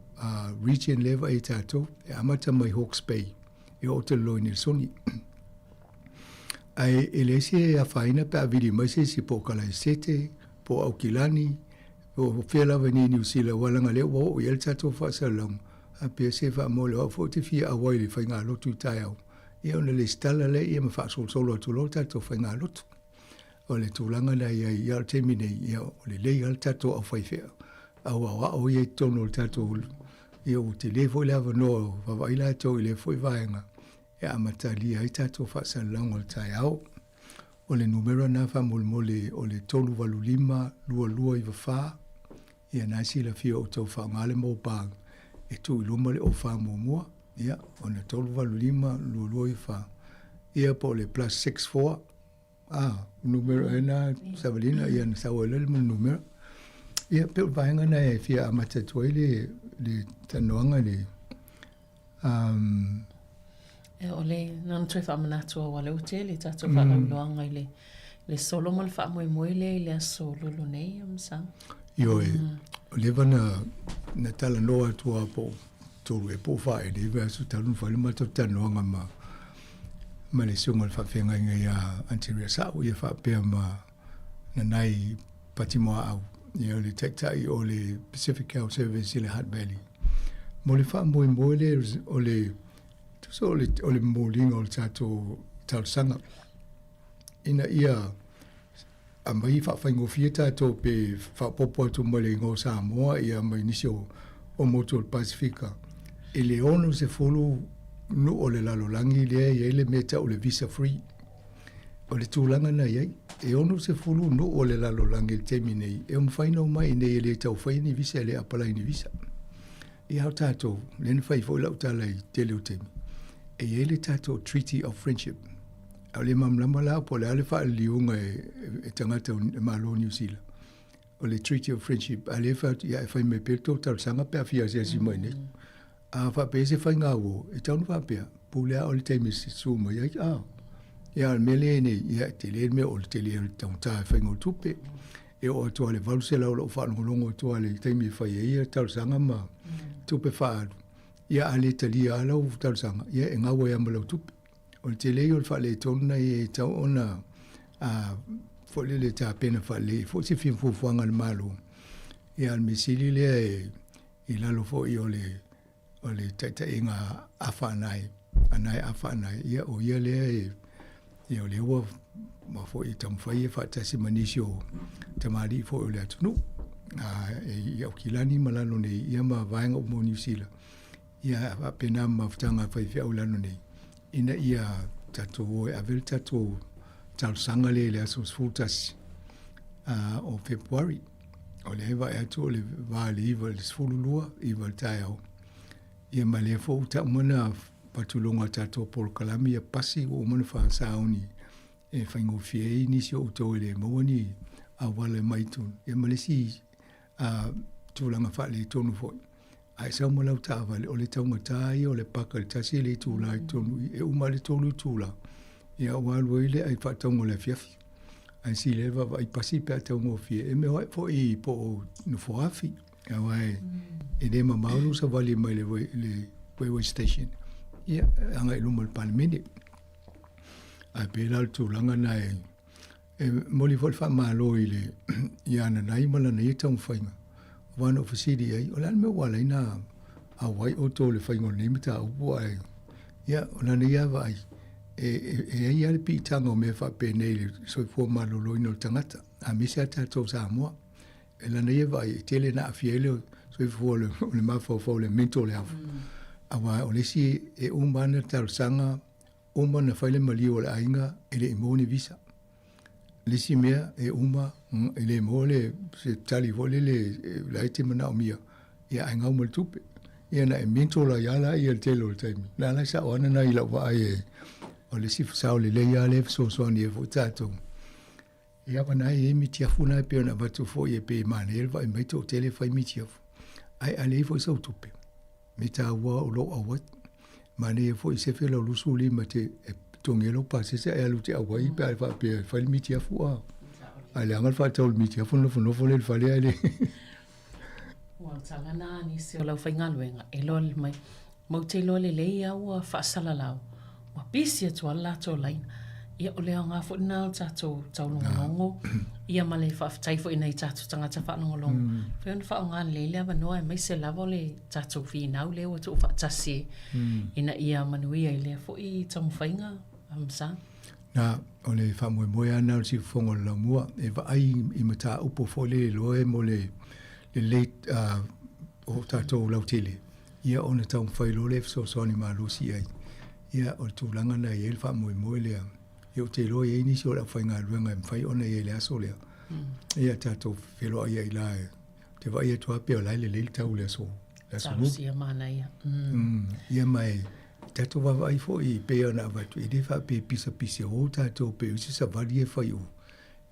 Region lea e vaai e tatou, e amata mai Hawke's Bay e oo atu i le Lower Nelson. Ae e leai se afaina pe a vili mai se isi po o Kalaesete, po o Aukilani, po o fea lava i nei Niu Sila, aua leaga o lea ua oo i ai le tatou faasalalauga, a pea se faamoa o au foi ou te fia auai i le faigalotu i taeao, ia ona lesitala lea ma faasolosolo atu loa le tatou faigalotu. O le tulaga lena e i ai, ia o le taimi nei, ia o lelei lava le tatou aufaifeau, au aoao ia i totonu o le tatou, ia ua tele foi le avanoa o vaavaai latou i lea foi vaega e amatalia ai tatou faasalalauga o le taeao. O le numera lena faamolemole o le 385 2294, ia na e silafia o outou faaaoga le mobile e tuu i luma le 04 muamua, ia ona 385 2294, ia po o le plus 64, Ah, o numera e na savalina ia na sau ai le numera. Ia pe o vaega na e fia amata atu ai le le talanoaga le um E o le na ona toe faamanatu aua lea ua tele tatou faalauiloaga i le le solo ma le faamoemoe lea i le aso Lulu nei Masao. Ioe, o leva na na talanoa atu lava po o tolu ea po o fa ea i le vaiaso talu ona fai le matou talanoaga ma ma le susuga i le faafeagaiga ia Anteria Sa'u ia faapea ma Nanai Patimoaau, ia o le taitai o le Pacific Health Service i le Hutt Valley. Mo le faamoemoe lea o le tusa o le o le momoliga o le tatou talosaga ina ia aumai faafaigofie tatou pe faaopoopo atu ma le igoa o Samoa ia ma nisi o, o motu o le Pasifika i le 60 nuu o le lalolagi lea e i ai le mea e tau o le visa free. O le tulaga na i ai, e 60 nuu o le lalolagi i le taimi nei e mafai ona omai i inei e le tau faia ni visa e le apalai ni visa. Ia o tatou, lea na fai foi lau tala i tele o taimi, e i ai le tatou Treaty of Friendship. A o le malamalama la po o le a le faaliliuga e tagata o le Malo o Niu Sila o le Treaty of Friendship, a lea e fai atu, ia e fai mai pea le tou talosaga pe a fia asiasi mai nei. A faapea se faiga uo, e tatau ona faapea, pule lava oe i le taimi e susu mai ai, a. Ia, a o le mea lea e nei, ia, e tele le mea o le tele o le taugata e faiga o le tupe. E oo atu lava i le $800 o lou faalogologo atu lava i le taimi e fai ai talosaga ma tupe faaalu, ia a le talia lava lau talosaga, ia e gau ai lava ma lau tupe. O le tele ia o le faaletonu na e tatau ona a foi lele tapena faalelei foi se fuafuaga a le Malo. Ia, a o le mea sili lea e i lalo foi o le o le taitaiga Afa Anae, Anae Afa Anae, ia o ia lea e ia o lea ua ma foi e taumafai e faatasi ma nisi o tamalii foi o le atunuu a e i Aukilani ma lalo nei ia ma vaega uma o Niu Sila ia faapena ma mafutaga a faifeau i lalo nei ina ia tatou o e ave le tatou talosaga lea i le aso 11 o Fepuari. O lea e vaai atu o le va i le 9 i le 12, 9 i le taeao. Ia ma lea foi ua tau uma ona avatu i luga o tatou polokalame ia pasi ua uma ona faasauni e faigofie ai nisi o outou e le maua ni auala e mai totonu. Ia ma le isi tulaga faaletonu foi, a e sau ma lau taavale, o le taugata ia o le paka i le tasi le itula i totonu i i, e uma lava le tolu itula, ia ua alu ai le ai faatauga o le afiafi. Ae sili ai le vaavaai pasi pe a taugofie. E mea foi po o Nofoafi, aua e le mamao lou savali mai le railway station, ia agai i luma o le Palemene. Ae pei la o le tulaga lena e E momoli foi le faamalo i le ia Ananai ma lana ia taumafaiga, aua na ou fesili i ai, o le a le mea ua ala ai ona auai outou i le faiga o lenei mataupu ae ia o lana ia vaai, e, e, e ai lava le piitaga o mea faapenei i le soifua maloloina o le tagata, aemaise lava tatou Samoa. E lana ia vaai, e tele na aafia ai le soifua o le, o le mafaufau, le mental health. Aua o le isi e uma lava ona talosaga Uma ona fai le maliu o le aiga e le i maua ni visa. Le isi mea e uma e le maua le se tali foi lele la e te manaomia ia ae gau ma le tupe. Ia na e mental ai lava laia i le tele o le taimi. Na ala e sao ana na i lau vaai e o le isi sao lelei lava lea e fesoasoani ai foi tatou. Ia ma na e i ai mitiafu na e pei ona avatu foi e pei e manaia le vaai mai toatele e fai mitiafu. Ae a leai foi sau tupe, me taua o lou auai. Manaia foi sefe lau 25 te e totogi ai lau pasese ae alu te auai pe a faapea e fai le mitiafu a. Ae leaga le faatau o le mitiafu ona nofonofo lea i le fale ae le. Ua tala na nisi o le aufaigaluega e loa mai Mau te iloa lelei a ua faasalalau, ua pisi atu a le latou laina. Ia, o le aoga foi lena o le tatou taulogologo, ia ma le faafetai foi i nai tatou tagata faalogologo. Mafai ona faaaoga lelei le avanoa aemaise lava o le tatou finau lea ua tuufaatasi ina ia manuia i lea foi taumafaiga, Msa. Na, o le faamoemoe lava lena o le siufofoga o le laumua, e vaai i mataupu foi lele loa e mo le lelei o tatou lautele. Ia ona taumafai loa lea e fesoasoani malosi i ai. Ia o le tulaga lena e i ai le faamoemoe lea. Ia ou te iloa e i ai nisi o le aufaigaluega e mafai ona i ai i le aso lea. Ia tatou feiloai ai la e ou te vaai atu lava pei o la e lelei le tau i le aso le aso Lua. Talosia manaia. Ia ma e tatou vaavaai foi e pei ona avatu e le faapea e pisapisa o tatou pei o se savali e fai o.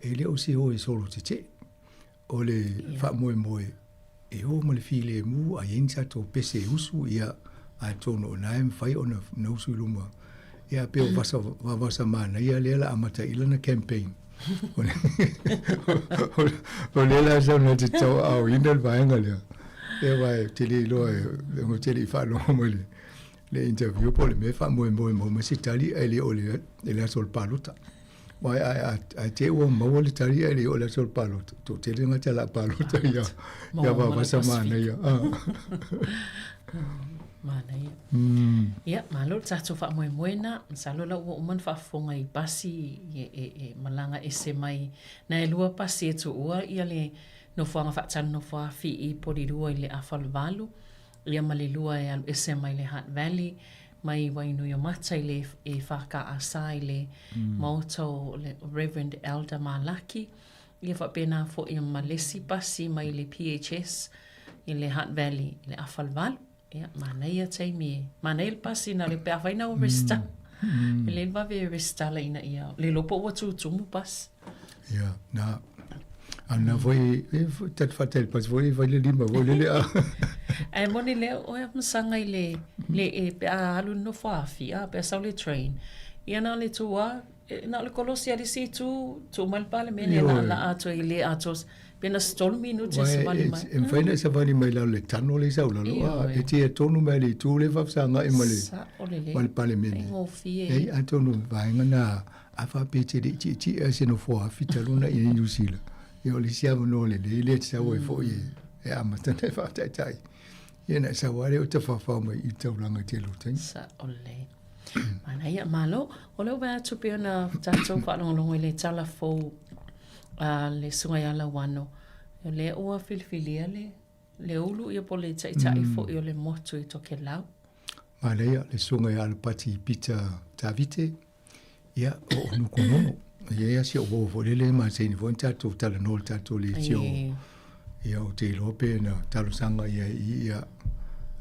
E le o se o e solo tetee. O le faamoemoe e o ma le filemu a i ai ni tatou pese e usu, ia, atonu o lena e mafai ona usu i luma. Ia, pei o vasa, vavasa manaia lea la amata ai lana campaign. O lea la sau na te tauaaoina le vaega lea. Ia, aua ou te le iloa, ou te le i faalogo mai le, le interview po o le mea e faamoemoe maua mai se tali ae le o le, le aso o le palota. Wai ai a ai te ua maua le tali ai le o le aso o le palota. Toatele tagata o le a palota ia ia Vavasa manaia. Manaia. Ia, malo le tatou faamoemoe na. Masalo la ua uma ona faafofoga i pasi e, e, e malaga ese mai. Na e lua pasi e tuua ia le nofoaga faatali-nofoafi i Polilua i le afa o le valu. Ia ma le lua e alu ese mai le Hutt Valley mai Wainuiomata i le EFKS i le maota o le Reverend Elder Malaki. Ia faapena foi ma le isi pasi mai le PHS i le Hutt Valley i le afa o le valu. Ia, manaia taimi e, manaia le pasi na le pe afai na ua resitala. E lelei le vave e resitala ina ia le iloa po o ua tutumu pasi. Ia, na, a na foi, e, tatu faatali pasi foi e fai le lima foi lele a. Ae moni lea oe a masaga i le, le e pe a alu i le nofo afi, a pe a sau le train, ia na o le tu a, na o le kolosi a le isi itu, tuu mai le Palemene e laalaa atu ai le atoa, pe na se tolu minute e savali mai. E mafai ona e savali mai lalo i le tunnel lea i sau lalo, a, e tia tonu mai le itu lea e faafesagai ma le, ma le Palemene. Faigofie. Leai, atonu o le vaega na, a faapea e te le i tietie se nofo afi talu ona i Niu Sila, ia o le isi avanoa lelei lea e te sau ai foi e amata ona e faataitai. Ia na e sau lava lea o tafafao mai i le taulaga i tele o taimi. Sao lelei. Manaia, malo. O lea ua vaai atu pei ona tatou faalogologo i le tala fou a le Susuga ia Lauano, o lea ua filifilia le le ulu ia po o le taitai foi o le motu i Tokelau. Manaia, le Susuga ia Alapati Peter Tavite, Ia, o Nukunono. Ia ia si o uo foi lele ma se ni foi tatou talanoa le tatou leitio. Ia o te iloa pe na talosaga ia i ia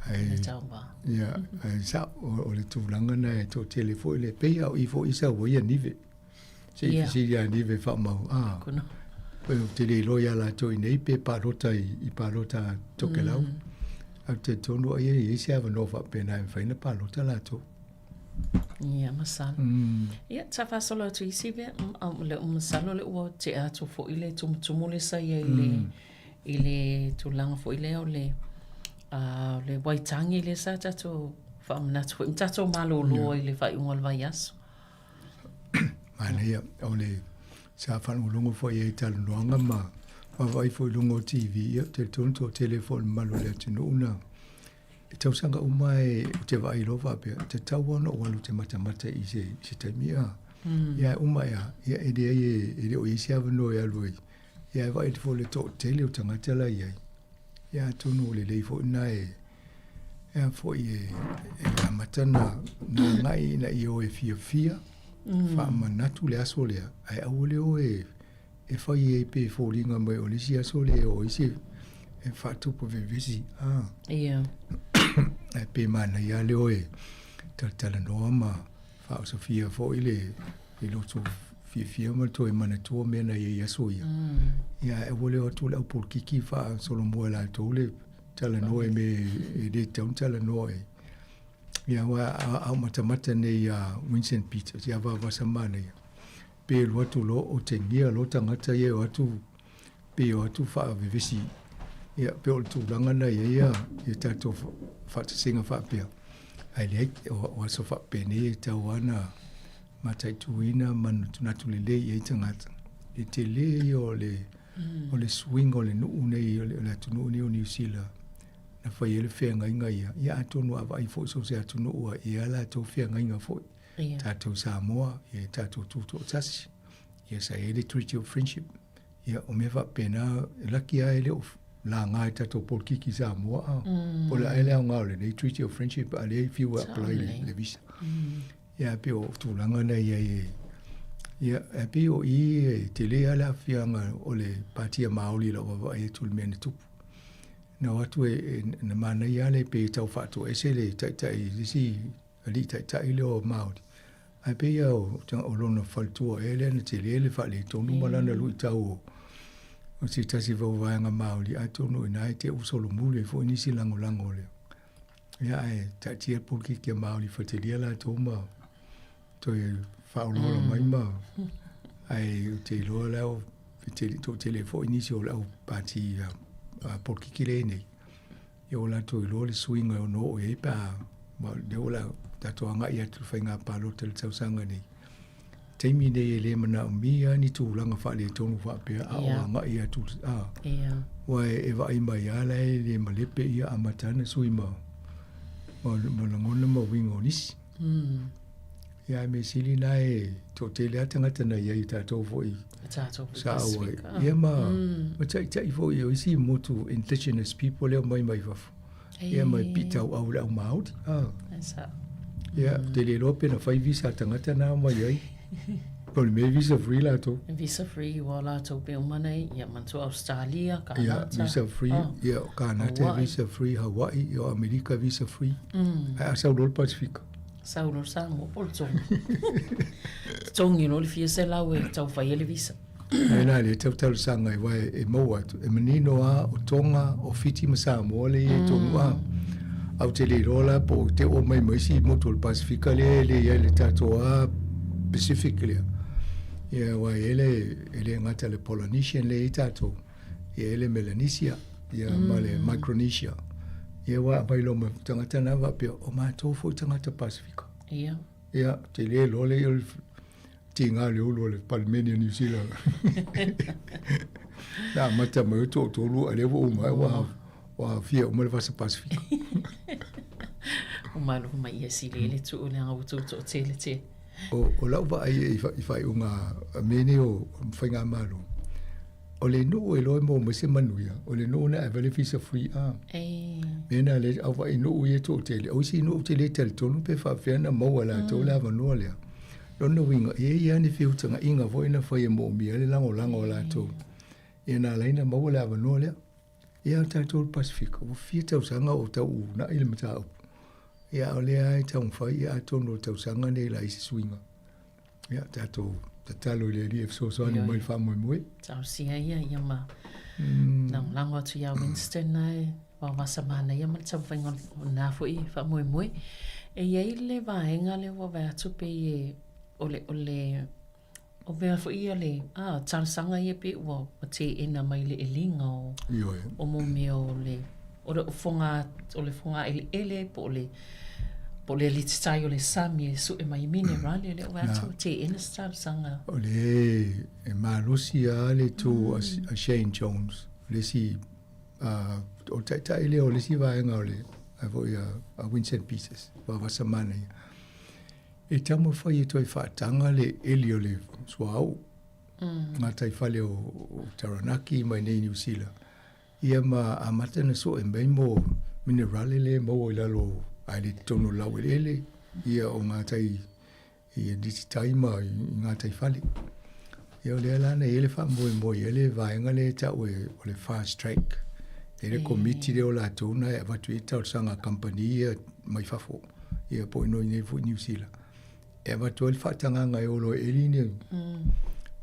ai ia ai sa o le tulaga na e toatele foi le pei a o i foi sa ua ia nive. Se i fesili ia nive faamau a. Pe ou te le iloa ia latou i nei pe palota i palota Tokelau. Ae ou te talitonu ai e i ai se avanoa faapena e mafai ona palota latou. Ia, masalo. Ia, sa faasolo atu isi mea, le, masalo le ua tea atu foi le tumutumu lea sa i ai i le, i le tulaga foi lea o le, uh, le Waitangi lea sa tatou faamanatu foi ma tatou malolo ai i le faaiuga o le vaiaso. Manaia, o le sa faalogologo foi i ai i talanoaga ma vaavaai foi i luga o TV, ia, ou te talitonu toatele foi o le mamalu o le atunuu na I tausaga uma e ou te vaai loa faapea, e tatau lava ona ou alu ou te matamata i se, i se taimi a. Ia e uma ea, ia e leai e, e le o i ai se avanoa e alu ai. Ia e vaai atu foi i le toatele o tagata la e i ai. Ia atonu o lelei foi lena e, e a foi e, e amata na, na agai ina ia o e fiafia, faamanatu le aso lea, ae aua le o e e fai ai pe foliga mai o le isi aso lea o isi e faatupu vevesi a. Ia. Ae pe manaia lava le o e talatalanoa ma faaosofia foi le le loto fiafia ma le toe manatua mea na i ai i aso ia. Ia ae aua le o atu le au polokiki faasolomua e latou le talanoa i mea e le tatau ona talanoa ai. Ia aua a ou matamata nei ia Winston Peters ia Vaovasa manaia, Pe alu atu loa o tegia loa tagata ia e o atu pe o atu faavevesi ia pe o le tulaga na i ai ia ia tatou faatasiga faapea. Ae leai o aso faapenei e tatau lava ona mataituina ma manatunatu lelei i ai tagata. Le tele ia o le o le suiga o le nuu nei o le atunuu nei o Niu Sila na fai ai le feagaiga ia, ia atonu a vaai foi so o se atunuu lava e i ai lava latou feagaiga foi. Ia. Tatou Samoa, ia tatou tutoatasi, ia sa i ai le Treaty of Friendship. Ia, o mea faapena, e laki lava e le o laga e tatou polokiki Samoa, a. Po o le a ea le aoga o lenei Treaty of Friendship a lea e fiu e apply le, le visa. Ia, e pei o tulaga na i ai e, ia, e pei o i e tele lava le aafiaga o le Pāti a Māori i lau vaavaai atu i le mea na tupu. Na o atu e, e, na manaia lava le pei e tau faatoese le taitai i le isi alii taitai lea o Māori, ae pei lava o, o lona faletua ea lea na tele le faaletonu ma lana luitau o, o se tasi foi o vaega Māori, atonu o i ina e te usolomuli ai foi nisi lagolago o le. Ia, ae taatia le polokiki a Māori fatalia latou ma toe faaolaola mai ma ae ou te iloa la o tele, toatele foi nisi o le au pati polokiki lea e nei. Ia ua latou iloa le suiga e ono oo i ai pe a, ma o lea ua la, tatou agai atu i le faiga palota i le tausaga nei. Taimi nei e le manaomia lava ni tulaga faaletonu faapea a o agai atu, a, aua e vaai mai lava la e le malepe ia amata ana sui ma, ma, ma lagona ma uiga o nisi. Ia ae mea sili na e toatele lava tagata na i ai i tatou foi sa auai. Ia ma, ma taitai foi o isi motu indigenous people lea omai mai fafo. Ia ma pitauau i le au Māori. Ah. Ia, ou te le iloa pe na fai visa a tagata na omai ai. O le mea visa free latou. Visa free ua latou pe uma nei, ia manatua Australia, Kanata. Ia, visa free, ia Kanata visa free, Hawaii, ia Amerika visa free. Ae a sau loa le Pasifika. Sau loa le Samoa po o le Tonga. Totogi loa le fia selau e tau fai ai le visa. Mea la lea tau talosaga ai aua e maua atu, e manino lava o Tonga, o Fiti ma Samoa lea e i ai tonu a. Ae ou te le iloa la po o te oo mai ma isi motu o le Pasefika lea e le i ai le tatou a Pacific lea. Ia aua e i ai le, e le gata i le Polynesian lea e i ai tatou, ia e i ai le Melanesia, ia ma le Micronesia. Ia aua aumai loa ma tagata na faapea, o matou foi tagata Pasefika. Ia. Ia, tele loa le tiga le ulu o le Palemene o Niu Sila. Na amata mai o toatolu, a lea ua uma, ua, ua aafia uma le Vasa Pasifika. Ua malo mai ia sili le tuu leaga ua tou toatele tele. O, o lau vaai i, i faaiuga a mea nei o faigamalo, o le nuu e iloa e maua mai se manuia, o le nuu na ave le visa free a. Mea na le au vaai nuu ia toatele, o isi nuu ou te le talitonu pe faapefea ona maua e latou le avanoa lea. Lona uiga, e i ai lava ni feutagaiga foi na fai e moomia ai le lagolago a latou. Ia na ala ai ona maua le avanoa lea. Ia o tatou le Pasefika, ua fia tausaga o tau uunai le mataupu. Ia a o lea lava e taumafai, ia atonu o le tausaga lenei o le a i ai se suiga. Ia tatou tatalo i le Alii e fesoasoani mai i le faamoemoe. Talosia ia, ia ma lagolago atu ia Winston ae vavasa manaia ma le taumafaiga o lena foi faamoemoe. E i ai le vaega lea ua vaai atu pei e o le o le o mea foi ia le a talosaga ia pei ua teena mai le eliga o Ioe. o mo mea o le o le foga o le fogaeleele po o le po o le alititai o le sami e sue mai minerale lea ua atu teena se talosaga. O le e malosi lava le itu a Shane Jones, le isi o le taitai lea o le isi vaega o le a foi a Winston Peters, vavasa manaia. E taumafai e toe faataga le eli o le suauu, gataifale o Taranaki mai nei Niu Sila. Ia ma amata ona sue mai mo minerale lea e maua i lalo ae le totonu o le laueleele, ia o gatai i alititai ma i gataifale. Ia o lea la na i ai le faamoemoe i ai le vaega lea e tau e o le fast track. E le komiti lea o latou na e avatu i ai talosaga a kamupani ia mai fafo, ia po o i inei foi i Niu Sila. E avatu ai le faatagaga e olo e eli ni.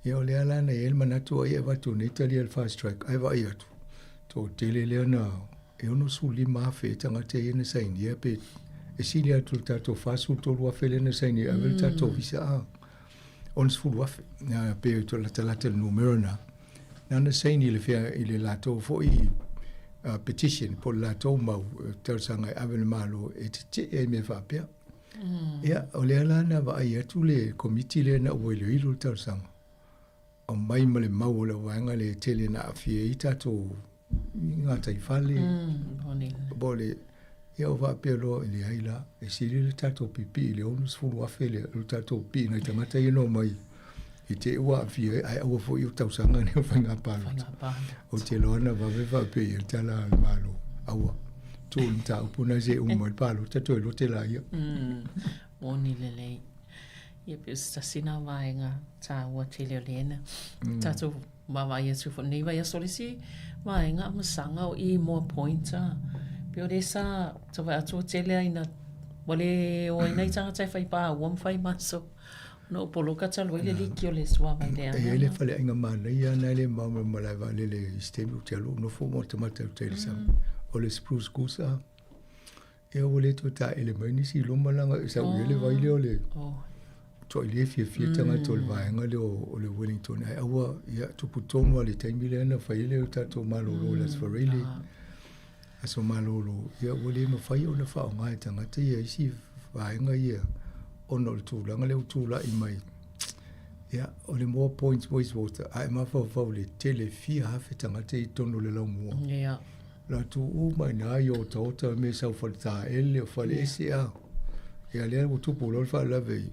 Ia o lea la na i ai le manatu ai e avatu nei tali a le fast track ae vaai atu, toatele lea na e 65,000 tagata ia na sainia pe e sili atu i le tatou 43,000 lea na sainia e ave le tatou visa a. 60,000 na pe to latalata le numera na. Na na saini le fea i le latou foi petition po o le latou mau talosaga e ave le Malo e tetee ai mea faapea. Ia, o lea la na vaai atu le komiti lea na ua iloilo le talosaga, aumai ma le mau o le vaega lea e tele na aafia ai tatou i gataifale, po o le, ia ua faapea loa, e leai la, e sili le tatou piipii i le 60,000 lea, o le tatou pipii i nai tagata ia na omai i te i ua aafia ai, ae aua foi o tausaga nei o faiga palota. Ou te iloa na vave faapea i ai le tala a le Malo, aua, tuu le mataupu lena se i uma mai le palota toe lote laia. Moni lelei. Ia pei o se tasi lena vaega taua tele o lea na tatou vaavaai atu foi lenei vaiaso. O le isi vaega amasaga o i Moa Point a. Pei o lea sa tau vaai atu ua tele lava ina ua le o ai nai tagata e fai paua ma fai maso ona ua poloka talu ai le liki o le suavai leaga. E i ai le faleaiga manaia lena e le mamao ma le malae vaalele i se taimi ou te alu ou nofo ma matamata i uta i le sami. O le Spruce Goose a. Ia ua le toe taele mai nisi i luma leaga e sau i ai le vai lea o le matuai le fiafia tagata o le vaega lea o le Wellington ae aua ia tupu tonu lava i le taimi lea na fai ai le tatou malolo i le Aso Faraile, aso malolo, ia ua le mafai ona faaaoga e tagata ia isi vaega ia ona o le tulaga lea ua tulai mai. Ia o le Moa Point Wastewater a e mafaufau i le tele fia afe tagata i totonu o le laumua. Ia. Latou uma i ina i otaota me sau faletaele o faleese a. Ia lea ua tupu loa le faalavelave i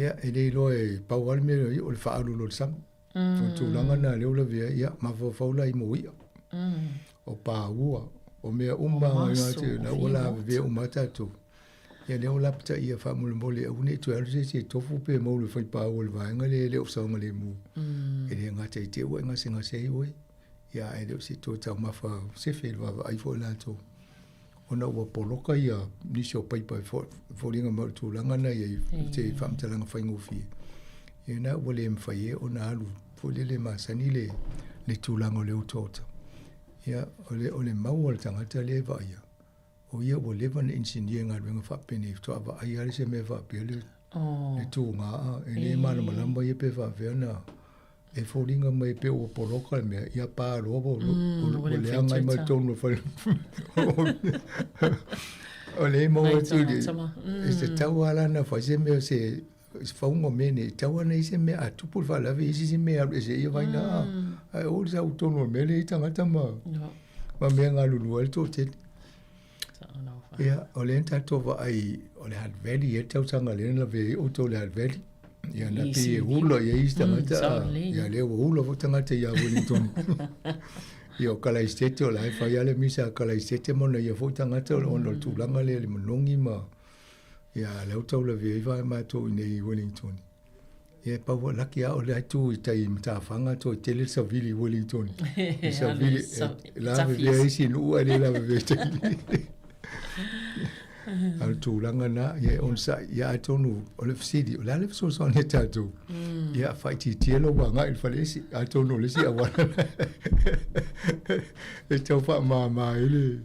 ia e le iloa e pau lava le mea ia o le faaalu loa i le sami. O le tulaga lena lea ua lavea ai, ia mafaufau la i moia, o paua, o mea uma lava ua lavevea uma lava tatou. Ia lea ua lapataia faamolemole aua ne i toe alu se isi e tofu pe maulu e fai paua i le vaega lea e le o saogalemu. E le gata i te i ua e gasegase ai oe. Ia ae le o se toe taumafa sefe i le vaavaai foi latou ona ua poloka ia nisi o paipa e foliga mai o le tulaga lena i ai se faamatalaga faigofie. Ia na ua le mafai ai ona alu. foi lele masani le le tulaga o le otaota. Ia, o le, o le mau a le tagata lea e vaaia, o ia ua leva ona engineer i galuega faapenei faatoa vaai lava se mea faapea le, oh. le tuga a, e le malamalama ia pe faapea ona e foliga mai pe ua poloka le mea, ia pa loa ua, mm, ua leaga ai mai totonu o le fale. O le maua atu le, e se tau lava la na fai se mea se fauga o mea nei, e tatau lava ona i ai se mea a tupu le faalavelave, i ai se isi mea e alu ese ai ia vaina a. Ae o le sau tonu o le mea lea i tagata ma, ma mea galulue ai le toatele. Ia, o lea na tatou vaai, o le Hutt Valley ia le tausaga lea na lavea ai outou i le Hutt Valley. Ia, na pei e hula i ai isi tagata, ia lea ua hula foi tagata ia Wellington. Ia, o Kalaisete, o la e fai lava le misa a Kalaisete ma ona ia foi tagata ona o le tulaga lea i le manogi ma Ia, lea ua tau lavea ai vae matou i inei i Wellington. Ia, e pau lava, laki lava o lea e tu i tai i matafaga toe tele le savili i Wellington. Le savili, e lavevea isi nuu ae le lavevea i tai. A o le tulaga lena, ia e onosai, ia atonu o le fesili, o le a le fesoasoani a tatou? Ia faaitiitia lou agai i le faleese, atonu o le isi auala e tau faamama ai le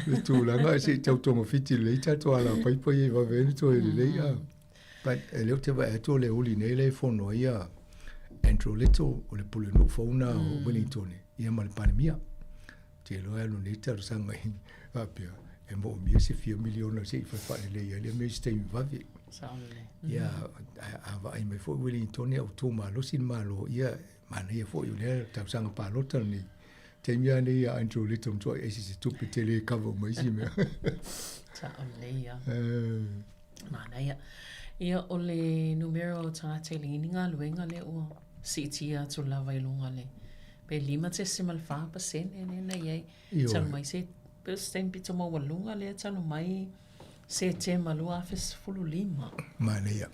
le tulaga e se i tau togafiti lelei tatou alapaipa ia i vave ai ona toe lelei a. But e lea ou te vaai atu o le uli nei lea e fono ai a Andrew Little o le pulenuu fou lena o Wellington ia ma le Palemia. Ou te iloa e alu nei talosaga i faapea e moomia se fia miliona se i fai faalelei ai lea mea i se taimi vave. Ia a vaai mai foi Wellington ia ua tumalosi le Malo ia Manaia foi o lea tausaga palota lenei. Taimi lava nei a Andrew Little matuai ese se tupe tele e cover uma isi mea. Sao lelei ia. Manaia. Ia, o le numera o tagata i le ini galuega lea ua siitia atu lava i luga le pe 5.4 pasene lea na i ai. Talu mai se, pe o se taimi pito maualuga lea talu mai Setema 2015. Manaia.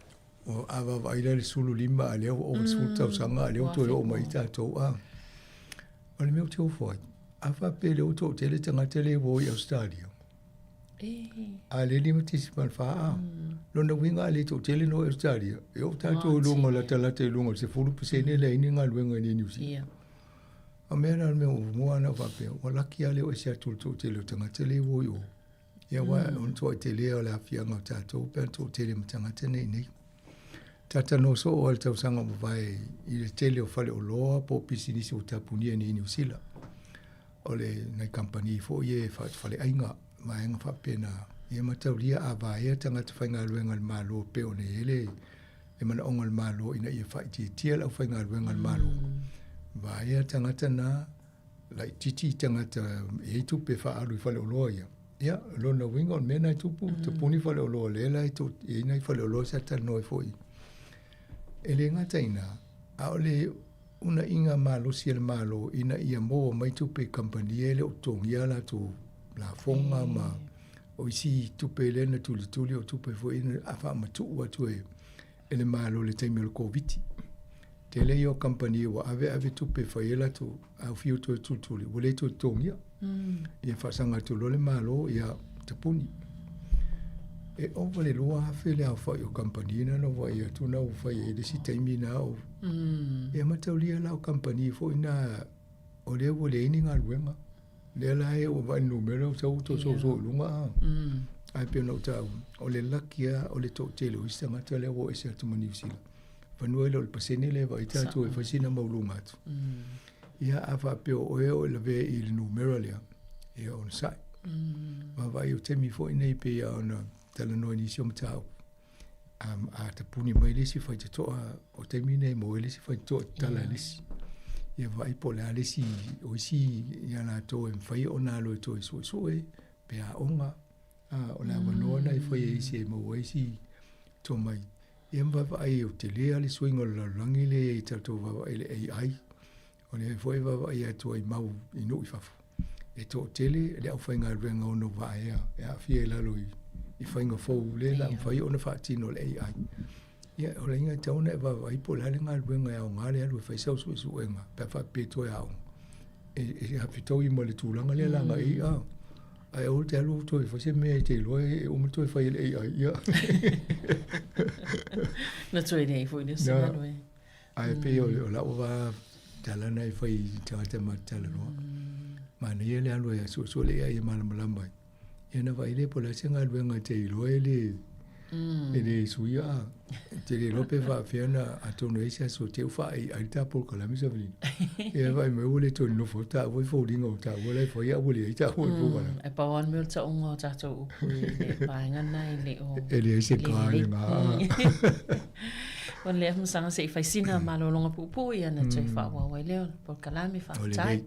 A vaavaai la i le 15 a lea ua ova i le 10 tausaga a lea ua toe oo mai tatou a. O le mea ou te ofo ai, a faapea lea ua toatele tagata lea ua o i Ausetalia, a lea e 5.4 a. Lona uiga a le toatele na o i Ausetalia, e oo tatou i luga latalata i luga o le 10% e leai ni galuega i inei i Niu Sila. O mea la o le mea muamua lava na ou faapea, ua laki lava le oo ese atu o le toatele o tagata lea ua o i o. Ia aua o le matuai tele o le aafiaga o tatou pe ana toatele ma tagata nei nei. Talatalanoa soo lava i le tausaga ua mavae i le tele o faleoloa po o pisinisi ua tapunia nei i Niu Sila. O le nai kamupani foi ia e faleaiga, vaega faapena. Ia mataulia a vaea tagata faigaluega a le Malo pei ona i ai le le manaoga o le Malo ina ia faaitiitia le aufaigaluega a le Malo. Vaea tagata na laitiiti i tagata e i ai tupe e faaalu i faleoloa ia. Ia, o lona uiga o le mea lena e tupu, tapuni faleoloa lea la e i ai nai faleoloa sa talanoa ai foi. E le gata i ina, a o le uunaaiga malosi a le Malo ina ia maua mai tupe i kamupani ia e le o totogia a latou lafoga ma o isi tupe lea na tulituli o tupe foi na faamatuu atu e e le Malo i le taimi o le Koviti. Tele ia o kamupani ua ave ave tupe e fai ai latou aufio toe tulituli, ua le toe totogia. Ia faasaga atu loa le Malo, ia tapuni. E ova i le 2,000 le aofai o kamupani na na vaai atu na ua fai ai le isi taimi na o. Ia mataulia la o kamupani foi na o lea ua leai ni galuega. Lea la e ua vaai i le numera ua sau ua toe soso i luga a. Ae pei ona ou taua, o le laki lava o le toatele o isi tagata lea ua o ese atu ma Niu Sila. Fanua e le o le pasene lea e vaai tatou e fai sina maualuga atu. Ia a faapea o oe o e lavea i le numera lea, ia onosai. Vaavaai o taimi foi nei pei lava ona talanoa i nisi o mataupu, a, a tapuni mai le isi faitotoa o taimi nei maua ai le isi faitotoa e tatala e le isi. Ia vaai po o le a le isi o isi ia latou e mafai ona alu e toe suesue pe aoga. A, o le avanoa lena e fai e isi e maua ai isi tomai. Ia ma vaavaai ua tele lava le suiga o le lalolagi lea i tatou vaavaai i le AI. O lea foi e vaavaai atu ai mau i nuu i fafo, e toatele le aufaigaluega ono vaea e aafia i lalo i faiga fou lea o le a mafai ona faatino e le AI. Ia, o le iga e tatau ona e vaavaai po o le a le galuega e aoga le alu e fai sau suesuega pe a faapea e toe aoga. E fetaui ma le tulaga lea leaga e a ae aua te alu toe fai se mea e te iloa e uma toe fai e le AI. Ia. Na toe leai foi lea se galuega. Ae pei o o la'u va tala na e fai i tagata ma te talanoa. Manaia le alu e suesue le ia ia malamalama ai. Ia na vaai lea po o le a se galuega e te iloa e le e le suia a. E te le iloa pe faapefea ona atonu e ai se aso te u faaei ai le ta polokalame Savalina. Ia vaai mai ua le toe nonofo atu taua i foliga o taua la e fai a ua leai taua i polokalame. Ae pau lava le mea o le tauga o tatou upu i le vaega lena e le o E leai se ga i lena. O le Afamasaga se i fai sina malologa puupuu ia ona toe faaauau ai lea o le polokalame. Faafetai.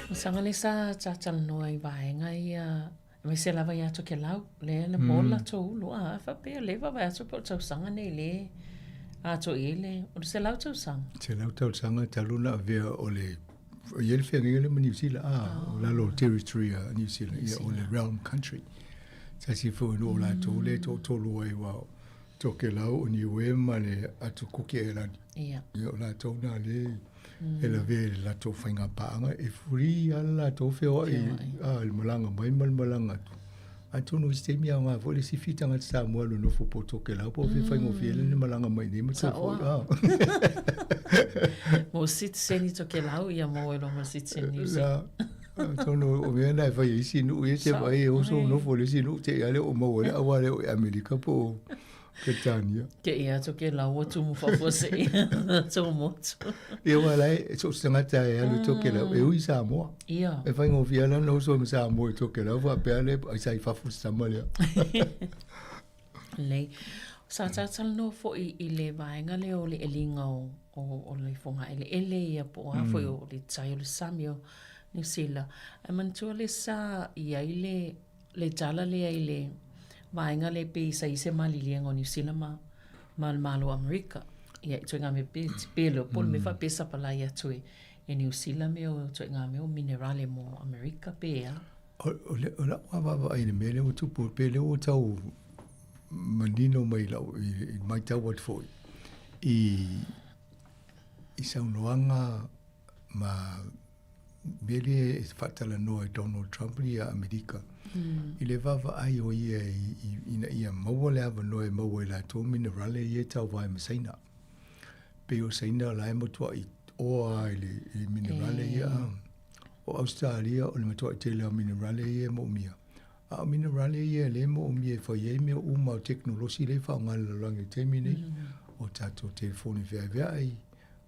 Masaga le sa talatalanoa i vaega ia aemaise lava ia Tokelau lea na mo latou ulu a faapea lea vaavaai atu po o le tausaga nei le atoa i ai le o le 100 tausaga. 100 tausaga talu ona avea o le e i ai le feagaiga lea ma Niu Sila a o lalo o territory a Niu Sila ia o le realm country. Tasi foi o nuu o latou lea e toatolu ai aua o Tokelau o Niue ma le Atu Kuki Ailani. Ia. Ia o latou na lea e lavea i le latou faiga paaga, e free lava le latou feoai a, le malaga mai ma le malaga atu. Atonu i se taimi aoga foi le sifi tagata Samoa e nonofo po o Tokelau po o fea faigofie ai le malaga mai nei ma toe foi. Mo sitiseni Tokelau ia mo e loa sitiseni New Zealand. Atonu o mea na e fai ai isi nuu ia te vaai e oso nofo le isi nuu te i a le o maua le aua le o i Amerika po o Peretania. Ke ia Tokelau ua tumu faafuasei tou motu. Ia aua la e so o se tagata e alu i Tokelau e ui i Samoa. Ia. E faigofie lava ona uso ma Samoa i Tokelau faapea le ai sa i fafo le sama lea. Lelei. Sa talatalanoa foi i le vaega lea o le eliga o, o, o le fogaeleele ia po o a foi o le tai o le sami o Niu Sila. Ae manatua le sa i ai le le tala lea i le vaega lea pei sa i ai se maliliega o Niu Sila ma, ma le Malo o Amerika. Ia, i ituaiga mea pe, pe leo po o le mea faapea e sapalai atu e, e Niu Sila mea o ituaiga mea o minerale mo Amerika pe a. O, o, le, o lau lava vaavaai i le mea lea ua tupu, pe lea ua tau manino mai i lau, i, i matau atu foi, i, i saunoaga ma mea lea e faatalanoa e Donald Trump ia Amerika, i le vaavaai o ia ina ia maua le avanoa e maua e latou minerale ia e tauvae ma Saina. Pei o Saina o la e matuai oa i le minerale ia. O Australia o le matuai tele o minerale ia e moomia. A o minerale ia lea e moomia e fai ai mea uma o tekonolosi lea e faaaoga e le lalolagi i le taimi nei, o tatou telefoni feaveai,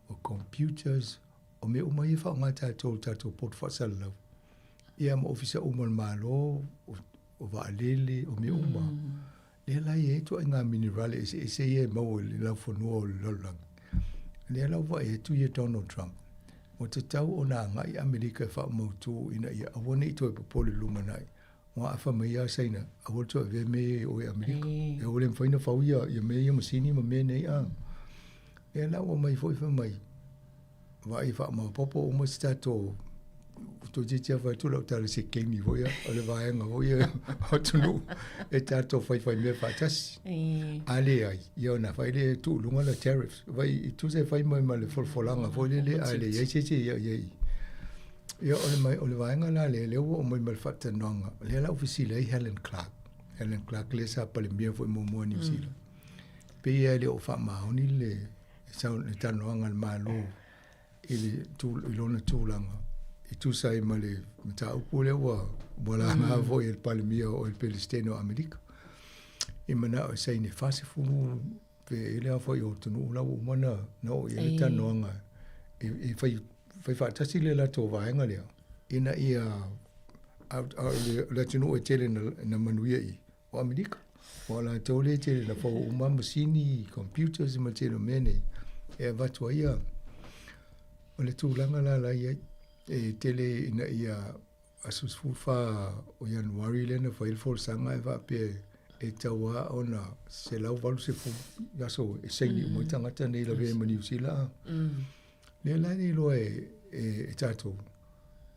o computers, o mea uma ia e faaaoga e tatou i le tatou poto faasalalau, ia ma ofisa uma o le Malo, o vaalele, o mea uma. Lea la e i ai ituaiga minerale eseese ia e maua i le laufanua o le lalolagi. Lea la ua vaai atu ia Donald Trump, ua tatau ona agai Amerika e faamautū ina ia aua ne i toe popole i le lumanai, ua afa mai lava Saina, aua le toe avea mea ia i o i Amerika. E ua le mafai ona fau ia, ia mea ia masini ma mea nei a. Lea la ua aumai foi fai mai, vaai faamaopoopo uma se tatou toeitiiti lava fai atu lau tala se keimi foi ia, o le vaega foi ia o atunuu e tatou faifaimea faatasi. A leai, ia ona fai lea e tuu i luga le tariffs. Vai i tusa e fai mai ma le folafolaga foi lele a leai se isi e ia i ai. Ia o le mai, o le vaega la lea, lea ua oo mai ma le faatalanoaga, lea la ua fesili ai Helen Clark. Helen Clark lea sa Palemia foi muamua o Niu Sila. Pei lava e le o faamaoni le le talanoaga a le Malo i le i lona tulaga e tusa ai ma le mataupu lea ua ua laga foi e le Palemia o le Peresetene o Amerika. I manao e saini 40 pe i le aofai o atunuu la ua uma ona na oo i ai le talanoaga e e fai fai faatasi le latou vaega lea ina ia a o le atunuu e tele na na manuia i o Amerika. Aua o latou lea e tele na fau uma masini, computers ma le tele o mea nei e avatu ai ia o le tulaga la la i ai. E tele ina ia aso 14 o Ianuari lea na fai ai le folasaga e faapea e tatau lava ona 180 aso e saini uma ai tagata nei lavea ai ma Niu Sila. Lea la e iloa e, e, e tatou,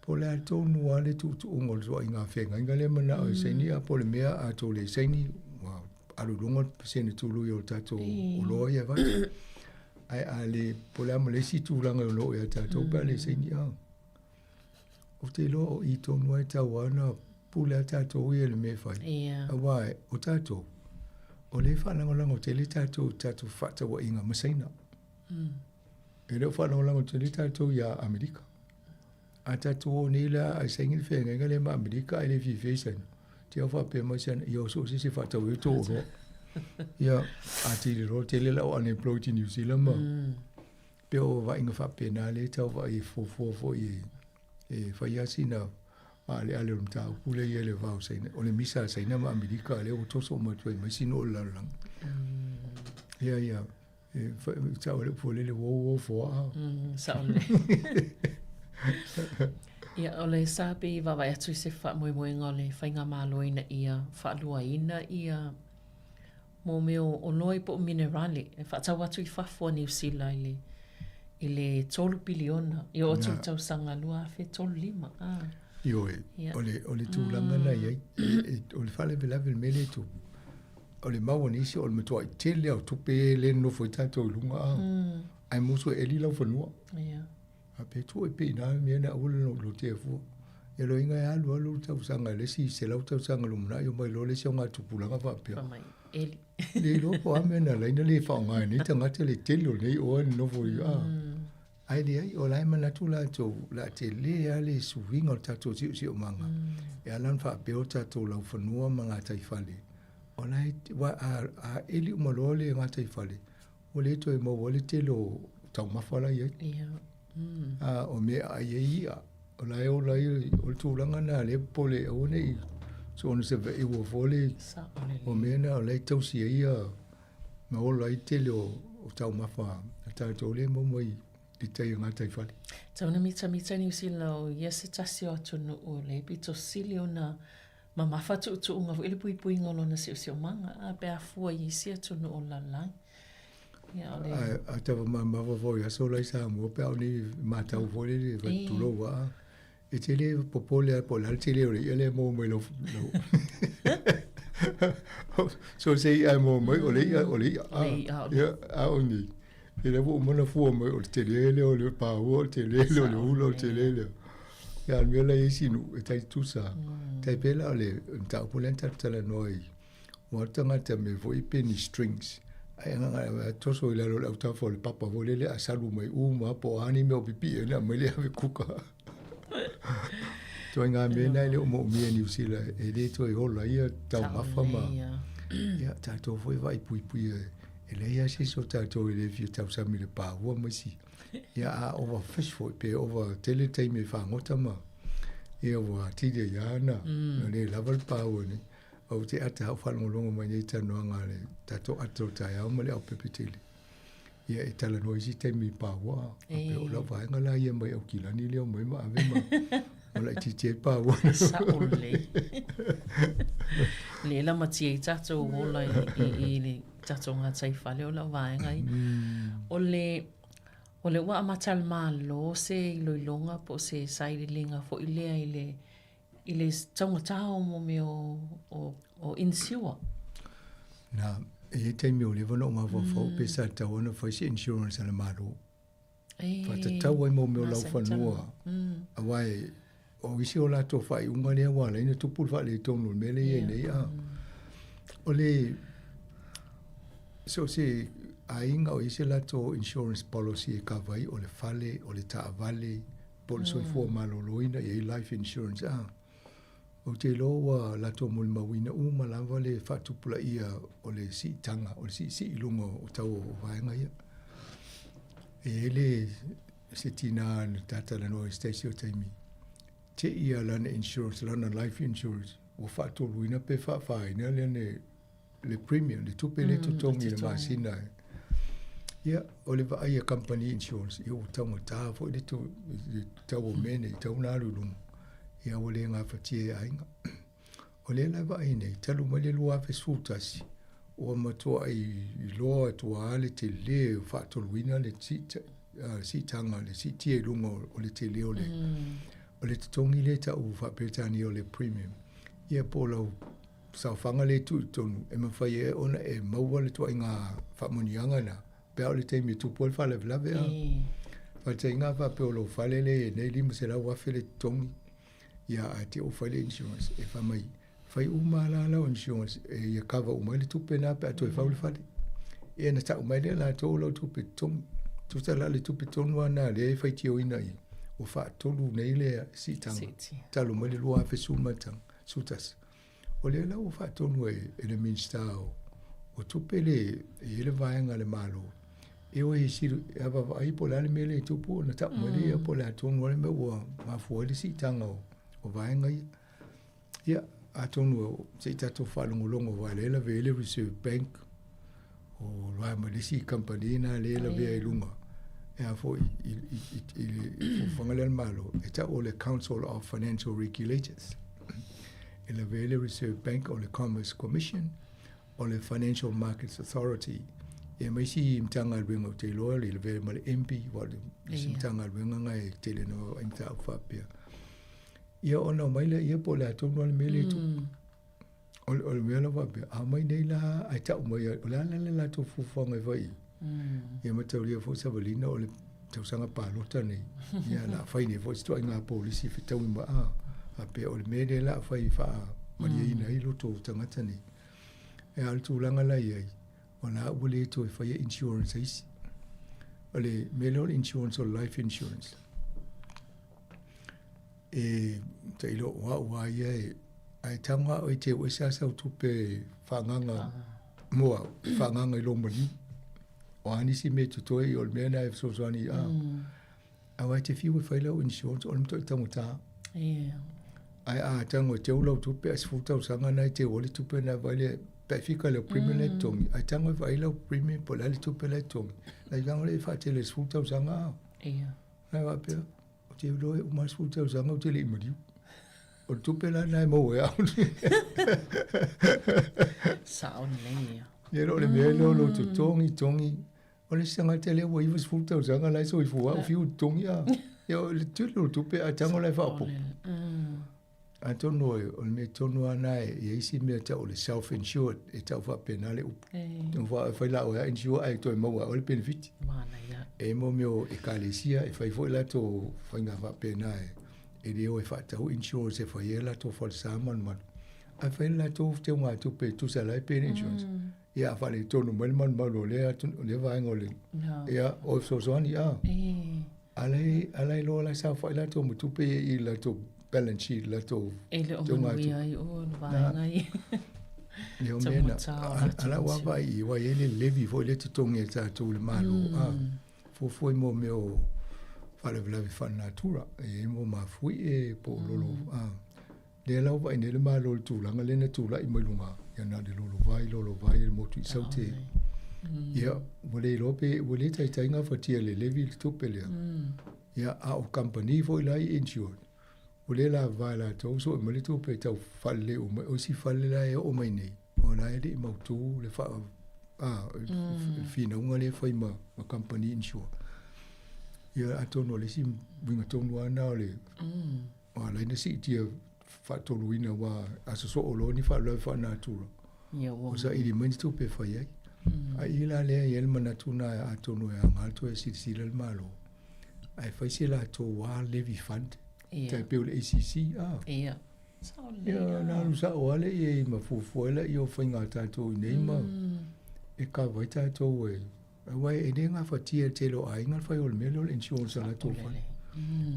po o le a tonu lava le tuutuuga o le ituaiga feagaiga lea e manao e saini, a po o le mea a tou le saini, ua alu i luga le pasene tului o le tatou oloa ia e avatu. Ae a le, po o le a ma le isi tulaga e ono oo ia tatou pe a le saini a. Ou te iloa o i tonu lava e tatau lava ona pule lava tatou ia i le mea e fai. Aua o tatou, o lea e faalagolago tele tatou i tatou fefaatauaiga ma Saina. E le o faalagolago tele tatou iā Amerika. A tatou o nei la ae saini le feagaiga lea ma Amerika ae le fiafia i Saina, te au faapea mai Saina, ia o so o se isi e faatau ai tou oloa. Ia, a tele loa tele la o unemployed i New Zealand ma pei o vaaiga faapena lea e tau vaai e fuafua foi e e fai lava sina maaleale o le mataupu lea e i ai le va o Saina, o le misa a Saina ma Amerika lea ua toso uma atu ai ma isi nuu o le lalolagi. Ia, ia, E sao le upu lele ua uo foaa. Sao lelei. Ia, o le sa pei vaavaai atu i se faamoemoega o le Faigamalo ina ia faaluaina ia mō mea o oloa po o minerale e faatau atu i fafo a Niu Sila i le i le 3 piliona i oo atu i le tausaga 2035. Ah. Ioe, o le, o le tulaga na i ai, o le faalavelave i le mea lea e tupu, O le mau a nisi o le matuai tele lava o tupe e le nonofo ai tatou i luga a. Ae musu e eli lau fanua. Ia. A pe tuu ai pea i ina le mea lena aua le lotea fua. Ia loiga e alu alu le tausaga i le isi 100 tausaga lumanai omai loa le isi augatupulaga faapea. Fai mai, eli. Le iloa po o a mea na ala ai ona le faaaoga e nei tagata le tele o nei oa e nonofo i a. Ae leai, o la e manatu latou, o le a tele lava le suiga o le tatou siosiomaga, e ala ona faapea o tatou laufanua ma gataifale, o la e, aua a, a eli uma loa le gataifale, ua le toe maua ai le tele o taumafa la e i ai. Ia. A, o mea e aai ai i'a, o la e ola ai, o le tulaga lena lea e popole aua ne i soona seveʻiua fua le, o mea na o la e tausi ai ia ma ola ai le tele o taumafa a tatou lea e maua mai i tai o gataifale. Tau na mitamita Niu Sila o ia se tasi o atunuu le pito sili ona mamafa tuutuuga foi le puipuiga o lona siosiomaga a pe a fua i isi atunuu o le lalolagi. Ia o le. A tava mamafa foi i aso la i Samoa pe a o ni matau foi lele tulou a. E te le popole lava po o le a le tele o le i'a lea e maua mai lau lau So se i'a e maua mai o le i'a o le i'a a. Le i'a o le. Ia a o ni ia lea ua uma ona fua mai o le tele lea o le paua o le tele lea o le ula o le tele lea. Ia a o le mea la e i ai isi nuu e tai tutusa lava. Tai pei la o le mataupu lea na tatou talanoa ai Ua alu tagata mea foi pe ni strings ae agaga toso i lalo o le autafa o le papa foi lele a salu mai uma po o a ni mea o pipii ai ona aumai lea ave kuka. Ituaiga mea na e le o moomia e Niu Sila e le toe ola ia taumafa ma ia tatou foi vaai puipui e leai lava se isi o tatou e le fia tausami i le paua ma isi. Ia a over fish foi pe over tele le taimi e fagota ma ia ua atili ai lava ona le lava le paua nei. Ou te ata au faalogologo mai nei talanoaga a le tatou ata o taeao ma le aupepe tele. Ia e talanoa isi taimi i paua. E pei o lau vaega la ia mai Aukilani lea omai ma ave ma ma laitiiti ai paua. Sao lelei. Le lamatia ai tatou ola i, i, i le tatou gataifale o lau vaega ia. O le o le ua amata e le Malo se iloiloga po o se sailiiliga foi lea i le i le taugata o mo mea o, o, o insure. Na, e i ai taimi ua leva ona ou mafaufau pe sa tatau ona fai se insurance a le Malo. E, Faatatau ai mo mea o laufanua. Aua e, o isi o latou faaiuga lea ua ala ai ona tupu le faaletonu o le mea lea e i ai nei. A. O le, so o se aiga o i ai se latou insurance policy e kava ai o le fale, o le taavale, po o le soifua maloloina, e i ai life insurance a. Ou te iloa ua latou molimauina uma lava le faatupulaia o le siitaga, o le siisii i luga o tau o vaega ia. E i ai le se tinā na ta talanoa i se tasi o taimi, te i a lana insurance, lana life insurance, ua faatoluina pe faafāina lana le premium, le tupe lea e totogi i le masina. Ia, o le vaai a company insurance, ia ua taugata foi le, tu, le tau o mea nei, tau na alu i luga. Ia ua le gafatia e aiga. O lea la e vaai nei, talu mai le 2011, ua matuai iloa atu lava le tele o faatoluina le siitaga, le siitia i luga o le tele o le, o le totogi lea e tau faa-Peretania o le premium. Ia po o lau saofaga lea e tuu i totonu e mafai ai ona e maua le ituaiga faamanuiaga lena pe a o le taimi e tupu ai le faalavelave. A faataitaiga a faapea o lou fale lea e i ai nei $500,000 le totogi, ia ae te i ua fai le insurance e fai mai, fai uma lava la lau insurance e ia cover uma ai le tupe lena pe a toe fau le fale. Ia ona tau mai lea e latou lau tupe totogi. Tusa la le tupe tonu lava lena lea e faitioina i ua faatolu nei le siitaga talu mai le 2011. O lea la ua faatonu e, e le Minisita o, o Tupe le, e i ai le vaega a le Malo e o e silu, e vaavaai po o le a le mea lea e tupu ona tau mai lea po o le a tonu lava le mea ua mafua ai le siitaga o, o vaega ia. Ia, atonu se i tatou faalogologo aua o lea e lavea ai le Reserve Bank, o loa ma le isi kamupani na lea e lavea i luga e a foi i, i, i, i le fuafuaga lea a le Malo e tau o le Council of Financial Regulators. E lavea ai le Reserve Bank o le Commerce Commission, o le Financial Markets Authority, ia ma isi Matagaluega ou te iloa e lavea ma le MB, aua o le isi Matagaluega na e tele na vaavaai mataupu faapea. Ia ona omai lea, ia po o le a tonu lava le mea lea e tupu. O le, o le mea la faapea, a omai nei la ae tau mai, o le a la le latou fuafuaga e fai? Ia mataulia foi Savalina o le tausaga palota nei. Ia la fai nei foi se ituaiga polisi e fetaui ma a. Faapea o le mea lea la fai e faamalieina ai loto o tagata nei. E a o le tulaga la i ai, o la ua le toe faia insurance a isi. O le mea lea o le insurance o le life insurance. E tailo o au a ia e ae tago lava oe e teu ese lava sau tupe faaagaaga mo au, e faaagaaga i lou maliu. O a nisi mea e totoe, o le mea lena e fesoasoani a. Aua e te fiu e fai lau insurance, o le matuai taugata. Ae a tago e teu lau tupe, ae 10 tausaga na e teu ai le tupe lena e vaai lea, pe a fika i lau premium la e totogi, ae tago e vaai lau premium po o le a le tupe la e totogi, na i tago lea e faatele i le 10 tausaga a. Ae faapea, Ou te iloa e uma le 10 tausaga ou te le i maliu. O le tupe la lena e maua e au. Sao lelei ia. Ia o le mea lea o lou totogi, togi. O le isi tagata lea ua 90 tausaga la e soifua, o fiu e totogi a. Ia o le tele o le tupe ae tago la e faaopoopo. Atonu o le mea tonu lava lena e i ai isi mea e tau o le self insured, e tau faapena le upu. E fai la oe lava insure ae toe maua e oe le penefiti. E i ai mea o ekalesia e fai foi latou faiga faapena e le o e faatau insurance e fai ai latou falesa malumalu. Ae fai le latou teugatupe e tusa la e pay le insurance. Ia a faaletonu mai le malumalu o lea vaega o le, ia o fesoasoani a. A la e iloa la e saofai latou ma tupe ia i latou. balance sheet le latou E le o manuia ai o le vaega ia. Ia o mea na, a lau lava vaai i aua e i ai le levy foi lea e totogi e tatou i le Malo, a, fuafua i mo mea o faalavelave faalenatura, e i ai mo mafuie po o lolo, a. Lea la ua vaai nei le Malo i le tulaga lea na tulai mai luga, ia na o le lolovai, lolovai le motu i Saute. Ia, ua le iloa pe ua le taitai gafatia e le levy le tupe lea. Ia, a o kamupani foi la e insured, ua le lavava e latou sue mai le tupe e tau faalelei uma ai. O isi fale la e oo mai nei, o la e le i mautu le faa, a, le finauga lea e fai ma kamupani insure. Ia, atonu o le isi uiga tonu lava lena o le Ua ala ai ona siitia faatoluina aua a sosoo loa ni faalavelave faalenatura, ua saili mai ni tupe e fai ai. A i la lea e i ai le manatu lena atonu e aoga le toe silasila le Malo ae fai se latou lava levy fund tai pei o le ACC a. Ia. Ia ona alu sao lava lea i ai ma fuafua ai lea o faiga a tatou i inei ma e kava ai tatou e Aua e le gafatia e le tele o aiga le fai o le mea lea o le insurance a latou fale.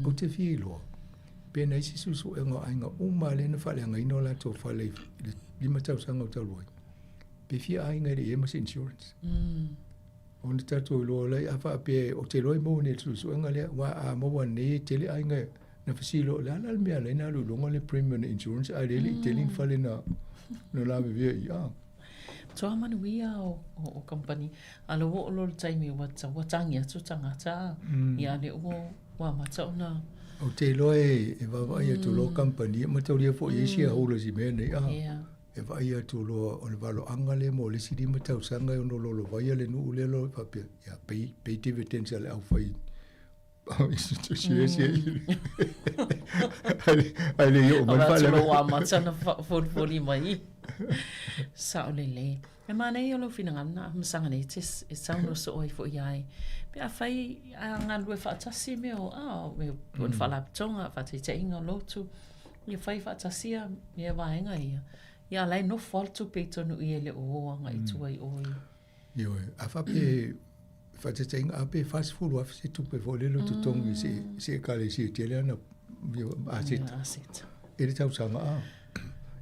Ou te fia iloa, pe na i ai se suesuega o aiga uma lea na faaleagaina o latou fale i le 5 tausaga talu ai, pe fia aiga e le i i ai ma se insurance. Ona tatou iloa lea, a faapea, ou te iloa e maua nei i le suesuega lea, aua a maua nei e tele aiga na fesili loa, o le a la le mea e ala ai ona alu i luga le premium o le insurance a o lea e le i tele ni fale na lavevea i i? Toa manuia o, o, o company. A lo oo loa le taimi ua, ua tagi atu tagata, mm. ia le ua, ua amata ona... Ou te iloa e, e vaavaai atu loa kamupani, e mataulia foi i ai shareholders i mea nei, a, yeah. e vaai atu loa o le valoaga lea mo le isi 5 tausaga e ono lolovaia le nuu lea loa e faapea, ia, pay, pay dividends a le aufai Ai le i oo mai le faalavelave. Ua amata ona folifoli mai. Sao lelei. E manaia lou finagalo na masaga nei te e saunoa soo ai foi ai. Pe afai a galulue faatasi mea o a mea o ni faalapotopotoga, faataitaiga o lotu, ia fai faatasi ia ia vaega ia. Ia a la e nofo lava le tupe i totonu i i e le o o agai i tua i o i. Ioe, a faapea, faataitaiga, a pe $40,000 se tupe foi lele o totogi i se, se ekalesia tele ana aseta. Ia, aseta. I le tausaga, a.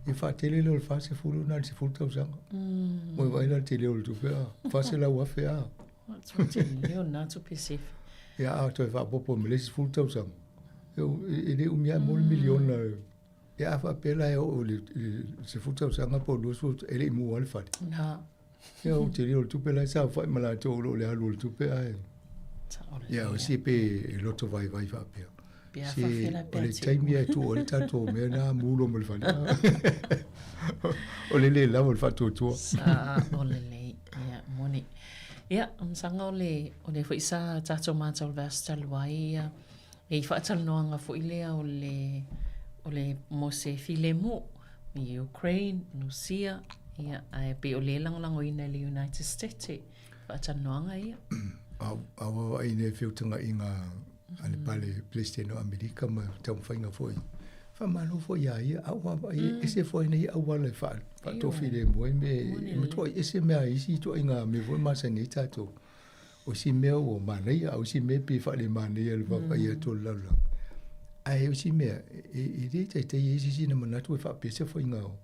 Ia faatele lea o le 40 na o le 10 tausaga. Ua e vaai la i le tele o le tupe, a. $400,000, a. Ua tele o lena tupe sefe. Ia, a toe faaopoopo ma le isi 10 tausaga, e le umi lava mo le miliona. Ia, a faapea la e oo i le 10 tausaga po o le 20, e le i muamua le fale. Na. Ia ou te leo le tupe la e saofai ma latou o lo o le alu o le tupe ae. Ia o se pe e loto vaivai faapea. Se o le taimi e tuu ai le tatou mea na mulo ma le fale. O le le lava o le faatuatua. Sa o lelei. Ia moni. Ia masaga o le o le foi sa tatou matau i le vaiaso talu ai ia e i faatalanoaga foi lea o le o le mo se filemu i Ukraine, Rusia, ia, ae pei o lea e lagolagoina e le United States e faatalanoaga ia. A ua vaavaai nei feutagaiga a le pale Peresetene o Amerika ma taumafaiga foi. Faamalo foi iā ia, a ua vaavaai e ese foi nei auala e faatofilemu ai me e matuai ese mea a isi ituaiga mea foi masani ai tatou. O isi mea ua manaia, a o isi mea pei e faalemanaia i le vaavaai atu o le lalolagi. Ae o isi mea, e le taitai ai se isi ona manatu e faapea se faiga o,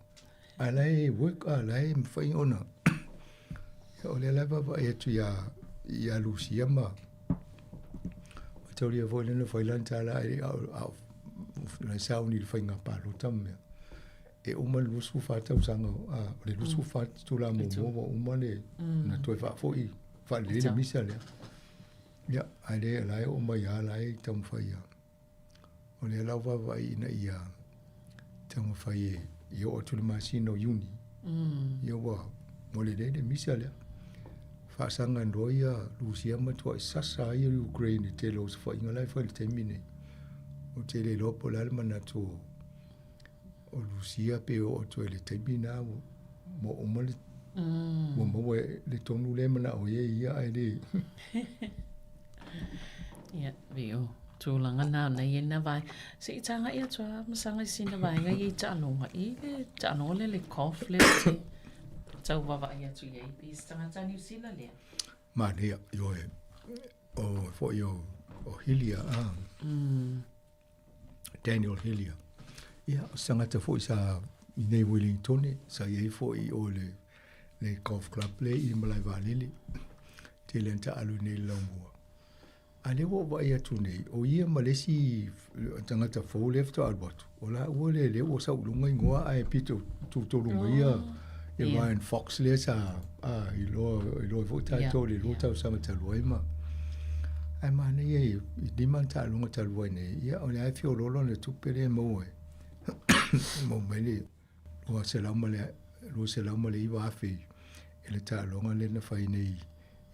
a o la e work, a o la e mafai ona, o lea la e vaavaai atu ia, ia Lusia ma mataulia foi lea na fai lana tala ae a o la e sauni i le faiga palota ma mea. E uma le 24 tausaga, a, o le 24 itula muamua ua uma le, ona toe faafoi faalelei le misa lea. Ia, ae le, o la e oo mai lava, o la e taumafai lava. O lea la ua vaavaai ina ia taumafai e, e oo atu i le masina o Iuni, ia ua, ua lelei le misa lea. Faasaga loa ia Rusia ma matuai sasa ai le Ukraine i le tele o osofaiga la e fai i le taimi lenei. Ou te le iloa po o le a le manatu o o Rusia pe oo atu ai i le taimi lena ua uma le ua maua le tonu lea e manao ai e ia ae le Ia, pei o tulaga na ona i ai lena vaega. Se i tagai atu lava Masaga i sina vaega ia i taaloga, i le taaloga lea le golf lea ou te tau vaavaai atu i ai, pei se tagata Niu Sila lea. Manaia, ioe, o foi o, o Hillier, ah. Daniel Hillier. Ia, o se tagata foi sa i nei Wellingtone, sa i ai foi i o le, le golf club le i malae vaalele. Tele ana taaalo i nei le laumua. A lea ua ou vaai atu nei, o ia ma le isi tagata fou lea faatoa alu atu, o laua lea lea ua sau i luga igoa ae pito tutolu mai ia ia Ryan Fox lea sa a iloa iloa foi tatou i le 2 tausaga talu ai ma ae manaia i lima ana taaloga talu ai nei, ia o lea e feoloolo le tupe lea e maua ai maua mai le $209,000 i le taaloga lea na fai nei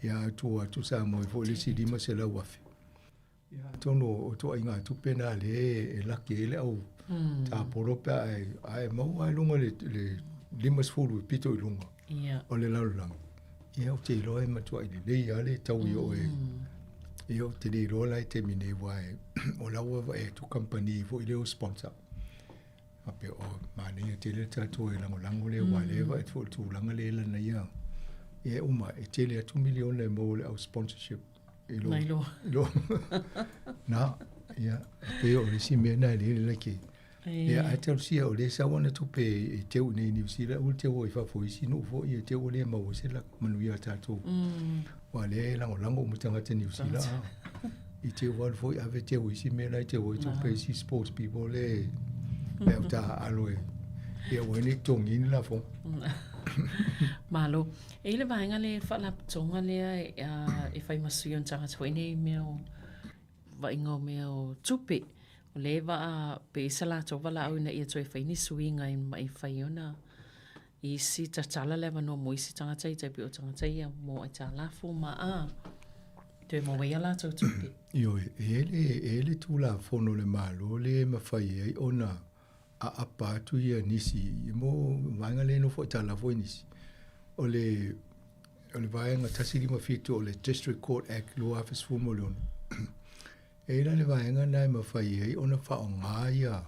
ia a tua atu Samoa ai foi le isi $500,000. Ia atonu o ituaiga tupe na lea e laki ai le au tapolo pe a e, a e maua ai luga le, le 50 e pito i luga o le lalolagi. Ia ou te iloa e matuai lelei lava le taui o oe. Ia ou te le iloa la i taimi nei aua e, o la ua vaai atu kamupani foi lea o sponsor. Faapea, oh, manaia tele le tatou e lagolago lea, aua o lea e vaai atu foi i le tulaga lea i lana ia, ia e uma, e tele atu miliona e maua i le au sponsorship i lo, Nai lo. i lo. Na, ia, e pei o le isi mea na e lele like. Ia, ae talosia o lea e sau ana tupe e teu i nei i Niu Sila, aua le teu o i fafo i isi nuu foi, ia teu ua le maua ai se manuia a tatou. Aua o lea e lagolago uma tagata Niu Sila. I teu alu foi ave teu isi mea la e teu ai tupe isi sports people le le au taaalo e ia ua nei totogi ni lafoga. Malo. E i le vaega le faalapotopotoga lea e fai ma sui o ni tagata foi nei mea o vaaiga o mea o tupe. O lea e vaa pe i sa latou valaau ina ia toe fai ni suiga ma e fai ona isi tatala le avanoa mo isi tagata i tai pei o tagata ia mo aitalafu ma a toe maua ai a latou tupe. Ioe, e i ai le, e i ai le Tulafono a le Malo lea e mafai ai ona aapa atu ia nisi mo vaega lea e nofo aitalafu ai nisi. O le, o le vaega 157 o le District Court Act 2016, e i ai la le vaega lena e mafai ai ona faaaoga ia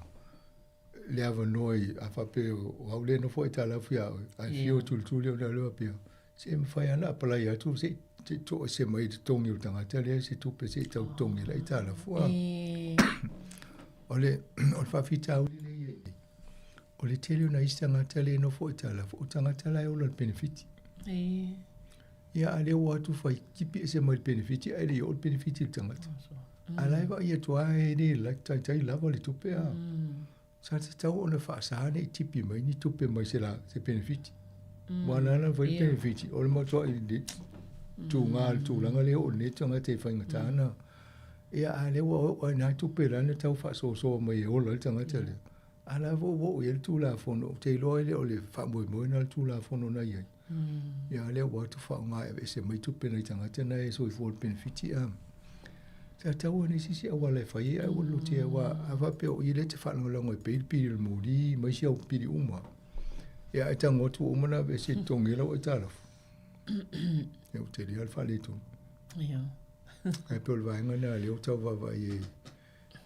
le avanoa i, a faapea o au lea e nofo aitalafu ia oe, ae fia o tulituli ona lea faapea, se e mafai lava ona apalai atu se i toese mai i totogi o le tagata lea se tupe se i tau totogi ai le aitalafu. A. O le, o le faafitauli lea e i ai, o le tele o nai isi tagata lea e nofo aitalafu, o tagata la e ola i le penefiti. Ia, a lea ua o atu fai tipi ese mai le penefiti ae le i oo le penefiti i le tagata. A la e vaai atu lava e le like taitai lava le tupe a. Sa tatau ona faasa ne i tipi mai ni tupe mai se la se penefiti. Aua na ala ona fai le penefiti o le matuai le tuga le tulaga lea oo i lenei tagata e faigata ona ia a lea ua oo lava i ina tupe la na tau faasoasoa mai e ola ai le tagata lea. A la foi ua oo i ai le Tulafono, ou te iloa e le o le faamoemoe lena o le Tulafono na i ai. Ia a lea ua atu faaaoga e aveese mai tupe nai tagata na e soifua i le penefiti a. Sa tatau lava ona i ai se isi auala e fai ai ae ua lotea aua a faapea o i lea e te faalagolago e pay le pili o le moli ma isi au pili uma, ia ae tago atu ua uma ona aveese e totogi ai lau aitalafu. Ia ua tele lava le faaletonu. Ae pei o le vaega lena lea ua tau vaavaai ai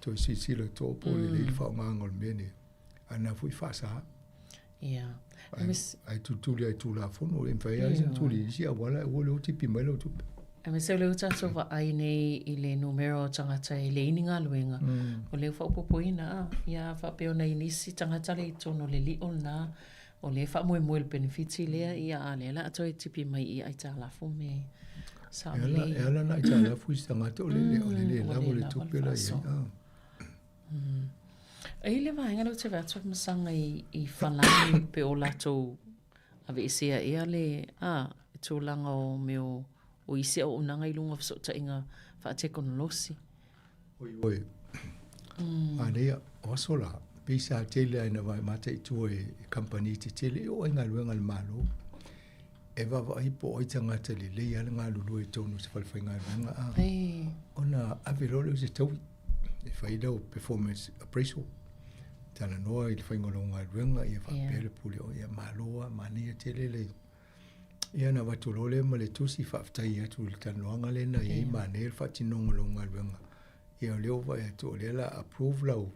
toe silasila totoa po o lelei le faaaogaina o le mea nei, a na foi faasa. Ia. Ae tulituli lava i Tulafono, e mafai lava ona tuli i isi auala ae aua le o tipi mai lau tupe. Aemaise o lea ua tatou vaai nei i le numera o tagata e leai ni galuega, o lea ua faaopoopoina a, ia faapea ona i nisi tagata lea i totonu o le lio lena, o lea e faamoemoe i le penefiti lea, ia a o lea o le a toe tipi mai i aitalafu me sao lelei. E ala ona aitalafu isi tagata o le le lava o le tupe la e i ai. E i le vaega lea ou te vaai atu masaga i Falani pe o latou aveesea ea le a tulaga o mea o isi auaunaga i luga o fesootaiga faatekonolosi. Oi oi. Manaia, o aso la, pei sa tele lava ina mataitu e kamupani tetele e oo ai galuega a le Malo. E vaavaai po o ai tagata lelei lava le galulue i totonu o se falefaigaluega a ona ave loa lea o se taui e fai lau performance appraisal. Talanoa i le faiga o lau galuega ia faapea le pule o ia malo lava, manaia tele le Ia ona avatu loa lea ma le tusi faafetai atu i le talanoaga lea na i ai manaia le faatinoga o lau galuega. Ia o lea ua vaai atu o lea o le a approve lau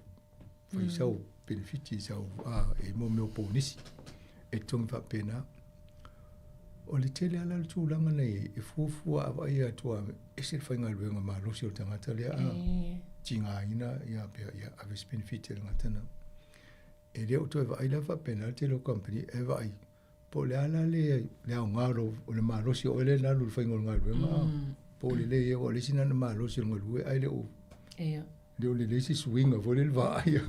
fai sau penefiti sau a e mo mea o ponisi e totogi faapena. O le tele lava la o le tulaga na i ai e fuafua a vaai atu lava e ese le faigaluega malosi o le tagata lea a tigaina ia pea ia ave se penefiti a le tagata lena. E le o toe vaai la faapena le tele o kamupani e vaai po o le a la le le aoga o lou o le malosi o oe lea na alu i le faiga o le galuega po o lelei ea aua o le isi lena na malosi o le galue ae le o le o lelei se suiga foi lele vaai.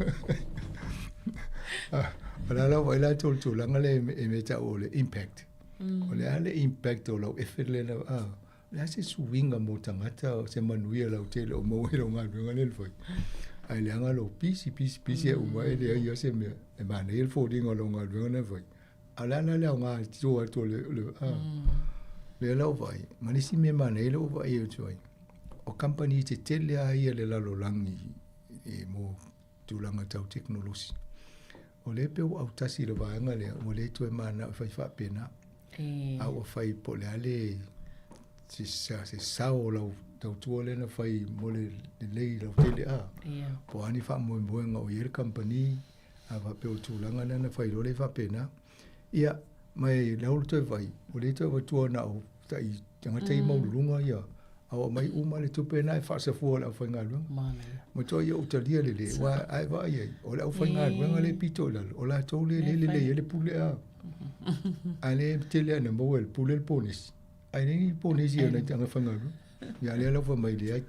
O le a la vaai latou i le tulaga lea e mea e tau o le impact. O le a le impact o lau effort lea na O le a se suiga mo tagata o se manuia lautele o maua i lau galuega lea na fai? Ae leaga lou pisi, pisi, pisi e uma e leai lava se mea e manaia le foliga o lau galuega lea na fai. A o le a la le aoga i tua atu o le, o le a? Lea la ua vaai, ma le isi mea manaia lea ua vaai atu ai, o kamupani tetele lava ia i le lalolagi i mo tulaga tau tekonolosi. O lea e pei ua autasi i le vaega lea, ua le toe mananao e fai faapena. A ua fai po o le a le se, se sao o lau tautua lea na fai mo le lelei lautele a. Po o a ni faamoemoega o i ai le kamupani, a faapea o le tulaga lea na fai loa lea faapena. Ia, ma e lau le toe vaai, ua le toe avatua na o tai tagata ia maualuluga ia, a ua aumai uma le tupe lena e faasafua i le aufaigaluega. Ma toa ia ou talia lelei, aua a e vaai ai, o le aufaigaluega lea e pito i lalo, o latou lea e le lelei ai le pule a. A lea e tele lava ina maua e le pule le ponesi, ae leai ni ponesi a nai tagata faigaluega. Ia lea la ua fai mai leai,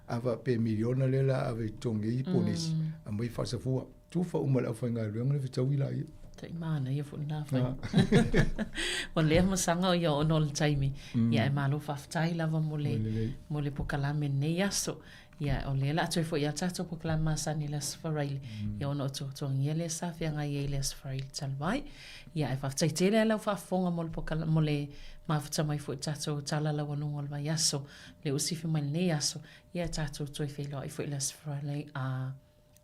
a faapea e miliona lea o le a ave e totogi ai ponesi, aumai faasafua. Tufa uma le aufaigaluega le fetaui laia. Tai manaia foi lena fai. Ua lea masaga o ia ona o le taimi. Ia e malo faafetai lava mo le mo le pokalame lenei aso. Ia o lea la a toe foi a tatou pokalame masani i le Aso Faraile. Ia ona o tuatuagia lea sa feagai ai i le Aso Faraile talu ai. Ia ae faafetai tele lava i lau faafofoga mo le pokalame mo le mafuta mai foi i le tatou tala laualuga o le vaiaso. Le usifi mai lenei aso. Ia tatou toe feiloai foi i le Aso Faraile a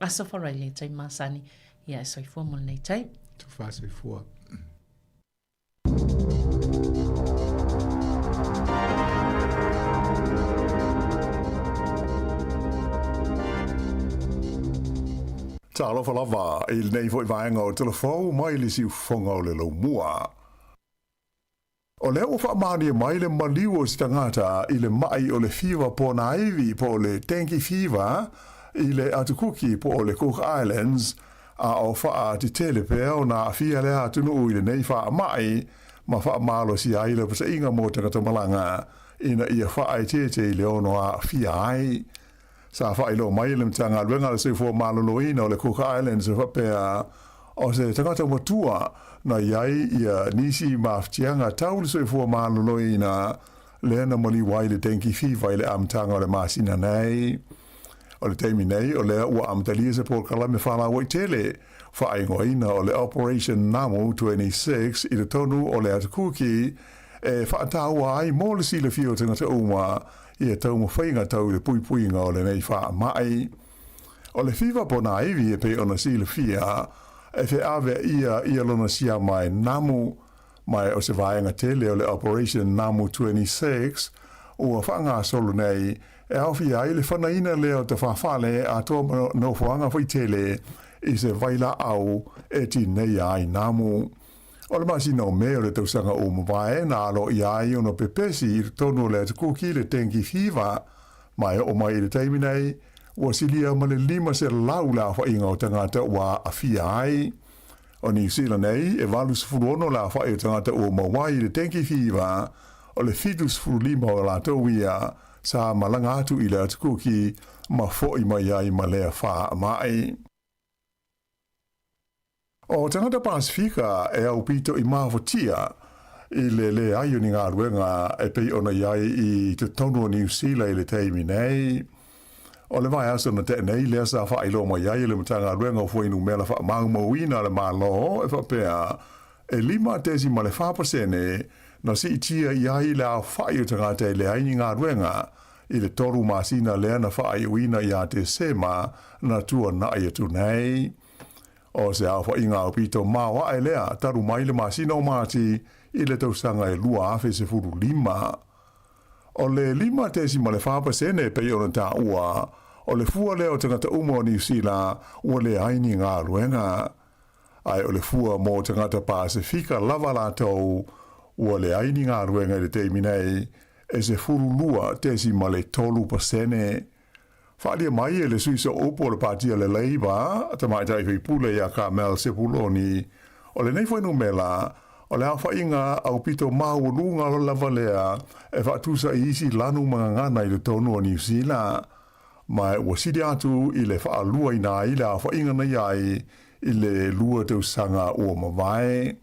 Aso Faraile, taimi masani, ia e soifua mo lenei taimi. Tufa soifua. Talofa lava i lenei foi vaega o Telefou mai le siufofoga o le Laumua. O lea ua faamaonia mai le maliu o se tagata i le maʻi o le fiva ponaivi po o le dengue fever i le Atu Kuki po o le Cook Islands, a o faatetele pea ona aafia lea atunuu i lenei faamai ma faamalosia ai le pasaiga mo tagata malaga ina ia faaeteete i le ono aafia ai. Sa faailoa mai e le Matagaluega a le Soifua Maloloina o le Cook Islands e faapea, o se tagata matua na i ai ia nisi mafatiaga tau le soifua maloloina lea na maliu ai le dengue fever i le amataga o le masina nei. O le taimi nei, o lea ua amatalia se polokalame faalauaitele faaigoaina o le Operation Namu 26 i totonu o le Atu Kuki e faataua ai mo le silafia o tagata uma ia taumafaiga tau i le puipuiga o lenei faamai. O le fiva ponaivi e pei ona silafia, e feaveaia ia lona siama e namu, ma o se vaega tele o le Operation Namu 26 ua faagasolo nei e aofia ai le fanaina lea o tafafale atoa ma nofoaga faitele i se vailaau e tineia ai namu. O le masina o Me o le tausaga ua mavae na aloaia ai ona pepesi i totonu o le atukuki le dengue fever, ma e oo mai i le taimi nei, ua silia ma le 500 le aofaiga o tagata ua aafia ai. O Niu Sila nei, e 86 le aofai o tagata ua maua ai i le dengue fever, o le 75 o latou ia sa malaga atu i le atukuki ma fo'i mai ai ma lea faamai. O tagata Pasifika e aupito i mafotia i le leai o ni galuega e pei ona i ai i totonu o Niu Sila i le taimi nei. O le vaiaso na tea nei lea sa faailoa mai ai e le Matagaluega o Fuainumera Faamaumauina a le Malo e faapea e 5.4% na siitia i ai le aofai o tagata e leai ni galuega i le tolu masina lea na faaiuina ia Tesema na tuanai atu nei. O se aofaiga aupito maoae lea talu mai le masina o Mati i le tausaga e 2015. O le 5.4% e pei ona taua, o le fua lea o tagata uma o Niu Sila ua leai ni galuega. Ae o le fua mo tagata Pasefika lava latou ua leai ni galuega i le taimi nei, e 12.3%. Faaalia mai e le sui sooupu o le Pati a le Labour, Tamaitai Faipule ia Carmel Sepuloni, o lenei fuainumela, o le aofaiga aupito maualuga lava lea e faatusa i isi lanu ma gagana i totonu o Niu Sila, ma ua sili atu i le faaluaina ai le aofaiga na i ai i le 2 tausaga ua mavae.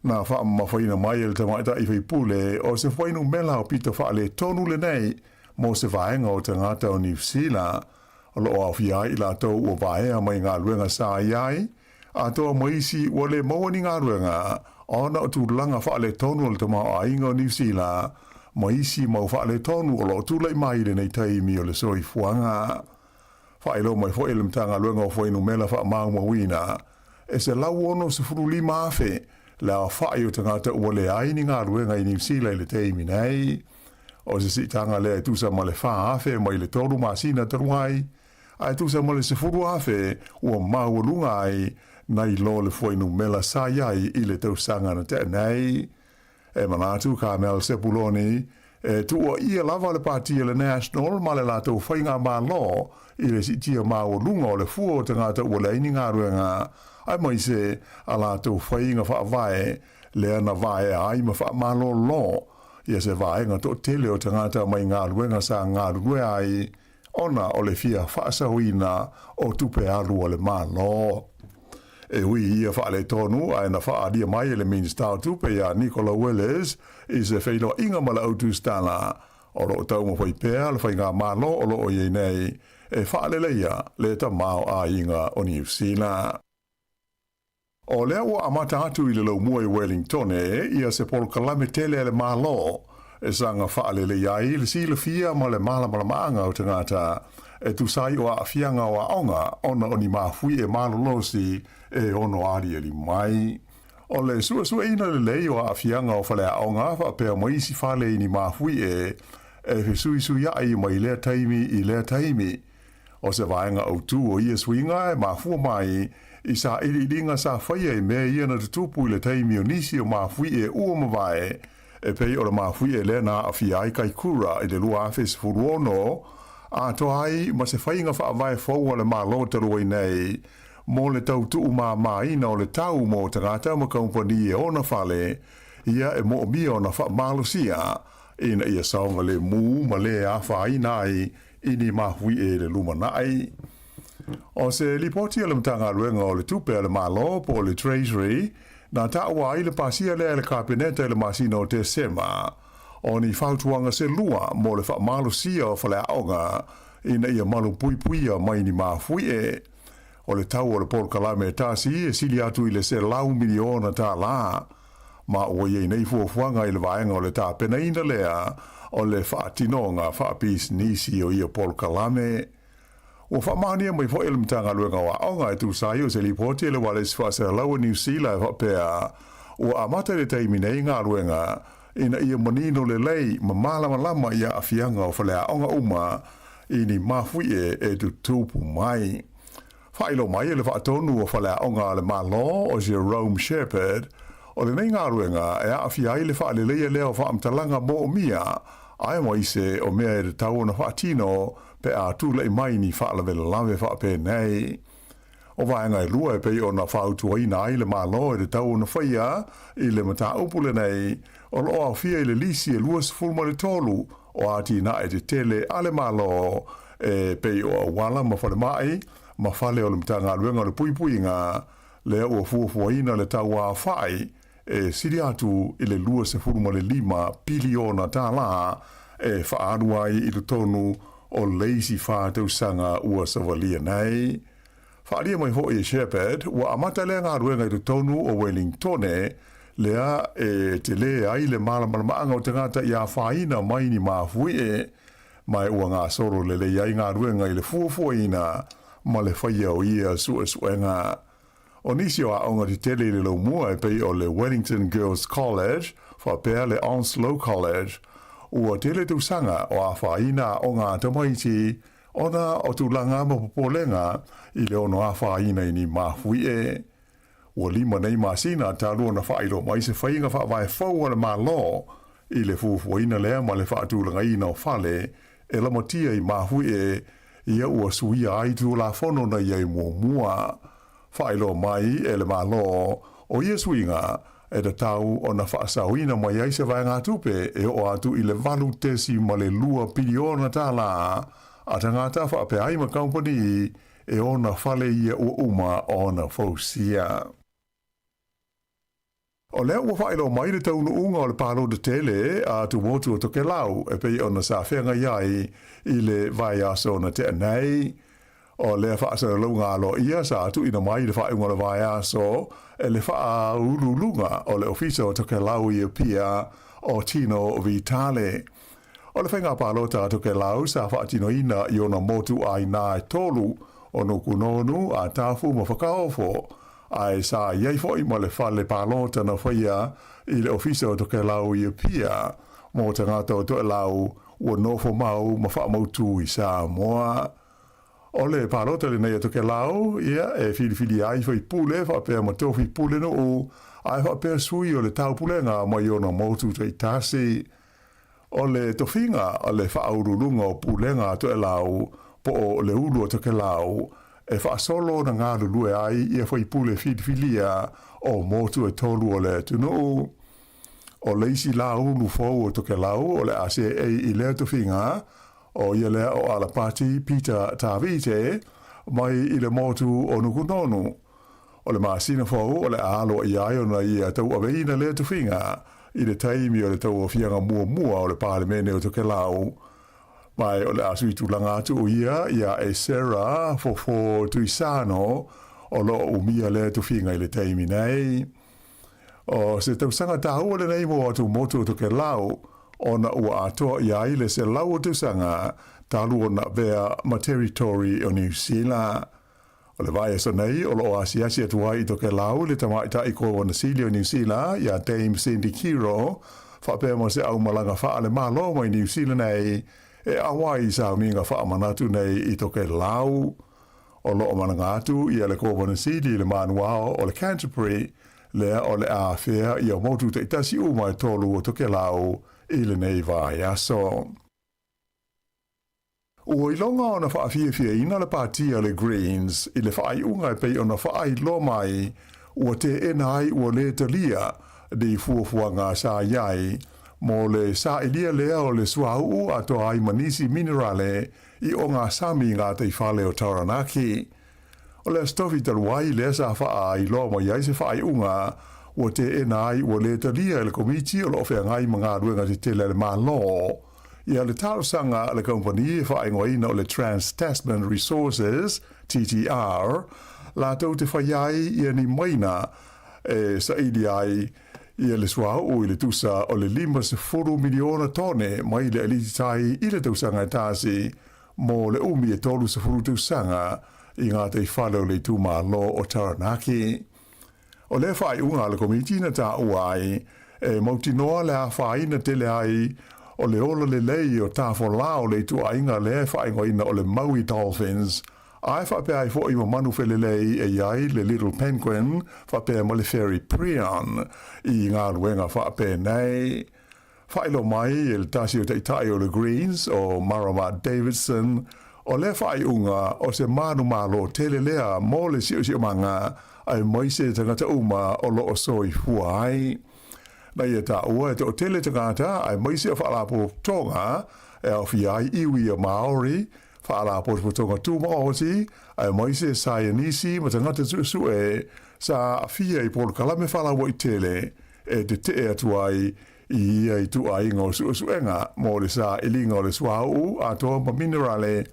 Na faamamafaina mai e le tamaitai faipule o se fuainumela aupito faaletonu lenei mo se vaega o tagata o Niu Sila, o lo o aofia ai i latou ua vaea mai galuega sa i ai, atoa ma isi ua le maua ni galuega ona o tulaga faaletonu o le tamaoaiga o Niu Sila ma isi mau faaletonu o lo o tulai mai i lenei taimi o le soifuaga. Faailoa mai foi e le Matagaluega o Fuainumela Faamaumauina, e 165,000 le aofai o tagata ua leai ni galuega i Niu Sila i le taimi nei. O se siitaga lea e tusa ma le 4,000 mai le 3 masina talu ai, ae tusa ma le 10,000 ua maualuga ai nai lo le fuainumela sa i ai i le tausaga na tea nei. E manatu Carmel Sepuloni, e tuuaia lava le Pati a le National ma le latou faigamalo i le siitia maualuga o le fua o tagata ua leai ni galuega, aemaise a latou faiga faavae lea na vaea ai ma faamalolo ia se vaega toatele o tagata mai galuega sa galulue ai ona o le fia faasaoina o tupe alu a le Malo. E ui i ia faaletonu, ae na faaalia mai e le Minisita o Tupe ia Nicola Willis i se feiloaiga ma le au tusitala, o lo o taumafai pea le faigamalo o lo o i ai nei e faaleleia le tamaoaiga o Niu Sila. O lea ua amata atu i le laumua i Wellingtone ia se polokalame tele a le Malo e saga faaleleia ai le silafia ma le malamalamaaga o tagata e tusa ai o aafiaga o aoga ona o ni mafuie malolosi e ono aliali mai. O le suesueina lelei o aafiaga o faleaoga faapea ma isi fale i ni mafuie e fesuisuiai mai lea taimi i lea taimi. O se vaega autū o ia suiga e mafua mai i sailiiliga sa faia i mea ia na tutupu i le taimi o nisi o mafuie ua mavae, e pei o le mafuie lea na aafia ai Kaikura i le 2016, atoa ai ma se faiga faavae fou a le Malo talu ai nei mo le tau tuumāmāina o le tau mo tagata ma kamupani e ona fale ia e moomia ona faamalosia ina ia saogalemu ma le afaina ai i ni mafuie i le lumanai. O se lipoti a le Matagaluega o le Tupe a le Malo po o le Treasury na taua ai le pasia lea e le Kapeneta i le masina o Tesema, o ni fautuaga se lua mo le faamalosia o faleaoga ina ia malupuipuia mai ni mafuie. O le tau o le polokalame e tasi e sili atu i le $100 miliona, ma ua i ai nei fuafuaga i le vaega o le tapenaina lea o le faatinoga faapisinisi o ia polokalame. Ua faamaonia mai foi e le Matagaluega o Aoga e tusa ai o se lipoti a le Ualesi Faasalalau a Niu Sila e faapea, ua amata i le taimi nei galuega ina ia manino lelei ma malamalama i aafiaga o faleaoga uma i ni mafuie e tutupu mai. Faailoa mai e le Faatonu o Faleaoga a le Malo o Jerome Shepherd, o lenei galuega e aafia ai le faaleleia lea o faamatalaga moomia aemaise o mea e tatau ona faatino pe a tulai mai ni faalavelave faapenei. O vaega e lua e pei ona fautuaina ai le Malo e tatau ona faia i le mataupu lenei, o lo o aofia i le lisi e 23 o atinae tetele a le Malo e pei o auala ma falemai ma fale o le Matagaluega o le Puipuiga, lea ua fuafuaina le tau aofai e sili atu i le $25 piliona e faaalu ai i totonu o le isi 4 tausaga ua savalia nei. Faaalia mai foi e Shepherd, ua amata lea galuega i totonu o Wellingtone, lea e telē ai le malamalamaaga o tagata i afaina mai ni mafuie, ma e ua gasolo lelei ai galuega i le fuafuaina ma le faia o ia suesuega. O nisi o aoga tetele i le laumua e pei o le Wellington Girls College faapea le Onslow College, ua tele tausaga o afaina aoga a tamaiti ona o tulaga ma popolega i le ono afaina i ni mafuie. Ua 5 nei masina talu ona faailoa mai se faiga faavae fou a le Malo i le fuafuaina lea ma le faatulagaina o fale e lamatia i mafuie. ia ua suia ai Tulafono na i ai muamua. Faailoa mai e le Malo, o ia suiga e tatau ona faasaoina mai ai se vaegatupe e oo atu i le $8.2 piliona tālā a tagata faapea ai ma kamupani e ona fale ia ua uma ona fausia. O lea ua faailoa mai le taunuuga o le palota tele a Tumotu o Tokelau e pei ona sa feagai ai i le vaiaso na tea nei. O lea faasalalauga aloaia sa tuuina mai i le faaiuga o le vaiaso e le Faauluuluga o le Ofisa o Tokelau i Apia o Tino Vitale. O le faiga palota a Tokelau sa faatinoina i ona motuʻāina e tolu o Nukunonu, Atafu ma Fakaofo, ae sa i ai foi ma le fale palota na faia i le Ofisa o Tokelau i Apia mo tagata o Toelau ua nofo mau ma faamautu i Samoa. O le palota lenei a Tokelau, ia, e filifilia ai faipule faapea ma tofi pulenuu, ae faapea sui o le taupulega mai ona motu taitasi. O le tofiga o le faauluuluga o pulega a Toelau po o le ulu o Tokelau e faasolo ona galulue ai ia faipule filifilia o motu e tolu o le atunuu. O le isi lā ulu fou o Tokelau o le a seei i lea tofiga, ʻo ia lea ʻo Alapati Peter Tavite mai i le motu o Nukunonu. O le masina fou o le a aloaia ai ona ia tauaveina lea tofiga i le taimi o le tauaofiaga muamua o le Palemene o Tokelau. Ma o le a sui tulaga atu ʻo ia iā Esera Fofo Tuisano o lo o umia lea tofiga i le taimi nei. ʻO se tausaga tāua lenei mo atumotu o Tokelau, ona ua atoa i ai le 100 o tausaga talu ona avea ma Territory o Niu Sila. O le vaiaso nei o lo o asiasi atu ai i Tokelau le tamaitai Kovana Sili o Niu Sila iā Dame Cindy Kiro faapea ma se aumalaga faale-Malo mai Niu Sila nei e ʻauai i sauniga faamanatu nei i Tokelau. O lo o malaga atu ia le Kovana Sili i le manuao o le Canterbury lea o le a afea ia motu taitasi uma e tolu o Tokelau i lenei vaiaso. Ua iloga ona faafiafiaina le pati a le Greens i le faaiuga e pei ona faailoa mai ua teena ai ua lē talia ni fuafuaga sa i ai mo le sailia lea o le suauu atoa ai ma nisi minerale i ogasami i gataifale o Taranaki. O le Aso Tofi talu ai lea sa faailoa mai ai se faaiuga ua teena ai ua lē talia e le Komiti o lo o feagai ma galuega tetele a le Malo ia le talosaga a le kamupani e faaigoaina o le Trans Tasman Resources, TTR, latou te fai ai ia ni maina e saili ai ia le suauu i le tusa o le 50 miliona tone mai le aliti tai i le tausaga e tasi mo le umi e 30 tausaga i gataifale o le itumalo o Taranaki. O lea faaiuga a le Komiti na taua ai e mautinoa le afaina tele ai o le ola lelei o tafolā o le ituaiga lea e faaigoaina o le Maui Dolphins, ae faapea ai foi ma manu felelei e i ai le Little Penguin faapea ma le Fairy Prion i galuega faapenei. Faailoa mai e le tasi o taitai o le Greens, o Marama Davidson, o lea faaiuga o se manumalo tele lea mo le siosiomaga aemaise tagata uma o lo o soifua ai. Na ia taua e toatele tagata aemaise o faalapotopotoga e aofia ai iwi o Maori, faalapotopotoga tumaoti, aemaise saienisi ma tagata suesue sa aafia i polokalame faalauaitele e tetee atu ai i ia ituaiga o suesuega mo le sailiga o le suauu atoa ma minerale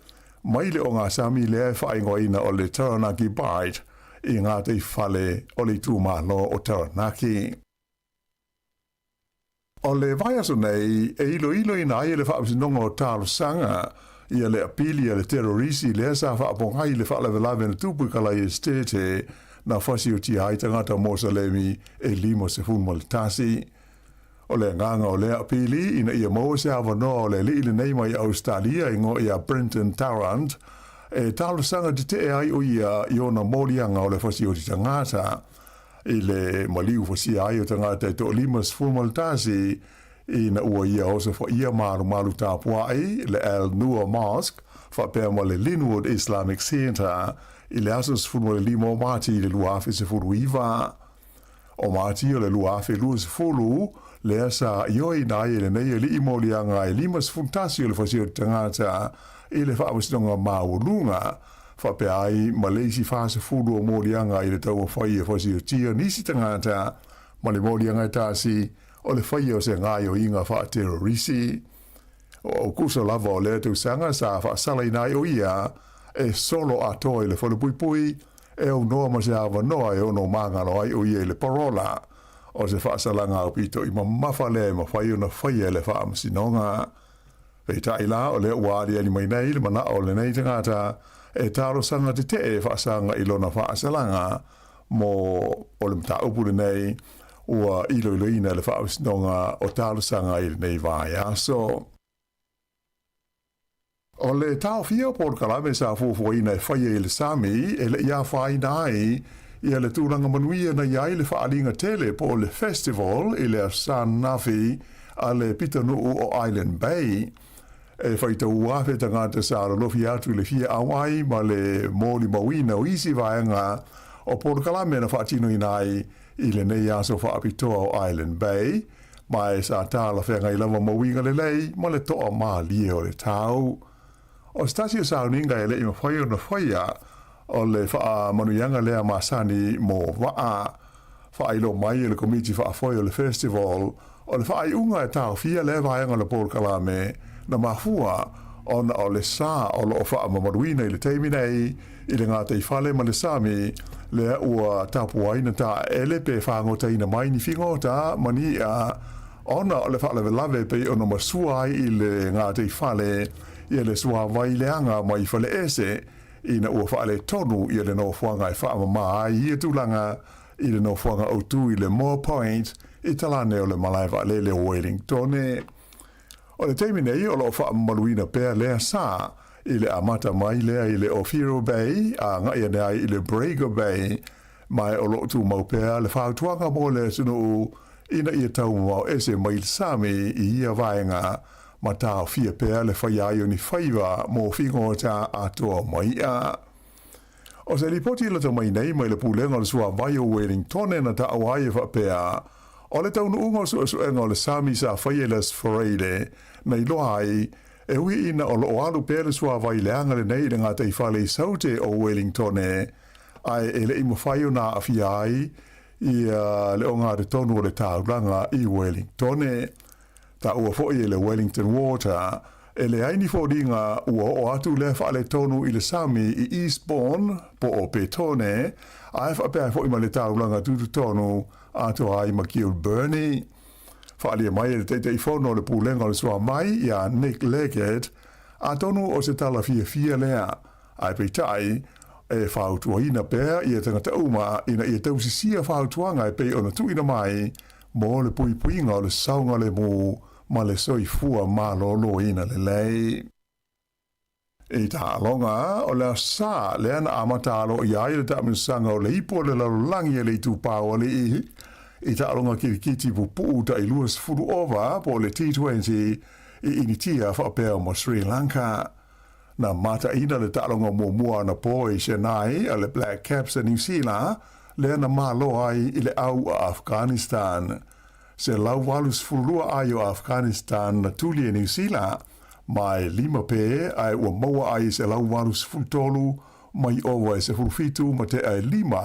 mai le ogasami lea e faaigoaina o le Taranaki Bight i gataifale o le itumalo o Taranaki. O le vaiaso nei e iloiloina ai e le Faamasinoga o Talosaga ia le apili a le terorisi lea sa faapogai i le faalavelave na tupu i Kalaia Esitete na fasiotia ai tagata Mosalemi e 51. O le agaga o lea apili ina ia maua se avanoa o le alii lenei mai Ausetalia e igoa ia Brenton Tarrant e talosaga tetee ai ʻo ia i ona moliaga o le fasioti tagata i le maliu fasia ai o tagata e 51 ina ua ia osofaia malumalu tapuai le Al Noor Mosque. faapea ma le Linwood Islamic Centre i le aso 15 o Mati i le 2019. O Mati o le 2020, lea sa ioeina ai e lenei alii moliaga e 51 o le fasioti tagata i le Faamasinoga Maualuga, faapea ai ma le isi 40 o moliaga i le taumafai e fasiotia nisi tagata ma le moliaga e tasi o le faia o se gaoioiga faaterorisi. O Aukuso lava o lea tausaga sa faasalaina ai o ia e solo atoa i le falepuipui e aunoa ma se avanoa e ono magalo ai o ia i le parola. O se faasalaga aupito i mamafa lea e mafai ona faia e le Faamasinoga. Peitai la, o lea ua aliali mai nei le manao o lenei tagata e talosaga tetee e faasaga i lona faasalaga mo o le mataupu lenei ua iloiloina e le Faamasinoga o Talosaga i lenei vaiaso. O le taofia o polokalame sa fuafuaina e faia i le sami e le i afaina ai ia le tulaga manuia na i ai le faaaliga tele po o le festival i le Aso Sa ananafi a le pitonuu o Island Bay. E faitau afe tagata sa lolofi atu i le fia auai ma le molimauina o isi vaega o polokalame na faatinoina ai i lenei aso faapitoa o Island Bay, ma e sa talafeagai lava ma uiga lelei ma le toa malie o le tau. O se tasi o sauniga e le i mafai ona faia, o le faamanuiaga lea masani mo vaa. Faailoa mai e le Komiti Faafoe o le Festival, o le faaiuga e taofia lea vaega o le polokalame na mafua ona o le sa o lo o faamamaluina i le taimi nei i le gataifale ma le sami lea ua tapuaina taeele pe fagotaina mai ni figota ma ni i'a ona o le faalavelave e pei ona masua ai i le gataifale ia le suavai leaga mai faleese ina ua faaletonu ia le nofoaga e faamama ai ia tulaga i le nofoaga autu i le Moa Point i talane o le malae vaalele o Wellingtone. O le taimi nei o lo o faamamaluina pea lea sa i le amata mai lea i le Owhiro Bay a agai ane ai i le Breaker Bay, ma o lo o tumau pea le fautuaga mo le atunuu ina ia taumamao ese mai le sami i ia vaega ma taofia pea le faia ai o ni faiva mo figota atoa ma i'a. O se lipoti i lata mai nei mai le Pulega o le Suavai o Wellingtone na taua ai e faapea, o le taunuuga o suesuega o le sami sa faia i le Aso Faraile na iloa ai, e ui ina o lo o alu pea le suavai leaga lenei i le gataifale i Saute o Wellingtone, ae e le i mafai ona aafia ai ia le ogatotonu o le taulaga i Wellingtone. Taua foi e le Wellington Water, e leai ni foliga ua oo atu lea faaletonu i le sami i Eastbourne po o Petone, ae faapea ai foi ma le taulaga tututonu atoa ai ma Kilbirnie. Faaalia mai e le Taitaifono o le Pulega o le Suamai iā Nick Leggett, atonu o se tala fiafia lea, ae peitai, e fautuaina pea ia tagata uma ina ia tausisia fautuaga e pei ona tuuina mai mo le puipuiga o le saogalemu ma le soifua malōlōina lelei. I taaloga, o le Aso Sa lea na amata aloaia ai le taamilosaga o le ipu o le lalolagi e le itupa o alii i taaloga kirikiti pupuu tai 20 ova po o le T20 i Initia faapea ma Sri Lanka. Na mataina le taaloga muamua anapo i Chennai a le Black Caps a Niu Sila lea na malo ai i le au a Afghanistan. 182 ai o Afghanistan na tuli e Niu Sila, ma e lima pē ae ua maua ai 183 mai ova e 17 ma tea e lima,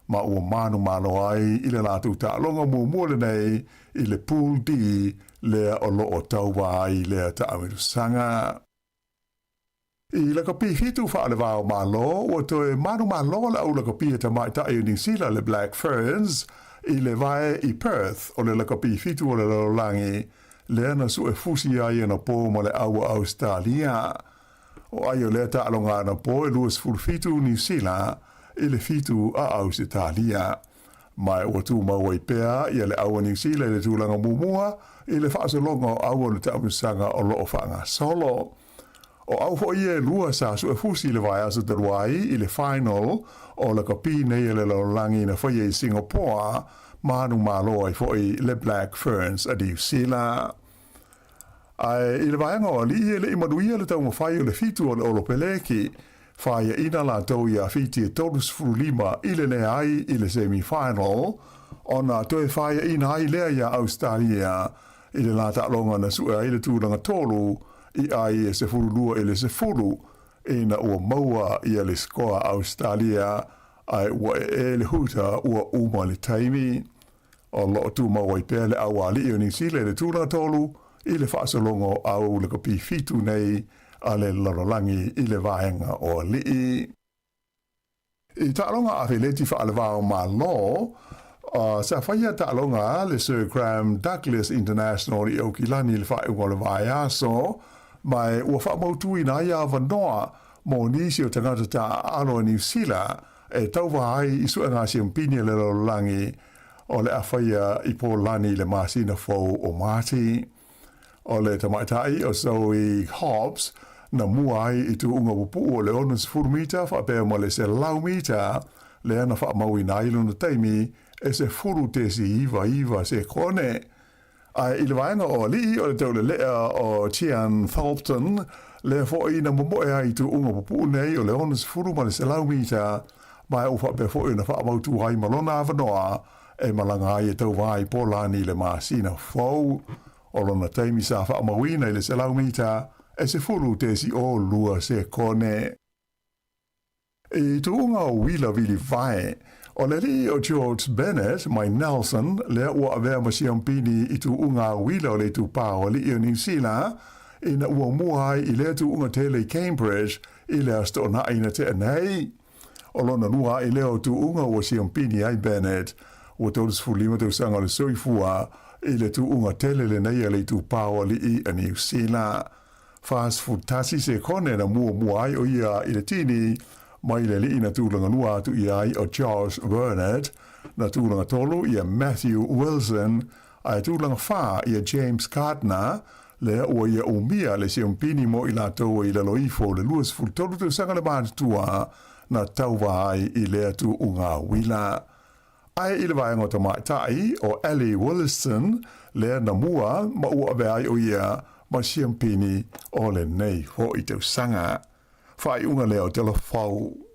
ma ua manumalo ai i le latou taaloga muamua lenei i le Pool D lea o lo o tauva ai lea taamilosaga. I lakapi fitu faalevao Malo, ua toe manumalo le au lakapi e tamaitai o Niu Sila le Black Ferns i le vae i Perth o le lakapi fitu o le lalolagi lea na suefusi ai anapo ma le au a Ausetalia. O ai o lea taaloga anapo e 27 Niu Sila i le fitu a Ausetalia. Ma ua tumau ai pea ia le au a Niu Sila i le tulaga muamua i le faasologa o au o le taamilosaga o lo o faagasolo. O au foi ia e lua sa suefusi i le vaiaso talu ai i le final o lakapi nei a le lalolagi na faia i Singapore, manumalo ai foi le Black Ferns a Niu Sila. Ae i le vaega o alii e le i manuia le taumafai o le fitu o le Olopeleki, faiaina latou iā Fiti e 35 i le leai i le semi final, ona toe faiaina ai lea iā Ausetalia i le la taaloga na sue ai le tulaga tolu i ai e 12 i le 10 ina ua maua ia le sikoa a Ausetalia ae ua ee le huta ua uma le taimi. O lo o tumau ai pea le aualii o Niu Sila i le tulaga tolu i le faasologa o au lakapi fitu nei a le lalolagi i le vaega o alii. I taaloga afeleti faalevao Malo, sa faia taaloga a le Sir Graham Douglas International i Aukilani i le faaiuga o le vaiaso, ma ua faamautuina ai avanoa mo nisi o tagata taaalo a Niu Sila e tauva ai i suega siampini a le lalolagi o le a faia i Polani i le masina fou o Mati. O le tamaitai o Zoe Hobbs na mua ai i tuuga pupuu o le 60 mita faapea ma le 100 mita, lea na faamauina ai lona taimi e 10.99 sekone. Ae i le vaega o alii o le taulelea o Tiaan Thorpton, lea foi na momoe ai i tuuga pupuu nei o le 60 ma le 100 mita, ma ua faapea foi ona faamautu ai ma lona avanoa e malaga ai e tauva i Polani i le masina fou. O lona taimi sa faamauina i le 100 mita e 10.02 sekone. I tuuga o uila vili vae, o le alii o George Bennett mai Nelson lea ua avea ma siampini i tuuga uila o le itupa o alii o Niu Sila, ina ua mua ai i lea tuuga tele i Cambridge i le Aso Toonai na tea nei. O lona lua ai lea o tuuga ua siampini ai Bennett, ua 35 tausaga o le soifua i le tuuga tele lenei a le itupa o alii a Niu Sila. 41 sekone na muamua ai o ia i le tini mai le alii na tulaga lua atu i ai o Josh Bernard, na tulaga tolu ia Matthew Wilson, ae tulaga fa ia James Gardner, lea ua ia umia le siampini mo i latou i lalo ifo o le 23 tausaga le matutua na tauva ai i lea tuuga uila. Ae i le vaega o tamaitai o Ellie Williston lea na mua ma ua avea ai o ia ma siampini o lenei foi tausaga. Faaiuga lea o Tala Fou.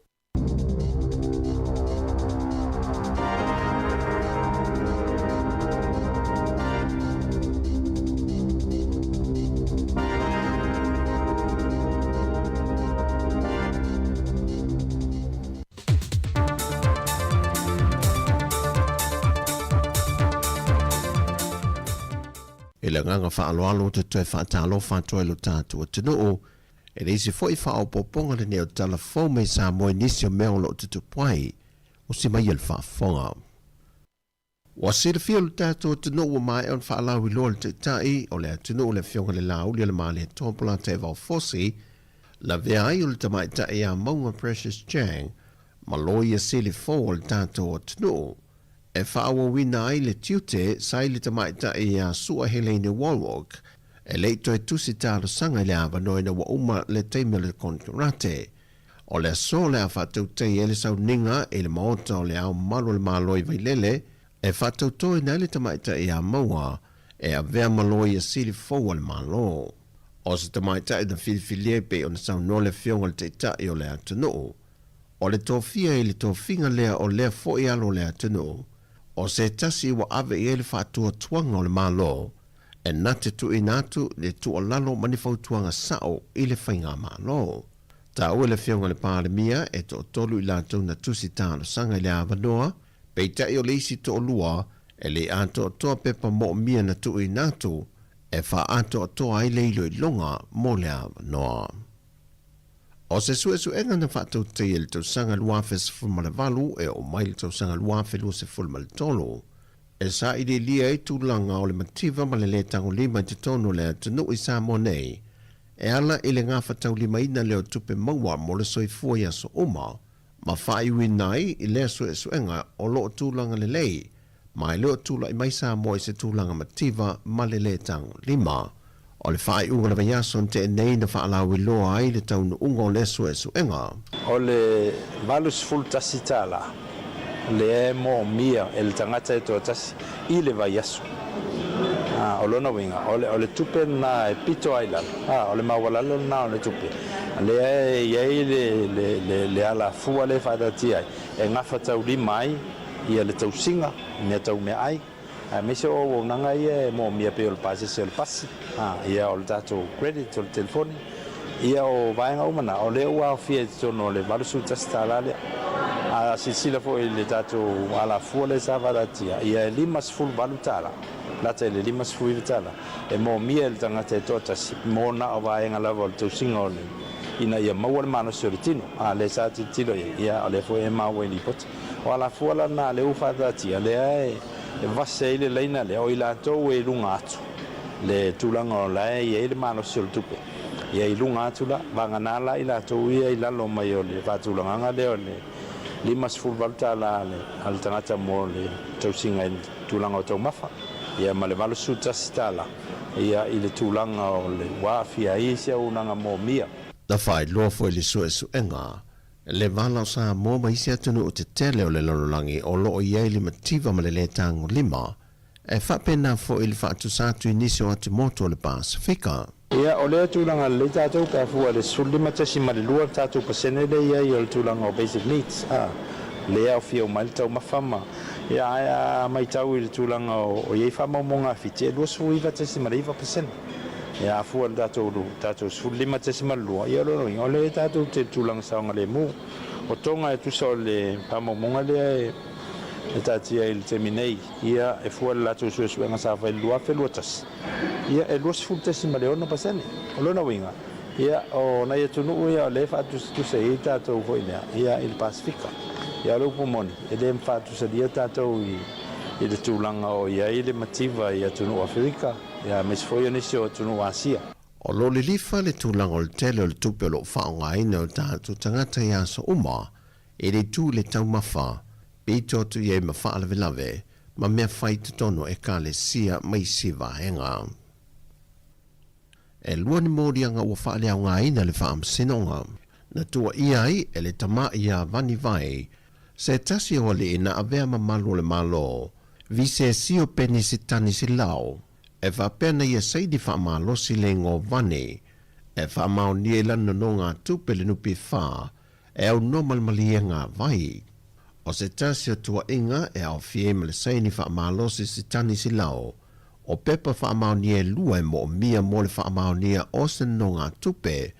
I le agaga faaaloalo ou te toe faatalofa atu ai lo tatou atunuu i le isi foi faaopoopoga lenei o tala fou mai Samoa i nisi o mea o lo o tutupu ai o si mai le faafofoga. Ua silafia lo tatou atunuu ua maea ona faalauiloa le Taitai o le atunuu le Afioga i le Laauli o le Malietoa Polataivao Fosi, lavea ai o le tamaitai ia Mauga Precious Chang ma loia sili fou o le tatou atunuu e faaauauina ai le tiute sa i le tamaitai ia Sua Helene Wallwork e le i toe tusi talosaga i le avanoa ina ua uma le taimi o le konekarate. O le aso o le a faatautaia ai le sauniga i le Maota o le Ao Mamalu o le Malo i Vailele e faatautoina ai le tamaitai ia Maua e avea ma loia sili fou a le Malo. O se tamaitai na filifilia e pei ona saunoa le Afioga i le Taitai o le atunuu. O le tofia i le tofiga lea o lea foi alo o le atunuu, o se tasi ua ave i ai le faatuatuaga o le Malo e na te tuuina atu le tuualalo ma ni fautuaga sao i le Faigamalo. Taua le Afioga i le Palemia e toatolu i latou na tusi talosaga i le avanoa, peitai o le isi toalua e le i atoatoa pepa moomia na tuuina atu e faaatoatoa ai le iloiloga mo le avanoa. O se suesuega na faatautaia i le tausaga 2018 e oo mai le tausaga 2023, e sailiilia ai tulaga o le mativa ma le lē tagolima i totonu o le atunuu i Samoa nei, e ala i le gafataulimaina lea o tupe maua mo le soifua i aso uma, ma faaiuina ai i lea suesuega o lo o tulaga lelei ma e le o tulai mai Samoa i se tulaga mativa ma le lē tagolima. O le faaiuga o le vaiaso na tea nei na faalauiloa ai le taunuuga o lea suesuega. O le $81 lea e moomia e le tagata e toatasi i le vaiaso. O lona uiga, o le, o le tupe lena e pito ai i lalo, a, o le maualalo lena o le tupe, lea e i ai le, le, le, le alafua lea e faataatia ai, e gafataulima ai ia le tausiga i mea tau meaai, aemaise o auaunaga ia e moomia pei o le pasese o le pasi, a, ia o le tatou credit o le telefoni, ia o vaega uma na, o lea ua aofia i totonu o le $81 lea. A silasila foi i le tatou alafua lea sa faataatia, ia e $58, lata i le $59, e moomia e le tagata e toatasi mo na o vaega lava o le tausiga o le ina ia maua le malosi o le tino. A lea sa tilotilo i ai, ia o lea foi e maua i lipoti. O alafua la na lea ua faataatia, lea e vase ai le laina lea, o i latou e i luga atu le tulaga o la e i ai le malosi o le tupe. Ia i luga atu la, vagana la i latou ia i lalo mai o le faatulagaga lea o le $58 a le tagata mo le tausiga i le tulaga o taumafa, ia ma le $81 ia i le tulaga o le ua aafia ai isi auaunaga moomia. Na faailoa foi le suesuega le vala o Samoa ma isi atunuu tetele o le lalolagi o lo o i ai le mativa ma le lē tagolima, e faapena foi le faatusa atu i nisi o atumotu o le Pasefika. Ia, o lea tulaga lelei tatou pe a fua i le 15.2 le tatou pasene lea e i ai o le tulaga o basic needs, a, lea e aofia uma ai le taumafa ma, ia, ae a matau i le tulaga o i ai faamaumauga a Fiti, e 29.9%. Ia, a fua i le tatou, tatou 15.2, ia o lona uiga, o lea tatou te i le tulaga saogalemu. O Tonga e tusa o le faamaumauga lea e taatia i le taimi nei, ia, e fua i le latou suesuega sa fai i le 2021, ia, e 20.6%. O lona uiga, ia, o nai atunuu ia o lea e faatusatusa i ai tatou foi lea, ia, i le Pasefika. Ia, o le upu moni, e le faatusalia tatou i, i le tulaga o i ai le mativa i atunuu o Aferika, ia, aemaise foi o nisi o atunuu o Asia. O lo o lilifa le tulaga o le tele o le tupe o lo o faaaogaina e o tatou tagata i aso uma, e le tu i le taumafa, pito atu i ai ma faalavelave ma mea fai i totonu o Ekalesia ma isi vaega. E lua ni moliaga ua faaleaogaina le Faamasinoga. Na tuuaia ai e le tama ia Vani Vai, se tasi o alii na avea mamalu o le Malo, Visesio Penisitani Silao, e faapea na ia saini faamalosi le igoa o Vani, e faamaonia i lana nonogatupe le NPF e aunoa ma le maliega vai. O se tasi o tuuaiga e aofia ai ma le saini faamalosi Sitani Silao, o pepa faamaonia e lua e moomia mo le faamaonia o se nonogatupe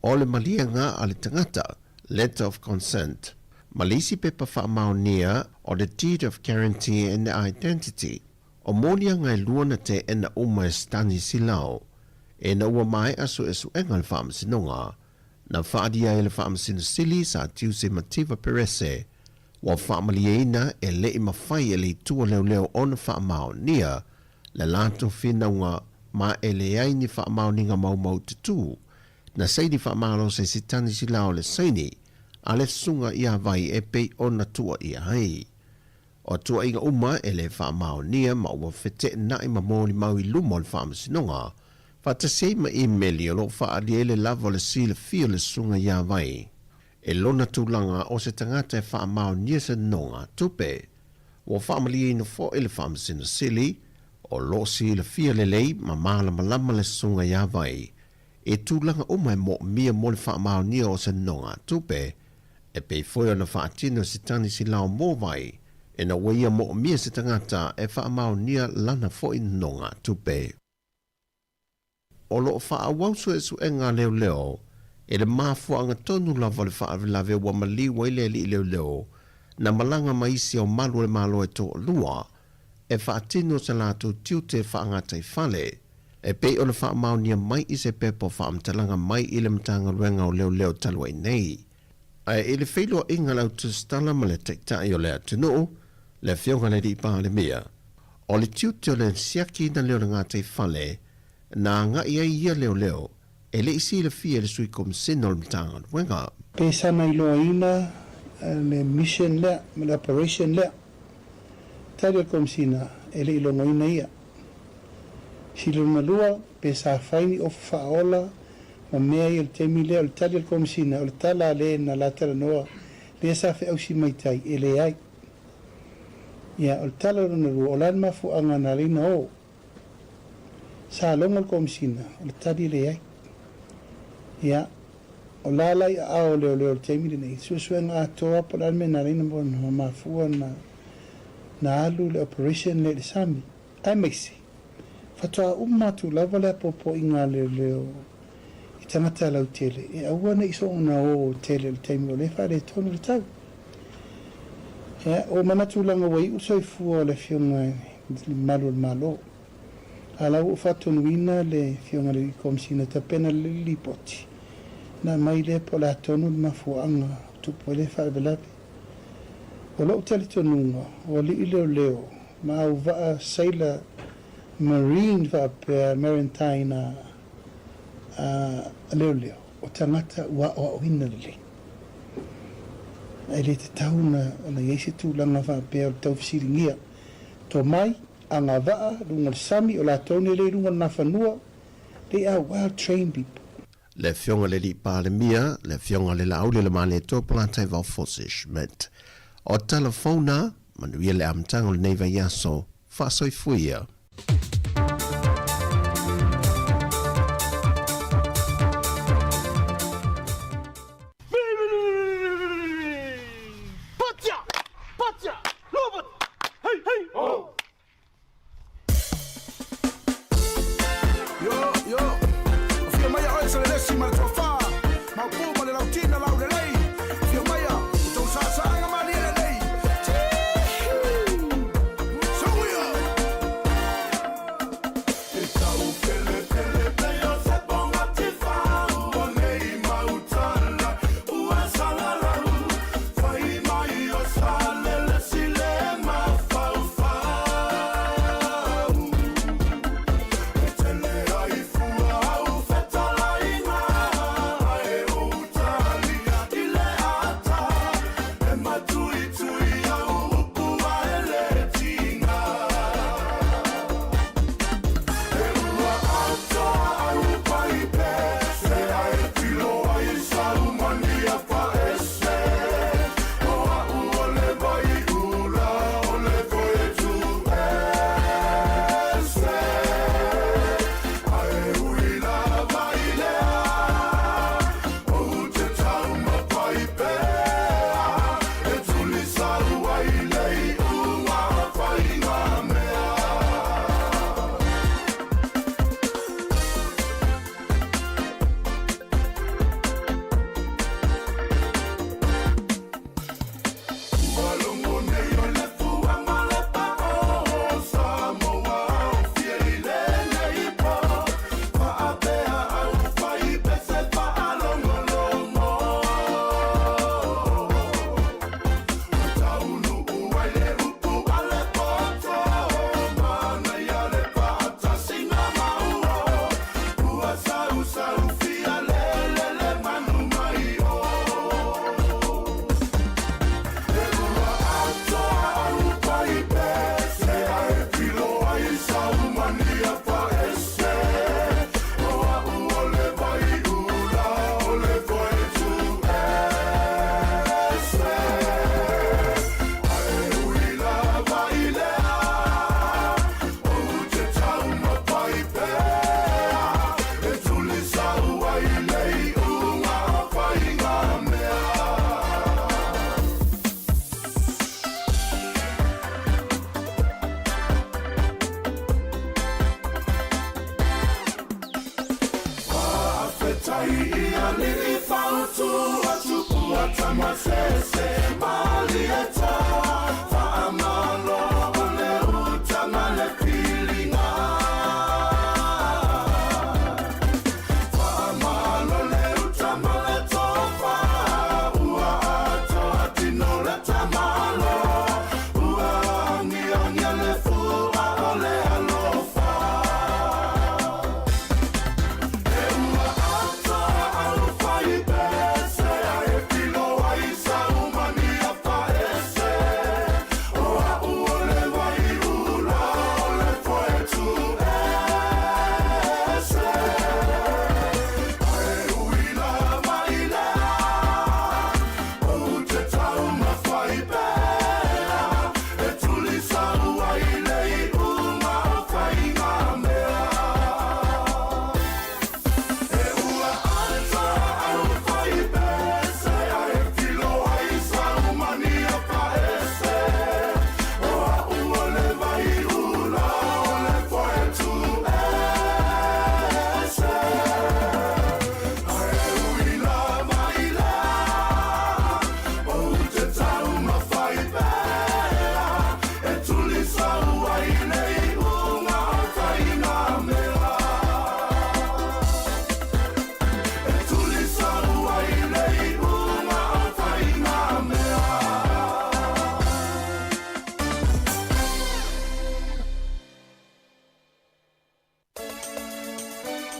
o le maliega a le tagata, letter of consent, ma le isi pepa faamaonia o le deed of guarantee and identity. O moliaga e lua na teena uma e Sitani Silao, ina ua maea suesuega le Faamasinoga, Na faalia ai le Faamasino Sili Sa Tiuse Mativa Perese, ua faamalieina e le i mafai e le Itu o Leoleo ona faamaonia le latou finauga ma e leai ni faamaoniga maumau tutū na saini faamalosi e Sitani Silao le saini a le Susuga ia Vai e pei ona tuuaia ai. O tuuaiga uma e le faamaonia ma ua feteenai ma molimau i luma o le Faamasinoga, faatasi ai ma imeli o lo o faaalia ai le lava o le silafia o le Susuga ia Vai e lona tulaga o se tagata e faamaonia se nonogatupe. Ua faamalieina foi le Faamasino Sili o lo o silafia lelei ma malamalama le Susuga ia Vai i tulaga uma e moomia mo le faamaonia o se nonogatupe E pei foi ona faatino se tani silao mōwai, ina ua ia moomia se tagata e faamaonia lana foi nonogatupe. O lo o faaauau suesuega a leoleo i le mafuaaga tonu lava o le faalavelave ua maliu ai le alii leoleo na malaga ma isi ao malu o le Malo e toalua e faatino se latou tiute faagataifale e pei ona faamaonia mai i se pepa o faamatalaga mai i le Matagaluega o Leoleo talu ai nei. Ae i le feiloaiga a le Autusitala ma le Taitai o le atunuu, le Afioga i le Alii Palemia, o le tiute o le siakiina lea o le gataifale na agai ai ia leoleo e le i silafia e le Sui Komisena o le Matagaluega. Pe sana iloaina le mission lea ma le operation lea. Tali a le Komisina, e le i logoina ia. Sili lona lua, pe sa fai ni ofa faaola ma mea ia i le taimi lea, o le tali a le Komisina, o le tala a le na la talanoa lea sa feausi mai tai, e leai. Ia, o le tala lona lua, o le a le mafuaaga na ala ai na o? Sa logo le Komesina, o le tali e leai. Ia, o la la i aao o leoleo i le taimi lenei, suesuega atoa po o le a le mea na ala ai ona mafua na alu le operation lea i le sami. Aemaise, faatoa uma atu lava le apoapoaiga a leoleo i tagata lautele e aua ne i soona o tele i le taimi o lea e faaletonu le tau. Ia, ua manatu leaga ua iu le soifua o le Afioga i le Malu o le Malo. A la ua ou faatonuina le Afioga i le Komesina e tapena lelei le lipoti, ona aumai lea po o le a tonu le mafuaaga ua tupu ai lea faalavelave. O lou talitonuga, o alii leoleo ma auvaa sailor marine faapea maritime a leoleo, o tagata ua aoaoina lelei. Ae le tatau ona i ai se tulaga faapea o le taufesiligia tomai, agavaa, luga o le sami, o latou nei lea i luga o le Nafanua, they are well trained people. Le Afioga i le Alii Palemia, le Afioga i le Laauli o le Malietoa Polataivao Fosi Schmidt. O tala fou na, manuia le amataga o lenei vaiaso. Faasoifua ia. Yo, yo, o fia maia oe Salelesi ma le tofa, Maopu ma le Lautina Laulelei, Fia maia o tou saasaaga malie lelei. Tihii! Soia! E tau pelepele pei o se ponga tifau o nei mau tala ua salalau fai mai o Salelesi le mafaufau e tele ai fua au fetalaiga ae ou talia i le ata e matuitui au upu ae le tiga.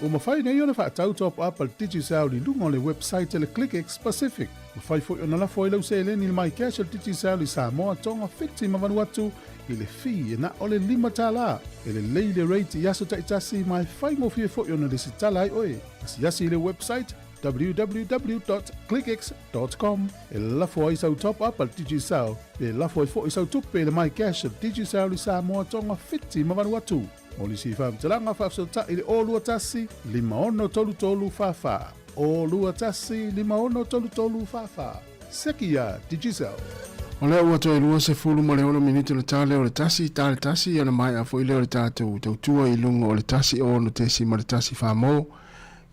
Ua mafai nei ona faatau top up a le Digicel i luga o le website a le ClickX Pacific. Mafai foi ona lafo ai lau seleni i le MyCash a le Digicel i Samoa, Tonga, Fiti ma Vanuatu i le fee e na o le $5. E lelei le rate i aso taitasi ma e faigofie foi ona lesitala ai oe. Asiasi i le website www.clickx.com e lafo ai sau top up a le Digicel pe lafo ai foi sau tupe i le MyCash a le Digicel i Samoa, Tonga, Fiti ma Vanuatu. Mo nisi faamatalaga faafesootai i le 021 5633 44. 021 5633 44. Seki iā Digicel. O lea ua toe 26 minute le ta lea o le tasi, ta le tasi, ona maea foi lea o le tatou tautua i luga o le 1 6.1 fa mo.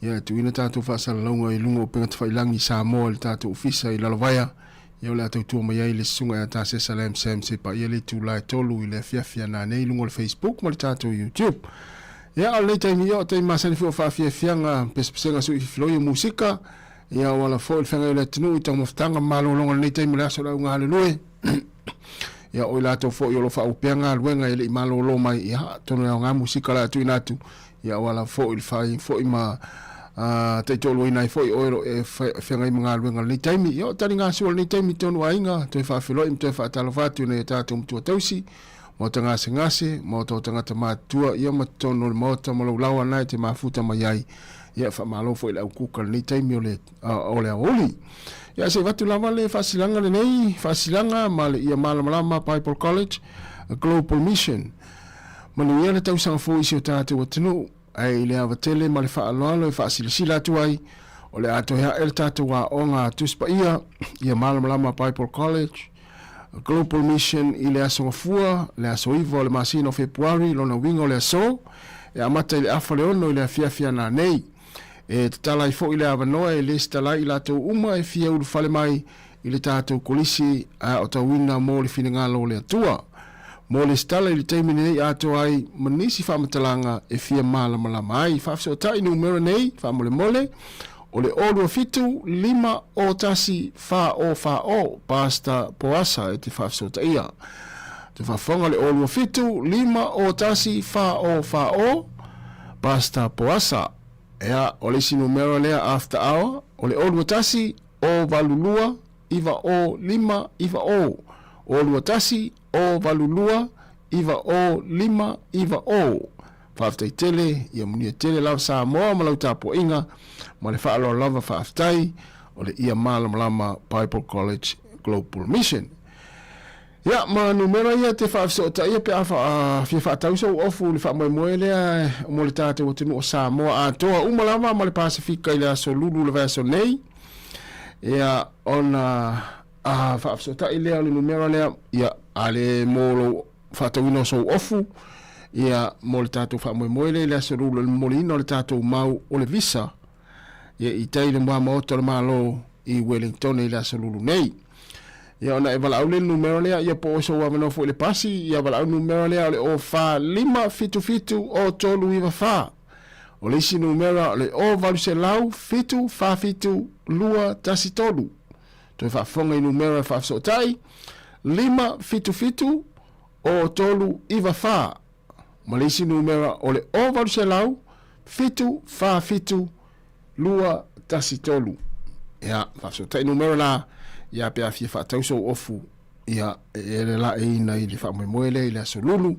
Ia, e tuuina tatou faasalalauga i luga o upega tafailagi i Samoa i le tatou ofisa i Lalovaea. Ia, o le a tautua mai ai le susuga ia Tasesa Lam Sam sepaia le itula e 3 i le afiafi a nanei i luga o le Facebook ma le tatou YouTube. Ia, o lenei taimi, ia, o taimi masani foi o faafiafiaga, pesepesega suififiloi o musika, ia, o ala foi le feagai o le atunuu i taumafataga ma malologa i lenei taimi o le aso o le augalulue. Ia, o i latou foi o lo o faaopea galuega e le i malolo mai, ia, atonu e aoga musika o le a tuuina atu, ia, o ala foi le fai foi ma taitoaluaina ai foi oe o lo o e feagai ma galuega i lenei taimi. Ia, o taligasua o lenei taimi tonu aiga, toe faafeiloai ma toe faatalofa atu i nai o tatou matua tausi, maota gasegase, maota o tagata matutua, ia ma totonu o le maota ma lou laoa na e te mafuta mai ai. Ia, faamalo foi i le aukuka i lenei taimi o le o le aoauli. Ia, se i avatu lava le faasilaga lenei, faasilaga ma le Ia Malamalama Bible College Global Mission. Manuia le tausaga fou i si o tatou atunuu, ae i le ava tele ma le faaaloalo e faasilasila atu ai, o le a toe ae le tatou aoga a Tusi Paia, Ia Malamalama Bible College Global Mission i le Aso Gafua, le aso 9 o le masina o Fepuari, lona uiga o le aso, e amata i le afa le 6 i le afiafi a nanei. E tatala ai foi le avanoa e lesitala ai i latou uma e fia ulufale mai i le tatou kolisi a aotauina mo le finagalo o le Atua. Mo lesitala i le taimi lenei atoa ai ma nisi faamatalaga e fia malamalama ai. Faafesootai numera nei faamolemole o le 0 2 7 5 0 1 4 0 4 0 Pastor Poasa e te faafesootaia. Te faafofoga le 0 2 7 5 0 1 4 0 4 0 Pastor Poasa. Ea, o le isi numera lea after hour, o le 0 2 1 0 8 2 9 0 5 9 0. 0 2 1 0 8 2 9 0 5 9 0. Faafetai tele, ia manuia tele lava Samoa ma lau tapuaiga, ma le faaaloalo lava faafetai, o le Ia Malamalama Bible College Global Mission. Ia, ma numera ia te faafesootaia pe a fia faatau sou ofu i le faamoemoe lea mo le tatou atunuu o Samoa atoa uma lava ma le Pasefika i le aso Lulu le vaiaso nei. Ia, ona faafesootai lea o le numera lea, ia, a le mo lou faatauina o sou ofu, ia, mo le tatou faamoemoe lea i le aso Lulu i le momoliina o le tatou mau o le visa, ia, i tai i le Muamaota o le Malo i Wellingtone i le aso Lulu nei. Ia ona e valaau lea i le numera lea, ia po o sou avanoa foi i le pasi, ia valaau le numera lea o le 04577 0394. O le isi numera o le 0800 747 213. Toe faafofoga i numera e faafesootai, 577 0394 ma le isi numera o le 0800 747 213. Ia, faafesootai numera la, ia pe a fia faatau sou ofu, ia, e ele la e ina i le faamoemoe lea i le aso Lulu,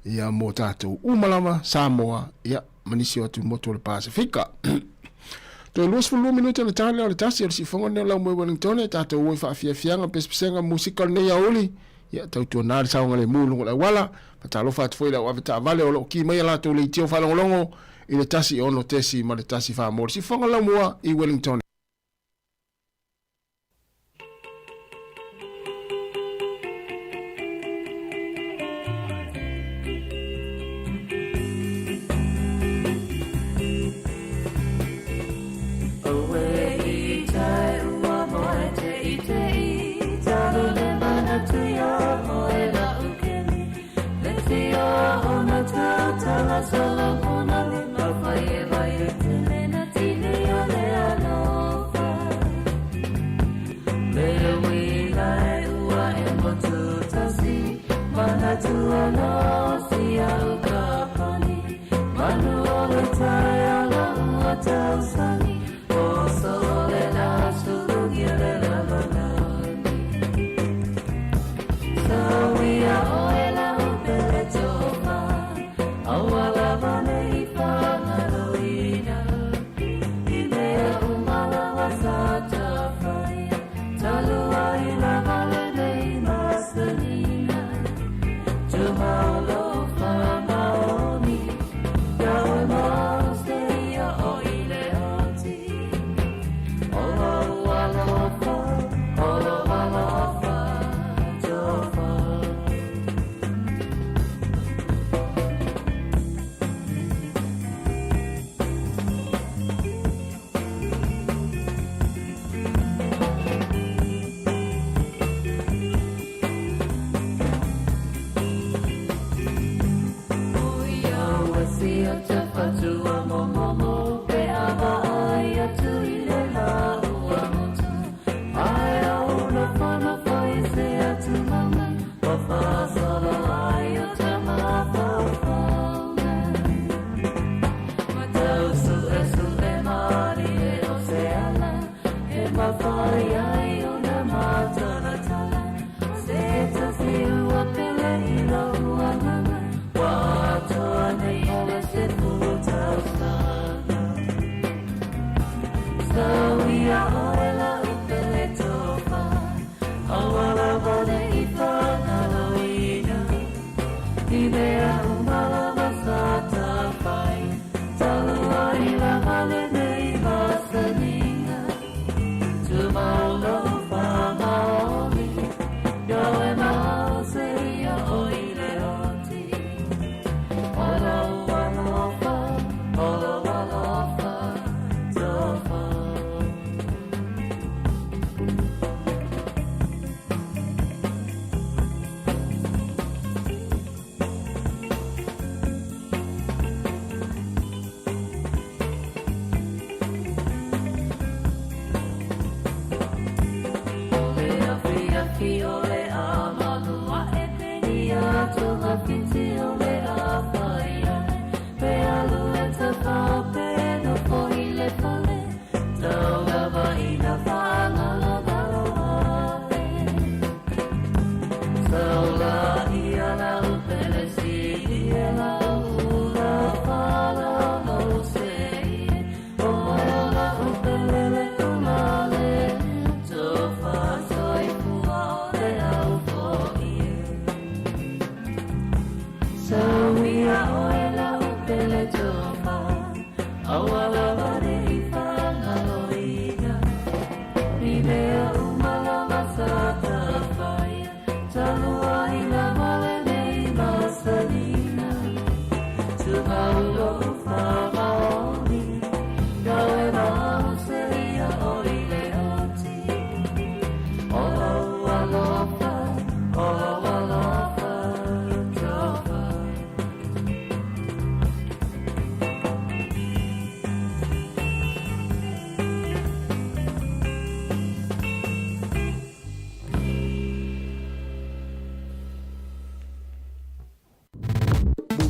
ia mo tatou uma lava, Samoa, ia, ma nisi o atu motu o le Pasefika. Toe 22 minute o le ta lea o le tasi o le siufofoga lenei o Laumue Wellingtone, tatou o i faafiafiaga, pesepesega, musika o lenei aoauli, ia tautuana le saogalemu i luga o le auala. Faatalofa atu foi i le au avetaavale o lo o ki mai a latou leitio faalogologo i le 1 6 ma le 1 4 mo le siufofoga Laumua i Wellingtone.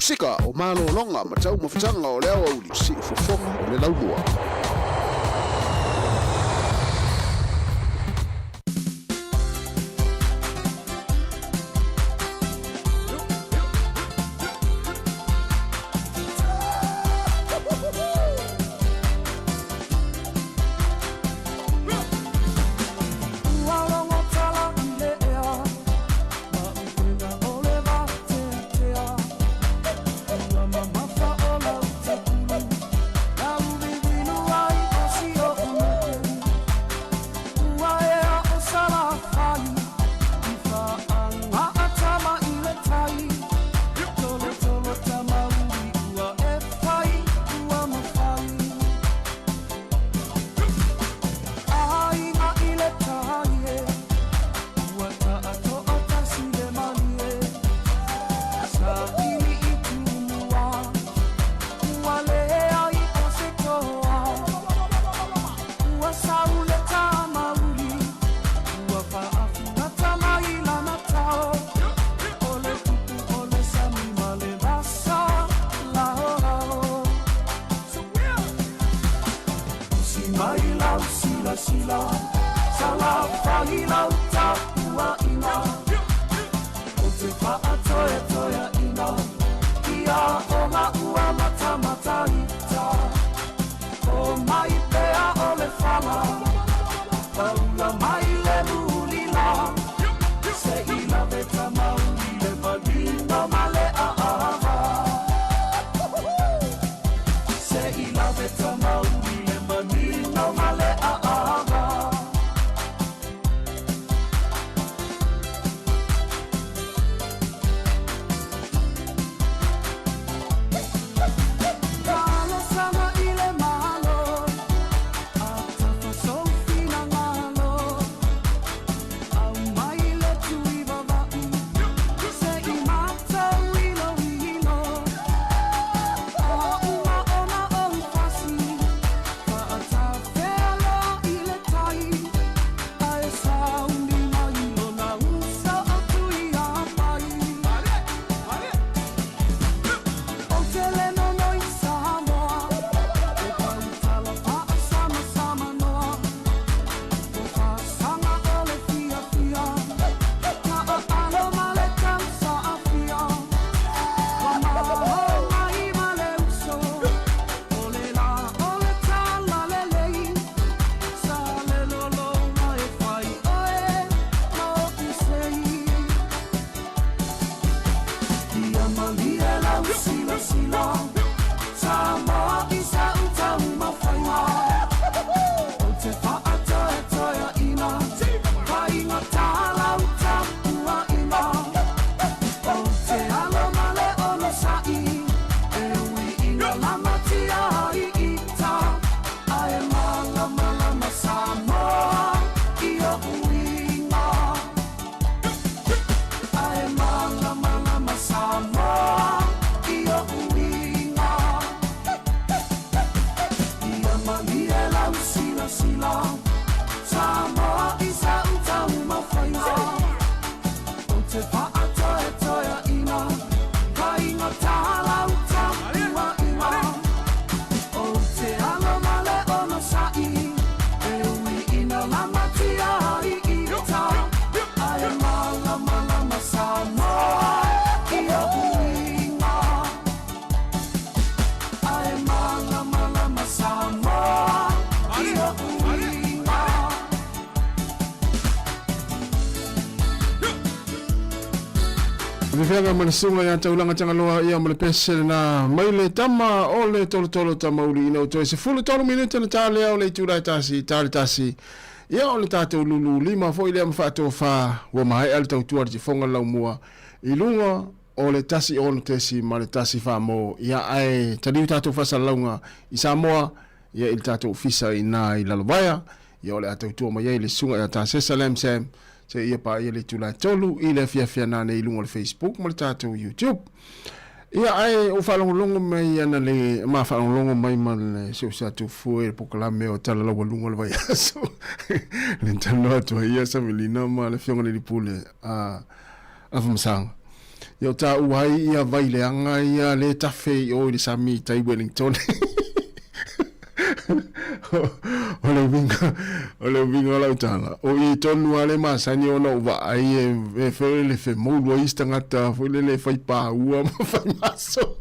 Musika o malologa ma taumafataga o le aoauli siufofoga o le laumua. Ua silasila Salafai lau tapuaiga Ou te faatoetoeaina Ia ona ua matamataita O mai pea o le fala Paula mai le mulila Se i lave tamauli le manino ma le aava Se i lave tamauli le manino ma le aava Talosaga i le Malo A tafa sou finagalo Aumai le tuivava'u Se i matou iloilo A uma ona ou fasi Fa'atafea loa i le tai Ae sauni mai lona uso o Tuiapai Ou te le nonoi Samoa E tautala fa'asamasamanoa O faasaga o le fiafia Taaalo ma le tausaafia Ua malo mai ma le uso O le la o le talalelei Sa le lologa e fai oe ma o'u sei Ia malie lau silasila Samoa i sa'u taumafaiga Ou te fa'atoetoeaʻina Faigata lau tapuaʻiga Ou te alo ma le onosaʻi E ui ina lamatia ai ita Ae malamalama Samoa i o'u uiga Ae malamalama Samoa i o'u uiga Ia malie lau silasila Samoa i sa'u taumafaiga Ou te fa'atoetoeaʻina Faigata lau tapuaʻiga Ou te alo ma le onosaʻi E ui ina lamatia ai ita Ae malamalama Samoa i o'u uiga Ae malamalama Samoa i o'u uiga. Afifeaga ma le susuga ia Taulaga Tagaloa ia ma le pese lena mai le tama o le tolotolo tamauli ina ua toe 13 minute na ta lea o le itula e tasi ta le tasi ia o le tatou lulu lima foi lea ma faatofa ua maea le tautua le tifoga le laumua i luga o le 1 6 tesi ma le 1 fa mo ia ae taliu tatou faasalalauga i Samoa ia i le tatou ofisa i ina i Lalovaea ia o le a tautua mai ai le susuga ia Tasesa Lam Sam seia paia le itula e 3 i le afiafi ana nei i luga o le Facebook ma le tatou YouTube. Ia ae ou faalogologo mai ana le ma faalogologo mai ma le si ou sa tufue le polokalame o Tala Laualuga o le vaiaso. Le talanoa atu ai ia Savelina ma le Afioga i le Pule a Afamasaga. Ia o taua ai ia vai leaga ia le tafe i o i le sami i tai Wellington. O le uiga, o le uiga o lau tala, o i tonu lava le masani ona ou vaai e, e foi le femoulu ai isi tagata foi lele e fai paua ma fai maso.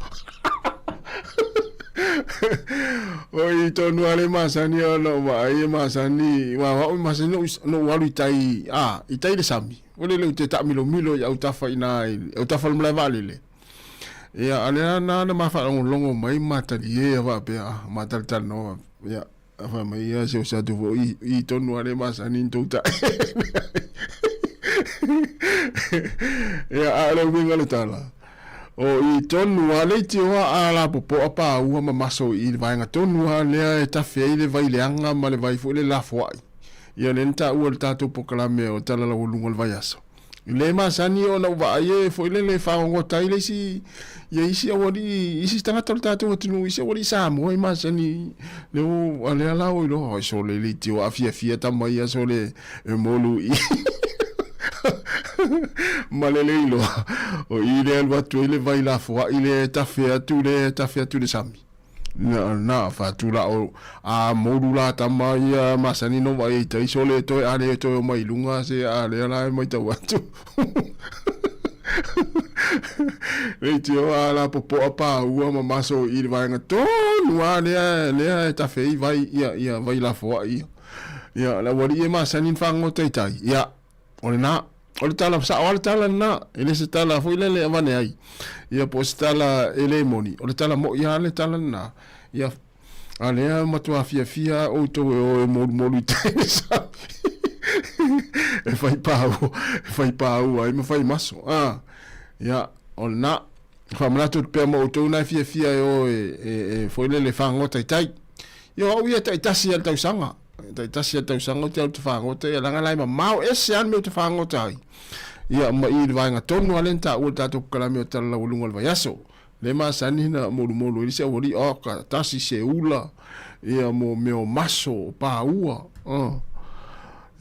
O i tonu lava le masani ona ou vaai e masani, aua o au e masani ona ou alu i tai, a, i tai le sami. Foi lele ou te taamilomilo i autafa i ina i autafa o le malae vaalele. Ia, a lea na na ma faalogologo mai ma talie ia faapea, ah, ma talatalanoa faapea, ia, fai mai ia si o se atu foi i, i tonu lava le masani ni tou tae. Ia, a o le uiga o le tala, o i tonu lava le itioa a lapopoa paua ma maso i le vaega tonu lava lea e tafe ai le vai leaga ma le vai foi le lafoai. Ia, lea na taua i le tatou polokalame o Tala Laualuga o le Vaiaso. E le masani ona ou vaai e foi lele e fagogota ai le isi ia isi aualii isi tagata o le tatou atunuu isi aualii Samoa e masani le o a lea la o iloa oi sole le itio afiafia tama ia sole e molu i ma le le iloa o i le alu atu ai le vai lafoai le tafe atu le tafe atu le sami. Na, na faatula'o a moulu la tama ia masani no vaai ai tai sole toe a le toe o mai luga se a lea la e matau atu. Leitio a la popo'a paua ma maso i le vaega tonu a lea lea e tafe ai vai ia ia vai lafoa'i ia. Ia le auali'i e masani na fagogota i tai. Ia o lena o le tala sa'o a le tala lena e le se tala foi lele e avane ai. Ia po o se tala e le moni o le tala mo'i a le tala lena. Ia a lea matua fiafia outou e o e molumolu i tai le sami e fai paua e fai paua ai ma fai maso. A ia o lena faamanatu atu pea mo outou na e fiafia e o e, e, e foi lele fagogota i tai. Ia o au ia taitasi a le tausaga. Taitasi a le tausaga ou te alu te fagogota ia leaga la e mamao ese lava le mea ou te fagogota ai. Ia ma i le vaega tonu lava lea na taua i le tatou polokalame o Tala Laualuga o le vaiaso. Le masani na molumolu ai le isi aualii, oh, ka tasi se ula, ia mo mea o maso, o paua,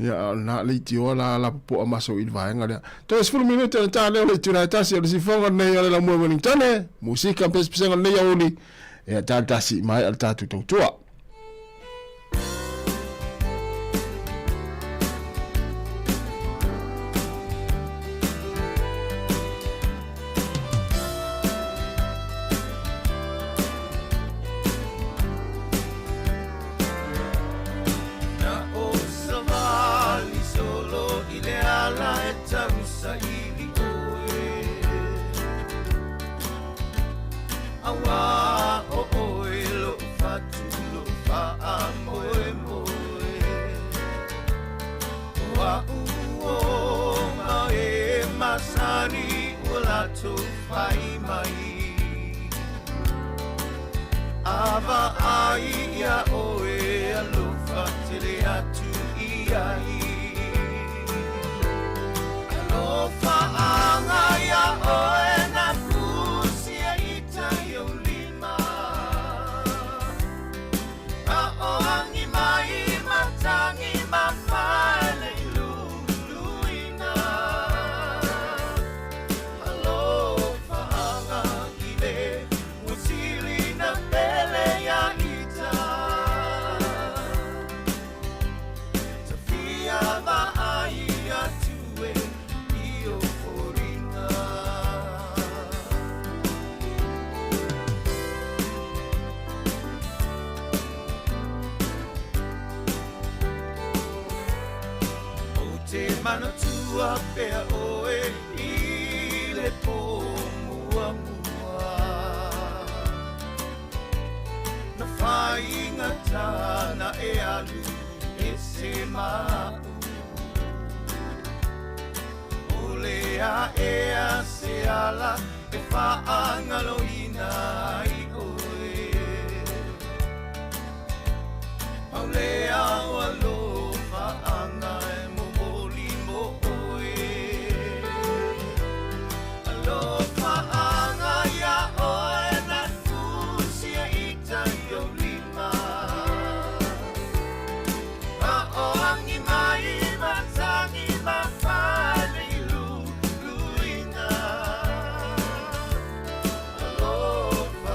Ia, na leitioa la la popo'a maso i le vaega lea. Toe 10 minute ona ta lea o le itula e tasi o le sifoga lenei o le Laumua Wellingtone, musika ma pesepesega o lenei aoauli, ia ta le tasi i maea le tatou tautua. Na ou savali solo i le ala e tausaili ʻoe Auā ʻo ʻoe loʻu fatu loʻu faamoemoe O aʻu ona e masani ua latou fai mai A vaai iā ʻoe alofa tele atu i ai Alofa anga iā ʻoe na pusi e ita i ou lima A o agi mai matagi mafale i luluina Alofa anga i le Ua sili na pele iā ita Ta fia vaai atu e i ou foliga. Ou te manatua pea ʻoe i le pō muamua Na faigata na e alu ese maʻu ʻOle a ea se ala e faagaloina ai ʻoe Pau lea o alofa anga e momoli mo ʻoe Alofa anga iā ʻoe na kusi e ita i ou lima A o agi mai matagi mafale i luluina Alofa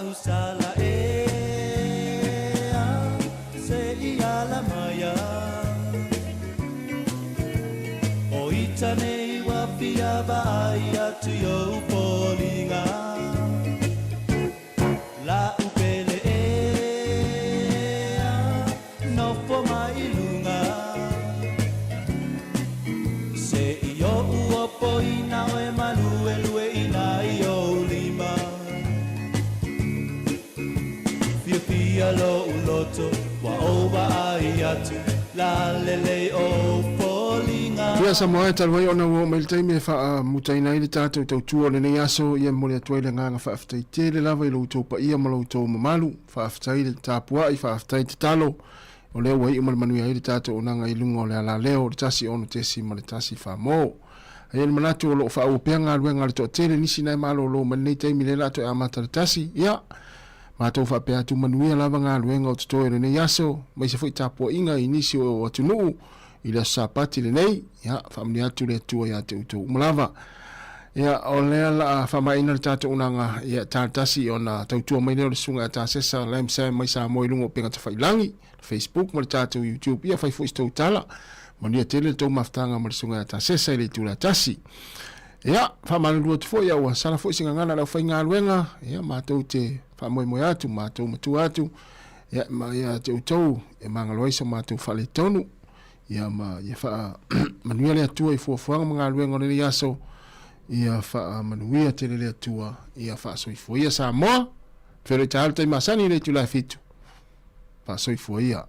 Lau sala e se i ala maia O ita nei wa fia vaai atu i ou foliga La upele e nofo mai i luga Se i o'u opoina oe maluelueina i ou lima Fiafia lo'u loto ua ou vaai atu lalelei ou foliga. Ia Samoa e talu ai ona ua oo mai le taimi e faamutaina ai le tatou tautua o lenei aso, ia momoli atu ai le agaga faafetai tele lava i lo outou paia ma lo outou mamalu. Faafetai le tapuai, faafetai tatalo, o lea ua iu ma le manuia ai le tatou auaunaga i luga o le alaleo o le 1 6 1 Famo. E i ai le manatu o lo o faaauau pea galuega a le toatele, nisi na e malolo mai lenei taimi lea la toe amata le tasi. Ia, matou faapea atu manuia lava galuega o totoe o lenei aso, maise foi tapuaiga i nisi o atunuu i le aso Sapati lenei. Ia, faamanuia atu le Atua ia te outou uma lava. Ia, o lea la a faamaeaina le tatou unaga, ia, ta le tasi ona tautua mai lea o le Susuga ia Tasesa Lam Sam mai Samoa i luga o upega tafailangi, Facebook ma le tatou YouTube. Ia, fai foi se tou tala. Manuia tele le tou mafutaga ma le Susuga ia Tasesa i le itula e tasi. Ia, faamalulu atu foi, ia ua sala foi se gagana a le aufaigaluega, ia, matou te faamoemoe atu, matou matua atu, ia, ma ia te outou e magalo ai so matou faaletonu. Ia ma ia faamanuia le Atua i fuafuaga ma galuega o lenei aso. Ia faamanuia tele le Atua. Ia faasoifua ia Samoa. Feiloai taeao le taimi masani i le itula e fitu. Faasoifua ia.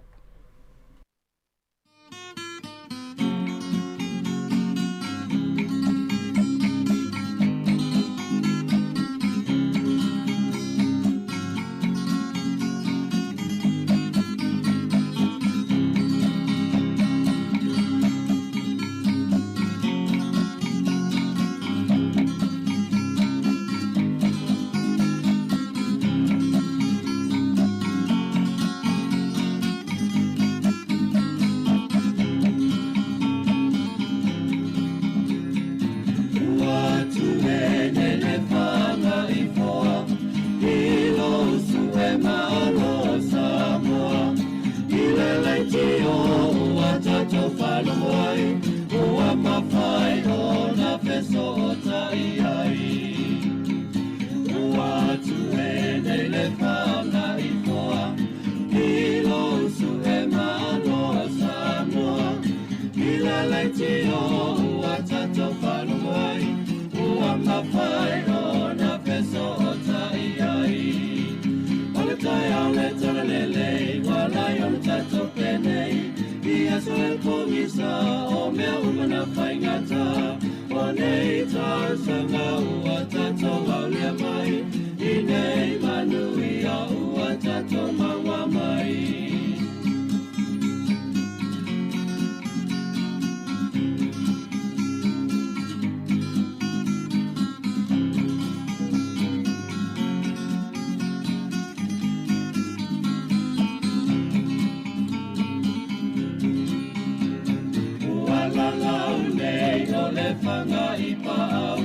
Ua tuene le fanga i foa i lou sue malo Samoa i le leitio ua tatou faalogo ai ua mafai ona fesootai ai. Ua tuene le fanga i foa i lou sue malo Samoa i le leitio ua tatou faalogo ai ua mafai ona fesootai ai. O le taeao le talalelei ua lai ona tatou penei i aso e pogisa o mea uma na faigata o nei tausaga ua tatou aulia mai i nei manuia ua tatou maua mai. Ua lalau nei o le fanga i paau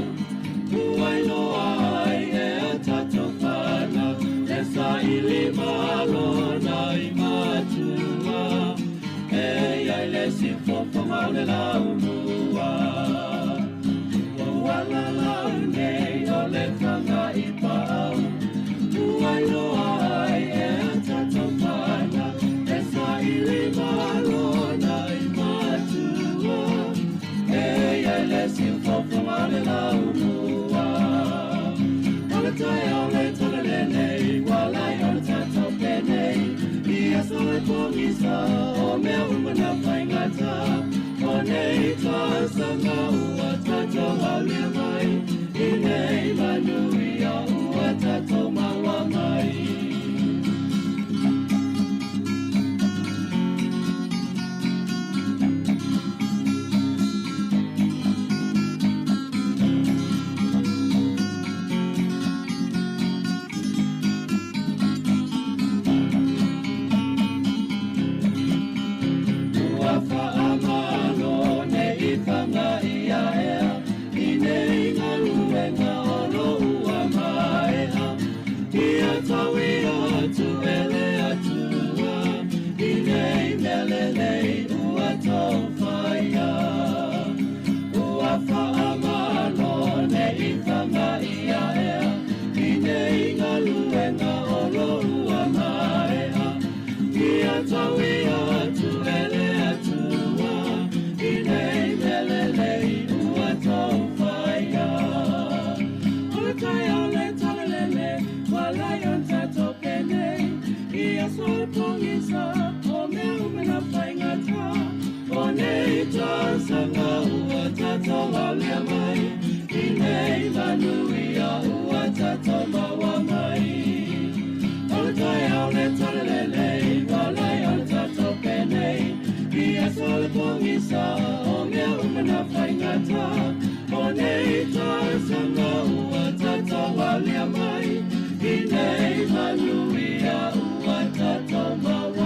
Ua iloa ai e a tatou fanau E saili malo nai matua E iai le siufofoga o le laumua Ua lalau nei o le fanga i paau Ua iloa ai e a tatou fanau E saili malo nai matua E iai le siufofoga o le laumua O le taeao le talalelei ua lai ona tatou penei I aso e pogisa o mea uma na faigata O nei tausaga ua tatou aulia mai I nei manuia ua tatou maua mai. Ua faamalo nei fanga ia ea i nei galuega o lo ua maea. talosaga ua tatou aulia mai i nei manuia ua tatou maua mai. O le taeao le talalelei, ua lai o le tatou penei, i aso o le pogisa, o mea uma na faigata. O nei talosaga ua tatou aulia mai i nei manuia ua tatou maua.